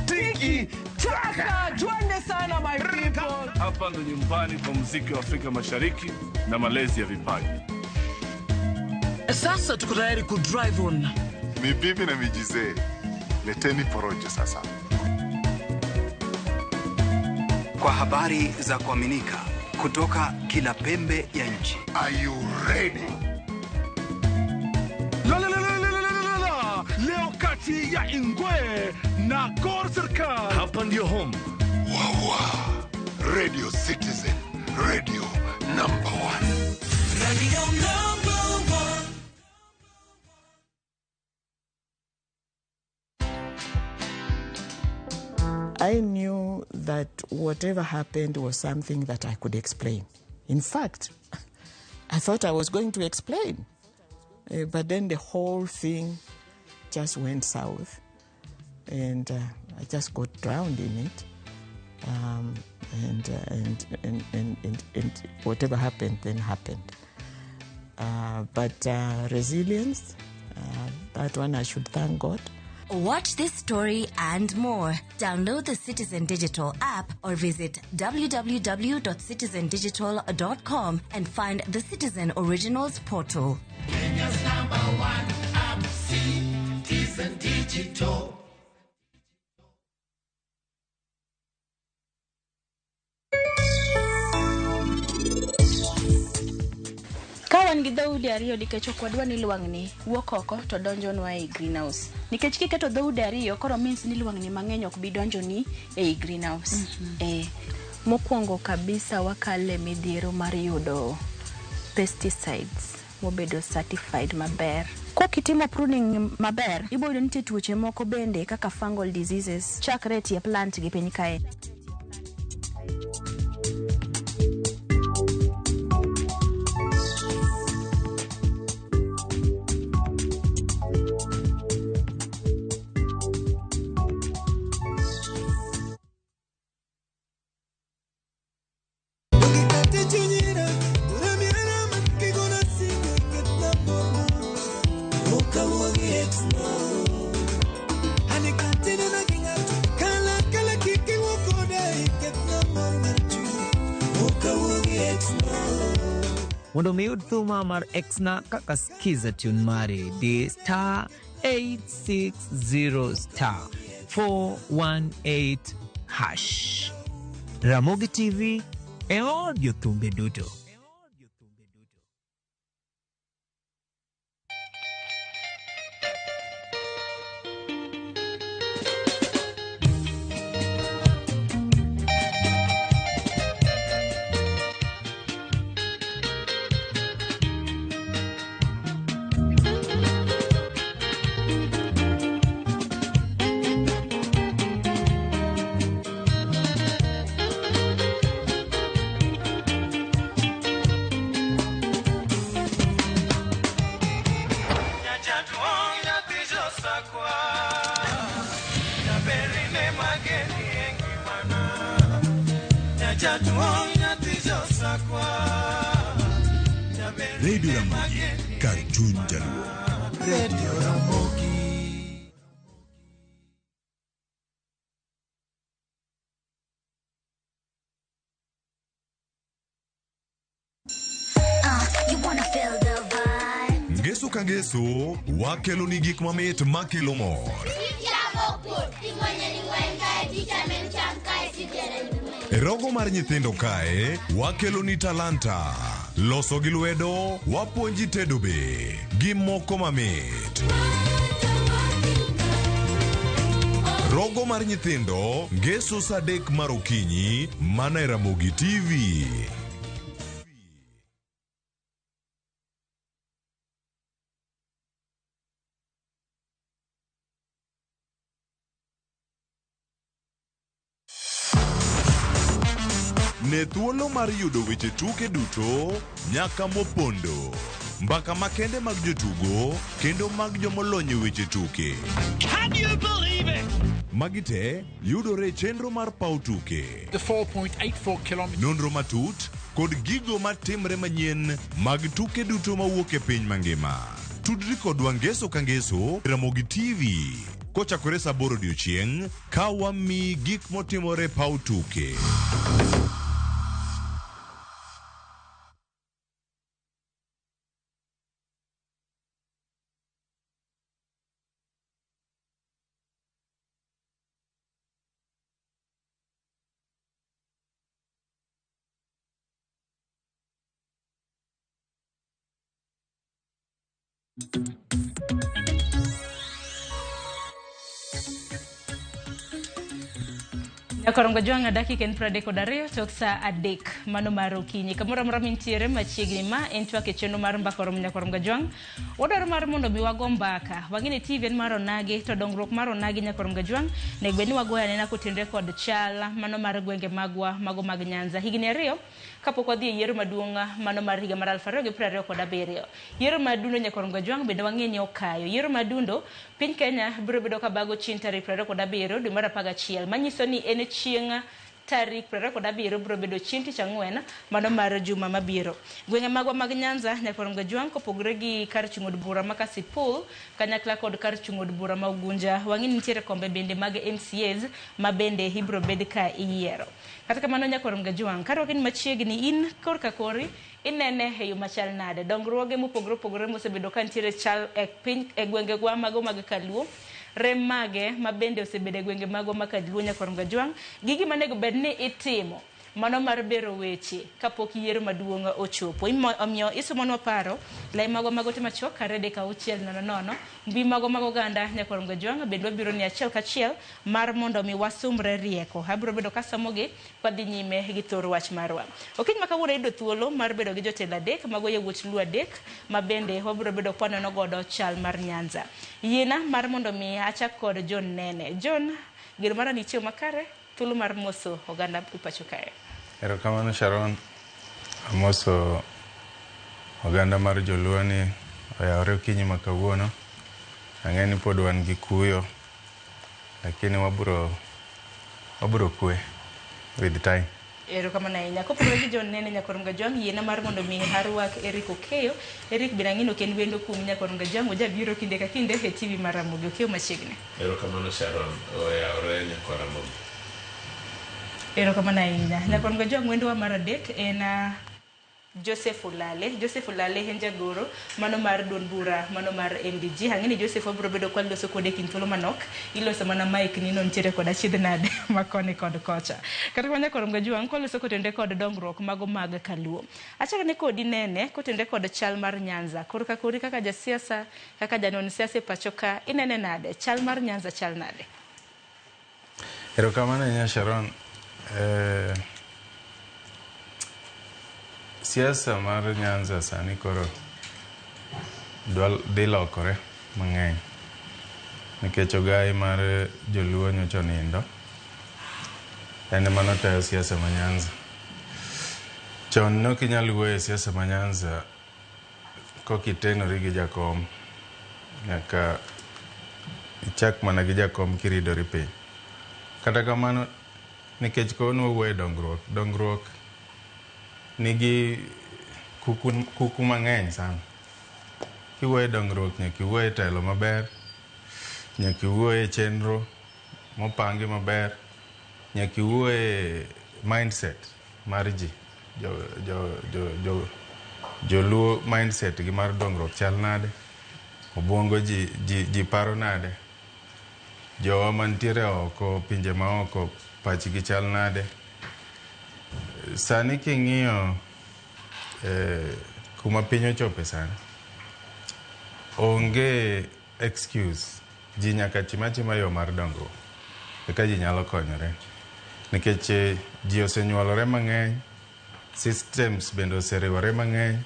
tiki taka, twende sana my people. Hapa ndo nyumbani kwa muziki wa Afrika Mashariki na malezi ya vipaji. Sasa tuko tayari ku drive on. Ni bibi na mijizee, leteni porojo sasa. Kwa habari za kuaminika kutoka kila pembe ya nchi. Are you ready? La la la la la la la la. Leo kati ya Ingwe na Gor Serikal. Hapa ndio home. Wawa. Radio Citizen, radio number one. Radio number one. I knew that whatever happened was something that I could explain. In fact, I thought I was going to explain. But then the whole thing just went south, and I just got drowned in it. And whatever happened, then happened. But resilience, that one I should thank God. Watch this story and more. Download the Citizen Digital app or visit www.citizendigital.com and find the Citizen Originals portal. Kenya's number one app, Citizen Digital. Ka wan gi dhoudi ariyo nikech ok wadwa ni lwang'ni wuok oko to donjonwa ei greenhouse. Nikech kiketo dhoudi ariyo koro means ni lwang'ni mang'eny ok bi donjoni ei greenhouse. Mokwongo kabisa wakale midhiero mar yudo pesticides mobedo certified maber. Kokitimo pruning maber, ibo yudo nitie tuoche moko bende kaka fungal diseases chakre e tie plant gi piny kae. Mondo mi yud thuma mar Exna kaka skiza tune mari di star 860 star 418 hash. Ramogi TV e od jothumbe duto. Radio Ramogi, kar chuny Jaluo. Radio Ramogi. You wanna feel the vibe. Ngeso ka ngeso, wakelo ni gik mamit makelo mor. Chamo kuot, rogo mar nyithindo kae, wakelo ni talanta. Loso gi lwedo, wapuonji tedo be, gi moko mamit. Rogo mar nyithindo, ngeso saa 3 mar okinyi, mana e Ramogi TV. Ne thuolo mar yudo weche tuke duto nyaka mopondo. Mbaka makende mag jotugo kendo mag jomolony e weche tuke. Can you believe it? Magi te yudore e chenro mar paw tuke. The 4.84 kilometers. Nonro matut kod gigo matimre manyien mag tuke duto mawuok e piny mangima. Tudri kodwa ngeso ka ngeso e Ramogi TV kochakore saa 8 odiochieng' ka wamiyi gik motimore paw tuke. Nyakorongo jwang'a dakika en 32 tok saa 3 mano mar okinyi. Kamoro amora mintiere machiegni ma en twak e chenro mar mbaka oromo Nyakorongo jwang'. Wadwaro mar mondo mi wago mbaka. Wang'e ni TV en mar onagi to dongruok mar onagi Nyakorongo jwang' nego bed ni wagoyo anena kotenore kod chal mano mar gwenge magwa mago mag Nyanza. Higni 2 kapok wadhi e yiero maduong' mano mar higa mar 2027. Yiero madundo Nyakorongo jwang' bende wang'e ni okayo. Yiero madundo piny Kenya biro bedo ka bago chien tarik 27 dwe mar 11 manyiso ni en chieng' tarik 27 biro bedo chieng' tich ang'wen mano mar juma mabiro. Gwenge magwa mag Nyanza Nyakorongo jwang' kopogore gi kar chung' od bura ma Kasipul kanyakla kod kar chung' od bura ma Ugunja, wang'e ni nitiere kombe bende mag MCAs ma bende ibiro bed ka iyiero. Kata kamano Nyakorongo jwang' karwaki ni machiegni in korka kori inene e yo machal nade dongruoge mopogore opogore mosebedo ka nitiere chal e piny e gwenge gwa mago mag Kaluo, rem mage ma bende osebedo e gwenge magwa ma Kaluo Nyakorongo jwang' gigi manego bed ni itimo mano mar bero weche kapok yiero maduong' ochopo. Omiyo isomonwa paro lai magwa mag ote machuok 3 6 0 0 mbi magwa mag oganda Nyakorongo jwang' bende wabiro ni achiel kachiel mar mondo mi wasumre rieko. Abiro bedo kasomogi kwadhi nyime gi thor wach marwa. Okinyi ma kawuono yudo thuolo mar bedo gi jotelo 3 mago yawuot Luo 3 ma bende wabiro bedo kwanono godo chal mar Nyanza. Yiena mar mondo mi achak kod John Nene. John, geno mara ni chiemo makare, thuolo mar moso oganda e pacho kae. Erokamano Sharon, amoso oganda mar joluo ni oyawore okinyi ma kawuono. Ang'e ni pod wan gi kuyo, lakini wabiro kwe with time. Erokamano ahinya. Kopogore gi John Nene Nyakorongo jwang' yiena mar mondo mi arwak Eric Okeyo. Eric bende ang'e ni ok en wendo kuom Nyakorongo jwang', ojabiro kinde ka kinde e TV mar Ramogi. Okeyo machiegni. Erokamano Sharon, oyawore Nyakoramogi. Erokamano ahinya. Nyakorongo jwang' wendowa mar 3 en Joseph Olale. Joseph Olale en jagoro mano mar duond bura mano mar MDG. Ang'e ni Joseph wabiro bedo kwaloso kode kind thuolo manok. Iloso mana mic ni no nitiere kod achiedh nade makoni kod kocha. Kata kamano Nyakorongo jwang' kwaloso kotenore kod dongruok mago mag Kaluo. Achakne kodi Nene kotenore kod chal mar Nyanza. Korka kori kaka jasiasa, kaka janon siasa e pacho ka, inene nade? Chal mar Nyanza chal nade? Erokamano ahinya Sharon. Siasa mar Nyanza sani koro dhi lokore mang'eny nikech ogai mar joluo nyocha onindo, en ema notayo siasa ma Nyanza. Chon ne ok inyal wuoyo e siasa ma Nyanza kokitenori gi jakom, nyaka ichak mana gi jakom kiridori piny. Kata kamano nikech kawuono wawuoyo e dongruok, dongruok nigi kuku mang'eny sana. Kiwuoyo e dongruok nyaka iwuo e telo maber, nyaka iwuo e chenro mopangi maber, nyaka iwuo e mindset mar ji. Joluo mindset gi mar dongruok chal nade, obuongo ji paro nade, jowa mantiere oko, pinje maoko pachgi chal nade. Sani king'iyo kuma piny ochope sani, onge excuse. Ji nyaka tim atima yo mar dongruok eka ji nyalo konyore. Nikech ji osenyuolore mang'eny, systems bende oseriwore mang'eny.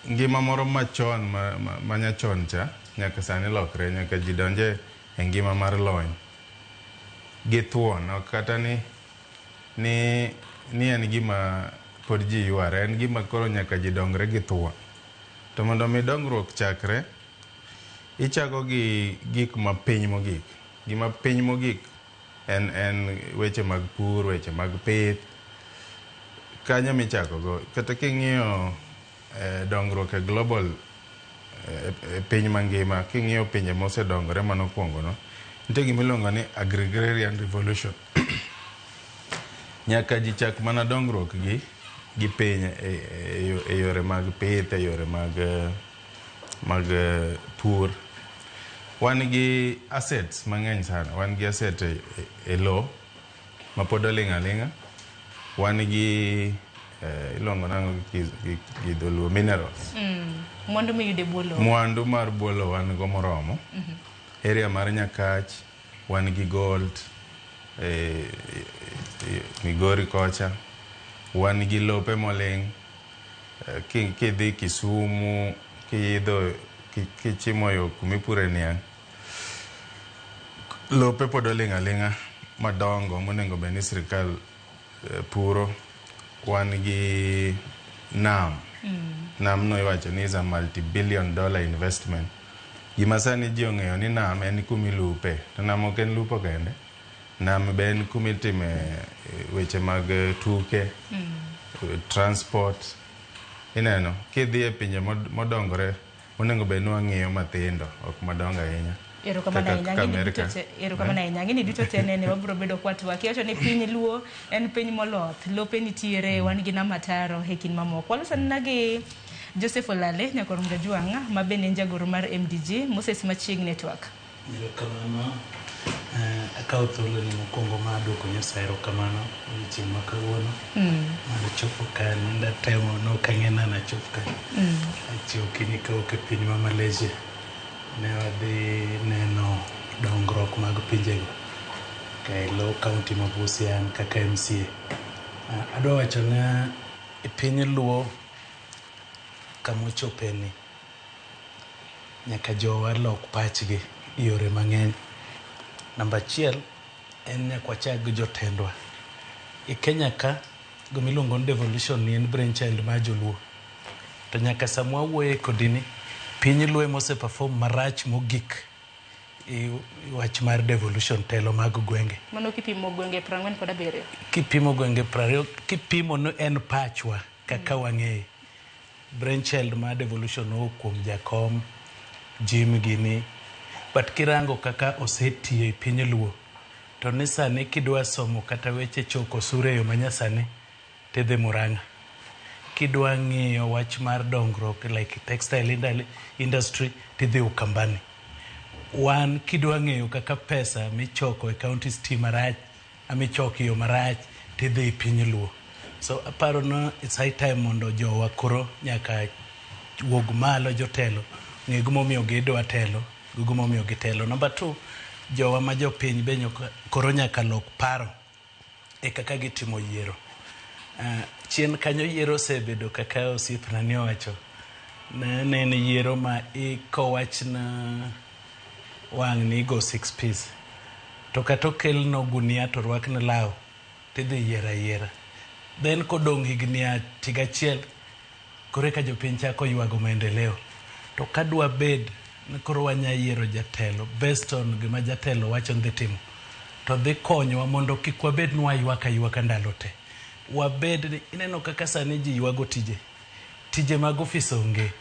Ngima moro machon ma nyachon cha nyaka sani lokre, nyaka ji donje e ngima mar lony gi thuon, ok kata ni en gima pod ji yware, en gima koro nyaka ji dongre gi thuon. To mondo mi dongruok chakre, ichako gi gik mapiny mogik. Gima piny mogik en weche mag pur, weche mag pith. Kanyo michako go. Kata king'iyo dongruok e global e piny mangima, king'iyo pinje mosedongore manokwongo no, nitie gima iluongo ni agrarian revolution. Nyaka ji chak mana dongruok gi piny e yore mag pith, e yore mag pur. Wan gi assets mang'eny sana. Wan gi asset e lo ma pod oling' aling'a. Wan gi iluongo nang'o gi dholuo, minerals. Mwandu miyudo e bwo lowo. Mwandu mar bwo lowo wan go moromo. Area mar Nyakach wan gi gold, Migori kocha wan gi lope moling'. Kidhi Kisumu, kiidho kichimo yo kumipure niang', lope pod oling' aling'a madongo monego bed ni sirikal puro. Wan gi nam. Nam no iwacho ni is a multi-billion dollar investment. Gima sani ji ong'eyo ni nam en kumilupe, to nam ok en lupo kende. Nam be en kumitime weche mag tuke, transport. Ineno, kidhi e pinje modongore, onego bed ni wang'iyo mathindo, ok madongo ahinya. Erokamano ahinya. Kaka Ng'eni Amerika. duto te, erokamano ahinya. Ng'eni duto te nene wabiro bedo kwatwak. Iwacho ni piny Luo en piny moloth. Lope nitiere, wan gi nam ataro e kind mamoko. Waloso nena gi Joseph Olale, nyakor Mgajuang', ma bende en jagoro mar MDG, Moses Machiegni Network. Erokamano. Akawo thuolo ni mokwongo mar duoko Nyasaye erokamano odiochieng' ma kawuono. Mar chopo ka nenda temo nok ang'e ni nachop ka. Achiewo okinyi kawuok e piny ma Malaysia. Ne wadhi neno dongruok mag pinjego. Ka e lo kaunti ma Busia an kaka MCA. Adwa wacho ne e piny Luo kamochope ni nyaka jowa lok pachgi e yore mang'eny. Namba achiel en nyaka wachak gi jotendwa. E Kenya ka gimiluongo ni devolution ni en brainchild mar joluo. To nyaka sama wawuoye kodini, piny Luo ema ose perform marach mogik e wach mar devolution, telo mag gwenge. Mano kipimo gwenge 47. Kipimo gwenge 20, kipimo ni en pachwa kaka wang'eye. Brainchild mar devolution owuok kuom Jakom, Jim gini. But kirango kaka osetiyo e piny Luo, to ni sani kidwa somo kata weche choko osuru e yo manyasani, tidhi Murang'a. Kidwa ng'iyo wach mar dongruok like textile industry, tidhi Ukambani. Wan kidwa ng'eyo kaka pesa michoko e counties ti marach, amichoko e yo marach, tidhi e piny Luo. So aparo ni it's high time mondo jowa koro nyaka wuog malo jotelo, ng'e gimomiyo gidwa telo, gi gimomiyo gitelo. Number two, jowa ma jopiny be koro nyaka lok paro e kaka gitimo yiero. Chien kanyo yiero osebedo kaka osiepna ni owacho. Ne en yiero ma kowach na wang' ni igo 6 piece. To kata okelno gunia to orwakne law, tidhi yiero ayiera. Then kodong' higni higa achiel, koro eka jopiny chako ywago maendeleo. To kadwa bed ni koro wanya yiero jatelo based on gima jatelo wacho ni dhi timo, to dhi konyowa mondo kik wabed ni waywak aywaka ndalo te. Wabed ni ineno kaka sani ji ywago tije. Tije mag ofis onge.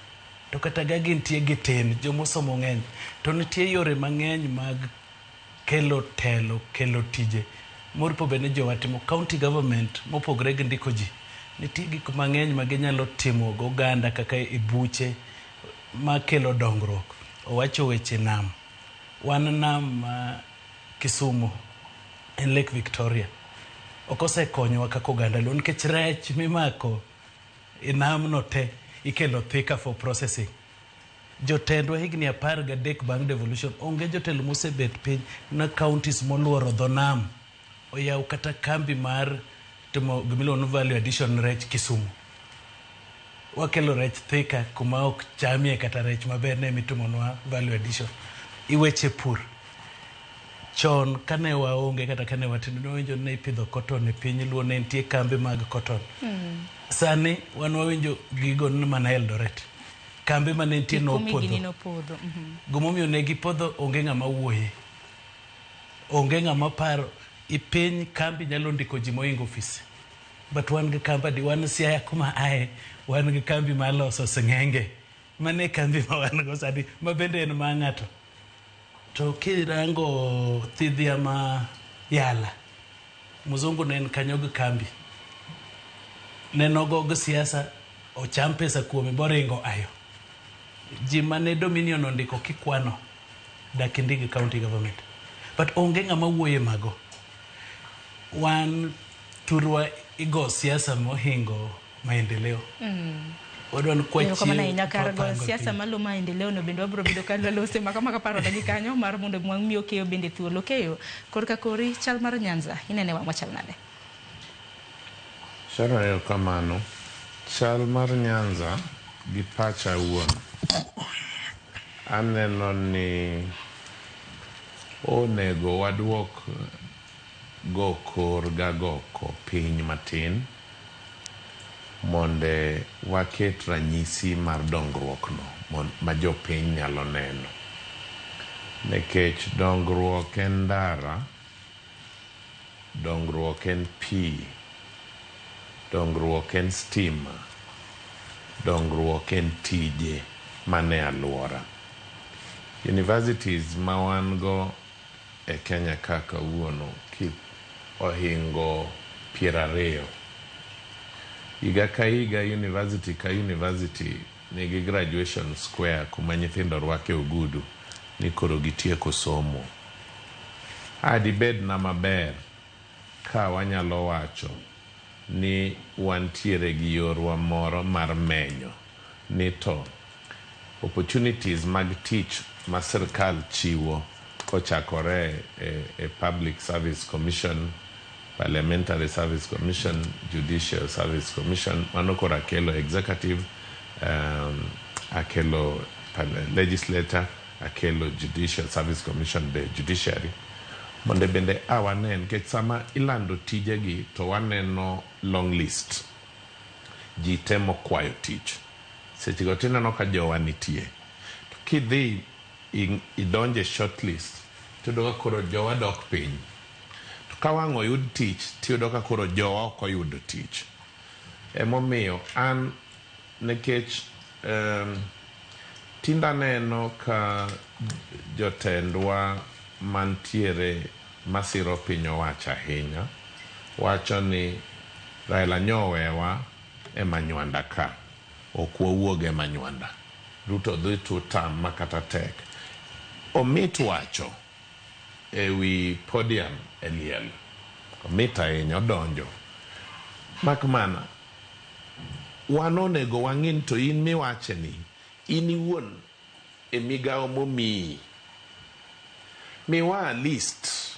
To kata ga gintie gitin, jomosomo ng'eny. To nitie yore mang'eny mag kelo telo, kelo tije. Moripo bed ni jowa timo county government mopogore gi ndiko ji. Nitie gik mang'eny ma ginyalo timo go oganda kaka e buche makelo dongruok. Owacho weche nam. Wan nam ma Kisumu en Lake Victoria. Ok osekonyowa kaka oganda Luo nikech rech mimako e namno te ikelo Thika for processing. Jotendwa higni 13 bang' devolution onge jotelo mosebet piny na counties moluoro dho nam oyaw kata kambi mar timo gimiluongo ni value addition rech Kisumu. Wakelo rech Thika kuma ok chamie kata rech maber ne mitimonwa value addition. Iweche pur. Chon kane waonge kata kane watindo ne wawinjo ni ipidho cotton e piny Luo ne nitie kambe mag cotton. Sani wan wawinjo gigo ni mana Eldoret. Kambe mane nitie Gini nopodho. nopodho. Gimomiyo ne gipodho onge ng'ama wuoye. Onge ng'ama paro. I piny kambi nyalo ndiko ji mohingo ofis. But wan gi kambi adi, wan Siaya kuma aye, wan gi kambi mar loso sing'enge. Mano e kambi ma wan go sani, ma bende en mar ng'ato. To kirango thidhia ma Yala, mzungu ne en kanyo gi kambi. Ne nogo gi siasa, ocham pesa kuome boringo ayo. Ji mane Dominion ondiko kikwano, dak indik gi county government. But onge ng'ama wuoye mago. Wan thurwa igo siasa mohingo maendeleo. Wadwa ni Erokamano kwachiew ahinya kar go twapango siasa piny. maluwo maendeleo no bende wabiro bedo ka walose maka maka paro gi kanyo mar mondo wamiyo keyo bende thuolo keyo korka kori chal mar Nyanza inene wang' machal nade? Sharon, erokamano. Chal mar Nyanza gi pacha awuon, aneno ni onego waduok go kor gagoko piny matin monde waket ranyisi mar dongruok no ma jopiny nyalo neno. Nikech dongruok en ndara, dongruok en pi, dongruok en stima, dongruok en tije mane alwora. Universities ma wan go e Kenya ka kawuono ohingo 20. Higa ka higa university ka university nigi graduation square kuma nyithindo rwake ogudu ni koro gitieko somo. A dibed na maber ka wanyalo wacho ni wantiere gi yorwa moro mar menyo ni to opportunities mag tich ma sirkal chiwo kochakore e Public Service Commission, Parliamentary Service Commission, Judicial Service Commission, mano koro akelo executive, akelo legislator, akelo Judicial Service Commission be judiciary, mondo bende a wane nikech sama ilando tijegi to waneno long list, ji temo kwayo tich, sechego tineno ka jowa nitie, to kidhi idonje short list tiyudo ka koro jowa dok piny, to ka wang' oyud tich tiyudo ka koro jowa ok oyudo tich. Emomiyo an nikech tinde aneno ka jotendwa mantiere masiro piny owacho ahinya wacho ni Raila nyowewa e manywanda ka, ok wawuog e manywanda. Ruto dhi to tam makata tek. Omit wacho ewi podium e liel, omit ahinya odonjo. Mak mana wan onego wang'i ni to in miwache ni in iwuon e migawo momiyi miwa list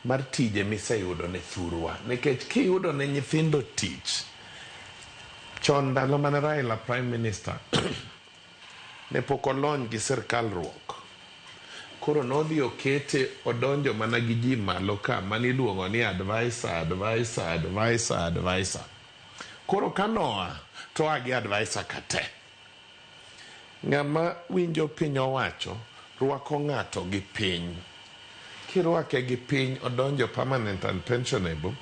mar tije miseyudo ne thurwa, nikech kiyudo ne nyithindo tich chon ndalo mane Raila prime minister ne pok olony gi sirkal ruok, koro nodhi okete odonjo mana gi ji malo ka maniluongo ni advisor, advisor, advisor, advisor. Koro ka noa to oa gi advisor ka te. Ng'ama winjo piny owacho rwako ng'ato gi piny. Kirwake gi piny odonjo permanent and pensionable,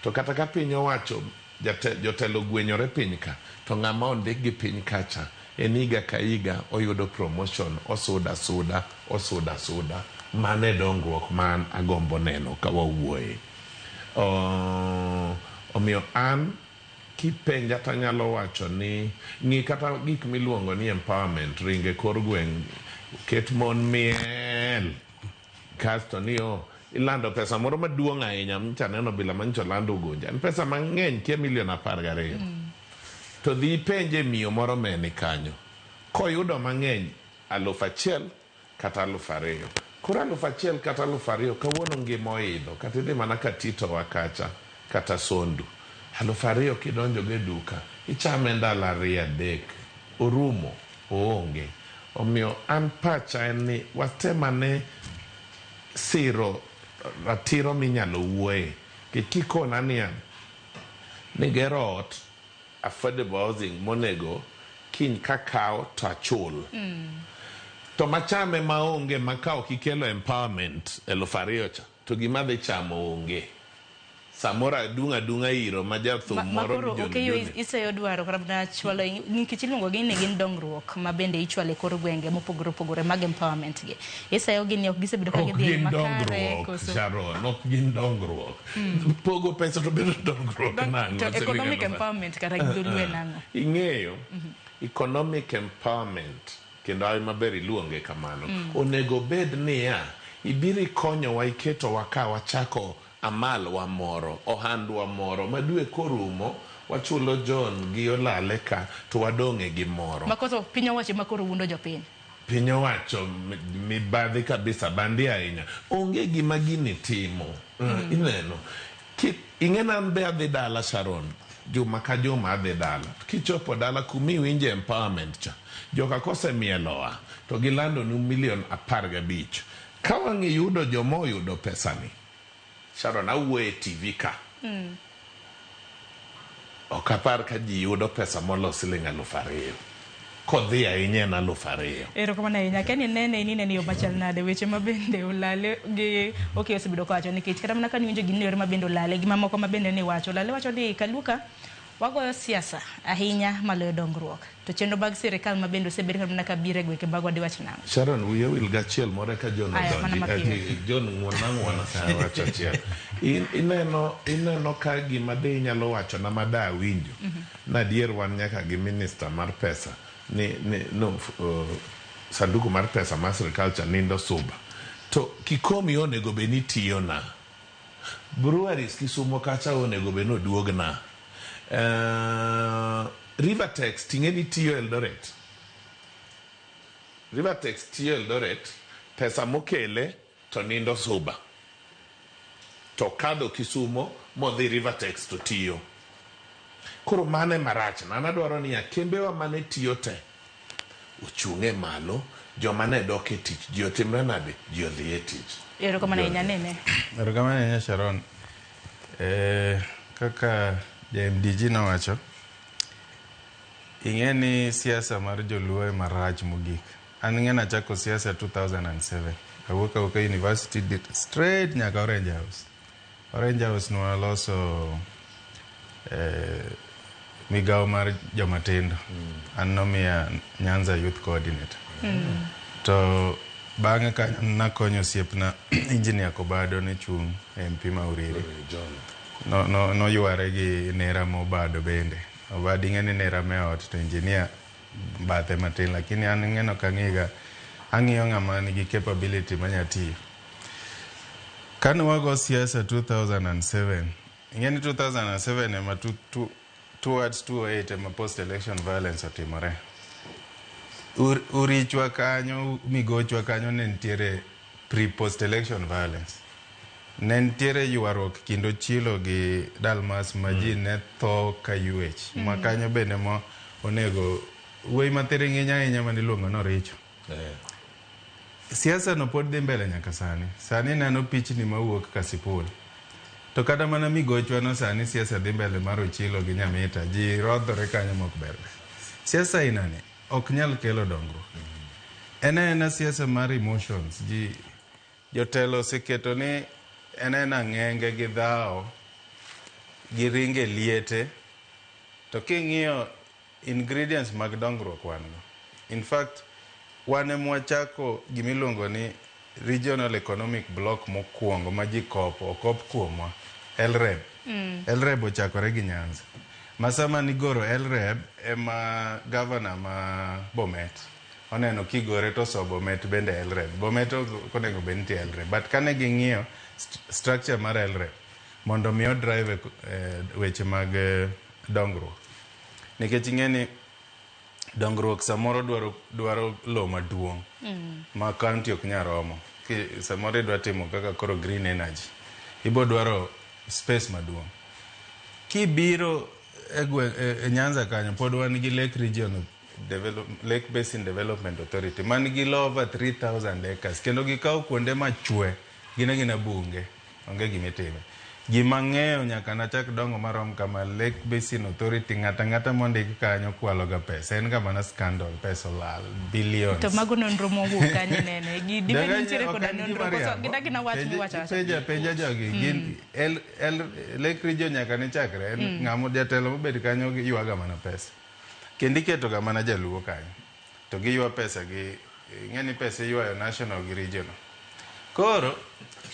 to kata ka piny owacho jotelo gwenyore piny ka, to ng'ama ondik gi piny kacha en higa ka higa oyudo promotion, osuda suda, osuda suda. Mano e dongruok ma an agombo neno ka wawuoye. Omiyo an kipenja tanyalo wacho ni ng'i kata gik miluongo ni empowerment, ringe kor gweng', ket mon miel, kasto ni o Ilando pesa moro maduong' ahinya, nyocha aneno bila manyocha oland Ugunja. En pesa mang'eny kia milion 12. To dhi ipenje miyo moro me ni kanyo. Koyudo mang'eny 1000 kata 2000. Koro 1000 kata 2000 kawuono ngima oidho kata idhi mana Katito wa kacha kata Sondu. 2000 kidonjo go e duka ichame ndalo 2 3 orumo oonge. Omiyo an pacha en ni watem ane siro ratiro minyalo wuoye. Nikech kikona niya ni gero ot affordable housing monego kiny kakawo to achul. To machame maonge ma ka ok ikelo empowerment 2000 cha to gima dhi chamo onge. Samoro adung' adung'a iro ma jathum moro Makoro ni John okeyo Joni. iseyo dwaro kata mana chwalo nikech iluongo gi ni gin dongruok ma bende ichwalo e kor gwenge mopogore opogore mag empowerment gi. Iseyo gi ni ok gisebedo ka Ok gidhi e gin makare dongruok, koso. Sharon, ok gin dongruok. Pogo pesa to bedo dongruok nang'o? To economic Selina? empowerment kata gi dholuo en ang'o? Ing'eyo, economic empowerment kendo ayo maber iluonge kamano. Onego bed niya, ibiro ikonyowa iketowa ka wachako amal wa moro, ohandwa moro, ma dwe korumo, wachulo John gi Olale ka, to wadong' e gimoro. Makoso piny owacho ema koro wuondo jopiny. Piny owacho mibadhi kabisa, bandi ahinya. Onge gima gini timo. Ineno. Ing'e ni an be adhi dala Sharon, juma ka juma adhi dala. Kichopo dala kuma iwinje empowerment cha, joka kosemielowa, to gilando nu milion 15. Ka wang' iyudo joma oyudo pesani, Sharon, awuoyo e TV ka. Ok apar ka ji yudo pesa molo siling 2000. Kodhi ahinya en 2000. Erokamano ahinya. Ken inene in inene yo machal nade weche ma bende olale gi Okeyo osebedo kawacho nikech kata mana ka niwinjo gin yore ma bende olale gi mamoko ma bende ni wacho. Olale wacho ni Kaluka wagoyo siasa ahinya maloyo dongruok. To chenro mag sirikal ma bende osebed kata mana ka biro e gwenge magwa diwach nang'o? Sharon, wiya wil gachiel moro eka John Aya, mana odonji. mapiyo. John ng'uona ng'uona ka awacho achiel. Ineno ka gima de inyalo wacho na ma da awinjo. Na adier wan nyaka gi minister mar pesa ni no sanduku mar pesa mar sirikal cha nindo suba. To Kikomi onego bed ni tiyo na. Breweries Kisumo kacha onego bed ni oduog na. Rivertex ting'e ni tiyo Eldoret. Rivertex tiyo Eldoret, pesa mokele to nindo suba. To kadho Kisumo modhi Rivertex to tiyo. Koro mano ema rach na. An adwaro niya, kembewa mane tiyo te ochung' e malo, joma ne dok e tich, ji otimre nade? Ji odhi e tich. Erokamano ahinya nene. Erokamano ahinya Sharon. Kaka ja MDG nowacho, ing'e ni siasa mar joluo ema rach mogik. An ing'e nachako siasa 2007. Awuok awuoka university straight nyaka Orange House. Orange House nwaloso migawo mar jomatindo. An nomiya Nyanza Youth Coordinator. To bang'e kanyo nakonyo osiepna Engineer Kobado ne chung' MP ma Uriri. Noyware gi nera mobado bende. Obado ing'e ni nera me ot to engineer bathe matin lakini an ing'e ok ang'iga ang'iyo ng'ama nigi capability manya tiyo. Kane wago siasa 2007, ing'e ni 2007 ema towards 2008 ema post election violence otimore. Urichwa kanyo, migochwa kanyo ne nitiere pre post election violence. Ne nitiere ywaruok kind Ochilo gi Dalmas ma ji ne tho ka ywech. Ma kanyo bende mo onego wuoyi mathiring'iny ahinya maniluongo ni Oricho. Siasa no pod dhi mbele nyaka sani. Sani neno pichni mawuok Kasipul. To kata mana migochwa no sani siasa dhi mbele mar Ochilo gi Nyamita. Ji rodhore kanyo mok ber. Siasa aina ni ok nyal kelo dongruok. En aena siasa mar emotions. Ji jotelo oseketo ni en aena ng'enge gi dhawo gi ringe liete. To king'iyo ingredients mag dongruok wan go. In fact, wan ema wachako gimiluongo ni regional economic block mokwongo ma ji kopo, okop kuomwa, LREB. LREB ochakore gi Nyanza. Ma sama nigoro LREB ema governor ma Bomet oneno kigore to so Bomet bende LREB. Bomet ok onego bed nitie LREB. But kane ging'iyo structure mar LREB mondo mi odrive weche mag dongruok. Nikech ing'e ni dongruok samoro dwaro lowo maduong' ma county ok nyal romo. Samoro idwa timo kaka koro green energy. Ibo dwaro space maduong'. Kibiro e Nyanza kanyo pod wan gi Lake Region Lake Basin Development Authority man gi low over 3000 acres kendo gikawo kuonde machwe gin agina bunge onge gimitime. Gima ng'eyo nyaka nachak dongo marom kama Lake Basin Authority ng'ata ng'ata mondik kanyo kwalo ga pesa en ga mana scandal pesa olal billions. To mago nonro mowuok kanye nene gi dibed nitiere koda nonro koso gidagi na wach miwacho awacha. Penja jogi gin Lake Region nyaka ne chakre en ng'amo jatelo mobet kanyo ywaga mana pesa. Kendo iketo ga mana jaluo kanyo to giywa pesa gi ing'e ni pesa iywayo national gi regional. Koro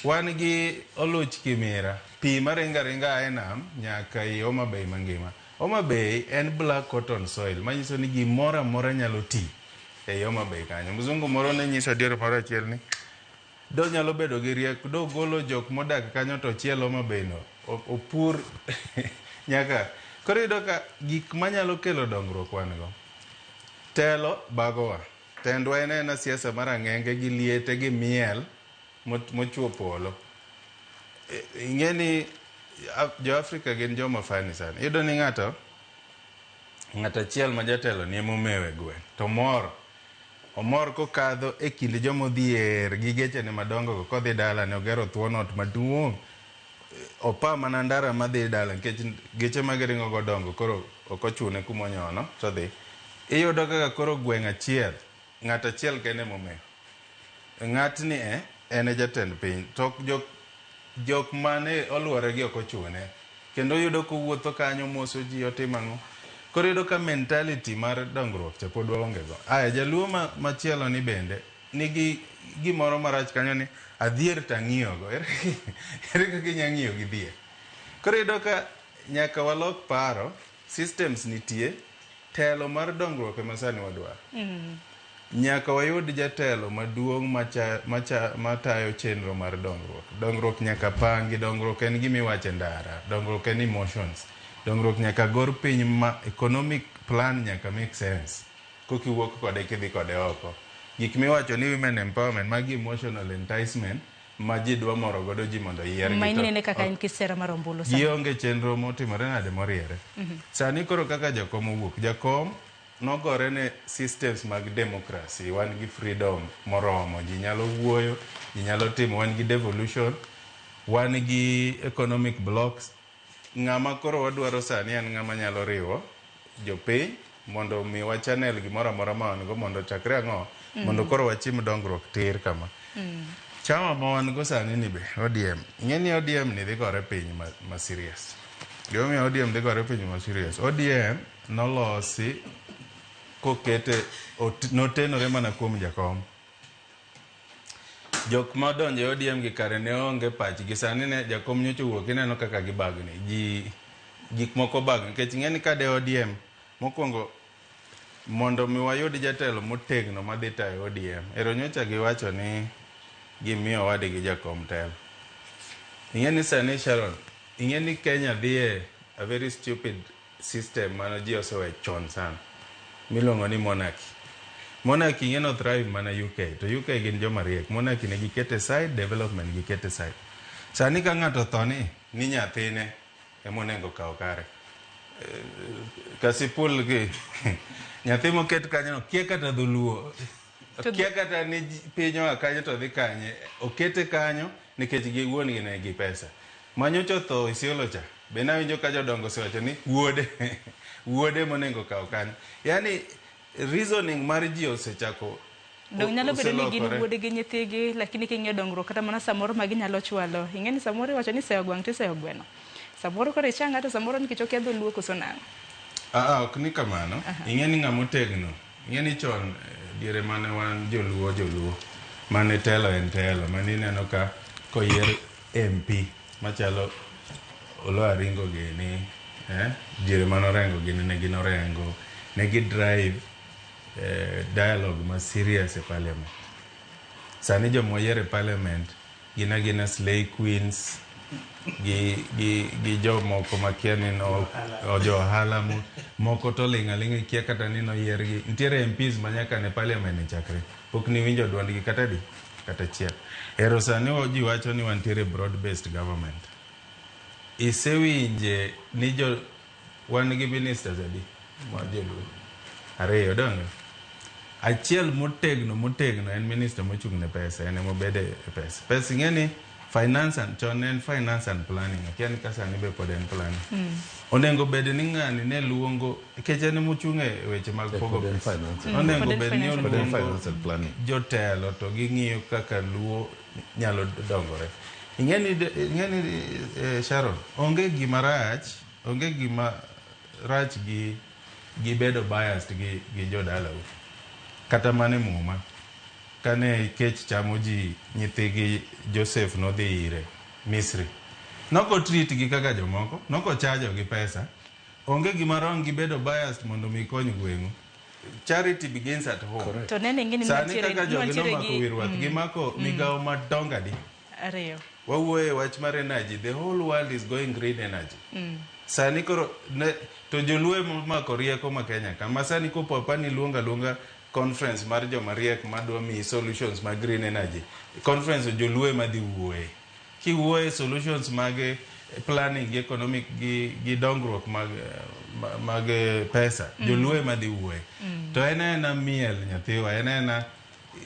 wan gi oluch kimira pi maringo aringa a e nam nyaka i Homa Bay mangima. Homa Bay en black cotton soil manyiso ni gimoro amora nyalo ti ei Homa Bay kanyo. Mzungu moro ne nyiso diere moro achiel ni do nyalo bedo gi rieko do golo jok modak kanyo to chiel Homa Bay no opur nyaka. Koro iyudo ka gik manyalo kelo dongruok wan go. Telo bagowa. Tendwa en aena siasa mar ang'enge gi liete gi miel mochuo polo. Ing'e ni jo Afrika gin joma funny sana. Iyudo ni ng'ato achiel ma jatelo ni emomewo e gweng' to mor. Omor kokadho e kind joma odhier gi gechene madongo go kodhi dala ne ogero thuon ot maduong'. Opa mana ndara madhi dala nikech geche magiringo go dongo koro ok ochune kumonyono to dhi. Iyudo kaka koro gweng' achiel ng'at achiel kende momewo. Ng'atni en e jatend piny to jok mane oluore gi ok ochune. Kendo iyudo kowuotho kanyo moso ji otimo ang'o. Koro iyudo ka mentality mar dongruok cha pod waonge go. Aya jaluo machielo ni bende nigi gimoro marach kanyo ni adhier tang'iyo go. Ere kaka inya ng'iyo gi dhier? Koro iyudo ka nyaka walok paro, systems nitie, telo mar dongruok ema sani wadwaro. Nyaka wayud jatelo maduong' matayo chenro mar dongruok. Dongruok nyaka pangi, dongruok en gima iwacho e ndara, dongruok en emotions. Dongruok nyaka gor piny ma economic plan nyaka make sense. Kokiwuok kode kidhi kode oko. Gik miwacho ni women empowerment, magi emotional enticement ma ji dwa moro godo ji mondo yier gi. Ma inene kaka en kisera mar ombulu sani. Gionge chenro motimore nade moriere. Sani koro kaka jakom owuok, jakom nogore ne systems mag democracy, wan gi freedom moromo, ji nyalo wuoyo, ji nyalo timo, wan gi devolution, wan gi economic blocks. Ng'ama koro wadwaro sani en ng'ama nyalo riwo jopiny mondo mi wa channel gimoro amora ma wan go mondo chakre ang'o mondo koro wachim dongruok tir kama. Chama ma wan go sani ni be ODM. Ing'e ni ODM ni dhi gore piny ma serious. Gimomiyo ODM dhi gore piny ma serious. ODM nolosi kokete notenore mana kuom jakom. Jok madonjo e ODM gi kare ne onge pachgi. Sani ne jakom nyocha owuok ineno kaka gibagni. Ji gik moko bagni. Nikech ing'e ni kade ODM mokwongo mondo mi wayud jatelo motegno madhi tayo ODM. Ero nyocha giwacho ni gimiyo owadgi jakom telo. Ing'e ni sani Sharon, ing'e ni Kenya dhiye a very stupid system mano ji osewe chon sana miluongo ni monarchy. Monarchy ing'e no thrive mana UK to UK gin joma riek. Monarchy ne gikete side, development gikete side. Sani ka ng'ato otho ni nyathine emonego kaw kare. Kasipul gi nyathi moket kanyo no kia kata dholuo. Kia kata ni piny oa kanyo to dhi kanye. Okete kanyo nikech gi wuon gi ne gi pesa. Manyocha otho Isiolo cha. Be nawinjo ka jodongo osewacho ni wuode wuode monego kaw kanyo. Yani reasoning mar ji osechako Dong nyalo bedo ni gin wuode gi nyithigi, lakini king'iyo dongruok kata mana samoro ma ginyalo chwalo. Ing'e ni samoro iwacho ni seyo gwang' to iseyo gweno. Samoro koro icha ng'ato samoro nikech okia dholuo koso nang'o. Ok ni kamano. Ing'e ni ng'ama otegno. Ing'e ni chon diere mane wan joluo mane telo en telo mane ineno ka koyier MP machalo Oloo Aringo gini, diere mane Orengo gini ne gin Orengo, ne gi drive dialogue ma serious e parliament. Sani joma oyier e parliament gin agina slay queens gi jomoko makia ni no jo ohala moko to ling' aling'a ikia kata ni noyiergi. Nitiere MPs ma nyaka ne parliament chakre pok niwinjo duondgi kata di kata achiel. Ero sani ji wacho ni wantiere broad based government. Isewinje ni jo wan gi ministers adi ma joluo? Ariyo donge? Achiel motegno en minister mochung' ne pesa, en emobede e pesa. Pesa ing'e ni finance and chon en finance and planning. Akia ni ka sani be pod en planning. Onego bed ni ng'ani ne luongo nikech en emochung' e weche mag pogo pesa. Onego bed ni oluongo jotelo to ging'iyo kaka Luo nyalo dongore. Ing'e ni Sharon, onge gima rach gi bedo biased gi jodalau. Kata mane Muma, kane kech chamo ji nyithigi Joseph nodhi ire Misri. Noko treat gi kaka jomoko, noko chajo gi pesa. Onge gima wrong gi bedo biased mondo mi kony gweng'u. Charity begins at home. To nene ngini sani kaka jogi nomako wi ruath, gimako migawo madongo adi? Ariyo. Wawuoye wach mar energy, the whole world is going green energy. Sani koro to joluo emomako rieko ma Kenya ka. Sani kopo apani luonga conference mar joma riek madwa miyi solutions mag green energy. Conference joluo ema dhi wuoye. Kiwuoye solutions mag planning gi economic gi dongruok mag pesa, joluo ema dhi wuoye. To en ena miel nyathiwa, en ena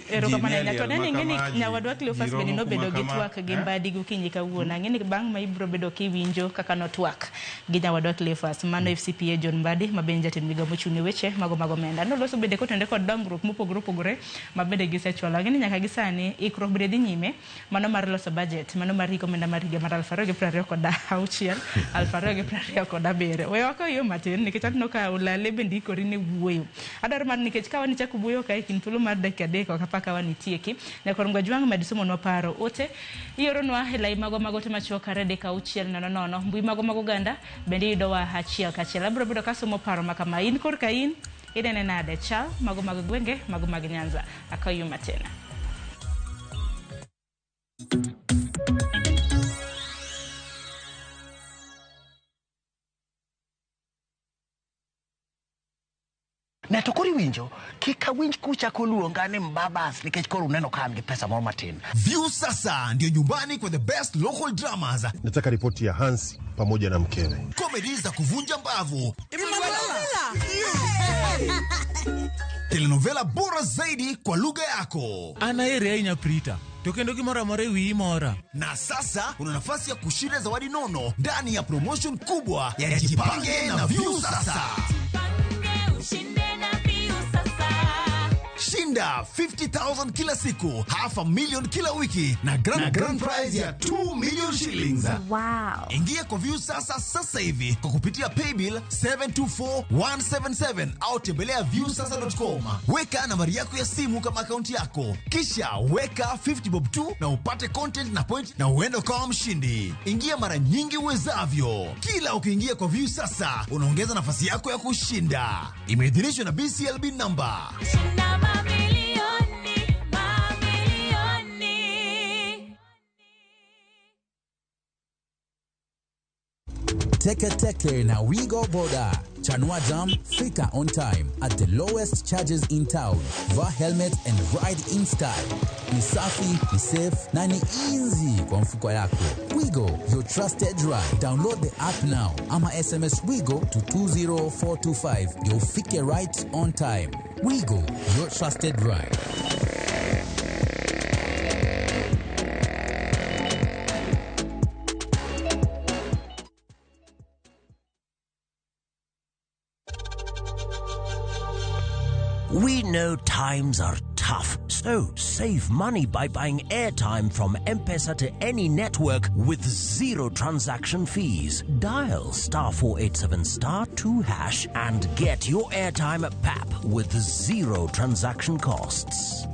Erokamano ahinya. To nene ing'e ni nyawadwa Cleophas bende nobedo gi twak gi Mbadi gokinyi kawuono. Ang'e ni bang' ma ibiro bedo kiwinjo kaka notwak gi nyawadwa Cleophas. Mano FCPA John Mbadi ma bende jatend migawo mochung' ne weche mago mag omenda. Noloso bende kotenore kod dongruok mopogore opogore ma bende gisechwalo. Ang'e ni nyaka gi sani ikruok bende dhi nyime mano mar loso budget, mano mar hik omenda mar higa mar 2026 2027. We wakaw yo matin nikech aneno ka Olale bende ikori ne wuoyo. Adwaro mar nikech ka wan ichako wuoyo kae kind thuolo mar dakika 3 ok apaka wanitieki. Nyakwar Ngwajwang' med somonwa paro ote ioronwa e lai mago mag ote machuok 3 6 0 0 mbui mago mag oganda bende iyudowa achiel kachiel. Abiro bedo kasomo paro makama in korka in inene nade chal mago mag gwenge mago mag Nyanza. Akaw yo matin. Ne to koro iwinjo kik awinj kuchako luonga ni mbabas nikech koro uneno ka an gi pesa moro matin. View sasa ndio nyumbani kwa the best local dramas. Nataka ripoti ya Hansi pamoja na mkewe. Comedy za kuvunja mbavu. Telenovela bora zaidi kwa lugha yako. Anaere ahinya Prita. To kendo gimoro amora e wiyi mora. Na sasa una nafasi ya kushinda zawadi nono ndani ya promotion kubwa ya Jipange na View Sasa. Shinda 50,000 kila siku, 500,000 kila wiki na grand prize ya 2 million shillings. Wow. Ingia kwa View Sasa sasa hivi kwa kupitia paybill 724177 au tembelea viewsasa.com. Weka nambari yako ya simu kama akaunti yako. Kisha weka 50 bob 2 na upate content na point na uende ukawa mshindi. Ingia mara nyingi uwezavyo. Kila ukiingia kwa View Sasa unaongeza nafasi yako ya kushinda. Imeidhinishwa na BCLB number. Shinda mamilioni, mamilioni. Teke Teke na Wigo Boda. Chanua Jam, fika on time at the lowest charges in town. Vaa helmet and ride in style. Ni safi, ni safe na ni easy kwa mfuko yako. Wigo, your trusted ride. Download the app now ama SMS Wigo to 20425. You'll ufike right on time. Wigo, your trusted ride. We know times are tough, so save money by buying airtime from M-Pesa to any network with zero transaction fees. Dial *487*2# and get your airtime at PAP with zero transaction costs.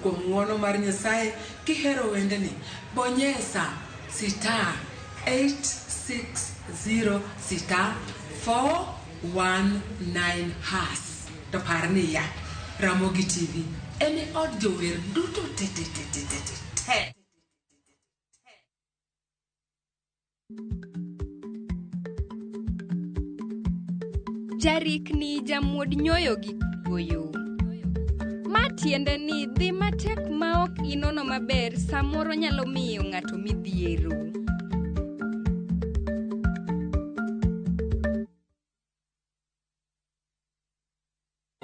Kuom ng'uono mar Nyasaye, kihero wendeni, bonyesa star 860 star 419 has. To par niya, Ramogi TV en e od jower duto te te te te te te te. Jarikni jamuod nyoyo gi kuoyo. Ma tiende ni dhi matek maok inono maber samoro nyalo miyo ng'ato midhiero.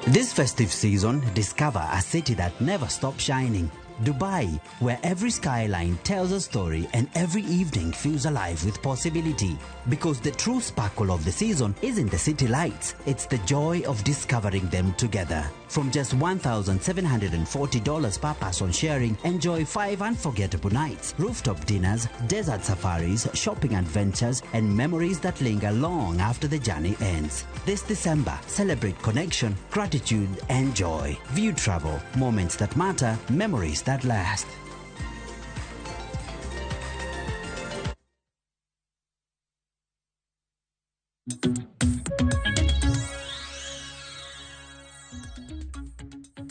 This festive season, discover a city that never stops shining. Dubai, where every skyline tells a story and every evening feels alive with possibility. Because the true sparkle of the season isn't the city lights, it's the joy of discovering them together. From just $1,740 per person sharing, enjoy five unforgettable nights, rooftop dinners, desert safaris, shopping adventures, and memories that linger long after the journey ends. This December, celebrate connection, gratitude, and joy. View travel, moments that matter, memories that last.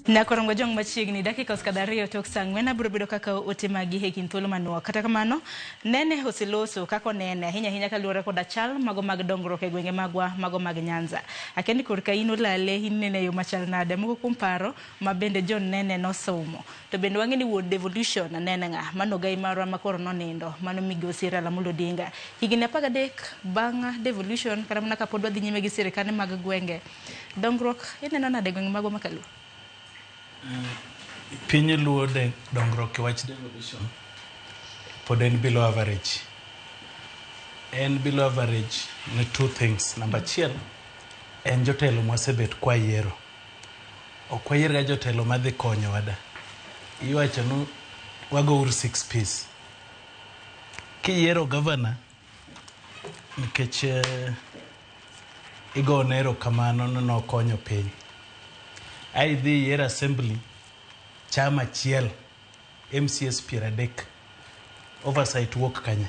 Nakorongo jong machiegni dakika osekadho ariyo tok saa ang'wen abiro bedo kaka ote magi e kind thuolo manuok. Kata kamano, nene oseloso kaka onene ahinya ahinya kaluwore koda chal mago mag dongruok e gwenge magwa mago mag Nyanza. Akia ni korka in olale inene e yo machal nade moko kuom paro ma bende John Nene nosomo. To bende wang'e ni wuod devolution nene ng'a mano ogai marwa ma koro nonindo mano migosi Raila Amolo Odinga. Higni 13 bang' devolution kata mana kapod wadhi nyime gi sirikande mag gwenge. Dongruok ineno nade e gwenge magwa ma kaluo? Piny luo de dongruok e wach devolution pod en below average. En below average ne two things. Number achiel en jotelo mwasebet kwayiero. Ok wayierga jotelo madhi konyowa da. Iwacho ni wago uru six piece. Kiyiero governor nikech igone erokamano ni nokonyo piny. Ai idhi iyier assembly chama achiel MCAs 30 oversight wuok kanye?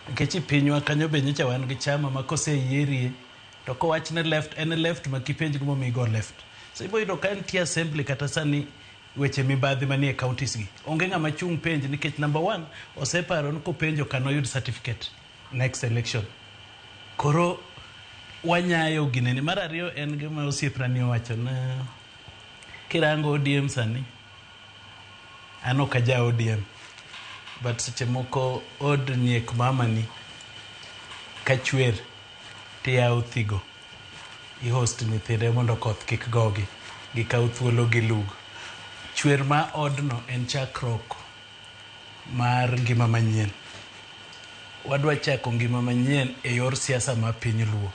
Nikech e pinywa kanyo be nyocha wan gi chama ma koseyierie to kowach ni left en left ma kipenj gimomiyo igo left. So ibo yudo ka nitie assembly kata sani weche mibadhi manie counties gi. Onge ng'ama chung' penj nikech number one oseparo ni kopenjo kanoyud certificate next election. Koro wanyayo ginene. Mar ariyo en gima osiepna ni owacho na kirango ODM sani an ok aja ODM but seche moko od nyiek mamani kachwer tiyawo thigo ihost nyithinde mondo koth kik gogi gikaw thuolo gilug. Chwer ma odno en chakruok mar ngima manyien. Wadwa chako ngima manyien e yor siasa ma piny luo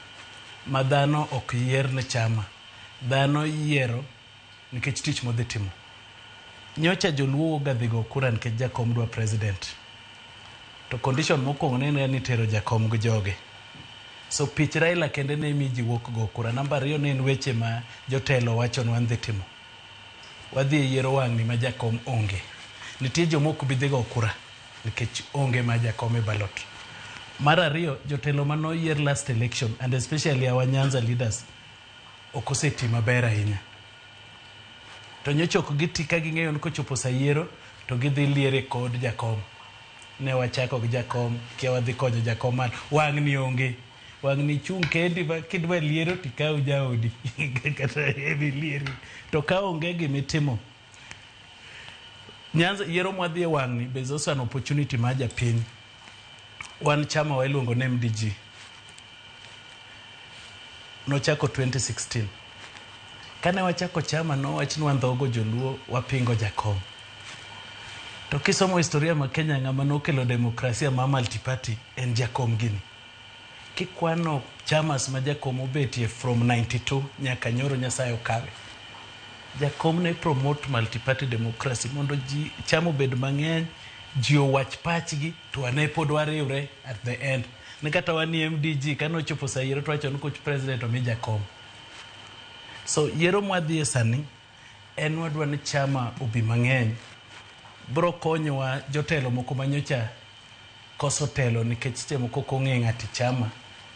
ma dhano ok yier ne chama. Dhano yiero nikech tich modhi timo. Nyocha joluo wuok ga dhi go kura nikech jakom dwa president. To condition mokwongo ne en ni tero jakom gi joge. So pich Raila kende ne mi ji wuok go kura. Namba ariyo ne en weche ma jotelo wacho ni wadhi timo. Wadhi e yiero wang'ni ma jakom onge. Nitie joma ok bi dhi go kura nikech onge ma jakom e ballot. Mar ariyo, jotelo mane oyier last election and especially our Nyanza leaders ok oseti maber ahinya. To nyocha ok giti ka ging'eyo ni kochopo sa yiero to gidhi liere kod jakom. Ne wachako gi jakom, kia wadhi konyo jakom man. Wang'ni onge. Wang'ni chung' kendi ma kidwa liero tikaw jaodi kata idhi lieri. To ka onge gimitimo, Nyanza yiero mwadhi e wang'ni there is also an opportunity mar japiny. Wan chama wa iluongo ni MDG. Nochako 2016. Kane wachako chama nowach ni wandhogo joluo wapingo jakom. To kisomo historia ma Kenya ng'ama nokelo demokrasia ma multiparty en jakom gini. Kikwano chamas ma jakom obetie from 92 nyaka nyoro Nyasaye okawe. Jakom ne promote multiparty democracy mondo ji chama obed mang'eny, ji owach pachgi to wane pod wariwre at the end. Ni kata wan ni MDG kane ochopo sa yiero to wacho ni koch president omi jakom. So yiero mwadhiye sani En wadwa ni chama obi mang'eny. Bro konyowa jotelo moko manyocha koso telo nikech seche moko ok ong'e ng'ato e chama.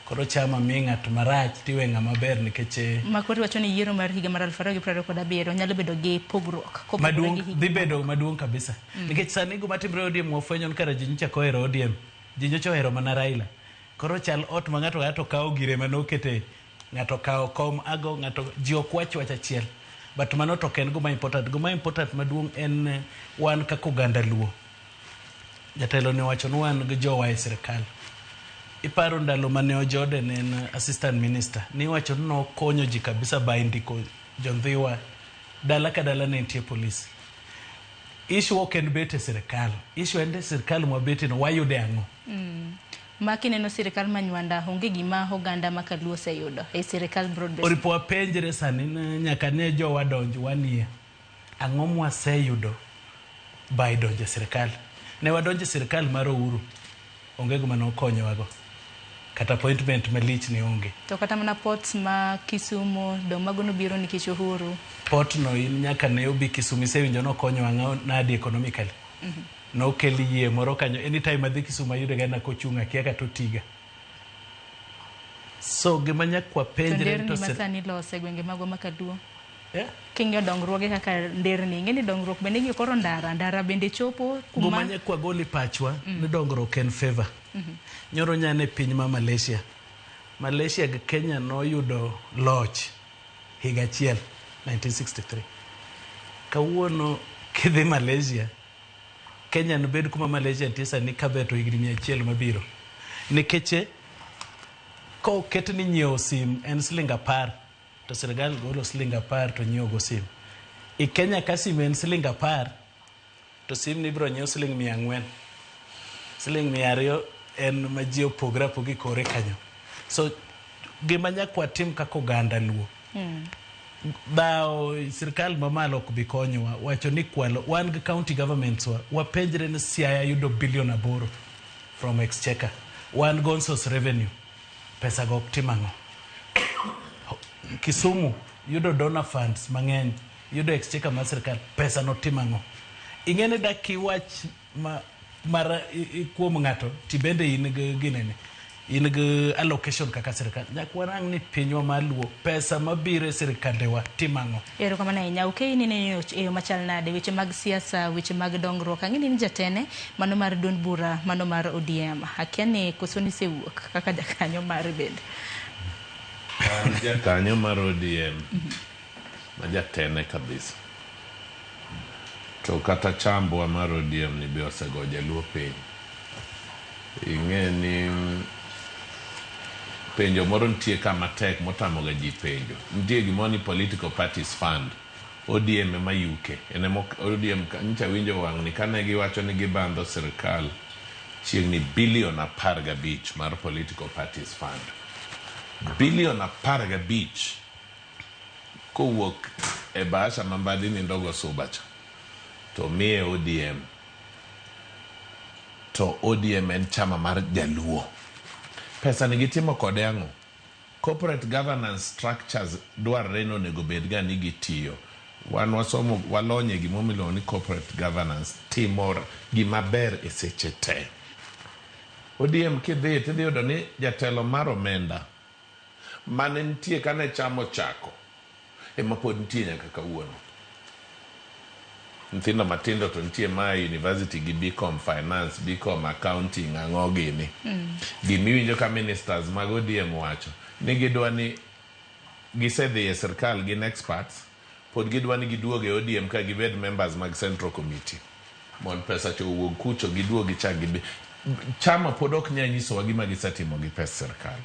Koro chama mi ng'at marach tiwe ng'ama ber nikech eh, Makweti wacho ni yiero mar higa mar 2027 nyalo bedo gi pogruok kopogore maduong' gi higa dhi bedo maduong' kabisa nikech sani gima timre ODM wafwenyo ni kara ji nyocha ok ohero ODM ji nyocha ohero mana Raila koro chal ot ma ng'ato ng'ato kawo gire mane okete ng'ato kawo kom ago ng'ato ji ok wach wach achiel but mano to ok en gima important gima important maduong' en eh, wan kaka oganda luo jatelo ne owacho ni wan gi jowa e sirikal iparo ndalo mane Ojode ne en assistant minister niwacho ni nokonyo ji kabisa by ndiko jondhiwa dala ka dala ne nitie polis issue ok en bet e sirikal issue en ni sirikal mwabete no wayude ang'o Ma kineno sirikal ma Nywanda onge gima oganda ma Kaluo oseyudo e sirikal broad based. oripo wapenjre sani ni nyaka ne jowa donj wanie ang'o mwaseyudo by donjo e sirikal ne wadonjo e sirikal mar Uhuru onge gima nokonyowago kata appointment malich ne onge To kata mana ports ma Kisumu dong mago nobiro nikech Uhuru. port no in nyaka ne obi Kisumu isewinjo nokonyowa ang'o nadi economically nokel yie moro kanyo anytime adhi Kisumu ayude ga kochung' akia kata otiga so gima nyaka To wapenjre nderni to ma sir- sani ilose e gwenge magwa ma Kaluo. Yeah. King'iyo dongruoge kaka nderni, ing'e ni dongruok bende ing'iyo koro ndara, ndara bende chopo gima kuma nyaka wagol e pachwa ni dongruok en favor nyoro nyane e piny ma Malaysia Malaysia gi Kenya noyudo loch higa achiel 1963 kawuono kidhi Malaysia Kenya nobed kuma Malaysia nitie sani kaber to higni 100 mabiro nikech eh, koket ni nyiewo sim en siling 10 to sirikal golo siling 10 to nyiewo go sim i Kenya ka sim en siling 10 to sim ni ibiro nyiew siling 400 siling 200 en ma ji opogre apoga e kore kanyo so gima nyaka watim kaka oganda luo dhawo sirikal mamalo ok bi konyowa wacho ni kwalo wan gi county governments wa wapenjre ni Siaya yudo bilion 8 from exchequer wan go source revenue pesa go ok tim ang'o Kisumu yudo donor funds mang'eny yudo exchequer mar sirikal pesa no tim ang'o ing'e ni dak iwach ma, mar kuom ng'ato tibende in gi ginene in gi allocation kaka sirikal nyaka warang ni pinywa mar luo pesa mabiro e sirikandewa tim ang'o Erokamano ahinya. Okey ni neno e yo machal nade weche mag siasa, weche mag dongruok. Ang'e ni in jatene mano mar duond bura mano mar ODM. Akia ni koso nisewuok kaka jakanyo mare bende. An jakanyo mar ODM ma jatene kabisa. To kata chambwa mar ODM ni be osego jaluo piny. Ing'e ni penjo moro nitie ka matek motamoga ji penjo. Nitie gimoro ni political parties fund. ODM ema yuke. En ema ODM nyocha awinjo wang' ni kane giwacho ni gibandho sirikal chiegni bilion 15 mar political parties fund. Bilion 15 kowuok e bahasha ma Mbadi nindogo Suba cha to miye ODM to ODM en chama mar jaluo. Pesa ni gitimo kode ang'o? Corporate governance structures dwarre ni onego bed ga ni gitiyo. Wan wasomo walony e gimoro miluongo ni corporate governance timo gima ber e seche te. ODM kidhi tidhi yudo ni jatelo mar omenda mane nitie kane chama ochako ema pod nitie nyaka kawuono. Nyithindo matindo to nitie ma e university gi BCom finance, BCom accounting, ang'o gini. Gimiwinjo ka ministers mag ODM wacho ni gidwa ni gisedhi e sirkal gin experts pod gidwa ni giduog e ODM ka gibed members mag central committee mondo pesa cha owuog kucho giduog gichak gibi chama pod ok nyal nyisowa gima gisetimo gi pes sirkal.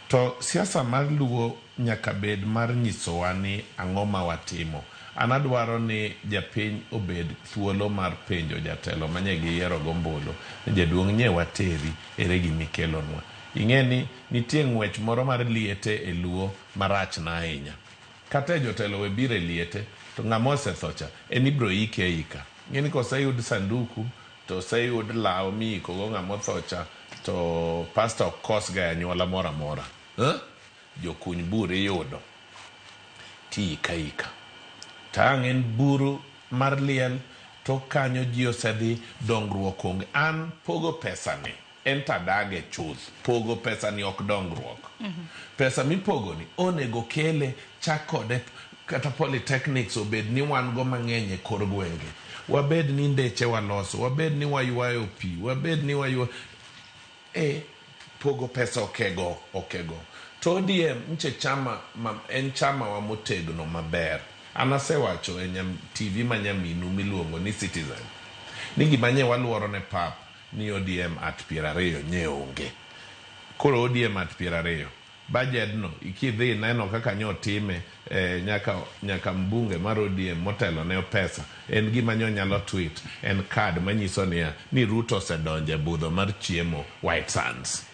To siasa mar luo nyaka bed mar nyisowa ni ang'o ma watimo. An adwaro ni japiny obed thuolo mar penjo jatelo manye giyiero gombulu ni jaduong' nye wateri ere gima ikelonwa. Ing'e ni nitie ng'wech moro mar liete e luo marach na ahinya. Kata e jotelo we biro e liete to ng'ama osetho cha en ibro ike aika. Ing'e ni koseyud sanduku to oseyud law miiko go ng'ama otho cha to pastor ok kos ga e anyuola moro amora. Jokuny bur iyudo tiika ika. Tang' en buru mar liel to kanyo ji osedhi dongruok onge. An pogo pesa ni en to adage chuth. Pogo pesa ni ok dongruok. Pesa mipogoni onego kele chak kode kata polytechnics obed ni wan go mang'eny e kor gwenge. Wabed ni ndeche waloso, wabed ni waywayo pi, wabed ni waywa e pogo pesa okego okego. To ODM nche chama ma, en chama wa motegno maber. An asewacho e nyam, TV ma nyaminu miluongo ni Citizen ni gima nye waluoro ne pap ni ODM at 20 nye onge. Koro ODM at 20 budget no kidhi ineno kaka nyo time nyaka mbunge mar ODM motelo ne pesa en gima nyo nyalo tweet en card manyiso niya ni Ruto osedonjo e budho mar chiemo White Sands.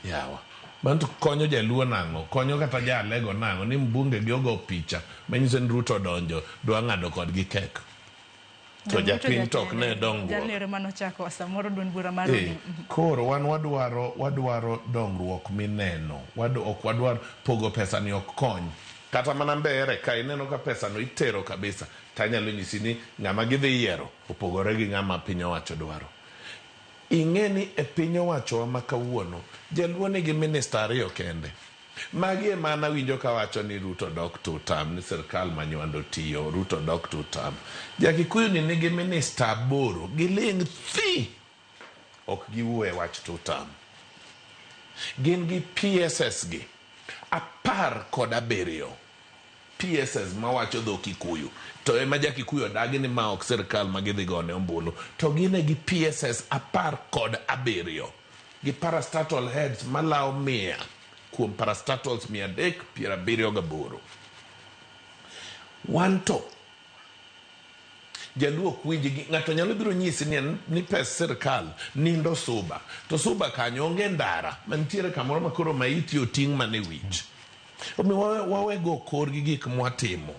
Yawa. Mano to konyo jaluo nang'o? Konyo kata jaalego nang'o? Ni mbunge gi ogo picha manyiso ni Ruto odonjo dwa ng'ado kodgi kek. To japiny to ok ne dongruok. Jalero manochako samoro duond bura mar ODM. Koro wan wadwaro dongruok mineno. Ok wadwar pogo pesa ni ok kony. Kata mana Mbeere ka ineno ka pesa no itero kabisa, tanyalo nyisi ni ng'ama gidhi yiero opogore gi ng'ama piny owacho dwaro. Ing'e ni e piny owachowa ma kawuono, jaluo nigi minista 2 kende. Magi ema an awinjo kawacho ni Ruto dok two term, ni sirkal ma Nywando tiyo, Ruto dok two term. Jakikuyu ni nigi minista 8, giling' thi! Ok giwuo e wach two term. Gin gi PSS gi 17 PSS mawacho dho Kikuyu. To ema Jakikuyu odagi ni ma ok sirkal ma gidhi gone ombulu. To gin e gi PSS 17 gi parastatal heads malao 100 kuom parastatals 378. Wan to jaluo ok winj gi ng'ato nyalo biro nyisi ni pes sirkal nindo Suba. To Suba kanyo onge ndara mantiere kamoro ma koro maiti oting' mana e wich. Omiyo wawego korgi gik mwatimo.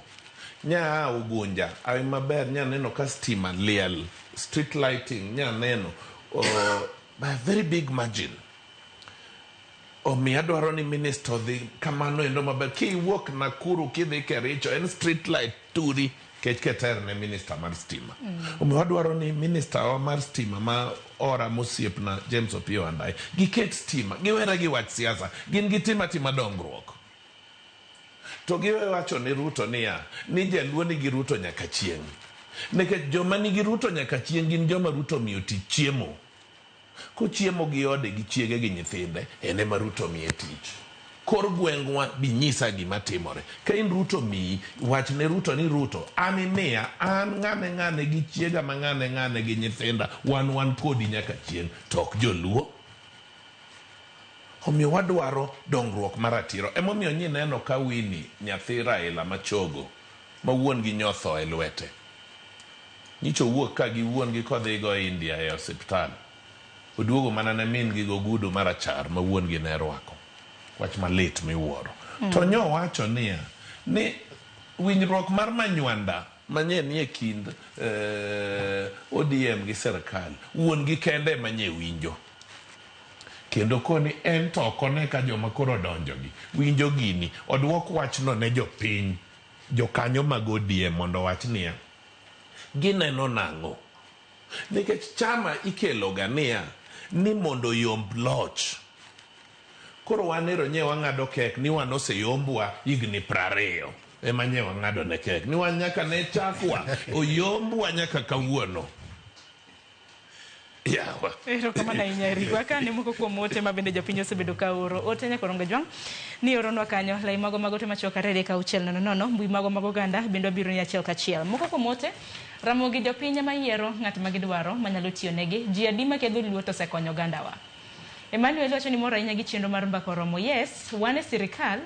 Nya Ugunja, ay maber nya neno ka stima liel, street lighting nya neno by a very big margin. Omiyo adwaro ni minister odhi kamano endo maber. Kiwuok Nakuru kidhi Kericho en street light turi kech keter ne minister mar stima. Omiyo adwaro ni minister wa mar stima ma ora mosiepna James Opiyo Wandayi giket stima, giwere gi wach siasa, gin gitim atima dongruok. To giwe wacho ni Ruto niya, ni jaluo nigi Ruto nyaka chieng'. Nikech joma nigi Ruto nyaka chieng' gin joma Ruto omiyo tich chiemo. Kochiemo gi ode gi chiege gi nyithinde, en ema Ruto miye tich. Kor gweng'wa bi nyisa gima timore. Ka in Ruto miyi, wach ne Ruto ni Ruto, an imiya, an ng'ane ng'ane gi chiega ma ng'ane ng'ane gi nyithinda, wan kodi nyaka chieng', to ok joluo. Omiyo wadwaro dongruok mar ratiro. Emomiyo nyineno ka Winnie nyathi Raila machogo, ma wuon gi nyotho e lwete. Nyicho wuok ka gi wuon gi kodhi go India e osiptal. Oduogo mana ne min gi gogudu marachar ma wuon gi ne rwako. Wach malit miwuoro. To nyo wacho niya, ni winjruok mar Manywanda manye nie kind ODM gi sirkal, wuon gi kende ema nye winjo. Kendo koni en to ok one ka joma koro odonjo gi winjo gini, oduok wachno ne jopiny, jokanyo mag ODM mondo owach niya, gineno nang'o? Nikech chama ikelo ga niya, ni mondo yomb loch. Koro wan ero nye wang'ado kek ni wan oseyombwa higni 20. Ema nye wang'ado ne kek ni wan nyaka ne chakwa, oyombwa nyaka kawuono. Yawa. Erokamano ahinya Eric. Wakane moko kuom ote ma bende jopiny osebedo ka oro. Ote Nyakorongo Jwang' ni oronwa kanyo. Lai mago mag ote machuok 2 3 6 0 0. Mbui mago mag oganda bende wabiro ni achiel kachiel. Moko kuom ote Ramogi jopiny ema yiero ng'at ma gidwaro manyalo tiyo negi. Ji adi ma kedho luo to osekonyo ogandawa. Emmanuel wacho ni mor ahinya gi chenro mar mbaka oromo. Yes, wan e sirikal,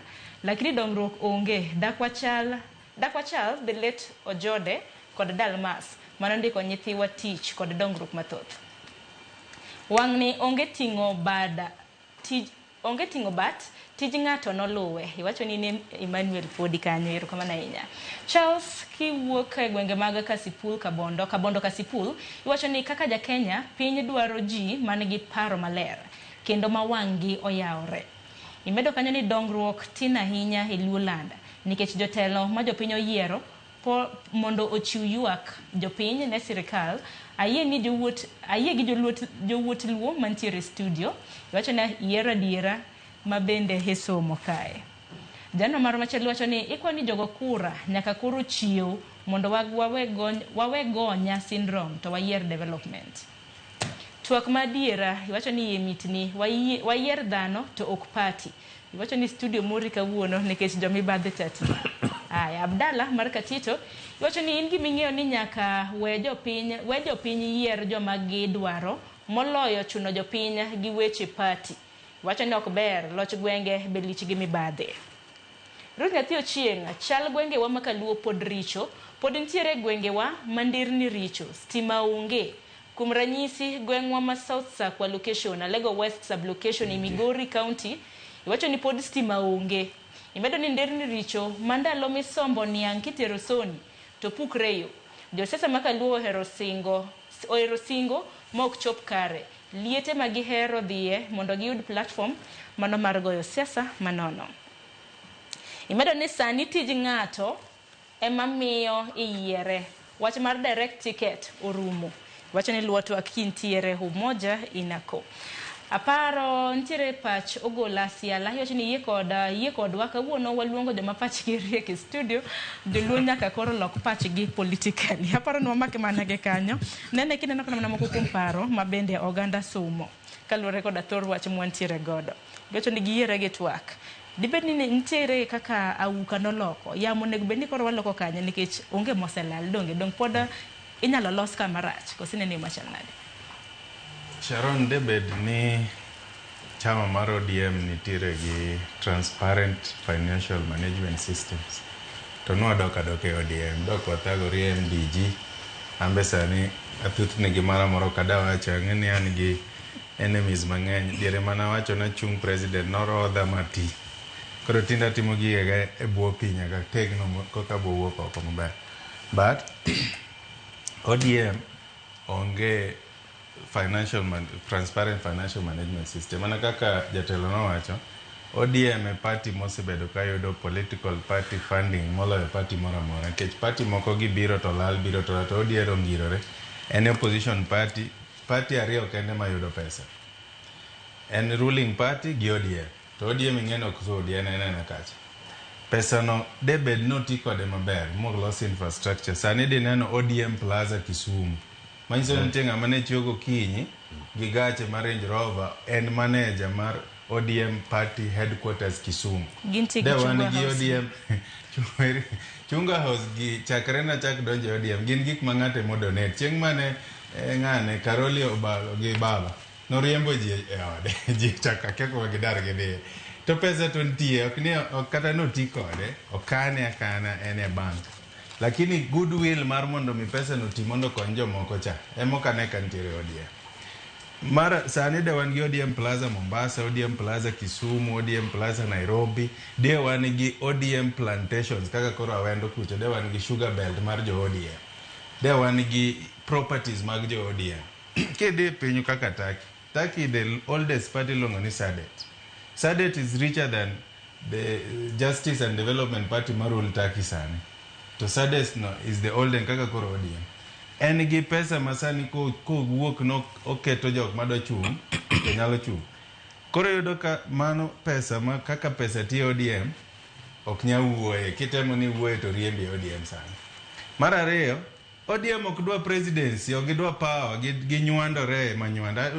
lakini dongruok onge. Dak wachal the late Ojode kod Dalmas mano ndiko nyithiwa tich kod dongruok mathoth. Wang'ni onge ting'o bada tij onge ting'o bat tij ng'ato noluwe. Iwacho ni ne Emmanuel podi kanyo, erokamano ahinya. Charles kiwuok e gwenge mag Kasipul Kabondo Kasipul, iwacho ni kaka ja Kenya piny dwaro ji man gi paro maler kendo ma wang'gi oyawore. Imedo kanyo ni dongruok tin ahinya e Luoland. Nikech jotelo ma jopiny oyiero po mondo ochiw ywak jopiny ne sirikal, ayie ni jowuot ayie gi joluot jowuot luo mantiere e studio. Iwacho ni yiero adiera ma bende isomo kae. Jano marwa machielo wacho ni ikwa ni jogo kura nyaka koro chiew mondo wawe gony, wawe gonya syndrome to wayier development. Twak ma adiera iwacho ni yie mitni wayie, wayier dhano to ok party. Iwacho ni studio mori kawuono nikech jomibadhi tetni. Aya, Abdalla mar Katito iwacho ni in gima ing'eyo ni nyaka we jopiny, we jopiny yier joma gidwaro moloyo chuno jopiny gi weche party. Iwacho ni ok ber loch gwenge be lich gi mibadhi. Ruth Nyathi Ochieng', chal gwengewa ma Kaluo pod richo, pod nitiere gwengewa ma ndirni richo, stima onge. Kuom ranyisi, gweng'wa ma South Sakwa location, Alego West sub-location e Migori County, iwacho ni pod stima onge. Imedo ni nderni richo ma ndalo misombo niang' kitero soni to pukre yo. Josiasa ma Kaluo ohero singo, ohero singo ma ok chop kare. Liete ma gihero dhiye mondo giyud platform mano mar goyo siasa manono. Imedo ni sani tij ng'ato ema miyo iyiere. Wach mar direct ticket orumo. Wacho ni luwo twak kintiere umoja inako. Aparo nitiere pach Ogola Siala iwacho ni yie koda yie kodwa kawuono waluongo joma pachgi riek e studio joluo nyaka koro lok pachgi politically. Aparo ni wamake mana gi kanyo. Nene kineno kana mana moko kuom paro ma bende oganda somo kaluwore koda thor wach mwantiere godo. Giwacho ni giyiere gi twak. Dibed ni nitiere kaka auka noloko. Yamo onego bed ni koro waloko kanye nikech onge moselal donge dong pod inyalo los kama rach koso ineno yo machal nade? Sharon, debed ni chama mar ODM nitiere gi transparent financial management systems. To nwadok adoka e ODM, dok wathagore e MDG. Ambe sani athuthni gimoro amora ok adawacho, ang'e ni an gi enemies mang'eny. Diere manawacho nachung president norodha mati. Koro tinde atimo gigega e bwo pi nyaka tegno koka bowuok oko maber. But ODM onge financial man, transparent financial management system. Mana kaka jatelo nowacho, ODM e party mosebedo ka yudo political party funding moloyo party moro amora. Nikech party moko gibiro to lal, biro to lal, to ODM ongirore. En e opposition party, party ariyo kende mayudo pesa. En ruling party gi ODM. To ODM ing'e ni ok sudi, en ena kacha. Pesa no debed noti kode maber molos infrastructure. Sani dineno ODM Plaza Kisumu. Manyiso ni nitie ng'ama ne chiewo gokinyi gi gache mar Range Rover en manager mar ODM party headquarters Kisumu. Gintie gi De wan Chungwa gi House. ODM Chungwa House gi chakre nachak donjo e ODM gin gik ma ng'ato ema donate. Chieng' mane ng'ane Karoli obalo gi baba noriembo ji e ode ji ochako akia kuma gidar gidhiye. To pesa to nitie ok ni ok kata noti kode okane akana en e bank. Lakini goodwill mar mondo mi pesa no ti mondo okony jomoko cha ema ok ane ka nitiere e ODM. Mar sani de wan gi ODM Plaza Mombasa, ODM Plaza Kisumu, ODM Plaza Nairobi, de wan gi ODM plantations kaka koro Awendo kucho, de wan gi sugar belt mar jo ODM. De wan gi properties mag jo ODM. Kidhi e piny kaka Turkey, Turkey the oldest party iluongo ni Saadet. Saadet is richer than the Justice and Development Party ma rule Turkey sani. To Saadet no is the olden kaka koro ODM. En gi pesa ma sani kowuok no oketo jok madwa chung' to nyalo chung'. Koro iyudo ka mano pesa ma kaka pesa tiyo ODM ok nyal wuoye. Kitemo ni wuoye to riembi e ODM sani. Mar ariyo, ODM ok dwa presidency, ok gidwa power, ginywandore manywanda.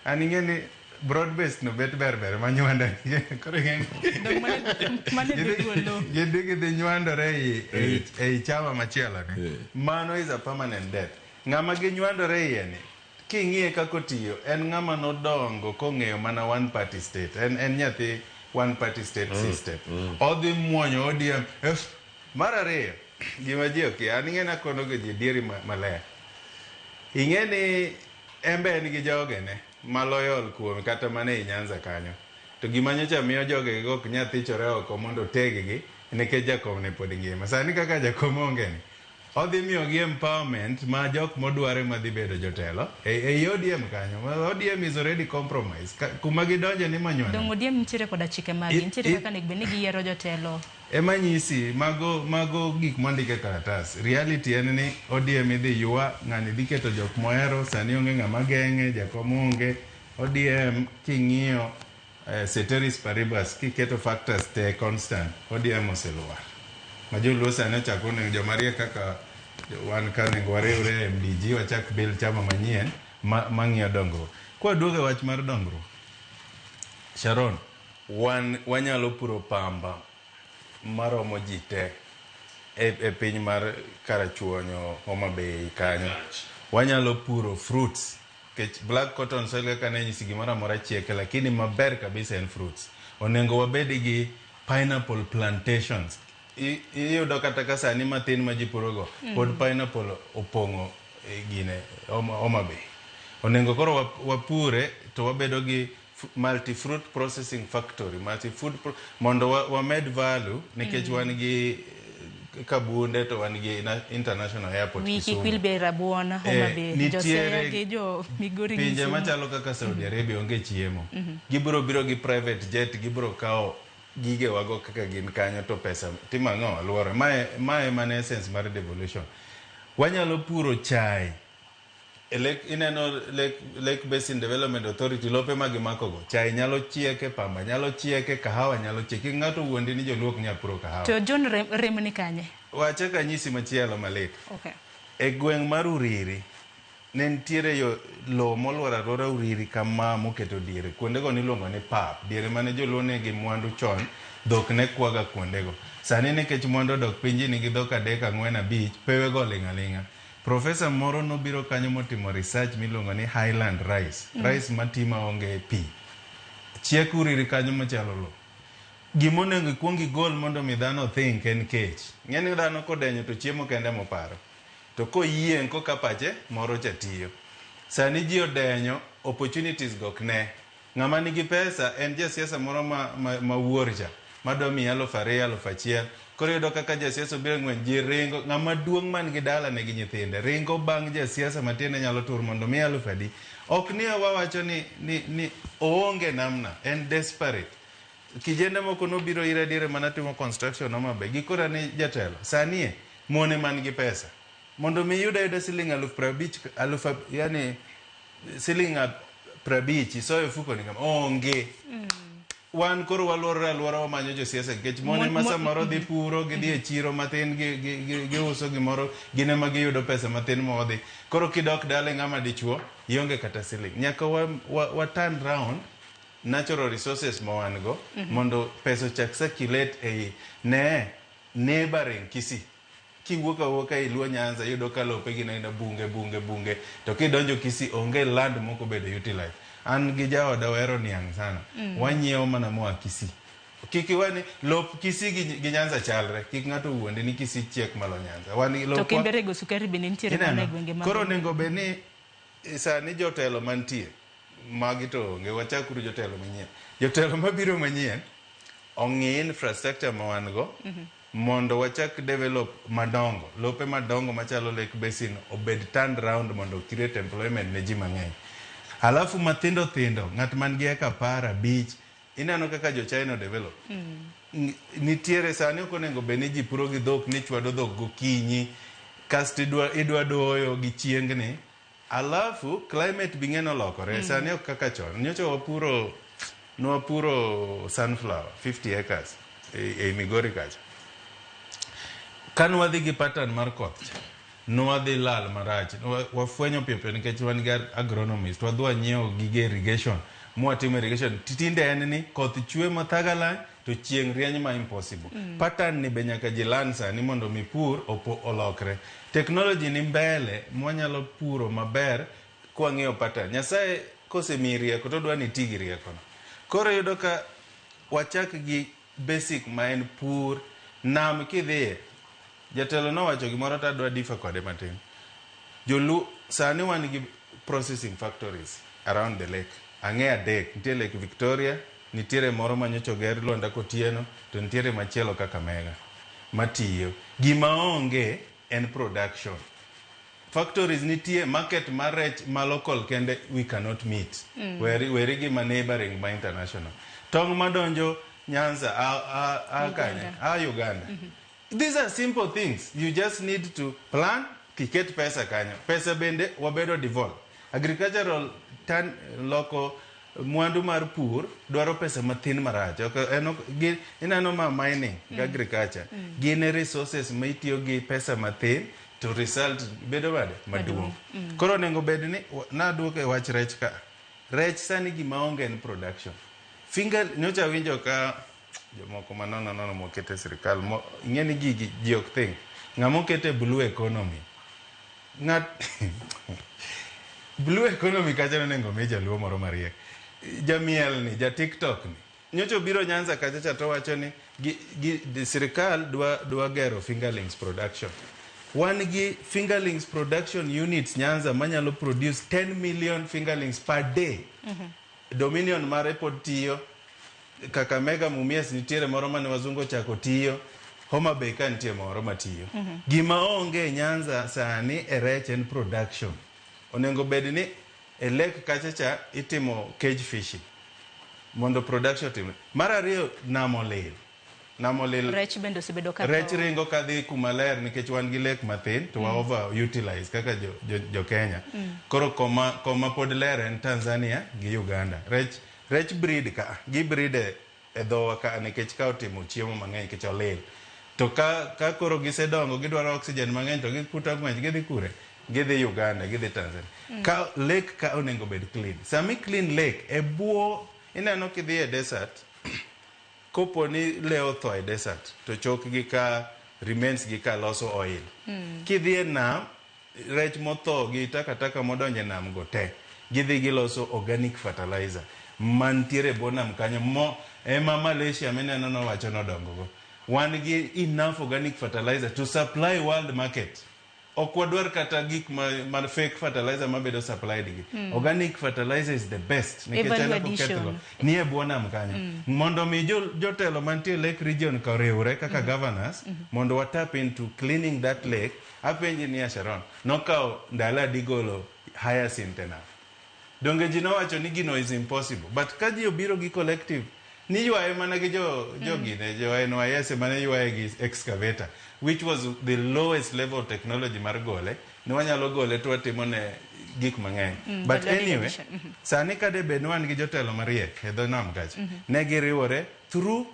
An ing'e ni broad based no bet ber ber manywanda. Koro ing'e Mane dhi golo. gidhi gidhi nywandore ei chama machielo ni. Mano is a permanent death. Ng'ama ginywandore iye ni, king'iye kaka otiyo, en ng'ama nodongo kong'eyo mana one party state. En nyathi one party state system. Odhi muonyo ODM. Mar ariyo, gima ji okia, an ing'e nakono ga ji dieri maler. Ing'e ni embe en gi jogene ma loyal kuome kata mana ei Nyanza kanyo. To gima nyocha miyo jogego ok nyal thichore oko mondo oteg-gi nikech jakom ne pod ngima. Sani kaka jakom onge ni, odhi miyogi empowerment ma jok modware madhi bedo jotelo ei ODM kanyo. ODM is already compromised. Kuma gidonje ni manywanda. Dong ODM nitiere koda chike magi, nitiere kaka onego bed ni giyiero jotelo. Ema nyisi mago mago gik mondik e karatas. Reality en ni ODM idhi ywa, ng'ani dhi keto jok mohero, sani onge ng'ama geng'e, jakom onge. ODM king'iyo ceteris paribus kiketo factors te constant, ODM oselwar. Ma joluo sani ochako onego joma riek kaka wan ka onego wariwre e MDG wachak build chama manyien mang'iyo dongruok. Kwaduogo e wach mar dongruok, Sharon, wan wanyalo puro pamba maromo ji te e piny mar Karachuonyo, Homa Bay kanyo. Wanyalo puro fruits nikech black cotton soil kaka ne nyisi gimoro amora chieke lakini maber kabisa en fruits. Onego wabed gi pineapple plantations. Iyudo kata ka sani mathin ma ji purogo pod pineapple opong'o gine Homa Bay. Onego koro wapure to wabedo gi multi-fruit processing factory, multi-food mondo wamed value nikech wan gi Kabunde to wan gi international airport Wiki Kisumu. kwil be rabuon Homa Bay. Nitiere Josea gi jo Migori gi pinje Kisumu. machalo kaka Saudi Arabia onge chiemo. Gibiro biro gi private jet, gibiro kawo gigewago kaka gin kanyo to pesa timo ang'o luoro. Mae mana essence mar devolution. Wanyalo puro chai. E Lake, ineno Lake Basin Development Authority lope ma gimakogo. Chai nyalo chieke, pamba nyalo chieke, kahawa nyalo chieke. Kik ng'ato wuondi ni joluo ok nyal puro kahawa. To John rem ni kanye? Wachak anyisi machielo malit. Okay. E gweng' mar Uriri, ne nitiere yo lowo moluoro aluora Uriri kama moketo diere. Kuondego niluongo ni pap. Diere mane joluo nigi mwandu chon, dhok ne kwaga kuondego. Sani nikech mwandu odok piny, ji nigi dhok 3, 4, 5, pewego oling' aling'a. Profesa moro nobiro kanyo motimo research miluongo ni Highland rice. Rice mati maonge pi. Chiek Uriri kanyo machalo lowo. Gimonego ikuong igol mondo mi dhano think en kech. Ng'eni dhano kodenyo to chiemo kende moparo. To koyieng' koka pache moro cha tiyo. Sani ji odenyo, opportunities go ok ne. Ng'ama nigi pesa en jasiasa moro ma wuor cha madwa miyi 2000, 1000. Koro iyudo kaka jasiasa obiro e ng'wech, ji ringo. Ng'ama duong' man gi dala nigi nyithinde ringo bang' jasiasa matiende nyalo tur mondo miye 10,000. Ok ni wawacho ni oonge namna, en desperate. Kijende moko nobiro ira diere mana timo construction Homa Bay. Gikora ni jatelo, sani e, mone man gi pesa. Mondo mi iyud ayuda siling 50,000, aluf yani siling 50 isoyo e fuko ni kama, onge. Wan koro waluorore aluora wamanyo josiasa nikech mone ma samoro dhi puro, gidhi e chiro mathin, giuso gimoro, gin ema giyudo pesa mathin modhi. Koro kidok dala ng'ama dichuo, ionge kata siling. Nyaka wa turn round natural resources ma wan go mondo pesa ochak circulate ei ne neighboring Kisii. Kiwuok awuoka e Luo Nyanza iyudo ka lope gin aina bunge bunge bunge to kidonjo Kisii onge land mok obedo utilized. An gi jaoda wahero niang' sana. Wanyiewo mana moa Kisii. Kik iwe ni lop Kisii gi Nyanza chalre. Kik ng'ato wuondi ni Kisii chiek malo Nyanza. Wan gi To lopwa. kembe rego sukari bende nitiere mana e gwenge mag Koro onego bed ni sani jotelo mantie magi to onge wachakuru jotelo manyien. Jotelo mabiro manyien ong'i infrastructure ma wan go mondo wachak develop madongo, lope madongo machalo Lake Basin obed turned round mondo create employment ne ji mang'eny. Alafu mathindo thindo, ng'at man gi eka 10, 5, ineno kaka jo China develop. Nitiere sani ok onego bed ni ji puro gi dhok ni chwado dhok gokinyi kasto idwa doyo gi chiengni. Alafu climate bi ng'eno olokore. Sani ok kaka chon. Nyocha nwapuro sunflower 50 acres e Migori kacha. Ka nwadhi gi pattern mar koth cha, nwadhi lal marach. Wafwenyo piyo piyo nikech wan gi agronomist. Wadhi wanyiewo gige irrigation. Mwatimo irrigation. Tinde en ni koth chwe mathagalany to chieng' rieny ma impossible. Pattern ni be nyaka ji learn sani mondo mi pur olokre. Technology ni mbele mwanyalo puro maber kwang'iyo pattern. Nyasaye kosemiyi rieko to odwa ni iti gi riekono. Koro iyudo ka wachak gi basic ma en pur. Nam kidhiye, jatelo nowacho gimoro to adwa differ kode matin. Joluo sani wan gi processing factories around the lake. Ang'e 3, nitie Lake Victoria, nitiere moro manyocha oger Lwanda Kotieno, to nitiere machielo Kakamega matiyo. Gima onge en production. Factories nitie, market mar rech ma local kende we cannot meet. Weri gi ma neighboring ma international. Tong' madonjo Nyanza a kanye? A Uganda. These are simple things. You just need to plan, tiket pesa kanyo. Pesa bende wabedo devolve. Agricultural tan loko mwandu mar pur dwaro pesa mathin marach. Ok, en ineno ma mining gi agriculture. Gin resources ma itiyo gi pesa mathin to result bedo bade maduong'. Koro onego bed ni naduoke wach rech ka. Rech sani gima onge en production. Finger nyocha winjo ka jomoko manono nono moket e sirikal ing'e ni gigi ji ok think. Ng'ama oket e blue economy. Ng'at blue economy kacha nonego mi jaluo moro mariek. Jamiel ni, ja TikTok ni. Nyocha obiro Nyanza kacha cha to wacho ni gi sirikal dwa gero fingerlings production. Wan gi fingerlings production units Nyanza manyalo produce 10 million fingerlings per day. Dominion mare pod tiyo. Kakamega Mumias nitiere moro mane wazungu ochako tiyo. Homa Bay ka nitie moro matiyo. Gima onge e Nyanza sani e rech en production. Onego bed ni e lake kacha cha itimo cage fishing mondo production otimre. Mar ariyo, nam olil. Nam olil. Rech bende osebedo ka Rech tho. ringo kadhi kuma ler nikech wan gi lake mathin to wa over utilize kaka jo Kenya. Koro koma pod ler en Tanzania gi Uganda. Rech breed ka, gi breed e dhowa ka nikech ka otimo chiemo mang'eny nikech olil. To ka koro gisedongo gidwaro oxygen mang'eny to giputo ng'wech gidhi kure? Gidhi Uganda, gidhi Tanzania. Ka lake ka onego bed clean. Sami clean lake e buo ineno kidhi e desert kopo ni le otho e desert to chokgi ka remains gi ka loso oil. Kidhi e nam rech motho gi takataka modonjo e nam go te gidhi giloso organic fertilizer mantiere e bwo nam kanyo mo ema Malaysia mineno nowacho nodongo go. Wan gi enough organic fertilizer to supply world market. Ok wadwar kata gik ma fake fertilizer mabedo supplied gi. Organic fertilizer is the best nikech Value en ok addition. okethgo. Ni e bwo nam kanyo. Mondo mi jotelo mantie Lake Region ka oriwre kaka governors mondo wa tap into cleaning that lake. Apenji niya Sharon, nokawo ndalo adi golo hyacinth enough? Donge ji nowacho ni gino is impossible. But ka ji obiro gi collective, ni ywaye mana gi jo gine, jo NYS mane ywaye gi excavator, which was the lowest level of technology mar gole, ne wanyalo gole to watimo ne gik mang'eny. But Value anyway, addition. Sani ka debed ni wan gi jotelo mariek e dho nam kacha, ne giriwore through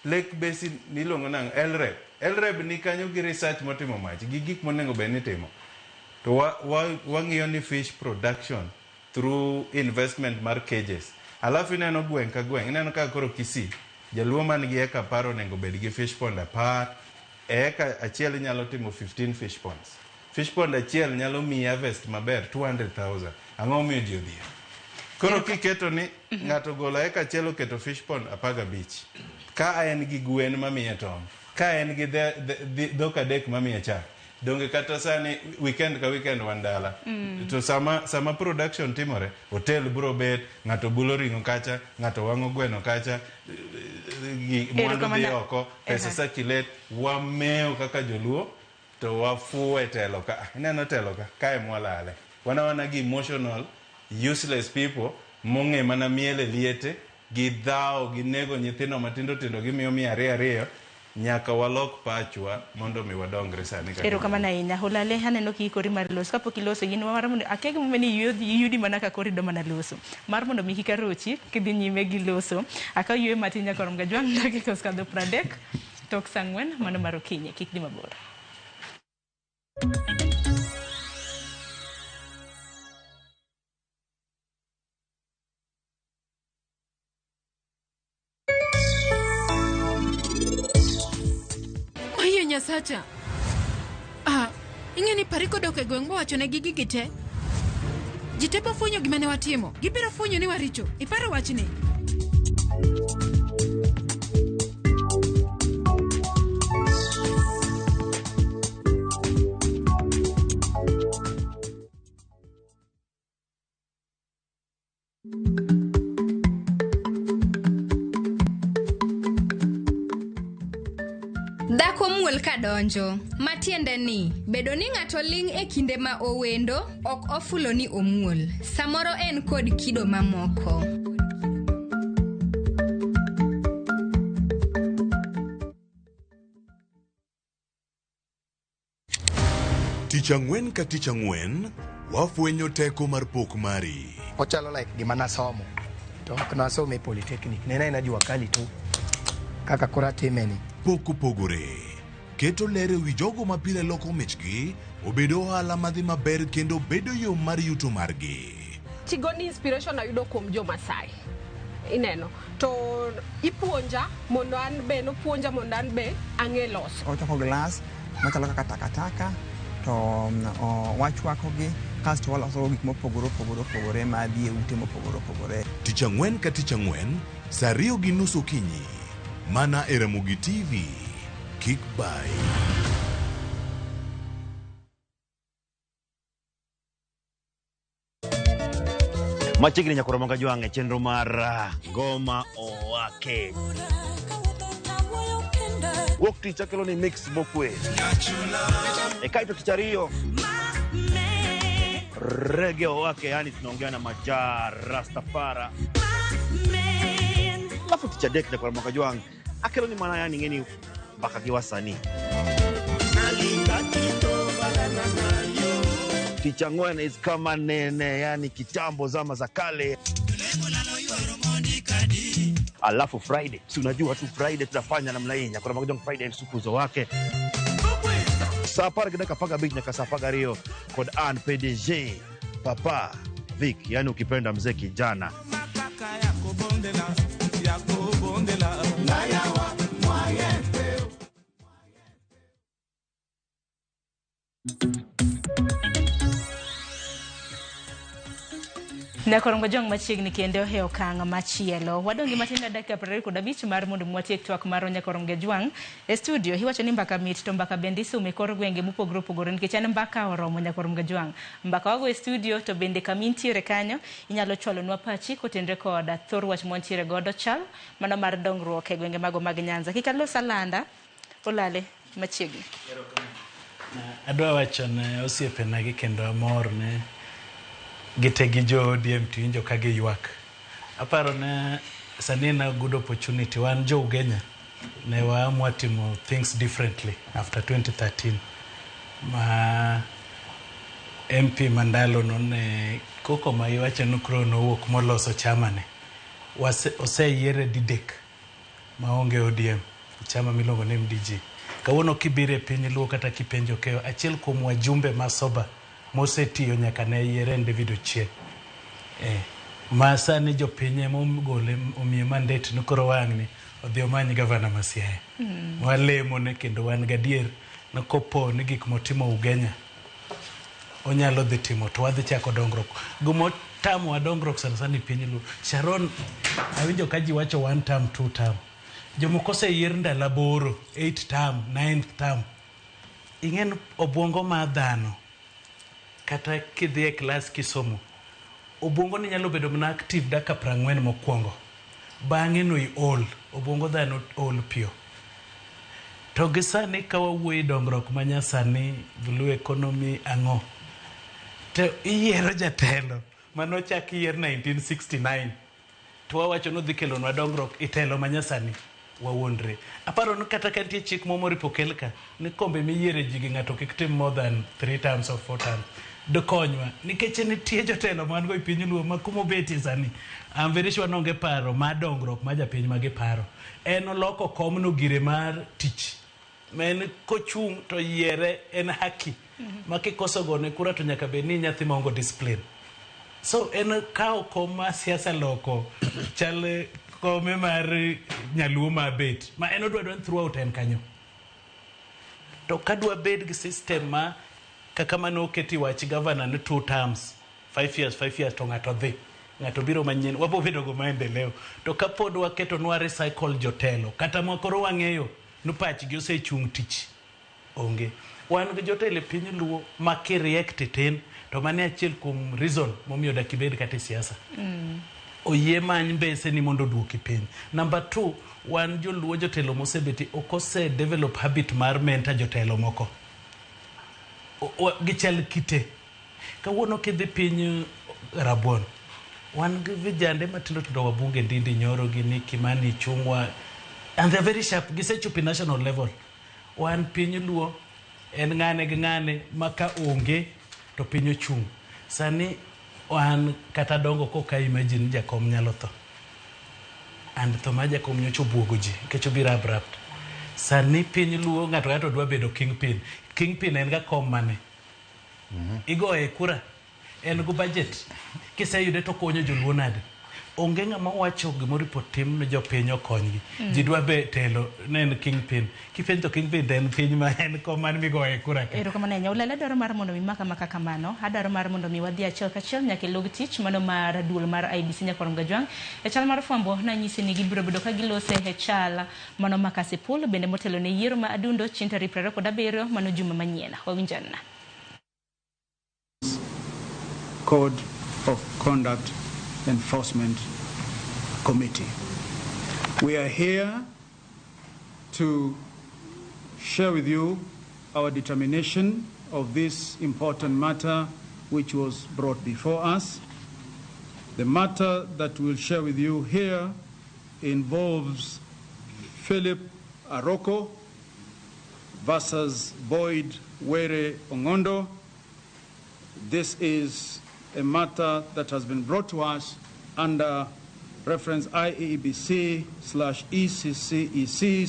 Lake Basin niluongo nang'o? LREB. LREB ni kanyo gi research motimo mach, gi gik monego bed ni itimo. To wang'iyo ni fish production through investment mar cages. Alafu ineno gweng' ka gweng', ineno ka koro Kisii, jaluo man gi eka 10 onego bed gi fish pond 10, e eka achiel inyalo timo 15 fish ponds. Fish pond achiel nyalo miyi harvest maber 200,000. Ang'o momiyo ji odhier? Koro kiketo ni ng'ato ogolo eka achiel oketo fish pond 15. Ka en gi gwen mamiye tong', ka en gi dhok 3 mamiye chak, donge kata sani weekend ka weekend wan dala. To sama production timore, hotel biro bet, ng'ato bulo ring'o kacha, ng'ato wang'o gweno kacha, mwandu dhi oko, pesa circulate, wamewo kaka joluo, to wafuwo e telo ka. Ineno telo ka, kae mwalale. Wana gi emotional, useless people, mong'e mana miel e liete, gi dhawo, gi nego nyithindo matindo tindo, gimiyo 200 200, nyaka walok pachwa mondo mi wadongre sani kaka Erokamano ahinya. Olale aneno kiikori mar loso. Kapok iloso in mar mondo akia gimomiyo ni iyudi mana ka koro idwa mana loso. Mar mondo mi kik arochi kidhi nyime gi loso. Akaw yweyo matin nyaka rom gajwang' dakika osekadho 30 tok saa 4 mano mar okinyi. Kik dhi mabor. Oye Nyasacha. Ing'e ni Pariko dok e gweng' mowacho ne gi gigi te. Ji te bofwenyo gima ne watimo. Gibiro fwenyo ni waricho. Iparo wachni? Dhako muol ka donjo, matiende ni bedo ni ng'ato ling' e kinde ma owendo ok ofulo ni omuol. Samoro en kod kido mamoko. Tich ang'wen ka tich ang'wen, wafwenyo teko mar pok mari. Ochalo like gima nasomo to ok nasomo e polytechnic ne en aena jua kali tu kaka koro atime ni. Pok opogore. Keto ler e wi jogo ma pile loko michgi obedo ohala madhi maber kendo bedo yo mar yuto margi. Tigoni inspiration ayudo kuom jo Masai. Ineno. To ipuonja mondo an be nopuonja mondo an be ang'e loso. Ochoko glass machalo kaka takataka to wachwakogi kasto waloso gik mopogore opogore opogore madhi e ute mopogore opogore. Tich ang'wen ka tich ang'wen, saa 2:30 okinyi. Mana e Ramogi TV. Kik bayi. Machiegni nyakoro manga jwang' e chenro mar Ngoma Owake. Wuok tich akelo ni mix mokwe. E kaito tich ariyo Rege Owake, yani tunaongea na Majaa Rastafara. Alafu tich adek nyakoro manga jwang' akelo ni mana yani ng'eni mbaka gi wasanii. Tich ang'wen is kama nene, yani kitambo zama za kale. Alafu Friday, si unajua tu Friday tunafanya namna hii, nyakoro manga jwang' Friday sukuzo wake. Saa 10:15 nyaka saa 12 kod an PDG Papa Vic, yani ukipenda mzee kijana. Nyakorongo jong machiegni kendo e okang' machielo. Wadong' gi matin dakika 25 mar mondo watiek twak mar Nyakorongo Jwang' e studio. Iwacho ni mbaka mit to mbaka bende isume e kor gwenge mopogore opogore nikech en mbaka oromo Nyakorongo Jwang'. Mbaka wago e studio to bende kama intiere kanyo inyalo chwalonwa pachi kotenre kod thor wach mwantiere godo chal mano mar dongruok e gwenge mago mag Nyanza. Kik alos alanda olale machiegni. Adwa wacho ne osiepena gi kendo amor ne gite gi jo ODM to iwinjo ka giywak. Aparo ne sani en a good opportunity wan jo Ugenya ne waamua timo things differently after 2013 ma MP mandalo no ne koko ma iwacho ni koro nowuok moloso chama ne. Oseyiere didek maonge ODM, chama miluongo ni MDG. Kawuono kibiro e piny Luo kata kipenjo Keyo, achiel kuom wajumbe ma soba mosetiyo nyaka ne yiere en David Ochieng. Ma sani jopiny ema ogole omiye mandate ni koro wang'ni odhi omany gavana ma Siaya. Walemone kendo wan gadier ni kopo ni gik motimo Ugenya onyalo dhi timo to wadhi chako dongruok. Gimotamowa dongruok sana sana e piny Luo. Sharon, awinjo ka ji wacho 1 term, 2 term. Jomoko oseyier ndalo 8, 8 term, 9 term. Ing'e ni obwongo mar dhano kata kidhi e klas kisomo, obwongo ni nyalo bedo mana active dakika 40 mokwongo. Bang'e no iol, obwongo dhano ol piyo. To gi sani ka wawuoyo e dongruok ma nyasani, blue economy ang'o, to iyiero jatelo manochak yier 1969 to wawacho ni odhi kelonwa dongruok e telo ma nyasani wawuondre. Aparo ni kata ka nitie chik moro moripo kel ka ni kombe miyiere ji gi ng'ato kik tim more than 3 terms or 4 terms. Dokonywa nikech nitie jotelo man go e piny Luo ma kumobetie sani I'm very sure nonge paro mar dongruok mar japiny ma giparo. En oloko komno gire mar tich. Ma en kochung' to yiere en haki. Ma kikoso gone kura to nyaka bed ni nyathi maonge discipline. So en kawo kom ma siasa loko chal kome mar nyaluo ma bet. Ma en odwa dwa throughout en kanyo. To kadwa bed gi system ma kaka mane oketi wach governor ni 2 terms, 5 years, 5 years to ng'ato dhi. Ng'ato biro manyien, wabo bedo go maendeleo. To kapod waketo nwa recycle jotelo, kata ma koro wang'eyo ni pachgi osechung' tich, onge. Wan gi jotelo e piny Luo ma ki react tin, to mano e achiel kuom reason momiyo dak ibed kata e siasa. Oyie many mbese ni mondo oduoki piny. Number 2, wan joluo jotelo mosebeti ok ose develop habit mar mentor jotelo moko. Gichal kite. Kawuono kidhi piny Rabuon, wan gi vijande matindo tindo wabunge Ndindi Nyoro gini Kimani Ichung'wa, and they're very sharp, gisechopo e national level. Wan piny Luo, En ng'ane gi ng'ane ma ka onge to piny ochung'. Sani an kata dongo koka imagine jakom nyalo tho. And tho mar jakom nyocha obuogo ji nikech obiro abrupt. Sani piny luo ng'ato ng'ato dwa bedo kingpin. Kingpin en ga kom mane? Igoye kura. En go budget. Kiseyude to konyo joluo nade? Onge ng'ama wacho gimoro ipo tim ne jopiny okonygi. Ji dwa be telo ne en kingpin. Kipenjo to kingpin to en piny ma en kom mane migoye kura ka. Erokamano ahinya. Ulala dwaro mar mondo mi maka maka kamano. Adwaro mar mondo mi wadhi achiel kachiel nyaka e log tich mano mar duol mar IEBC Nyakwar Mgajwang'. E chal mar fwambo nanyisi ni gibiro bedo ka gilose e chal mano ma Kasipul bende motelo ne yiero ma Adundo chieng' tarik 27 mano juma manyien. Wawinjana. Code of Conduct Enforcement Committee. We are here to share with you our determination of this important matter which was brought before us. The matter that we'll share with you here involves Philip Aroko versus Boyd Were Ongondo. This is a matter that has been brought to us under reference IAEBC /ECCEC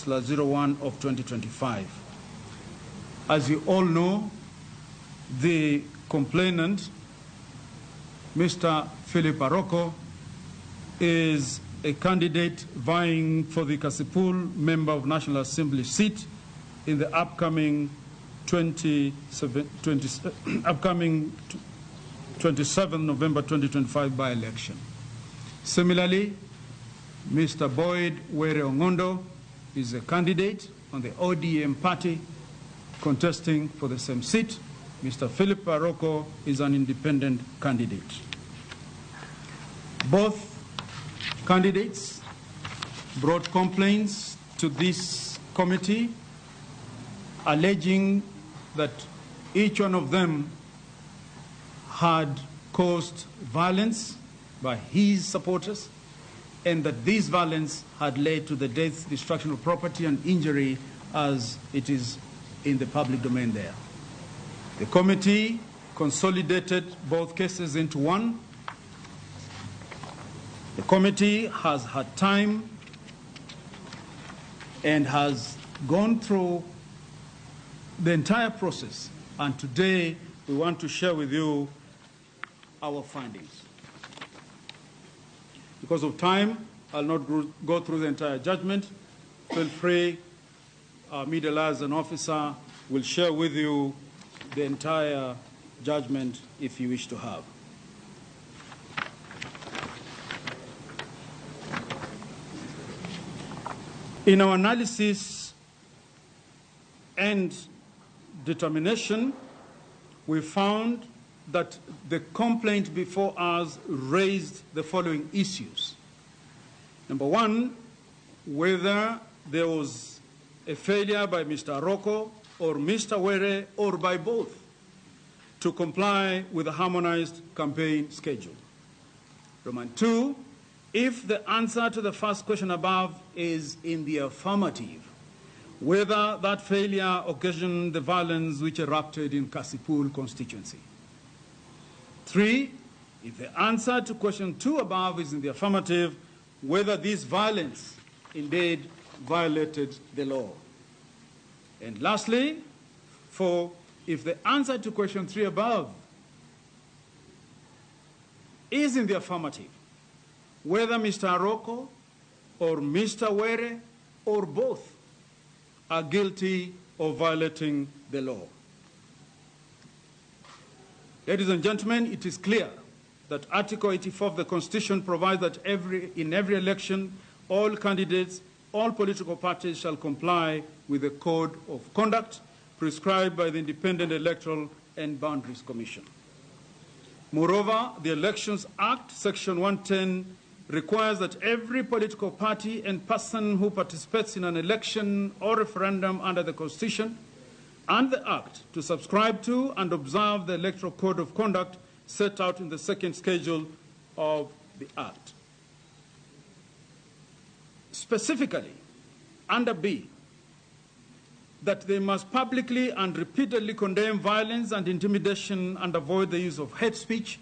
/BA/01 of 2025. As you all know, the complainant, Mr. Philip Aroko, is a candidate vying for the Kasipul Member of National Assembly seat in the upcoming 27 November 2025 by-election. Similarly, Mr. Boyd Were Ongondo is a candidate on the ODM party contesting for the same seat. Mr. Philip Aroko is an independent candidate. Both candidates brought complaints to this committee alleging that each one of them had caused violence by his supporters and that this violence had led to the death, destruction of property and injury as it is in the public domain there. The committee consolidated both cases into one. The committee has had time and has gone through the entire process, and today we want to share with you our findings. Because of time, I'll not go through the entire judgment. Feel free, our media liaison officer will share with you the entire judgment if you wish to have. In our analysis and determination, we found that the complaint before us raised the following issues. Number one, whether there was a failure by Mr. Aroko or Mr. Were or by both to comply with the harmonized campaign schedule. Roman two, if the answer to the first question above is in the affirmative, whether that failure occasioned the violence which erupted in Kasipul constituency. Three, if the answer to question two above is in the affirmative, whether this violence indeed violated the law. And lastly, four, if the answer to question three above is in the affirmative, whether Mr. Aroko or Mr. Were or both are guilty of violating the law. Ladies and gentlemen, it is clear that Article 84 of the Constitution provides that in every election, all candidates, all political parties shall comply with the code of conduct prescribed by the Independent Electoral and Boundaries Commission. Moreover, the Elections Act, Section 110, requires that every political party and person who participates in an election or referendum under the Constitution and the Act to subscribe to and observe the Electoral Code of Conduct set out in the second schedule of the Act. Specifically, under B, that they must publicly and repeatedly condemn violence and intimidation and avoid the use of hate speech,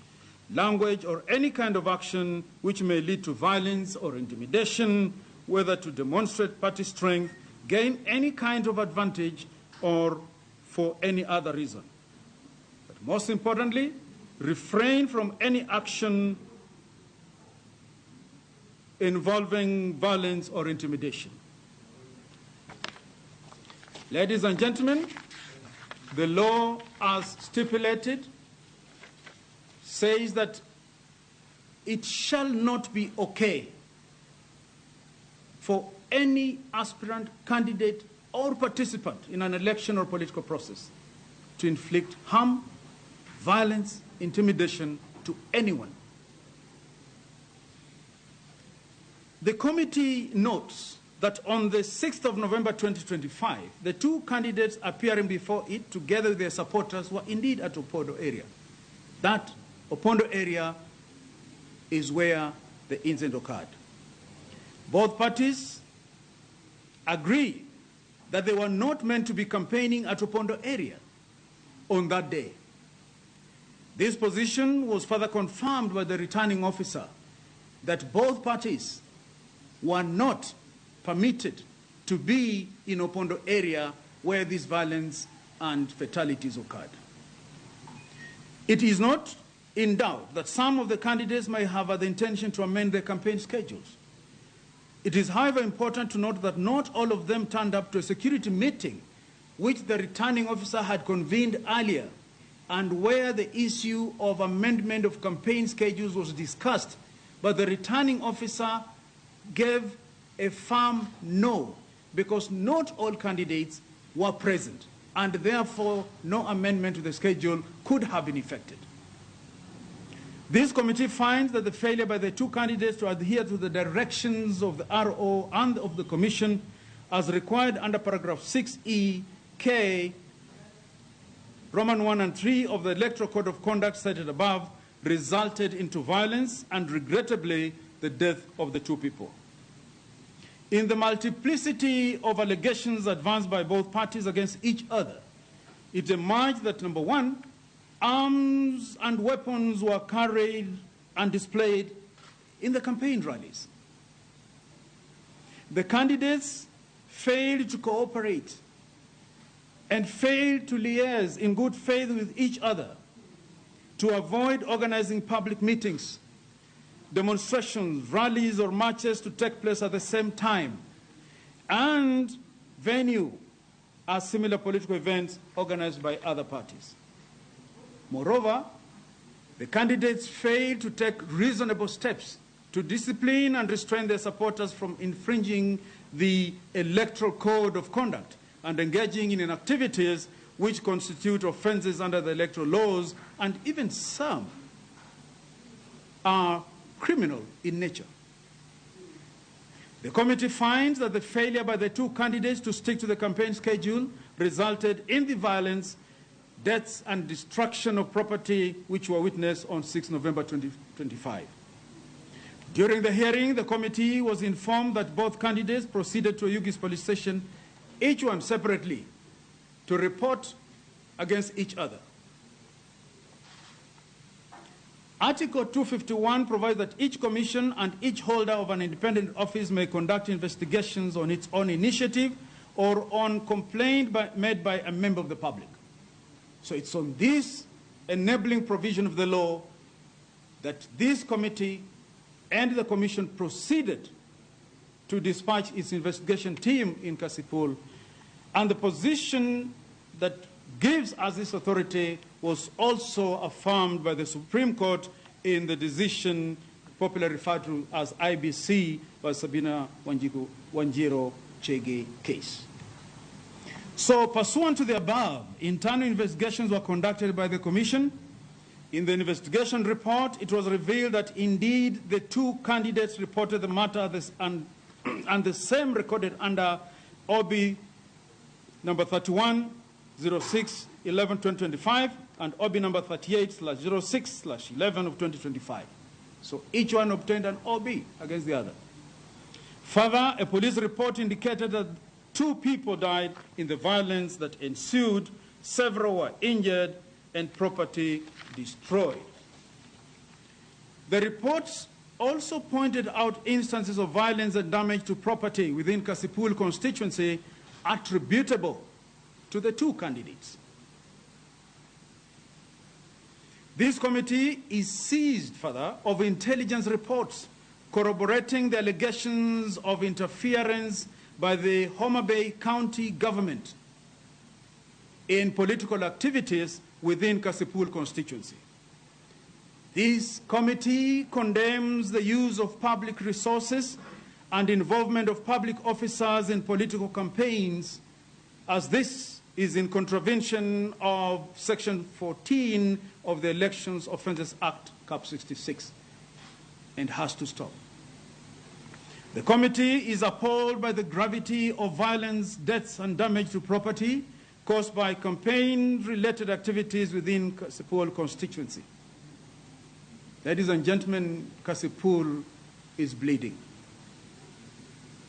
language, or any kind of action which may lead to violence or intimidation, whether to demonstrate party strength, gain any kind of advantage, or for any other reason. But most importantly, refrain from any action involving violence or intimidation. Ladies and gentlemen, the law as stipulated says that it shall not be okay for any aspirant, candidate, or participant in an election or political process to inflict harm, violence, intimidation to anyone. The committee notes that on the 6th of November 2025, the two candidates appearing before it, together with their supporters, were indeed at Opondo area. That Opondo area is where the incident occurred. Both parties agree that they were not meant to be campaigning at Opondo area on that day. This position was further confirmed by the returning officer that both parties were not permitted to be in Opondo area where this violence and fatalities occurred. It is not in doubt that some of the candidates may have had the intention to amend their campaign schedules. It is, however, important to note that not all of them turned up to a security meeting which the returning officer had convened earlier and where the issue of amendment of campaign schedules was discussed, but the returning officer gave a firm no, because not all candidates were present, and therefore no amendment to the schedule could have been effected. This committee finds that the failure by the two candidates to adhere to the directions of the RO and of the Commission as required under paragraph 6E, K, Roman 1 and 3 of the Electoral Code of Conduct cited above resulted into violence and, regrettably, the death of the two people. In the multiplicity of allegations advanced by both parties against each other, it emerged that, number one, arms and weapons were carried and displayed in the campaign rallies. The candidates failed to cooperate and failed to liaise in good faith with each other to avoid organizing public meetings, demonstrations, rallies, or marches to take place at the same time and venue as similar political events organized by other parties. Moreover, the candidates failed to take reasonable steps to discipline and restrain their supporters from infringing the Electoral Code of Conduct and engaging in activities which constitute offenses under the electoral laws, and even some are criminal in nature. The committee finds that the failure by the two candidates to stick to the campaign schedule resulted in the violence, deaths, and destruction of property which were witnessed on 6 November 2025. During the hearing, the committee was informed that both candidates proceeded to Oyugis police station, each one separately, to report against each other. Article 251 provides that each commission and each holder of an independent office may conduct investigations on its own initiative or on complaint made by a member of the public. So it's on this enabling provision of the law that this committee and the commission proceeded to dispatch its investigation team in Kasipul, and the position that gives us this authority was also affirmed by the Supreme Court in the decision popularly referred to as IBC by Sabina Wanjiru Chege case. So, pursuant to the above, internal investigations were conducted by the Commission. In the investigation report, it was revealed that indeed the two candidates reported the matter and the same recorded under OB number 31 06 11 2025 and OB number 38/06/11 of 2025. So each one obtained an OB against the other. Further, a police report indicated that 2 people died in the violence that ensued, several were injured, and property destroyed. The reports also pointed out instances of violence and damage to property within Kasipul constituency attributable to the 2 candidates. This committee is seized further of intelligence reports corroborating the allegations of interference by the Homa Bay County government in political activities within Kasipul constituency. This committee condemns the use of public resources and involvement of public officers in political campaigns, as this is in contravention of Section 14 of the Elections Offences Act, Cap 66, and has to stop. The committee is appalled by the gravity of violence, deaths, and damage to property caused by campaign-related activities within Kasipul constituency. Ladies and gentlemen, Kasipul is bleeding.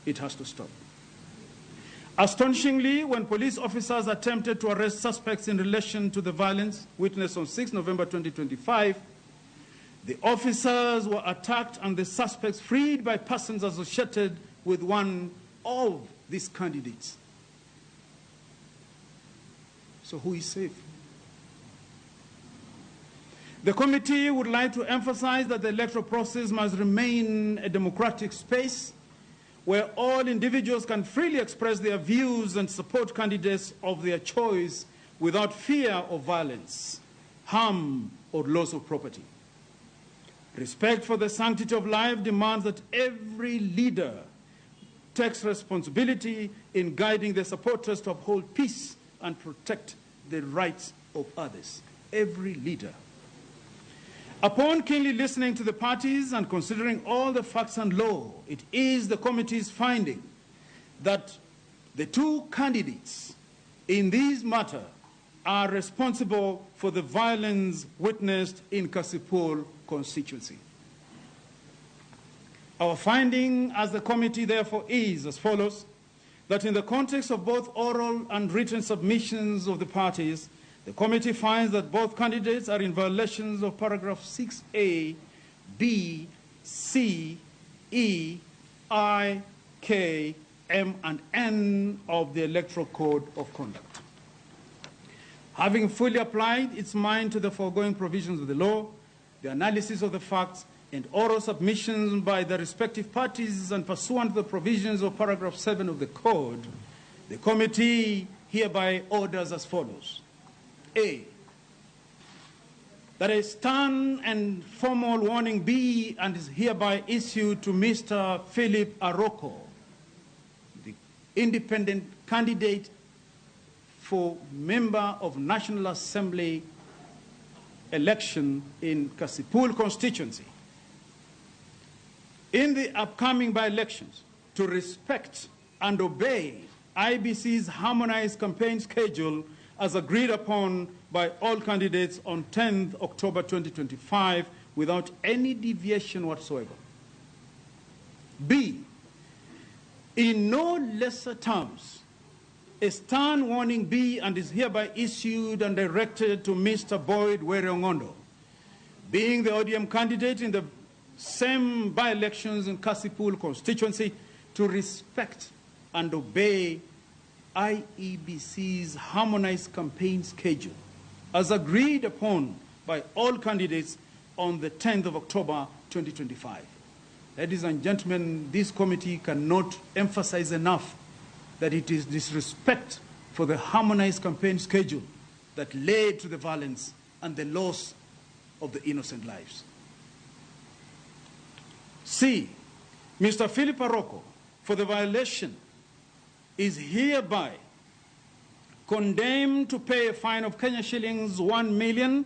It has to stop. Astonishingly, when police officers attempted to arrest suspects in relation to the violence witnessed on 6 November 2025, the officers were attacked and the suspects freed by persons associated with one of these candidates. So who is safe? The committee would like to emphasize that the electoral process must remain a democratic space where all individuals can freely express their views and support candidates of their choice without fear of violence, harm, or loss of property. Respect for the sanctity of life demands that every leader takes responsibility in guiding their supporters to uphold peace and protect the rights of others. Every leader. Upon keenly listening to the parties and considering all the facts and law, it is the committee's finding that the 2 candidates in this matter are responsible for the violence witnessed in Kasipul constituency. Our finding as the committee, therefore, is as follows, that in the context of both oral and written submissions of the parties, the committee finds that both candidates are in violations of paragraph 6A, B, C, E, I, K, M, and N of the Electoral Code of Conduct. Having fully applied its mind to the foregoing provisions of the law, the analysis of the facts, and oral submissions by the respective parties and pursuant to the provisions of paragraph 7 of the Code, the committee hereby orders as follows. A, that a stern and formal warning be and is hereby issued to Mr. Philip Aroko, the independent candidate for member of National Assembly election in Kasipul constituency, in the upcoming by-elections, to respect and obey IBC's harmonized campaign schedule as agreed upon by all candidates on 10th October 2025 without any deviation whatsoever. B, in no lesser terms, a stern warning be and is hereby issued and directed to Mr. Boyd Were Ong'ondo, being the ODM candidate in the same by-elections in Kasipul constituency, to respect and obey IEBC's harmonized campaign schedule as agreed upon by all candidates on the 10th of October 2025. Ladies and gentlemen, this committee cannot emphasize enough that it is disrespect for the harmonized campaign schedule that led to the violence and the loss of the innocent lives. C, Mr. Philip Aroko, for the violation, is hereby condemned to pay a fine of Kenya shillings 1 million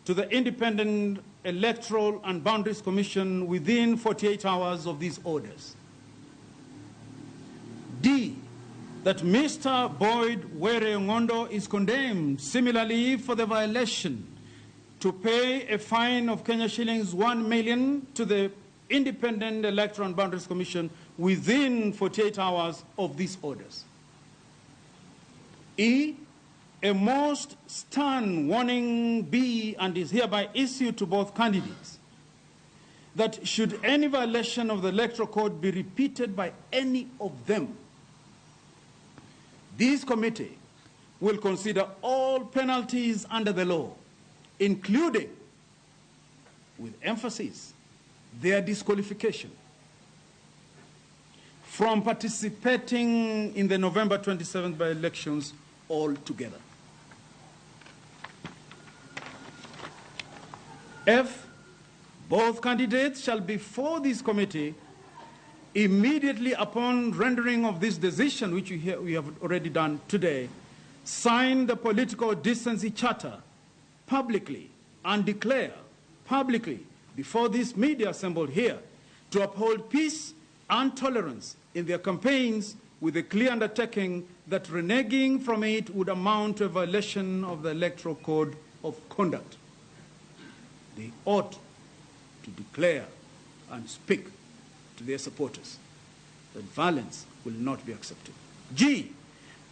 to the Independent Electoral and Boundaries Commission within 48 hours of these orders. D, that Mr. Boyd Were Ong'ondo is condemned similarly for the violation to pay a fine of Kenya shillings 1 million to the Independent Electoral and Boundaries Commission within 48 hours of these orders. E, a most stern warning be and is hereby issued to both candidates that should any violation of the electoral code be repeated by any of them, this committee will consider all penalties under the law, including, with emphasis, their disqualification from participating in the November 27th by-elections altogether. F, both candidates shall before this committee immediately upon rendering of this decision, which we have already done today, sign the political decency charter publicly and declare publicly before this media assembled here to uphold peace and tolerance in their campaigns with a clear undertaking that reneging from it would amount to a violation of the electoral code of conduct. They ought to declare and speak to their supporters that violence will not be accepted. G,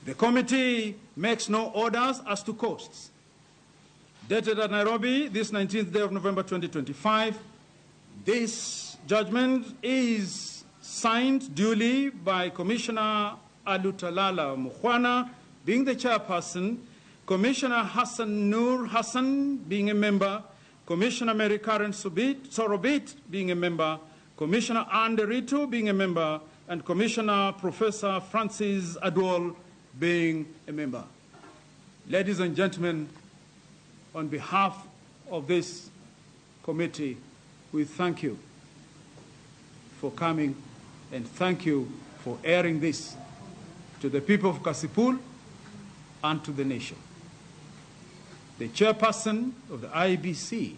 the committee makes no orders as to costs. Dated at Nairobi, this 19th day of November 2025, this judgment is signed duly by Commissioner Alutalala Mukhwana, being the chairperson, Commissioner Hassan Nur Hassan, being a member, Commissioner Mary Karen Sorobit, being a member, Commissioner Anne Ritu, being a member, and Commissioner Professor Francis Adwol, being a member. Ladies and gentlemen, on behalf of this committee, we thank you for coming and thank you for airing this to the people of Kasipul and to the nation. The chairperson of the IEBC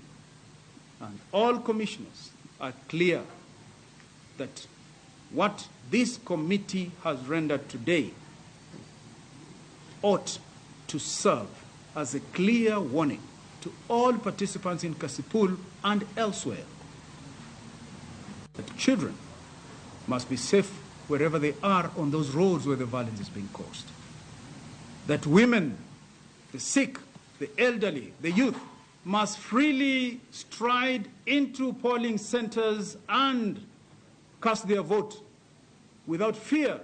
and all commissioners are clear that what this committee has rendered today ought to serve as a clear warning to all participants in Kasipul and elsewhere that children must be safe wherever they are on those roads where the violence is being caused. That women, the sick, the elderly, the youth must freely stride into polling centers and cast their vote without fear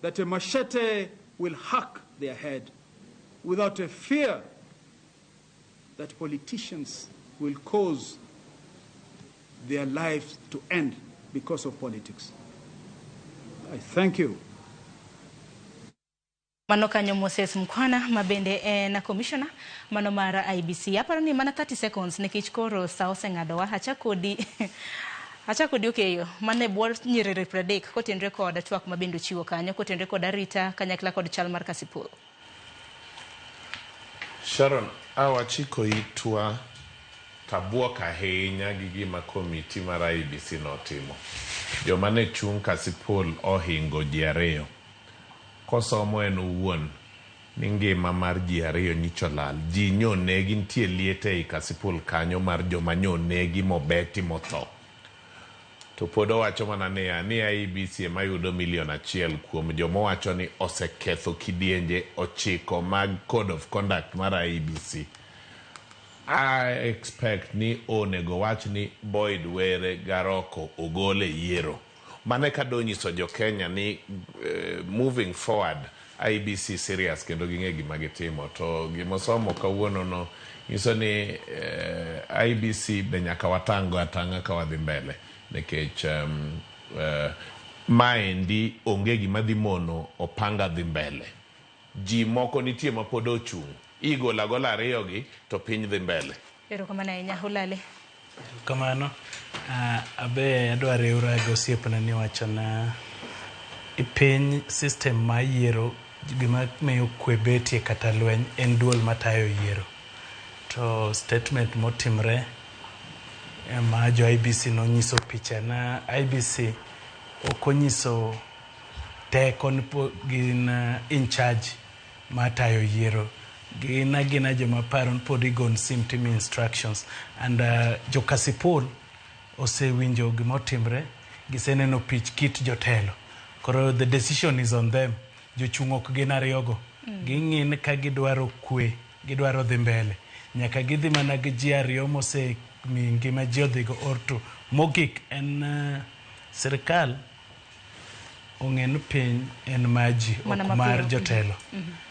that a machete will hack their head, without a fear that politicians will cause their lives to end because of politics. I thank you. Mano kanyo Moses Mkwana mabende en commissioner mano mar IEBC. Aparo ni mana 30 seconds nikech koro sa oseng'adowa. Achako di okeyo mane bwo nyiriri 30 kotenre kod twak mabende ochiwo kanyo kotenre kod arita kanyakla kod chal mar Kasipul. Sharon, awachiko itwa tabuok ahinya gi gima komiti mar IEBC notimo. Joma ne chung' Kasipul ohingo ji ariyo. Kosomo en owuon ni ngima mar ji ariyo nyicho lal. Ji nyonegi, nitie liete ei Kasipul kanyo mar joma nyonegi mobeti motho. To pod owacho mana niya ni IEBC ema yudo milion 1 kuom joma owacho ni oseketho kidienje 9 mag Code of Conduct mar IEBC. I expect ni onego wach ni Boyd Were Garoko ogole yiero. Mane kadonyiso jo Kenya ni moving forward IEBC serious kendo ging'e gima gitimo. To gimosomo kawuono no nyiso ni IEBC be nyaka watang'go atang'a ka wadhi mbele. Nikech maendi onge gima dhi mono opanga dhi mbele. Ji moko nitie ma pod ochung'. Igolo agola ariyo gi to piny dhi mbele. Erokamano ahinya, Ulale. Kamano, abe adwa riwra gi osiepna ni wachona e piny system mar yiero gima miyo kwe betie kata lweny en duol matayo yiero. To statement motimre ma jo IEBC nonyiso picha na IEBC ok onyiso teko ni gin in charge matayo yiero. Gin agina joma paro ni pod igon sim timi instructions and jo Kasipul osewinjo gimotimre, giseneno pich kit jotelo. Koro the decision is on them. Jochung' ok gin ariyogo. Ging'i ni ka gidwaro kwe, gidwaro dhi mbele, nyaka gidhi mana gi ji ariyo mose mi ngima ji odhigo or to mogik en sirikal ong'e ni piny en mar ji Mana ok mar mapiyo. jotelo.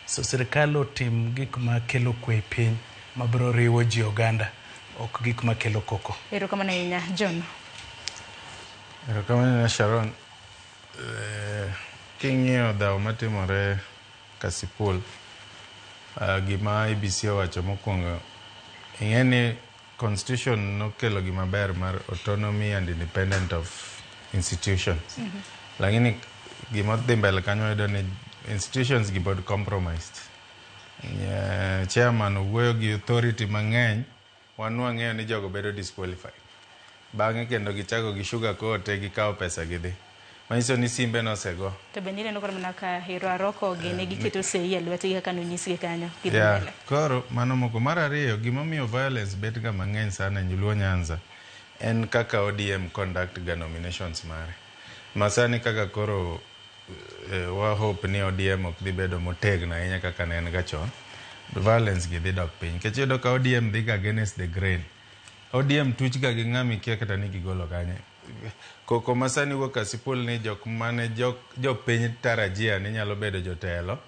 So sirikal otim gik makelo kwe e piny mabiro riwo ji oganda ok gik makelo koko. Erokamano ahinya John. Erokamano ahinya Sharon. King'iyo dhawo matimore Kasipul, gima IEBC owacho mokwongo, ing'e ni constitution nokelo gima ber mar autonomy and independent of institutions. Lakini gima dhi mbele kanyo wayudo ni institutions gi pod compromised. Chairman owuoyo gi authority mang'eny, wan wang'eyo ni jogo bedo disqualified. Bang'e kendo gichako gi sugar coat gikawo pesa gidhi. Manyiso ni simbe nosego. To bende ineno koro mana ka Hero Aroko gini giketo sei e lwetgi kaka nonyisgi kanyo. Gidhi mbele. Koro mano moko. Mar ariyo, gimomiyo violence bet ga mang'eny sana e Luo Nyanza en kaka ODM conduct ga nominations mare. Masani kaka koro wa hope ni ODM ok dhi bedo motegno ahinya kaka ne en ga chon. Violence gi dhi dok piny. Nikech iyudo ka ODM dhi ga against the grain. ODM tuch ga gi ng'ama ikia kata ni gigolo kanye. Koko masani wuok Kasipul ni jok mane jopiny tarajia ni nyalo bedo jotelo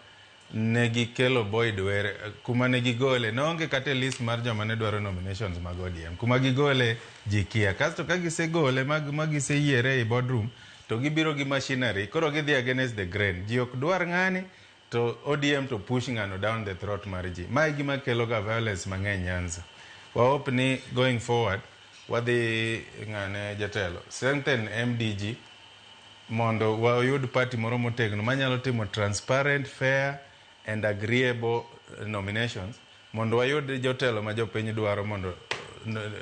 ne gikelo Boyd Were kuma ne gigole noonge kata e list mar joma ne dwaro nominations mag ODM. Kuma gigole ji kia. Kasto ka gisegole ma giseyiere e boardroom to gibiro gi machinery koro gidhi against the grain. Ji ok dwar ng'ani to ODM to push ng'ano down the throat mar ji. Mae gima kelo ga violence mang'eny Nyanza. Wa hope ni going forward wadhi ng'ane jatelo strengthen MDG mondo wayud party moro motegno manyalo timo transparent, fair and agreeable nominations mondo wayud jotelo ma jopiny dwaro mondo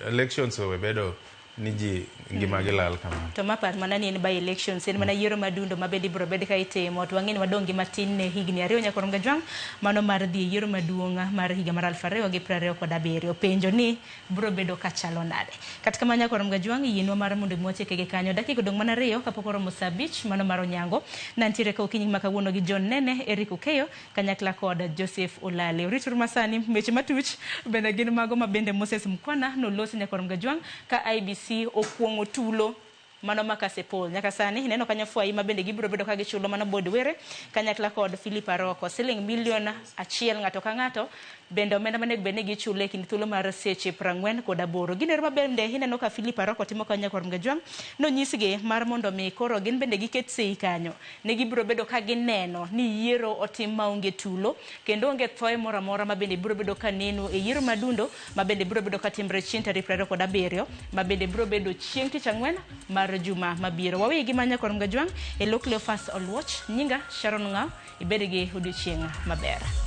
elections owe bedo ni ji ngimagi lal kamano. To ma par mana ni en by elections, en mana yiero madundo ma bende ibiro bed ka itimo to wang'e ni wadong' gi matin ne higni 2 nyaka rom gajwang' mano mar dhi e yiero maduong' mar higa mar 2027. Penjo ni biro bedo kachalo nade. Kata kamano nyaka rom gajwang' yienwa mar mondo mi watieke gi kanyo. Dakika odong' mana 2 kapok oromo saa 5 mano mar onyango. Nantiere ka okinyi ma kawuono gi John Nene, Eric Okeyo kanyakla kod Joseph Olale. Orituru masani weche matuch bende gin mago ma bende Moses Mkwana nolosi nyaka rom gajwang' ka IEBC okuong'o tulo mano ma Kasipul. Nyaka sani ineno kanyo fwai ma bende gibiro bedo ka gichulo mano Boyd Were kanyakla kod Philip Aroko siling milion 1 ng'ato ka ng'ato bende omenda manego bed ni gichulo e kind thuolo mar seche 48. Gino ma bende ineno ka Philip Aroko timo kanyo kod Mgajwang' nonyisgi mar mondo mi koro gin bende giket sei kanyo. Ne gibiro bedo ka gineno ni yiero otim maonge tulo kendo onge thoe moro amora ma bende biro bedo ka neno e yiero madundo ma bende biro bedo ka timre chieng' tarik 27 ma bende biro bedo chieng' tich ang'wen mar juma mabiro. Waweyi gi manya kod Mgajwang' e lo Cleophas Oluoch. Nyinga Sharon Ng'aw, ibed gi odiochieng' maber.